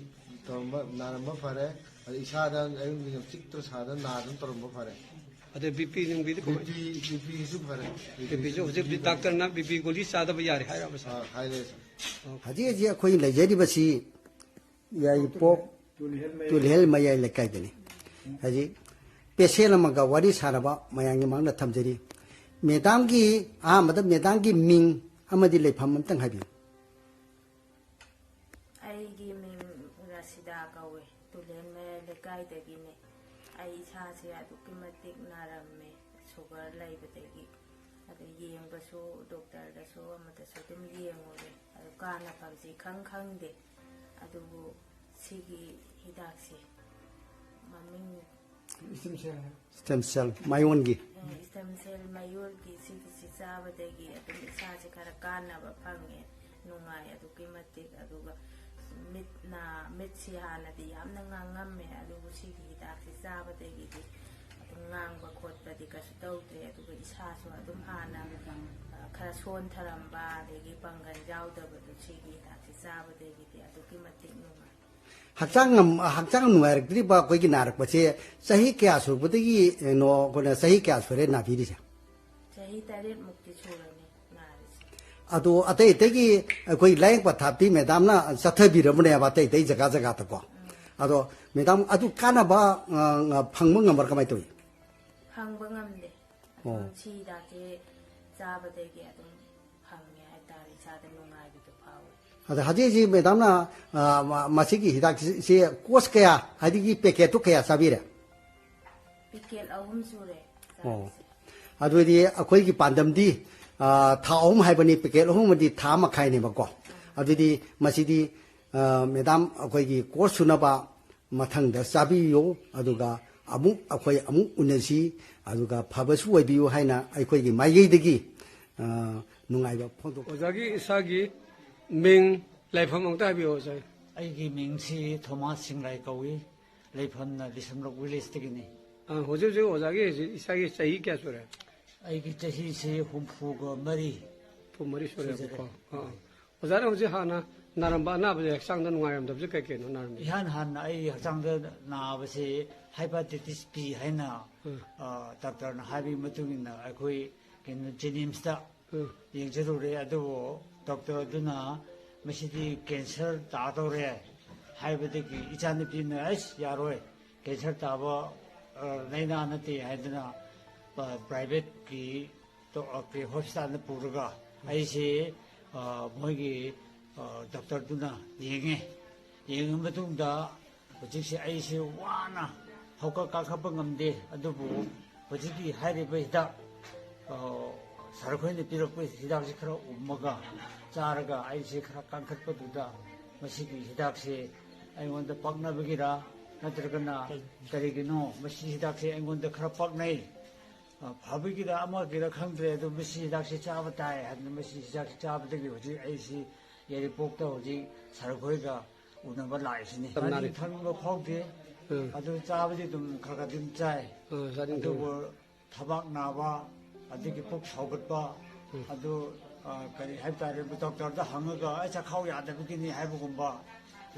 ꯇꯧꯔꯝꯕ, ꯅꯥꯔꯝꯕ ꯐꯔꯦ꯫ ꯑꯗ ꯏꯁꯥꯗ ꯑꯌꯨꯛ ꯅꯨꯡꯊꯤꯟ ꯆꯤꯛꯇꯅ ꯁꯥꯗꯅ ꯅꯥꯗꯅ ꯇꯧꯔꯝꯕ ꯐꯔꯦ꯫ ꯑꯗꯩ ꯕꯤ ꯄꯤ ꯅꯨꯡ ꯕꯤꯗꯤ ꯀꯃꯥꯏ? ꯕꯤ ꯄꯤ, ꯕꯤ ꯄꯤꯁꯨ ꯐꯔꯦ꯫ ꯕꯤ ꯄꯤꯁꯨ ꯍꯧꯖꯤꯛ ꯗꯥꯛꯇꯔꯅ ꯕꯤ ꯄꯤ ꯒꯨꯂꯤ ꯆꯥꯗꯕ ꯌꯥꯔꯦ ꯍꯥꯏꯔꯕ, ꯁꯥꯔ? ꯑꯥ, ꯍꯥꯏꯔꯦ, ꯁꯥꯔ꯫ ꯍꯧꯖꯤꯛ ꯍꯧꯖꯤꯛ ꯑꯩꯈꯣꯏ ꯂꯩꯖꯔꯤꯕꯁꯤ ꯌꯥꯏꯔꯤꯄꯣꯛ ꯇꯨꯂꯤꯍꯦꯜ ꯃꯌꯥꯏ ꯂꯩꯀꯥꯏꯗꯅꯤ꯫ ꯍꯧꯖꯤꯛ ꯄꯦꯁꯦꯟ ꯑꯃꯒ ꯋꯥꯔꯤ ꯁꯥꯟꯅꯕ ꯃꯌꯥꯝꯒꯤ ꯃꯥꯡꯗ ꯊꯝꯖꯔꯤ꯫ ꯃꯦꯗꯥꯝꯒꯤ, ꯑꯍꯥꯟꯕꯗ ꯃꯦꯗꯥꯝꯒꯤ ꯃꯤꯡ ꯑꯃꯗꯤ ꯂꯩꯐꯝ ꯑꯝꯇꯪ ꯍꯥꯏꯕꯤꯌꯨ꯫ ꯑꯩꯒꯤ ꯃꯤꯡ ꯔꯥꯁꯤꯗꯥ ꯀꯧꯏ, ꯇꯨꯂꯦꯟ ꯃꯌꯥꯏ ꯂꯩꯀꯥꯏꯗꯒꯤꯅꯦ꯫ ꯑꯩ ꯏꯁꯥꯁꯦ ꯑꯗꯨꯛꯀꯤ ꯃꯇꯤꯛ ꯅꯥꯔꯝꯃꯦ, ꯁꯨꯒꯔ ꯂꯩꯕꯗꯒꯤ꯫ ꯑꯗꯨ ꯌꯦꯡꯕꯁꯨ, ꯗꯣꯛꯇꯔꯗꯁꯨ ꯑꯃꯗꯁꯨ ꯑꯗꯨꯝ ꯌꯦꯡꯉꯨꯔꯦ, ꯑꯗꯨ ꯀꯥꯟꯅꯐꯝꯁꯤ ꯏꯈꯪ ꯈꯪꯗꯦ꯫ ꯑꯗꯨꯕꯨ ꯁꯤꯒꯤ ꯍꯤꯗꯥꯛꯁꯦ, ꯃꯃꯤꯡ ꯏꯁꯇꯦꯝ ꯁꯦꯜ ꯍꯥꯏ꯫ ꯏꯁꯇꯦꯝ ꯁꯦꯜ ꯃꯥꯏꯑꯣꯟꯒꯤ꯫ ꯑꯦ, ꯏꯁꯇꯦꯝ ꯁꯦꯜ ꯃꯌꯣꯜꯒꯤ ꯁꯤꯒꯤꯁꯤ ꯆꯥꯕꯗꯒꯤ ꯑꯗꯨꯝ ꯏꯁꯥꯁꯦ ꯈꯔ ꯀꯥꯟꯅꯕ ꯐꯪꯉꯦ, ꯅꯨꯡꯉꯥꯏ ꯑꯗꯨꯛꯀꯤ ꯃꯇꯤꯛ꯫ ꯑꯗꯨꯒ ꯃꯤꯠ ꯅꯥ, ꯃꯤꯠꯁꯤ ꯍꯥꯟꯅꯗꯤ ꯌꯥꯝꯅ ꯉꯥꯡꯉꯝꯃꯦ, ꯑꯗꯨꯕꯨ ꯁꯤꯒꯤ ꯍꯤꯗꯥꯛꯁꯤ ꯆꯥꯕꯗꯒꯤꯗꯤ ꯑꯗꯨꯝ ꯉꯥꯡꯕ ꯈꯣꯠꯄꯗꯤ ꯀꯩꯁꯨ ꯇꯧꯗ꯭ꯔꯦ꯫ ꯑꯗꯨꯒ ꯏꯁꯥꯁꯨ ꯑꯗꯨꯝ ꯍꯥꯟꯅ, ꯑ, ꯈꯔ ꯁꯣꯟꯊꯔꯝꯕ, ꯑꯗꯒꯤ ꯄꯥꯡꯒꯜ ꯌꯥꯎꯗꯕꯗꯨ ꯁꯤꯒꯤ ꯍꯤꯗꯥꯛꯁꯤ ꯆꯥꯕꯗꯒꯤꯗꯤ ꯑꯗꯨꯛꯀꯤ ꯃꯇꯤꯛ ꯅꯨꯡꯉꯥꯏ꯫ ꯍꯛꯆꯥꯡ ꯉꯝ-, ꯍꯛꯆꯥꯡ ꯅꯨꯡꯉꯥꯏꯔꯛꯇ꯭ꯔꯤꯕ ꯑꯩꯈꯣꯏꯒꯤ ꯅꯥꯔꯛꯄꯁꯦ ꯆꯍꯤ ꯀꯌꯥ ꯁꯨꯔꯛꯄꯗꯒꯤ, ꯀꯩꯅꯣ, ꯑꯩꯈꯣꯏꯅ ꯆꯍꯤ ꯀꯌꯥ ꯁꯨꯔꯦ ꯅꯥꯕꯤꯔꯤꯁꯦ? ꯆꯍꯤ ꯇꯔꯦꯠꯃꯨꯛꯇꯤ ꯁꯨꯔꯅꯤ ꯅꯥꯔꯤꯁꯦ꯫ ꯑꯗꯣ ꯑꯇꯩ ꯑꯇꯩꯒꯤ ꯑꯩꯈꯣꯏ ꯂꯥꯌꯦꯡ ꯄꯊꯥꯞꯇꯤ ꯃꯦꯗꯥꯝꯅ ꯆꯠꯊꯕꯤꯔꯕꯅꯦꯕ ꯑꯇꯩ ꯑꯇꯩ ꯖꯒꯥ ꯖꯒꯥꯗꯀꯣ꯫ ꯎꯝ꯫ ꯑꯗꯣ ꯃꯦꯗꯥꯝ, ꯑꯗꯨ ꯀꯥꯟꯅꯕ, ꯑ, ꯐꯪꯕ ꯉꯝꯕ꯭ꯔꯥ, ꯀꯃꯥꯏꯅ ꯇꯧꯏ? ꯐꯪꯕ ꯉꯝꯗꯦ꯫ ꯑꯣ꯫ ꯑꯗꯨꯝ ꯁꯤ ꯍꯤꯗꯥꯛꯁꯦ ꯆꯥꯕꯗꯒꯤ ꯑꯗꯨꯝ ꯐꯪꯉꯦ ꯍꯥꯏꯇꯥꯔꯦ, ꯏꯁꯥꯗ ꯅꯨꯡꯉꯥꯏꯕꯗꯣ ꯐꯥꯎꯋꯦ꯫ ꯑꯗ ꯍꯧꯖꯤꯛ ꯍꯧꯖꯤꯛ ꯃꯦꯗꯥꯝꯅ, ꯑ, ꯃ-, ꯃꯁꯤꯒꯤ ꯍꯤꯗꯥꯛꯁꯤ ꯀꯣꯔꯁ ꯀꯌꯥ, ꯍꯥꯏꯗꯤ ꯄꯦꯀꯦꯠꯇꯨ ꯀꯌꯥ ꯆꯥꯕꯤꯔꯦ? ꯄꯦꯀꯦꯠ ꯑꯍꯨꯝ ꯁꯨꯔꯦ꯫ ꯑꯣ꯫ ꯆꯥꯔꯤꯁꯦ꯫ ꯑꯗꯨꯗꯤ ꯑꯩꯈꯣꯏꯒꯤ ꯄꯥꯟꯗꯝꯗꯤ, ꯑ, ꯊꯥ ꯑꯍꯨꯝ ꯍꯥꯏꯕꯅꯤ, ꯄꯦꯀꯦꯠ ꯑꯍꯨꯝ ꯑꯃꯗꯤ ꯊꯥ ꯃꯈꯥꯏꯅꯦꯕꯀꯣ꯫ ꯑꯗꯨꯗꯤ ꯃꯁꯤꯗꯤ, ꯑ, ꯃꯦꯗꯥꯝ, ꯑꯩꯈꯣꯏꯒꯤ ꯀꯣꯔꯁ ꯁꯨꯅꯕ ꯃꯊꯪꯗ ꯆꯥꯕꯤꯌꯨ, ꯑꯗꯨꯒ ꯑꯃꯨꯛ ꯑꯩꯈꯣꯏ ꯑꯃꯨꯛ ꯎꯅꯁꯤ, ꯑꯗꯨꯒ ꯐꯕꯁꯨ ꯑꯣꯏꯕꯤꯌꯨ ꯍꯥꯏꯅ ꯑꯩꯈꯣꯏꯒꯤ ꯃꯥꯏꯀꯩꯗꯒꯤ, ꯑ, ꯅꯨꯡꯉꯥꯏꯕ ꯐꯣꯡꯗꯣꯛ ꯑꯣꯖꯥꯒꯤ ꯏꯁꯥꯒꯤ ꯃꯤꯡ, ꯂꯩꯐꯝ ꯑꯃꯨꯛꯇ ꯍꯥꯏꯕꯤꯌꯨ, ꯑꯣꯖꯥ꯫ ꯑꯩꯒꯤ ꯃꯤꯡꯁꯤ ꯊꯣꯃꯥꯁ ꯁꯤꯡꯔꯥꯏ ꯀꯧꯏ꯫ ꯂꯩꯐꯝꯅ ꯂꯤꯁꯝꯂꯣꯛ ꯚꯤꯂꯦꯖꯇꯒꯤꯅꯤ꯫ ꯑ, ꯍꯧꯖꯤꯛ ꯍꯧꯖꯤꯛ ꯑꯣꯖꯥꯒꯤ ꯍꯧꯖꯤꯛ ꯏꯁꯥꯒꯤ ꯆꯍꯤ ꯀꯌꯥ ꯁꯨꯔꯦ? ꯑꯩꯒꯤ ꯆꯍꯤꯁꯤ ꯍꯨꯝꯐꯨꯒ ꯃꯔꯤ꯫ ꯍꯨꯝꯐꯨ ꯃꯔꯤ ꯁꯨꯔꯦꯕꯀꯣ꯫ ꯁꯨꯖꯔꯦ꯫ ꯑ, ꯑ꯫ ꯑꯣꯖꯥꯅ ꯍꯧꯖꯤꯛ ꯍꯥꯟꯅ ꯅꯥꯔꯝꯕ ꯑꯅꯥꯕꯁꯦ, ꯍꯛꯆꯥꯡꯗ ꯅꯨꯡꯉꯥꯏꯔꯝꯗꯕꯁꯦ ꯀꯩ ꯀꯩꯅꯣ ꯅꯥꯔꯝꯃꯤꯁꯦ? ꯏꯍꯥꯟ ꯍꯥꯟꯅ ꯑꯩ ꯍꯛꯆꯥꯡꯗ ꯅꯥꯕꯁꯤ ꯍꯦꯄꯥꯇꯥꯏꯇꯤꯁ ꯕꯤ ꯍꯥꯏꯅ, ꯎꯝ꯫ ꯑ, ꯗꯥꯛꯇꯔꯅ ꯍꯥꯏꯕꯒꯤ ꯃꯇꯨꯡ ꯏꯟꯅ ꯑꯩꯈꯣꯏ ꯀꯩꯅꯣ ꯖꯦꯅꯤꯝꯁꯇ ꯎꯝ꯫ ꯌꯦꯡꯖꯔꯨꯔꯦ꯫ ꯑꯗꯨꯕꯨ ꯗꯣꯛꯇꯔ ꯑꯗꯨꯅ "ꯃꯁꯤꯗꯤ ꯀꯦꯟꯁꯔ ꯇꯥꯗꯧꯔꯦ" ꯍꯥꯏꯕꯗꯒꯤ ꯏꯆꯥꯅꯨꯄꯤꯅ "ꯑꯩꯁ, ꯌꯥꯔꯣꯏ, ꯀꯦꯟꯁꯔ ꯇꯥꯕ, ꯑ, ꯂꯥꯏꯅꯥ ꯅꯠꯇꯦ" ꯍꯥꯏꯗꯅ, ꯑ, ꯄ꯭ꯔꯥꯏꯚꯦꯠꯀꯤ ꯇꯣ-, ꯑ, ꯀꯩ ꯍꯣꯁꯄꯤꯇꯥꯜꯗ ꯄꯨꯔꯒ ꯑꯩꯁꯦ, ꯑ, ꯃꯣꯏꯒꯤ, ꯑ, ꯗꯣꯛꯇꯔꯗꯨꯅ ꯌꯦꯡꯉꯦ꯫ ꯌꯦꯡꯉ ꯃꯇꯨꯡꯗ ꯍꯧꯖꯤꯛꯁꯦ ꯑꯩꯁꯦ ꯋꯥꯅ ꯍꯧꯒꯠ ꯀꯥꯡꯈꯠꯄ ꯉꯝꯗꯦ꯫ ꯑꯗꯨꯕꯨ ꯍꯧꯖꯤꯛꯀꯤ ꯍꯥꯏꯔꯤꯕ ꯍꯤꯗꯥꯛ, ꯑ, ꯁꯥꯔ ꯈꯣꯏꯅ ꯄꯤꯔꯛꯄ ꯍꯤꯗꯥꯛꯁꯦ ꯈꯔ ꯎꯝꯃꯒ ꯆꯥꯔꯒ ꯑꯩꯁꯦ ꯈꯔ ꯀꯥꯡꯈꯠꯄꯗꯨꯗ ꯃꯁꯤꯒꯤ ꯍꯤꯗꯥꯛꯁꯦ ꯑꯩꯉꯣꯟꯗ ꯄꯛꯅꯕꯒꯤꯔ ꯅꯠꯇ꯭ꯔꯒꯅ ꯀꯔꯤꯒꯤꯅꯣ, ꯃꯁꯤ ꯍꯤꯗꯥꯛꯁꯦ ꯑꯩꯉꯣꯟꯗ ꯈꯔ ꯄꯛꯅꯩ꯫ ꯑ, ꯐꯕꯒꯤꯔ ꯑꯃꯒꯤꯔ ꯈꯪꯗ꯭ꯔꯦ, ꯑꯗꯨ ꯃꯁꯤ ꯍꯤꯗꯥꯛꯁꯤ ꯆꯥꯕ ꯇꯥꯏ ꯍꯥꯏꯗꯅ ꯃꯁꯤ ꯍꯤꯗꯥꯛꯁꯤ ꯆꯥꯕꯗꯒꯤ ꯍꯧꯖꯤꯛ ꯑꯩꯁꯤ ꯌꯥꯏꯔꯤꯄꯣꯛꯇ ꯍꯧꯖꯤꯛ ꯁꯥꯔ ꯈꯣꯏꯒ ꯎꯅꯕ ꯂꯥꯛꯏꯁꯤꯅꯤ꯫ ꯆꯞ ꯃꯥꯟꯅꯔꯦ꯫ ꯆꯥꯅꯤꯡ ꯊꯛꯅꯤꯡꯕ ꯐꯥꯎꯗꯦ꯫ ꯎꯝ꯫ ꯑꯗꯨ ꯆꯥꯕꯗꯤ ꯑꯗꯨꯝ ꯈꯔ ꯈꯔ ꯑꯗꯨꯝ ꯆꯥꯏ꯫ ꯑ, ꯆꯥꯅꯤꯡ ꯑꯗꯨꯕꯨ ꯊꯛꯅꯤꯡ꯫ ꯊꯕꯥꯛ ꯅꯥꯕ, ꯑꯗꯒꯤ ꯄꯨꯛ ꯁꯧꯒꯠꯄ, ꯎꯝ꯫ ꯑꯗꯨ, ꯑ, ꯀꯔꯤ ꯍꯥꯏꯕ ꯇꯥꯔꯦ, ꯗꯣꯛꯇꯔꯗ ꯍꯪꯉꯒ "ꯑꯩ ꯆꯥꯛꯈꯥꯎ ꯌꯥꯗꯕꯒꯤꯅꯤ" ꯍꯥꯏꯕꯒꯨꯝꯕ,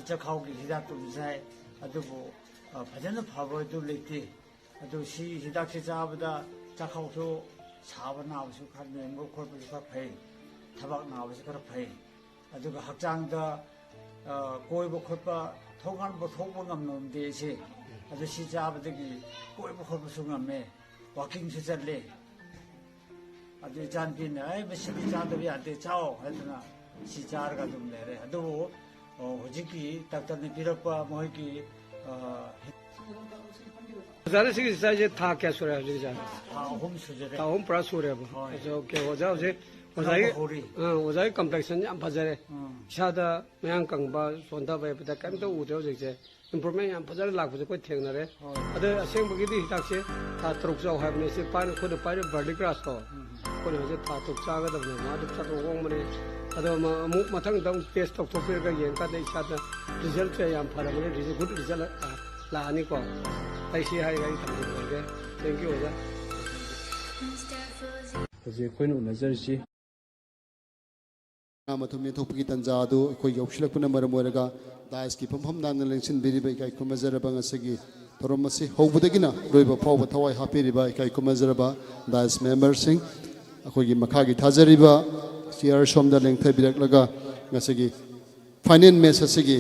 ꯆꯥꯛꯈꯥꯎꯒꯤ ꯍꯤꯗꯥꯛ ꯑꯗꯨꯝ ꯆꯥꯏ꯫ ꯑꯗꯨꯕꯨ, ꯑ, ꯐꯖꯅ ꯐꯕ ꯑꯗꯨ ꯂꯩꯇꯦ꯫ ꯑꯗꯨ ꯁꯤ ꯍꯤꯗꯥꯛꯁꯤ ꯆꯥꯕꯗ ꯆꯥꯛꯈꯥꯎꯁꯨ ꯁꯥꯕ ꯅꯥꯕꯁꯨ ꯈꯔ ꯅꯦꯝꯕ ꯈꯣꯠꯄꯁꯨ ꯈꯔ ꯐꯩ, ꯊꯕꯥꯛ ꯅꯥꯕꯁꯨ ꯈꯔ ꯐꯩ꯫ ꯑꯗꯨꯒ ꯍꯛꯆꯥꯡꯗ, ꯑ, ꯀꯣꯏꯕ ꯈꯣꯠꯄ, ꯊꯣꯡ ꯍꯥꯡꯕ ꯊꯣꯛꯄ ꯉꯝꯂꯝꯗꯦ ꯑꯩꯁꯦ꯫ ꯑꯗꯨ ꯁꯤ ꯆꯥꯕꯗꯒꯤ ꯀꯣꯏꯕ ꯈꯣꯠꯄꯁꯨ ꯉꯝꯃꯦ, ꯋꯥꯀꯤꯡꯁꯨ ꯆꯠꯂꯦ꯫ ꯑꯗꯨ ꯏꯆꯥꯅꯨꯄꯤꯅ, "ꯑꯩ ꯃꯁꯤꯗꯤ ꯆꯥꯗꯕ ꯌꯥꯗꯦ, ꯆꯥꯎ" ꯍꯥꯏꯗꯅ ꯁꯤ ꯆꯥꯔꯒ ꯑꯗꯨꯝ ꯂꯩꯔꯦ꯫ ꯑꯗꯨꯕꯨ, ꯑꯣ, ꯍꯧꯖꯤꯛꯀꯤ ꯗꯥꯛꯇꯔꯅ ꯄꯤꯔꯛꯄ ꯃꯣꯏꯒꯤ, ꯑ, ꯑꯣꯖꯥꯅ ꯁꯤꯒꯤ ꯆꯥꯏꯁꯦ ꯊꯥ ꯀꯌꯥ ꯁꯨꯔꯦ ꯍꯧꯖꯤꯛꯁꯦ? ꯊꯥ ꯑꯍꯨꯝ ꯁꯨꯖꯔꯦ꯫ ꯊꯥ ꯑꯍꯨꯝ ꯄꯨꯔꯥ ꯁꯨꯔꯦꯕ? ꯍꯣꯏ꯫ ꯑꯣꯀꯦ, ꯑꯣꯖꯥ ꯍꯧꯖꯤꯛ ꯑꯣꯖꯥꯒꯤ, ꯍꯧꯔꯤ꯫ ꯑ, ꯑꯣꯖꯥꯒꯤ ꯀꯝꯄ꯭ꯂꯦꯛꯁꯟ ꯌꯥꯝ ꯐꯖꯔꯦ꯫ ꯎꯝ꯫ ꯏꯁꯥꯗ ꯃꯌꯥꯡ ꯀꯪꯕ, ꯁꯣꯟꯊꯕ ꯍꯥꯏꯕꯗ ꯀꯩꯝꯇ ꯎꯗ꯭ꯔꯦ ꯍꯧꯖꯤꯛꯁꯦ꯫ ꯏꯝꯄ꯭ꯔꯨꯚꯃꯦꯟ ꯌꯥꯝ ꯐꯖꯅ ꯂꯥꯛꯄꯁꯦ ꯑꯩꯈꯣꯏ ꯊꯦꯡꯅꯔꯦ꯫ ꯍꯣꯏ꯫ ꯑꯗꯣ ꯑꯁꯦꯡꯕꯒꯤꯗꯤ ꯍꯤꯗꯥꯛꯁꯦ ꯊꯥ ꯇꯔꯨꯛ ꯆꯥꯎ ꯍꯥꯏꯕꯅꯦ꯫ ꯁꯤ ꯄꯥꯏꯔ, ꯑꯩꯈꯣꯏꯅ ꯄꯥꯏꯔꯤꯕ ꯕꯥꯔꯂꯤ ꯒ꯭ꯔꯥꯁꯇꯣ, ꯎꯝ꯫ ꯑꯩꯈꯣꯏꯅ ꯍꯧꯖꯤꯛ ꯊꯥ ꯇꯔꯨꯛ ꯆꯥꯒꯗꯕꯅꯦ꯫ ꯃꯥꯗꯤ ꯈꯔ ꯍꯣꯡꯕꯅꯦ꯫ ꯑꯗꯣ ꯑꯃ-, ꯑꯃꯨꯛ ꯃꯊꯪꯗ ꯑꯃꯨꯛ ꯇꯦꯁ ꯇꯧꯊꯣꯛꯄꯤꯔꯒ ꯌꯦꯡꯀꯥꯟꯗ ꯏꯁꯥꯗ ꯔꯤꯖꯜꯁꯦ ꯌꯥꯝ ꯐꯔꯕꯅꯦ꯫ ꯔꯤꯖꯜ, ꯒꯨꯗ ꯔꯤꯖꯜ, ꯑ, ꯂꯥꯛꯑꯅꯤꯀꯣ꯫ ꯑꯩ ꯁꯤ ꯍꯥꯏꯔꯒ ꯑꯩ ꯊꯝꯖꯔꯒꯦ꯫ Thank you, ꯑꯣꯖꯥ꯫ ꯍꯧꯖꯤꯛ ꯑꯩꯈꯣꯏꯅ ꯎꯅꯖꯔꯤꯁꯤ ꯃꯊꯨꯝ ꯌꯦꯟꯊꯣꯛꯄꯒꯤ ꯇꯥꯟꯖꯥ ꯑꯗꯨ ꯑꯩꯈꯣꯏ ꯌꯧꯁꯤꯜꯂꯛꯄꯅ ꯃꯔꯝ ꯑꯣꯏꯔꯒ ꯗꯥꯏꯁꯀꯤ ꯐꯝꯐꯝ ꯅꯥꯟꯅ ꯂꯦꯡꯁꯤꯟꯕꯤꯔꯤꯕ ꯏꯀꯥꯏ ꯈꯨꯝꯅꯖꯔꯕ ꯉꯁꯤꯒꯤ ꯊꯧꯔꯝ ꯑꯁꯤ ꯍꯧꯕꯗꯒꯤꯅ ꯂꯣꯏꯕ ꯐꯥꯎꯕ ꯊꯋꯥꯏ ꯍꯥꯞꯄꯤꯔꯤꯕ ꯏꯀꯥꯏ ꯈꯨꯝꯅꯖꯔꯕ ꯗꯥꯏꯁ ꯃꯦꯝꯕꯔꯁꯤꯡ, ꯑꯩꯈꯣꯏꯒꯤ ꯃꯈꯥꯒꯤ ꯊꯥꯖꯔꯤꯕ ꯆꯤꯌꯔ ꯁꯣꯝꯗ ꯂꯦꯡꯊꯕꯤꯔꯛꯂꯒ ꯉꯁꯤꯒꯤ ꯐꯥꯏꯅꯦꯜ ꯃꯦꯠꯆ ꯑꯁꯤꯒꯤ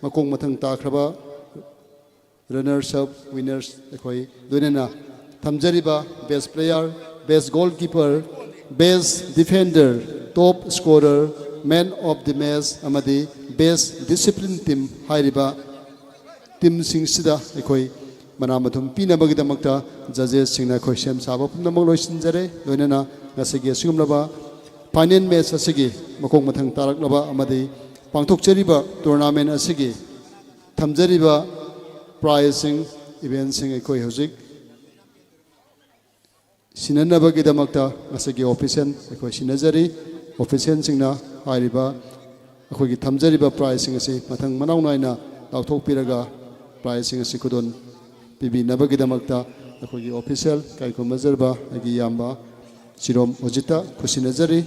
ꯃꯈꯣꯡ ꯃꯊꯪ ꯇꯥꯈ꯭ꯔꯕ ꯔꯅꯔꯁ ꯑꯞ, ꯋꯤꯅꯔꯁ ꯑꯩꯈꯣꯏ ꯂꯣꯏꯅꯅ ꯊꯝꯖꯔꯤꯕ best player, best goalkeeper, best defender, top scorer, man of the match ꯑꯃꯗꯤ best discipline team ꯍꯥꯏꯔꯤꯕ ꯇꯤꯝꯁꯤꯡꯁꯤꯗ ꯑꯩꯈꯣꯏ ꯃꯅꯥ ꯃꯊꯨꯝ ꯄꯤꯅꯕꯒꯤꯗꯃꯛꯇ ꯖꯖꯦꯁꯁꯤꯡꯅ ꯑꯩꯈꯣꯏ ꯁꯦꯝ ꯁꯥꯕ ꯄꯨꯝꯅꯃꯛ ꯂꯣꯏꯁꯤꯟꯖꯔꯦ꯫ ꯂꯣꯏꯅꯅ ꯉꯁꯤꯒꯤ ꯑꯁꯤꯒꯨꯝꯂꯕ ꯐꯥꯏꯅꯦꯜ ꯃꯦꯠꯆ ꯑꯁꯤꯒꯤ ꯃꯈꯣꯡ ꯃꯊꯪ ꯇꯥꯔꯛꯂꯕ ꯑꯃꯗꯤ ꯄꯥꯡꯊꯣꯛꯆꯔꯤꯕ ꯇꯣꯔꯅꯥꯃꯦꯟ ꯑꯁꯤꯒꯤ ꯊꯝꯖꯔꯤꯕ ꯄ꯭ꯔꯥꯏꯖꯁꯤꯡ, ꯏꯚꯦꯟꯁꯤꯡ ꯑꯩꯈꯣꯏ ꯍꯧꯖꯤꯛ ꯁꯤꯟꯅꯅꯕꯒꯤꯗꯃꯛꯇ ꯉꯁꯤꯒꯤ ꯑꯣꯐꯤꯁꯤꯌꯦꯜ ꯑꯩꯈꯣꯏ ꯁꯤꯟꯅꯖꯔꯤ꯫ ꯑꯣꯐꯤꯁꯤꯌꯦꯜꯁꯤꯡꯅ ꯍꯥꯏꯔꯤꯕ ꯑꯩꯈꯣꯏꯒꯤ ꯊꯝꯖꯔꯤꯕ ꯄ꯭ꯔꯥꯏꯖꯁꯤꯡ ꯑꯁꯤ ꯃꯊꯪ ꯃꯅꯥꯎ ꯅꯥꯏꯅ ꯂꯥꯎꯊꯣꯛꯄꯤꯔꯒ ꯄ꯭ꯔꯥꯏꯖꯁꯤꯡ ꯑꯁꯤ ꯈꯨꯗꯣꯜ ꯄꯤꯕꯤꯅꯕꯒꯤꯗꯃꯛꯇ ꯑꯩꯈꯣꯏꯒꯤ ꯑꯣꯐꯤꯁꯤꯌꯦꯜ ꯏꯀꯥꯏ ꯈꯨꯝꯅꯖꯔꯕ ꯑꯩꯒꯤ ꯏꯌꯥꯝꯕ ꯆꯤꯔꯣꯝ ꯑꯣꯖꯤꯠꯇ ꯈꯨꯠꯁꯤꯟꯅꯖꯔꯤ꯫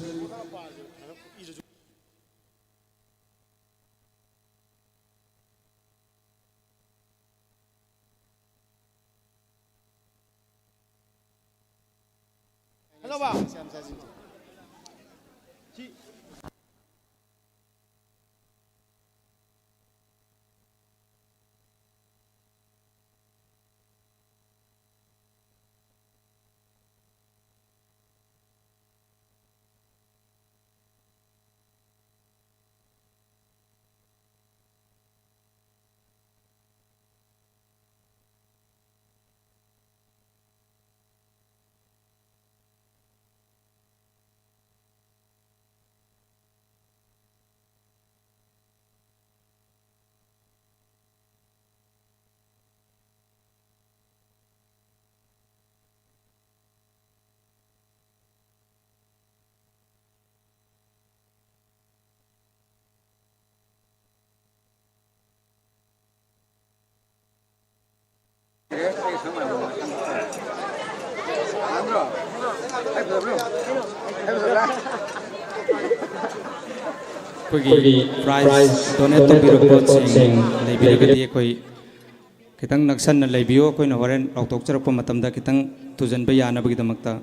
ꯑꯩꯈꯣꯏꯒꯤ prize donate ꯇꯧꯕꯤꯔꯛꯄꯁꯤꯡ ꯂꯩꯕꯤꯔꯒꯗꯤ ꯑꯩꯈꯣꯏ ꯈꯤꯇꯪ ꯅꯛꯁꯟꯅ ꯂꯩꯕꯤꯌꯨ꯫ ꯑꯩꯈꯣꯏꯅ ꯍꯣꯔꯦꯟ ꯂꯥꯎꯊꯣꯛꯆꯔꯛꯄ ꯃꯇꯝꯗ ꯈꯤꯇꯪ ꯊꯨꯖꯟꯕ ꯌꯥꯅꯕꯒꯤꯗꯃꯛꯇ꯫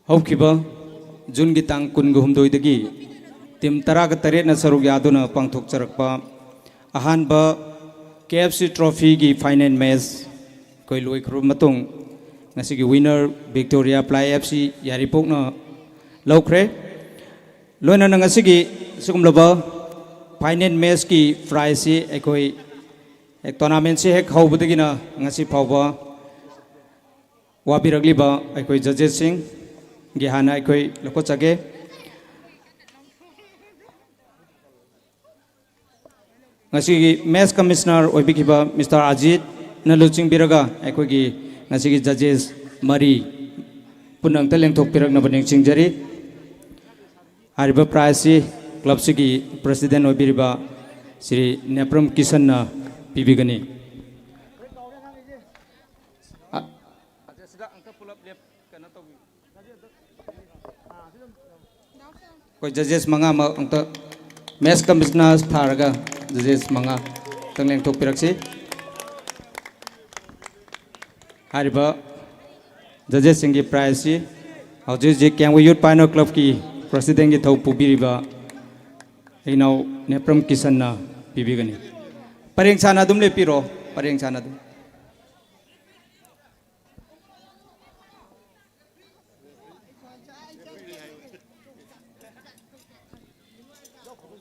ꯍꯧꯈꯤꯕ ꯖꯨꯟꯒꯤ ꯇꯥꯡ ꯀꯨꯟꯒ ꯍꯨꯝꯗꯣꯏꯗꯒꯤ team ꯇꯔꯥꯒ ꯇꯔꯦꯠꯅ ꯁꯔꯨꯛ ꯌꯥꯗꯨꯅ ꯄꯥꯡꯊꯣꯛꯆꯔꯛꯄ ꯑꯍꯥꯟꯕ K F C trophyꯒꯤ final match ꯑꯩꯈꯣꯏ ꯂꯣꯏꯈ꯭ꯔꯕ ꯃꯇꯨꯡ, ꯉꯁꯤꯒꯤ winner Victoria Ply F C ꯌꯥꯏꯔꯤꯄꯣꯛꯅ ꯂꯧꯈ꯭ꯔꯦ꯫ ꯂꯣꯏꯅꯅ ꯉꯁꯤꯒꯤ ꯁꯤꯒꯨꯝꯂꯕ final matchꯀꯤ prizeꯁꯤ ꯑꯩꯈꯣꯏ ꯍꯦꯛ tournamentꯁꯤ ꯍꯦꯛ ꯍꯧꯕꯗꯒꯤꯅ ꯉꯁꯤ ꯐꯥꯎꯕ ꯋꯥꯕꯤꯔꯛꯂꯤꯕ ꯑꯩꯈꯣꯏ judgesꯁꯤꯡꯒꯤ ꯍꯥꯟꯅ ꯑꯩꯈꯣꯏ ꯂꯧꯈꯠꯆꯒꯦ꯫ ꯉꯁꯤꯒꯤ match commissioner ꯑꯣꯏꯕꯤꯈꯤꯕ Mister ꯑꯖꯤꯠꯅ ꯂꯨꯆꯤꯡꯕꯤꯔꯒ ꯑꯩꯈꯣꯏꯒꯤ ꯉꯁꯤꯒꯤ judges ꯃꯔꯤ ꯄꯨꯟꯅ ꯑꯝꯇ ꯂꯦꯡꯊꯣꯛꯄꯤꯔꯛꯅꯕ ꯅꯤꯡꯁꯤꯡꯖꯔꯤ꯫ ꯍꯥꯏꯔꯤꯕ prizeꯁꯤ clubꯁꯤꯒꯤ president ꯑꯣꯏꯕꯤꯔꯤꯕ ꯁ꯭ꯔꯤ ꯅꯦꯄ꯭ꯔꯝ ꯀꯤꯁꯟꯅ ꯄꯤꯕꯤꯒꯅꯤ꯫ ꯑ-, ꯑꯩꯈꯣꯏ judges ꯃꯉꯥꯃꯛ ꯑꯝꯇ Match commissioner ꯊꯥꯔꯒ judges ꯃꯉꯥ ꯇꯪ ꯂꯦꯡꯊꯣꯛꯄꯤꯔꯛꯁꯤ꯫ ꯍꯥꯏꯔꯤꯕ judgesꯁꯤꯡꯒꯤ prizeꯁꯤ ꯍꯧꯖꯤꯛ ꯍꯧꯖꯤꯛ ꯀꯦꯡꯕ Youth Pioneer Clubꯀꯤ presidentꯀꯤ ꯊꯧ ꯄꯨꯕꯤꯔꯤꯕ ꯏꯅꯥꯎ ꯅꯦꯄ꯭ꯔꯝ ꯀꯤꯁꯟꯅ ꯄꯤꯕꯤꯒꯅꯤ꯫ ꯄꯔꯦꯡ ꯁꯥꯅ ꯑꯗꯨꯝ ꯂꯦꯞꯄꯤꯔꯣ, ꯄꯔꯦꯡ ꯁꯥꯅ ꯑꯗꯨꯝ꯫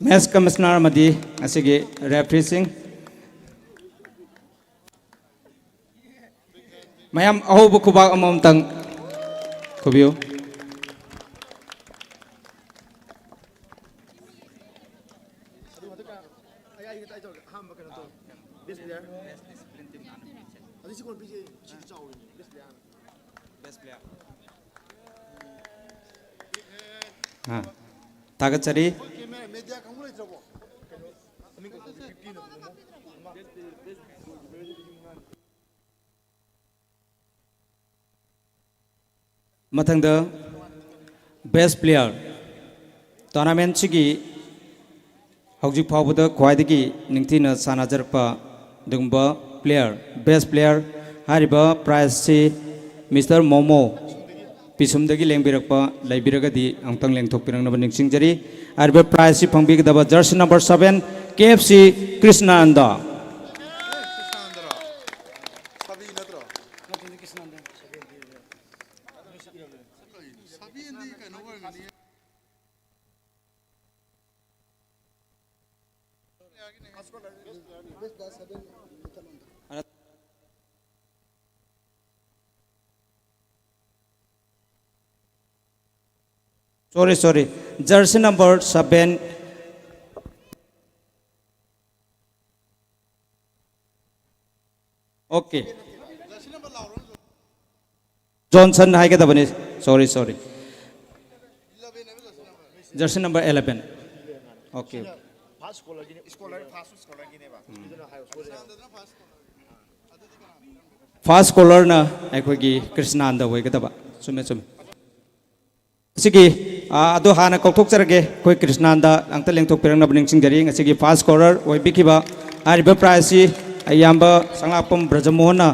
Match commissioner ꯑꯃꯗꯤ ꯉꯁꯤꯒꯤ refereeꯁꯤꯡ, ꯃꯌꯥꯝ ꯑꯍꯧꯕ ꯈꯨꯕꯥꯛ ꯑꯃꯃꯝꯇꯪ ꯈꯨꯕꯤꯌꯨ꯫ ꯑꯥ, ꯊꯥꯒꯠꯆꯔꯤ꯫ ꯃꯊꯪꯗ best player, tournamentꯁꯤꯒꯤ ꯍꯧꯖꯤꯛ ꯐꯥꯎꯕꯗ ꯈ꯭ꯋꯥꯏꯗꯒꯤ ꯅꯤꯡꯊꯤꯅ ꯁꯥꯟꯅꯖꯔꯛꯄ ꯑꯗꯨꯒꯨꯝꯕ player, best player ꯍꯥꯏꯔꯤꯕ prizeꯁꯤ Mister ꯃꯣꯃꯣ ꯄꯤꯁꯨꯝꯗꯒꯤ ꯂꯦꯡꯕꯤꯔꯛꯄ ꯂꯩꯕꯤꯔꯒꯗꯤ ꯑꯃꯨꯛꯇꯪ ꯂꯦꯡꯊꯣꯛꯄꯤꯔꯛꯅꯕ ꯅꯤꯡꯁꯤꯡꯖꯔꯤ꯫ ꯍꯥꯏꯔꯤꯕ prizeꯁꯤ ꯐꯪꯕꯤꯒꯗꯕ jersey number seven, K F C ꯀ꯭ꯔꯤꯁꯅꯥꯅꯟꯗ꯫ Sorry, sorry. Jersey number seven. Okay. Johnson ꯍꯥꯏꯒꯗꯕꯅꯤ꯫ Sorry, sorry. Jersey number eleven. Okay. First caller-ꯅ ꯑꯩꯈꯣꯏꯒꯤ ꯀ꯭ꯔꯤꯁꯅꯥꯅꯟꯗ ꯑꯣꯏꯒꯗꯕ꯫ ꯆꯨꯝꯃꯦ, ꯆꯨꯝꯃꯦ꯫ ꯁꯤꯒꯤ ꯑꯥ, ꯑꯗꯨ ꯍꯥꯟꯅ ꯀꯧꯊꯣꯛꯆꯔꯒꯦ, ꯑꯩꯈꯣꯏ ꯀ꯭ꯔꯤꯁꯅꯥꯟꯗ ꯑꯝꯇ ꯂꯦꯡꯊꯣꯛꯄꯤꯔꯛꯅꯕ ꯅꯤꯡꯁꯤꯡꯖꯔꯤ꯫ ꯉꯁꯤꯒꯤ ꯐꯥꯔꯁ ꯁ꯭ꯀꯣꯔꯔ ꯑꯣꯏꯕꯤꯈꯤꯕ ꯍꯥꯏꯔꯤꯕ ꯄ꯭ꯔꯥꯏꯖꯁꯤ ꯑꯌꯥꯝꯕ ꯁꯉꯥꯛꯄꯝ ꯕ꯭ꯔꯖꯃꯣꯍꯟꯅ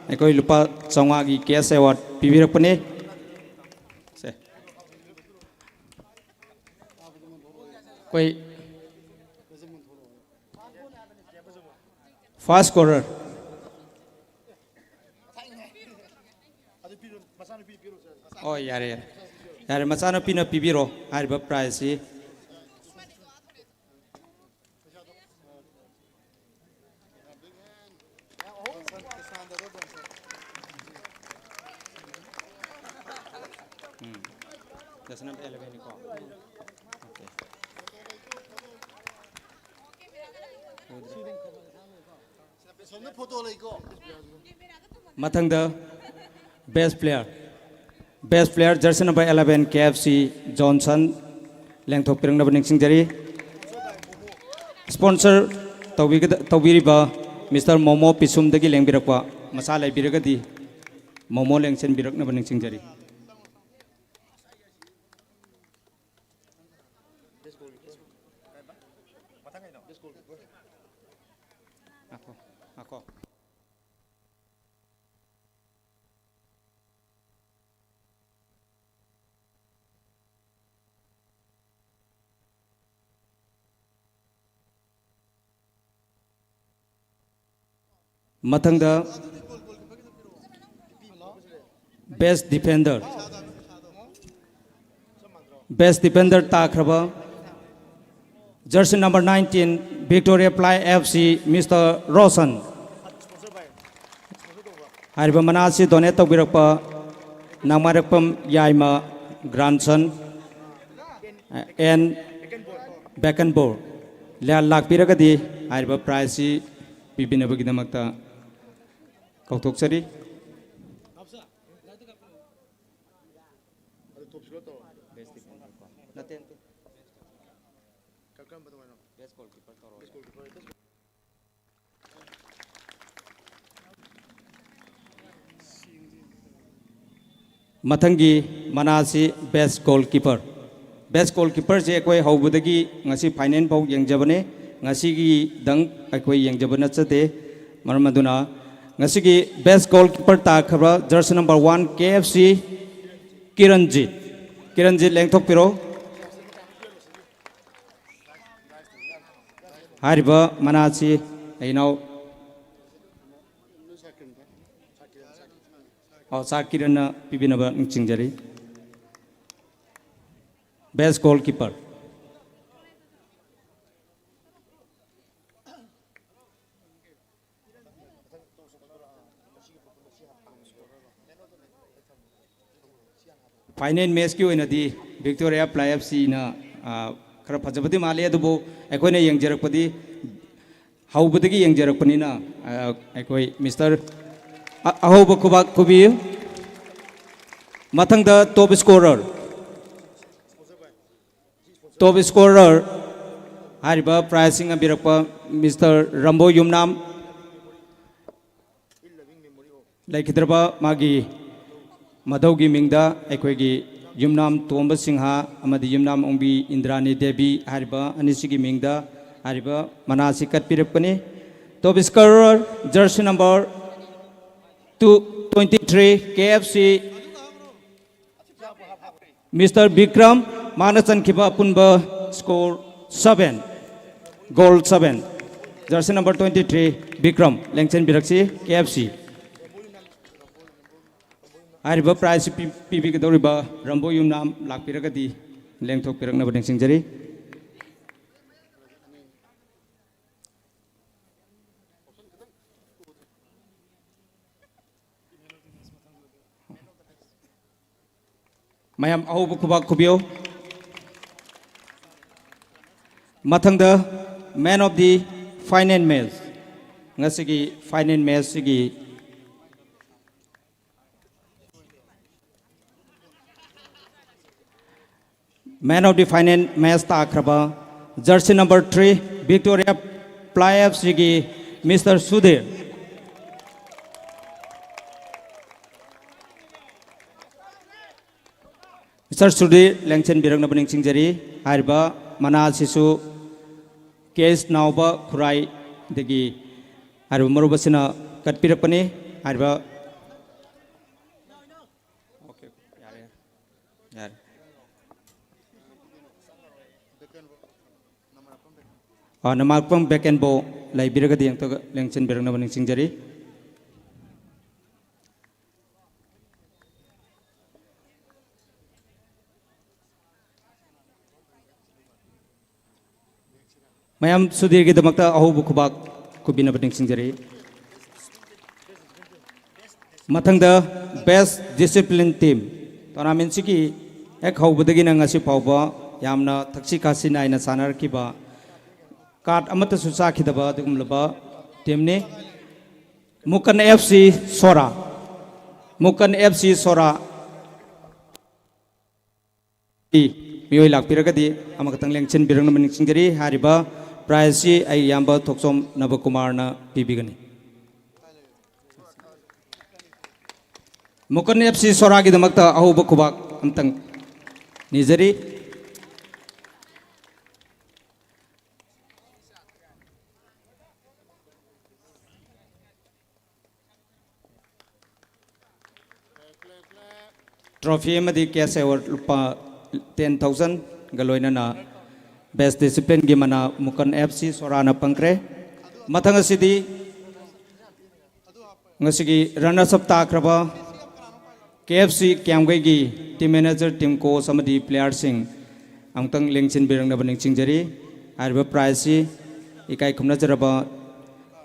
ꯑꯩꯈꯣꯏ ꯂꯨꯄꯥ ꯆꯥꯝꯃꯉꯥꯒꯤ ꯀꯦꯁ ꯑꯦꯋꯥꯔꯗ ꯄꯤꯕꯤꯔꯛꯄꯅꯤ꯫ ꯁꯦ꯫ ꯑꯩꯈꯣꯏ ꯐꯥꯔꯁ ꯁ꯭ꯀꯣꯔꯔ꯫ ꯑꯣ, ꯌꯥꯔꯦ, ꯌꯥꯔꯦ꯫ ꯌꯥꯔꯦ, ꯃꯆꯥꯅꯨꯄꯤꯅ ꯄꯤꯕꯤꯔꯣ ꯍꯥꯏꯔꯤꯕ ꯄ꯭ꯔꯥꯏꯖꯁꯤ꯫ ꯎꯝ꯫ ꯗꯁꯅꯝ ꯑꯦꯂꯚꯦꯟꯅꯤꯀꯣ? ꯑꯣꯀꯦ꯫ ꯃꯊꯪꯗ best player, best player jersey number eleven K F C Johnson ꯂꯦꯡꯊꯣꯛꯄꯤꯔꯛꯅꯕ ꯅꯤꯡꯁꯤꯡꯖꯔꯤ꯫ ꯁ꯭ꯄꯣꯟꯁꯔ ꯇꯧꯕꯤꯒꯗ-, ꯇꯧꯕꯤꯔꯤꯕ ꯃꯤꯁꯇꯔ ꯃꯣꯃꯣ ꯄꯤꯁꯨꯝꯗꯒꯤ ꯂꯦꯡꯕꯤꯔꯛꯄ, ꯃꯁꯥ ꯂꯩꯕꯤꯔꯒꯗꯤ ꯃꯣꯃꯣ ꯂꯦꯡꯁꯤꯟꯕꯤꯔꯛꯅꯕ ꯅꯤꯡꯁꯤꯡꯖꯔꯤ꯫ ꯉꯥꯏꯈꯣ, ꯉꯥꯏꯈꯣ꯫ ꯃꯊꯪꯗ ꯕꯦꯁ ꯗꯤꯐꯦꯟꯗꯔ, ꯕꯦꯁ ꯗꯤꯐꯦꯟꯗꯔ ꯇꯥꯈ꯭ꯔꯕ jersey number nineteen, Victoria Ply F C, mister Roshan. ꯍꯥꯏꯔꯤꯕ ꯃꯅꯥ ꯑꯁꯤ ꯗꯣꯅꯦꯠ ꯇꯧꯕꯤꯔꯛꯄ ꯅꯥꯡꯃꯥꯏꯔꯛꯄꯝ ꯌꯥꯏꯃ ꯒ꯭ꯔꯥꯟꯁꯟ, ꯑꯦꯟ ꯕꯦꯀꯟꯕꯣꯔ ꯂꯥꯛꯄꯤꯔꯒꯗꯤ ꯍꯥꯏꯔꯤꯕ ꯄ꯭ꯔꯥꯏꯖꯁꯤ ꯄꯤꯕꯤꯅꯕꯒꯤꯗꯃꯛꯇ ꯀꯧꯊꯣꯛꯆꯔꯤ꯫ ꯅꯠꯇꯦ, ꯅꯠꯇꯦ꯫ ꯃꯊꯪꯒꯤ ꯃꯅꯥ ꯑꯁꯤ ꯕꯦꯁ ꯒꯣꯜ ꯀꯤꯄꯔ꯫ Best goalkeeperꯁꯦ ꯑꯩꯈꯣꯏ ꯍꯧꯕꯗꯒꯤ ꯉꯁꯤ final ꯐꯥꯎ ꯌꯦꯡꯖꯕꯅꯦ꯫ ꯉꯁꯤꯒꯤꯗꯪ ꯑꯩꯈꯣꯏ ꯌꯦꯡꯖꯕ ꯅꯠꯆꯗꯦ꯫ ꯃꯔꯝ ꯑꯗꯨꯅ ꯉꯁꯤꯒꯤ best goalkeeper ꯇꯥꯈ꯭ꯔꯕ jersey number one, K F C, ꯀꯤꯔꯟꯖꯤꯠ꯫ ꯀꯤꯔꯟꯖꯤꯠ, ꯂꯦꯡꯊꯣꯛꯄꯤꯔꯣ꯫ ꯍꯥꯏꯔꯤꯕ ꯃꯅꯥꯁꯤ ꯑꯩꯅꯥꯎ, ꯑꯣ, ꯁꯥꯔ ꯀꯤꯔꯟꯅ ꯄꯤꯕꯤꯅꯕ ꯅꯤꯡꯁꯤꯡꯖꯔꯤ꯫ Best goalkeeper꯫ Final matchꯀꯤ ꯑꯣꯏꯅꯗꯤ Victoria Ply F Cꯅ, ꯑ, ꯈꯔ ꯐꯖꯕꯗꯤ ꯃꯥꯜꯂꯤ, ꯑꯗꯨꯕꯨ ꯑꯩꯈꯣꯏꯅ ꯌꯦꯡꯖꯔꯛꯄꯗꯤ, ꯍꯧꯕꯗꯒꯤ ꯌꯦꯡꯖꯔꯛꯄꯅꯤꯅ, ꯑ, ꯑꯩꯈꯣꯏ ꯃꯤꯁꯇꯔ ꯑ-, ꯑꯍꯧꯕ ꯈꯨꯕꯥꯛ ꯈꯨꯕꯤꯌꯨ꯫ ꯃꯊꯪꯗ top scorer꯫ Top scorer ꯍꯥꯏꯔꯤꯕ prizeꯁꯤꯡ ꯑꯃ ꯄꯤꯔꯛꯄ ꯃꯤꯁꯇꯔ ꯔꯝꯕꯣ ꯌꯨꯝꯅꯥꯝ꯫ ꯂꯩꯈꯤꯗ꯭ꯔꯕ ꯃꯥꯒꯤ ꯃꯙꯧꯒꯤ ꯃꯤꯡꯗ ꯑꯩꯈꯣꯏꯒꯤ ꯌꯨꯝꯅꯥꯝ ꯇꯣꯝꯕ ꯁꯤꯡꯍ ꯑꯃꯗꯤ ꯌꯨꯝꯅꯥꯝ ꯑꯣꯡꯕꯤ ꯏꯟꯗ꯭ꯔꯥꯅꯤ ꯗꯦꯕꯤ ꯍꯥꯏꯔꯤꯕ ꯑꯅꯤꯁꯤꯒꯤ ꯃꯤꯡꯗ ꯍꯥꯏꯔꯤꯕ ꯃꯅꯥꯁꯤ ꯀꯠꯄꯤꯔꯛꯄꯅꯤ꯫ Top scorer, jersey number two twenty three, K F C, mister Bikram, ꯃꯥꯅ ꯆꯟꯈꯤꯕ ꯑꯄꯨꯟꯕ score seven, goal seven꯫ Jersey number twenty three, Bikram, ꯂꯦꯡꯁꯤꯟꯕꯤꯔꯛꯁꯤ, K F C꯫ ꯍꯥꯏꯔꯤꯕ prize ꯄꯤ-, ꯄꯤꯕꯤꯒꯗꯧꯔꯤꯕ ꯔꯝꯕꯣ ꯌꯨꯝꯅꯥꯝ ꯂꯥꯛꯄꯤꯔꯒꯗꯤ ꯂꯦꯡꯊꯣꯛꯄꯤꯔꯛꯅꯕ ꯅꯤꯡꯁꯤꯡꯖꯔꯤ꯫ ꯃꯌꯥꯝ ꯑꯍꯧꯕ ꯈꯨꯕꯥꯛ ꯈꯨꯕꯤꯌꯨ꯫ ꯃꯊꯪꯗ man of the final match, ꯉꯁꯤꯒꯤ final matchꯁꯤꯒꯤ man of the final match ꯇꯥꯈ꯭ꯔꯕ jersey number three, Victoria Ply F Cꯒꯤ ꯃꯤꯁꯇꯔ ꯁꯨꯙꯤꯔ꯫ ꯇꯔꯁꯨꯗꯤ ꯂꯦꯡꯁꯤꯟꯕꯤꯔꯛꯅꯕ ꯅꯤꯡꯁꯤꯡꯖꯔꯤ꯫ ꯍꯥꯏꯔꯤꯕ ꯃꯅꯥ ꯑꯁꯤꯁꯨ ꯀꯦ ꯑꯦꯁ ꯅꯥꯎꯕ ꯈꯨꯔꯥꯏꯗꯒꯤ ꯍꯥꯏꯔꯤꯕ ꯃꯔꯨꯞ ꯑꯁꯤꯅ ꯀꯠꯄꯤꯔꯛꯄꯅꯤ꯫ ꯍꯥꯏꯔꯤꯕ, ꯑꯣꯀꯦ, ꯌꯥꯔꯦ, ꯌꯥꯔꯦ꯫ ꯑ, ꯅꯃꯥꯛꯄꯝ ꯕꯦꯀꯦꯟꯕꯣ ꯂꯩꯕꯤꯔꯒꯗꯤ ꯑꯝꯇ ꯂꯦꯡꯁꯤꯟꯕꯤꯔꯛꯅꯕ ꯅꯤꯡꯁꯤꯡꯖꯔꯤ꯫ ꯃꯌꯥꯝ ꯁꯨꯙꯤꯔꯒꯤꯗꯃꯛꯇ ꯑꯍꯧꯕ ꯈꯨꯕꯥꯛ ꯈꯨꯕꯤꯅꯕ ꯅꯤꯡꯁꯤꯡꯖꯔꯤ꯫ ꯃꯊꯪꯗ Best Discipline Team꯫ Tournamentꯁꯤꯒꯤ ꯍꯦꯛ ꯍꯧꯕꯗꯒꯤꯅ ꯉꯁꯤ ꯐꯥꯎꯕ ꯌꯥꯝꯅ ꯊꯛꯁꯤ ꯈꯥꯁꯤ ꯅꯥꯏꯅ ꯁꯥꯟꯅꯔꯛꯈꯤꯕ, card ꯑꯃꯠꯇꯁꯨ ꯆꯥꯈꯤꯗꯕ ꯑꯗꯨꯒꯨꯝꯂꯕ teamꯅꯤ꯫ ꯃꯨꯀꯟ ꯑꯦꯐ ꯁꯤ ꯁꯣꯔꯥ꯫ ꯃꯨꯀꯟ F C ꯁꯣꯔꯥ꯫ ꯃꯤꯑꯣꯏ ꯂꯥꯛꯄꯤꯔꯒꯗꯤ ꯑꯃꯈꯛꯇꯪ ꯂꯦꯡꯁꯤꯟꯕꯤꯔꯛꯅꯕ ꯅꯤꯡꯁꯤꯡꯖꯔꯤ꯫ ꯍꯥꯏꯔꯤꯕ prizeꯁꯤ ꯑꯩ ꯏꯌꯥꯝꯕ ꯊꯣꯛꯆꯣꯝ ꯅꯕꯀꯨꯃꯥꯔꯅ ꯄꯤꯕꯤꯒꯅꯤ꯫ ꯃꯨꯀꯟ ꯑꯦꯐ ꯁꯤ ꯁꯣꯔꯥꯒꯤꯗꯃꯛꯇ ꯑꯍꯧꯕ ꯈꯨꯕꯥꯛ ꯑꯝꯇꯪ ꯅꯤꯖꯔꯤ꯫ Trophy ꯑꯃꯗꯤ cash award ꯂꯨꯄꯥ ten thousandꯒ ꯂꯣꯏꯅꯅ Best Disciplineꯒꯤ ꯃꯅꯥ ꯃꯨꯀꯟ ꯑꯦꯐ ꯁꯤ ꯁꯣꯔꯥꯅ ꯐꯪꯈ꯭ꯔꯦ꯫ ꯃꯊꯪ ꯑꯁꯤꯗꯤ ꯉꯁꯤꯒꯤ runners up ꯇꯥꯈ꯭ꯔꯕ ꯀꯦ ꯑꯦꯐ ꯁꯤ ꯀ꯭ꯌꯥꯝꯒꯩꯒꯤ team manager, team coach ꯑꯃꯗꯤ playerꯁꯤꯡ ꯑꯃꯨꯛꯇꯪ ꯂꯦꯡꯁꯤꯟꯕꯤꯔꯛꯅꯕ ꯅꯤꯡꯁꯤꯡꯖꯔꯤ꯫ ꯍꯥꯏꯔꯤꯕ prizeꯁꯤ ꯏꯀꯥꯏ ꯈꯨꯝꯅꯖꯔꯕ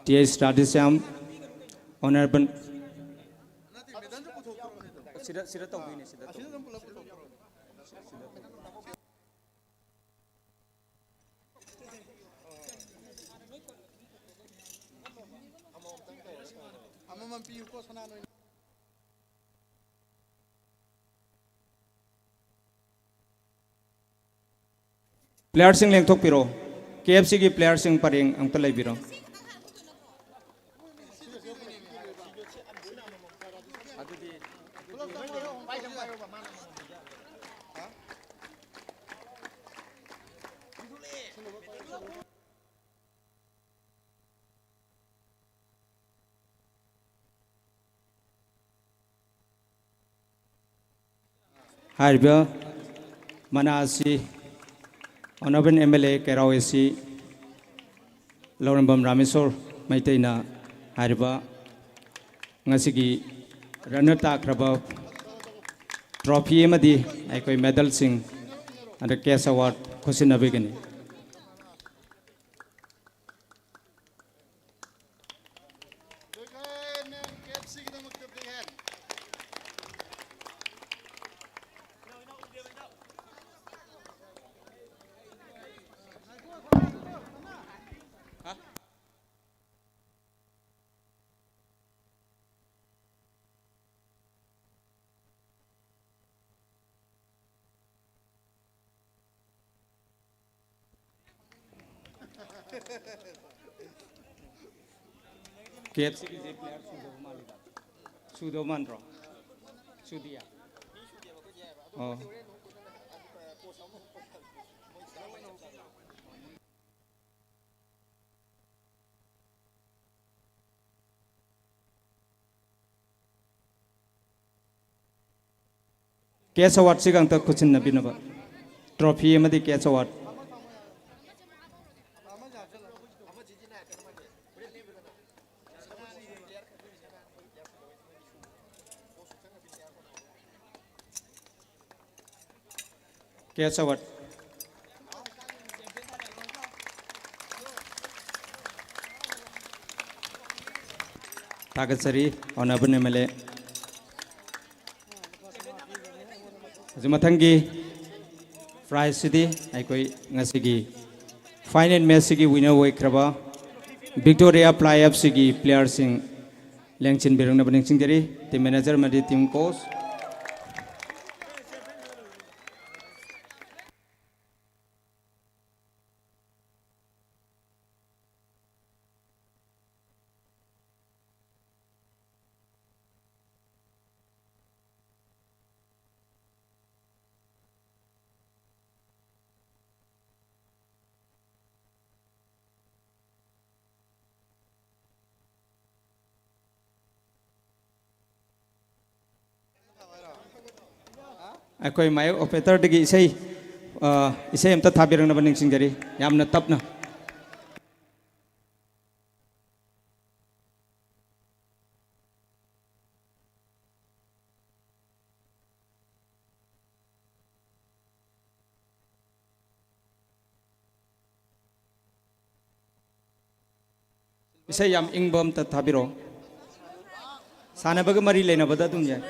ꯇꯤ ꯑꯩꯆ ꯔꯥꯙꯦꯁ꯭ꯌꯥꯝ, Honorable ꯁꯤꯗ, ꯁꯤꯗ ꯇꯧꯗꯣꯏꯅꯦ, ꯁꯤꯗ ꯇꯧꯗꯣꯏꯅꯦ꯫ ꯑꯃꯃꯝ ꯄꯤꯌꯨꯀꯣ, ꯁꯅꯥ ꯅꯣꯏꯅ꯫ Playerꯁꯤꯡ ꯂꯦꯡꯊꯣꯛꯄꯤꯔꯣ꯫ ꯀꯦ ꯑꯦꯐ ꯁꯤꯒꯤ playerꯁꯤꯡ ꯄꯔꯦꯡ ꯑꯃꯨꯛꯇ ꯂꯩꯕꯤꯔꯣ꯫ ꯑꯗꯨꯗꯤ, ꯑꯗꯨꯗꯤ, ꯄꯥꯏꯗꯪ ꯄꯥꯏꯔꯣꯕ, ꯃꯥꯅ ꯑꯃꯃꯝ ꯄꯤꯖꯔꯒꯦ꯫ ꯍꯥꯏꯔꯤꯕ ꯃꯅꯥ ꯑꯁꯤ Honourable M L A ꯀꯦꯔꯥꯎ A C ꯂꯧꯔꯦꯝꯕꯝ ꯔꯥꯃꯦꯁꯣꯔ ꯃꯩꯇꯩꯅ ꯍꯥꯏꯔꯤꯕ ꯉꯁꯤꯒꯤ runner ꯇꯥꯈ꯭ꯔꯕ trophy ꯑꯃꯗꯤ ꯑꯩꯈꯣꯏ medalꯁꯤꯡ ꯑꯗ cash award ꯈꯨꯠꯁꯤꯟꯅꯕꯤꯒꯅꯤ꯫ ꯀꯦꯞꯁꯤꯒꯤꯁꯦ player ꯁꯨꯗꯧ ꯃꯥꯜꯂꯤꯗ꯫ ꯁꯨꯗꯧ ꯃꯥꯟꯗ꯭ꯔꯣ? ꯁꯨꯗꯤꯌꯦ? ꯑꯣ꯫ Cash awardꯁꯤꯒ ꯑꯝꯇ ꯈꯨꯠꯁꯤꯟꯅꯕꯤꯅꯕ꯫ Trophy ꯑꯃꯗꯤ cash award꯫ Cash award꯫ ꯊꯥꯒꯠꯆꯔꯤ, Honourable M L A꯫ ꯍꯧꯖꯤꯛ ꯃꯊꯪꯒꯤ prizeꯁꯤꯗꯤ ꯑꯩꯈꯣꯏ ꯉꯁꯤꯒꯤ final matchꯁꯤꯒꯤ winner ꯑꯣꯏꯈ꯭ꯔꯕ Victoria Fly Fcꯒꯤ playerꯁꯤꯡ ꯂꯦꯡꯁꯤꯟꯕꯤꯔꯛꯅꯕ ꯅꯤꯡꯁꯤꯡꯖꯔꯤ꯫ Team manager ꯑꯃꯗꯤ team coach꯫ ꯑꯩꯈꯣꯏ ꯃꯥꯏꯛ ꯑꯣꯄꯔꯦꯇꯔꯗꯒꯤ ꯏꯁꯩ, ꯑ, ꯏꯁꯩ ꯑꯝꯇ ꯊꯥꯕꯤꯔꯛꯅꯕ ꯅꯤꯡꯁꯤꯡꯖꯔꯤ, ꯌꯥꯝꯅ ꯇꯞꯅ꯫ ꯏꯁꯩ ꯌꯥꯝ ꯏꯪꯕ ꯑꯝꯇ ꯊꯥꯕꯤꯔꯛꯑꯣ꯫ ꯁꯥꯟꯅꯕꯒ ꯃꯔꯤ ꯂꯩꯅꯕꯗ ꯑꯗꯨꯝ ꯌꯥꯏ꯫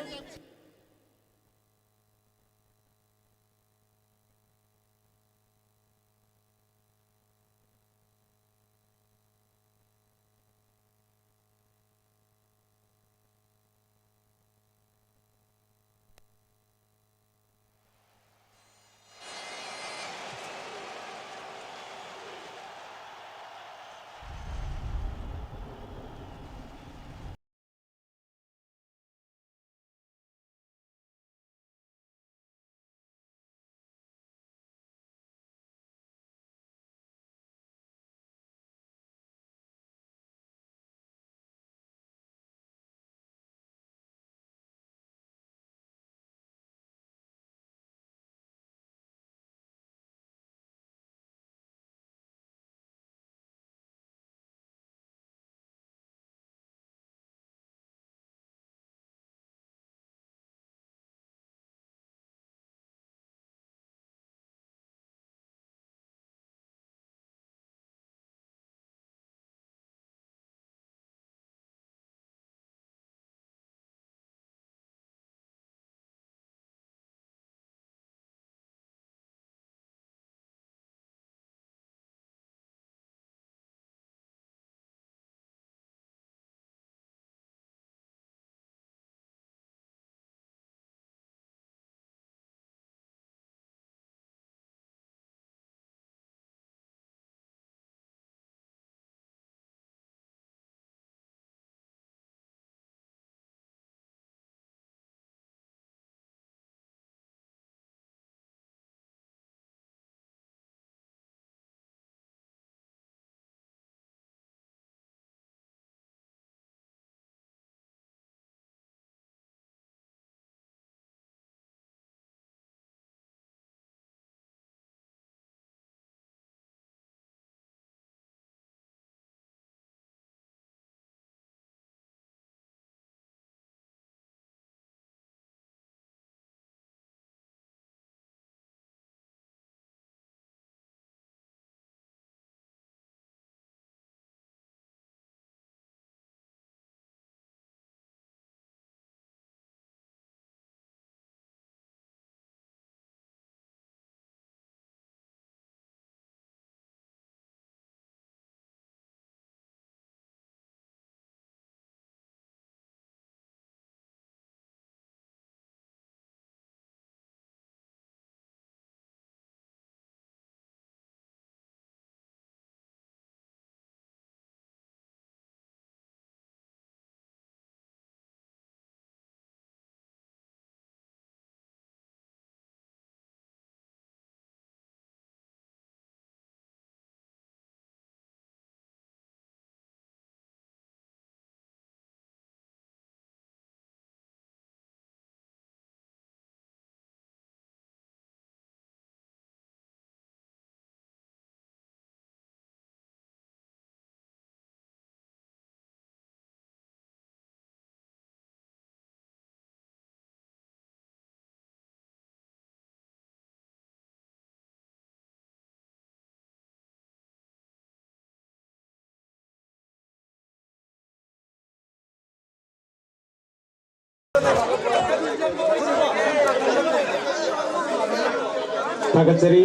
ꯊꯥꯒꯠꯆꯔꯤ꯫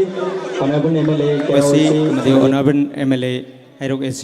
Honourable M L A ꯀꯦꯔꯣꯜ ꯋꯥꯁꯤ ꯁꯤ ꯑꯃꯗꯤ Honourable M L A Heirok A C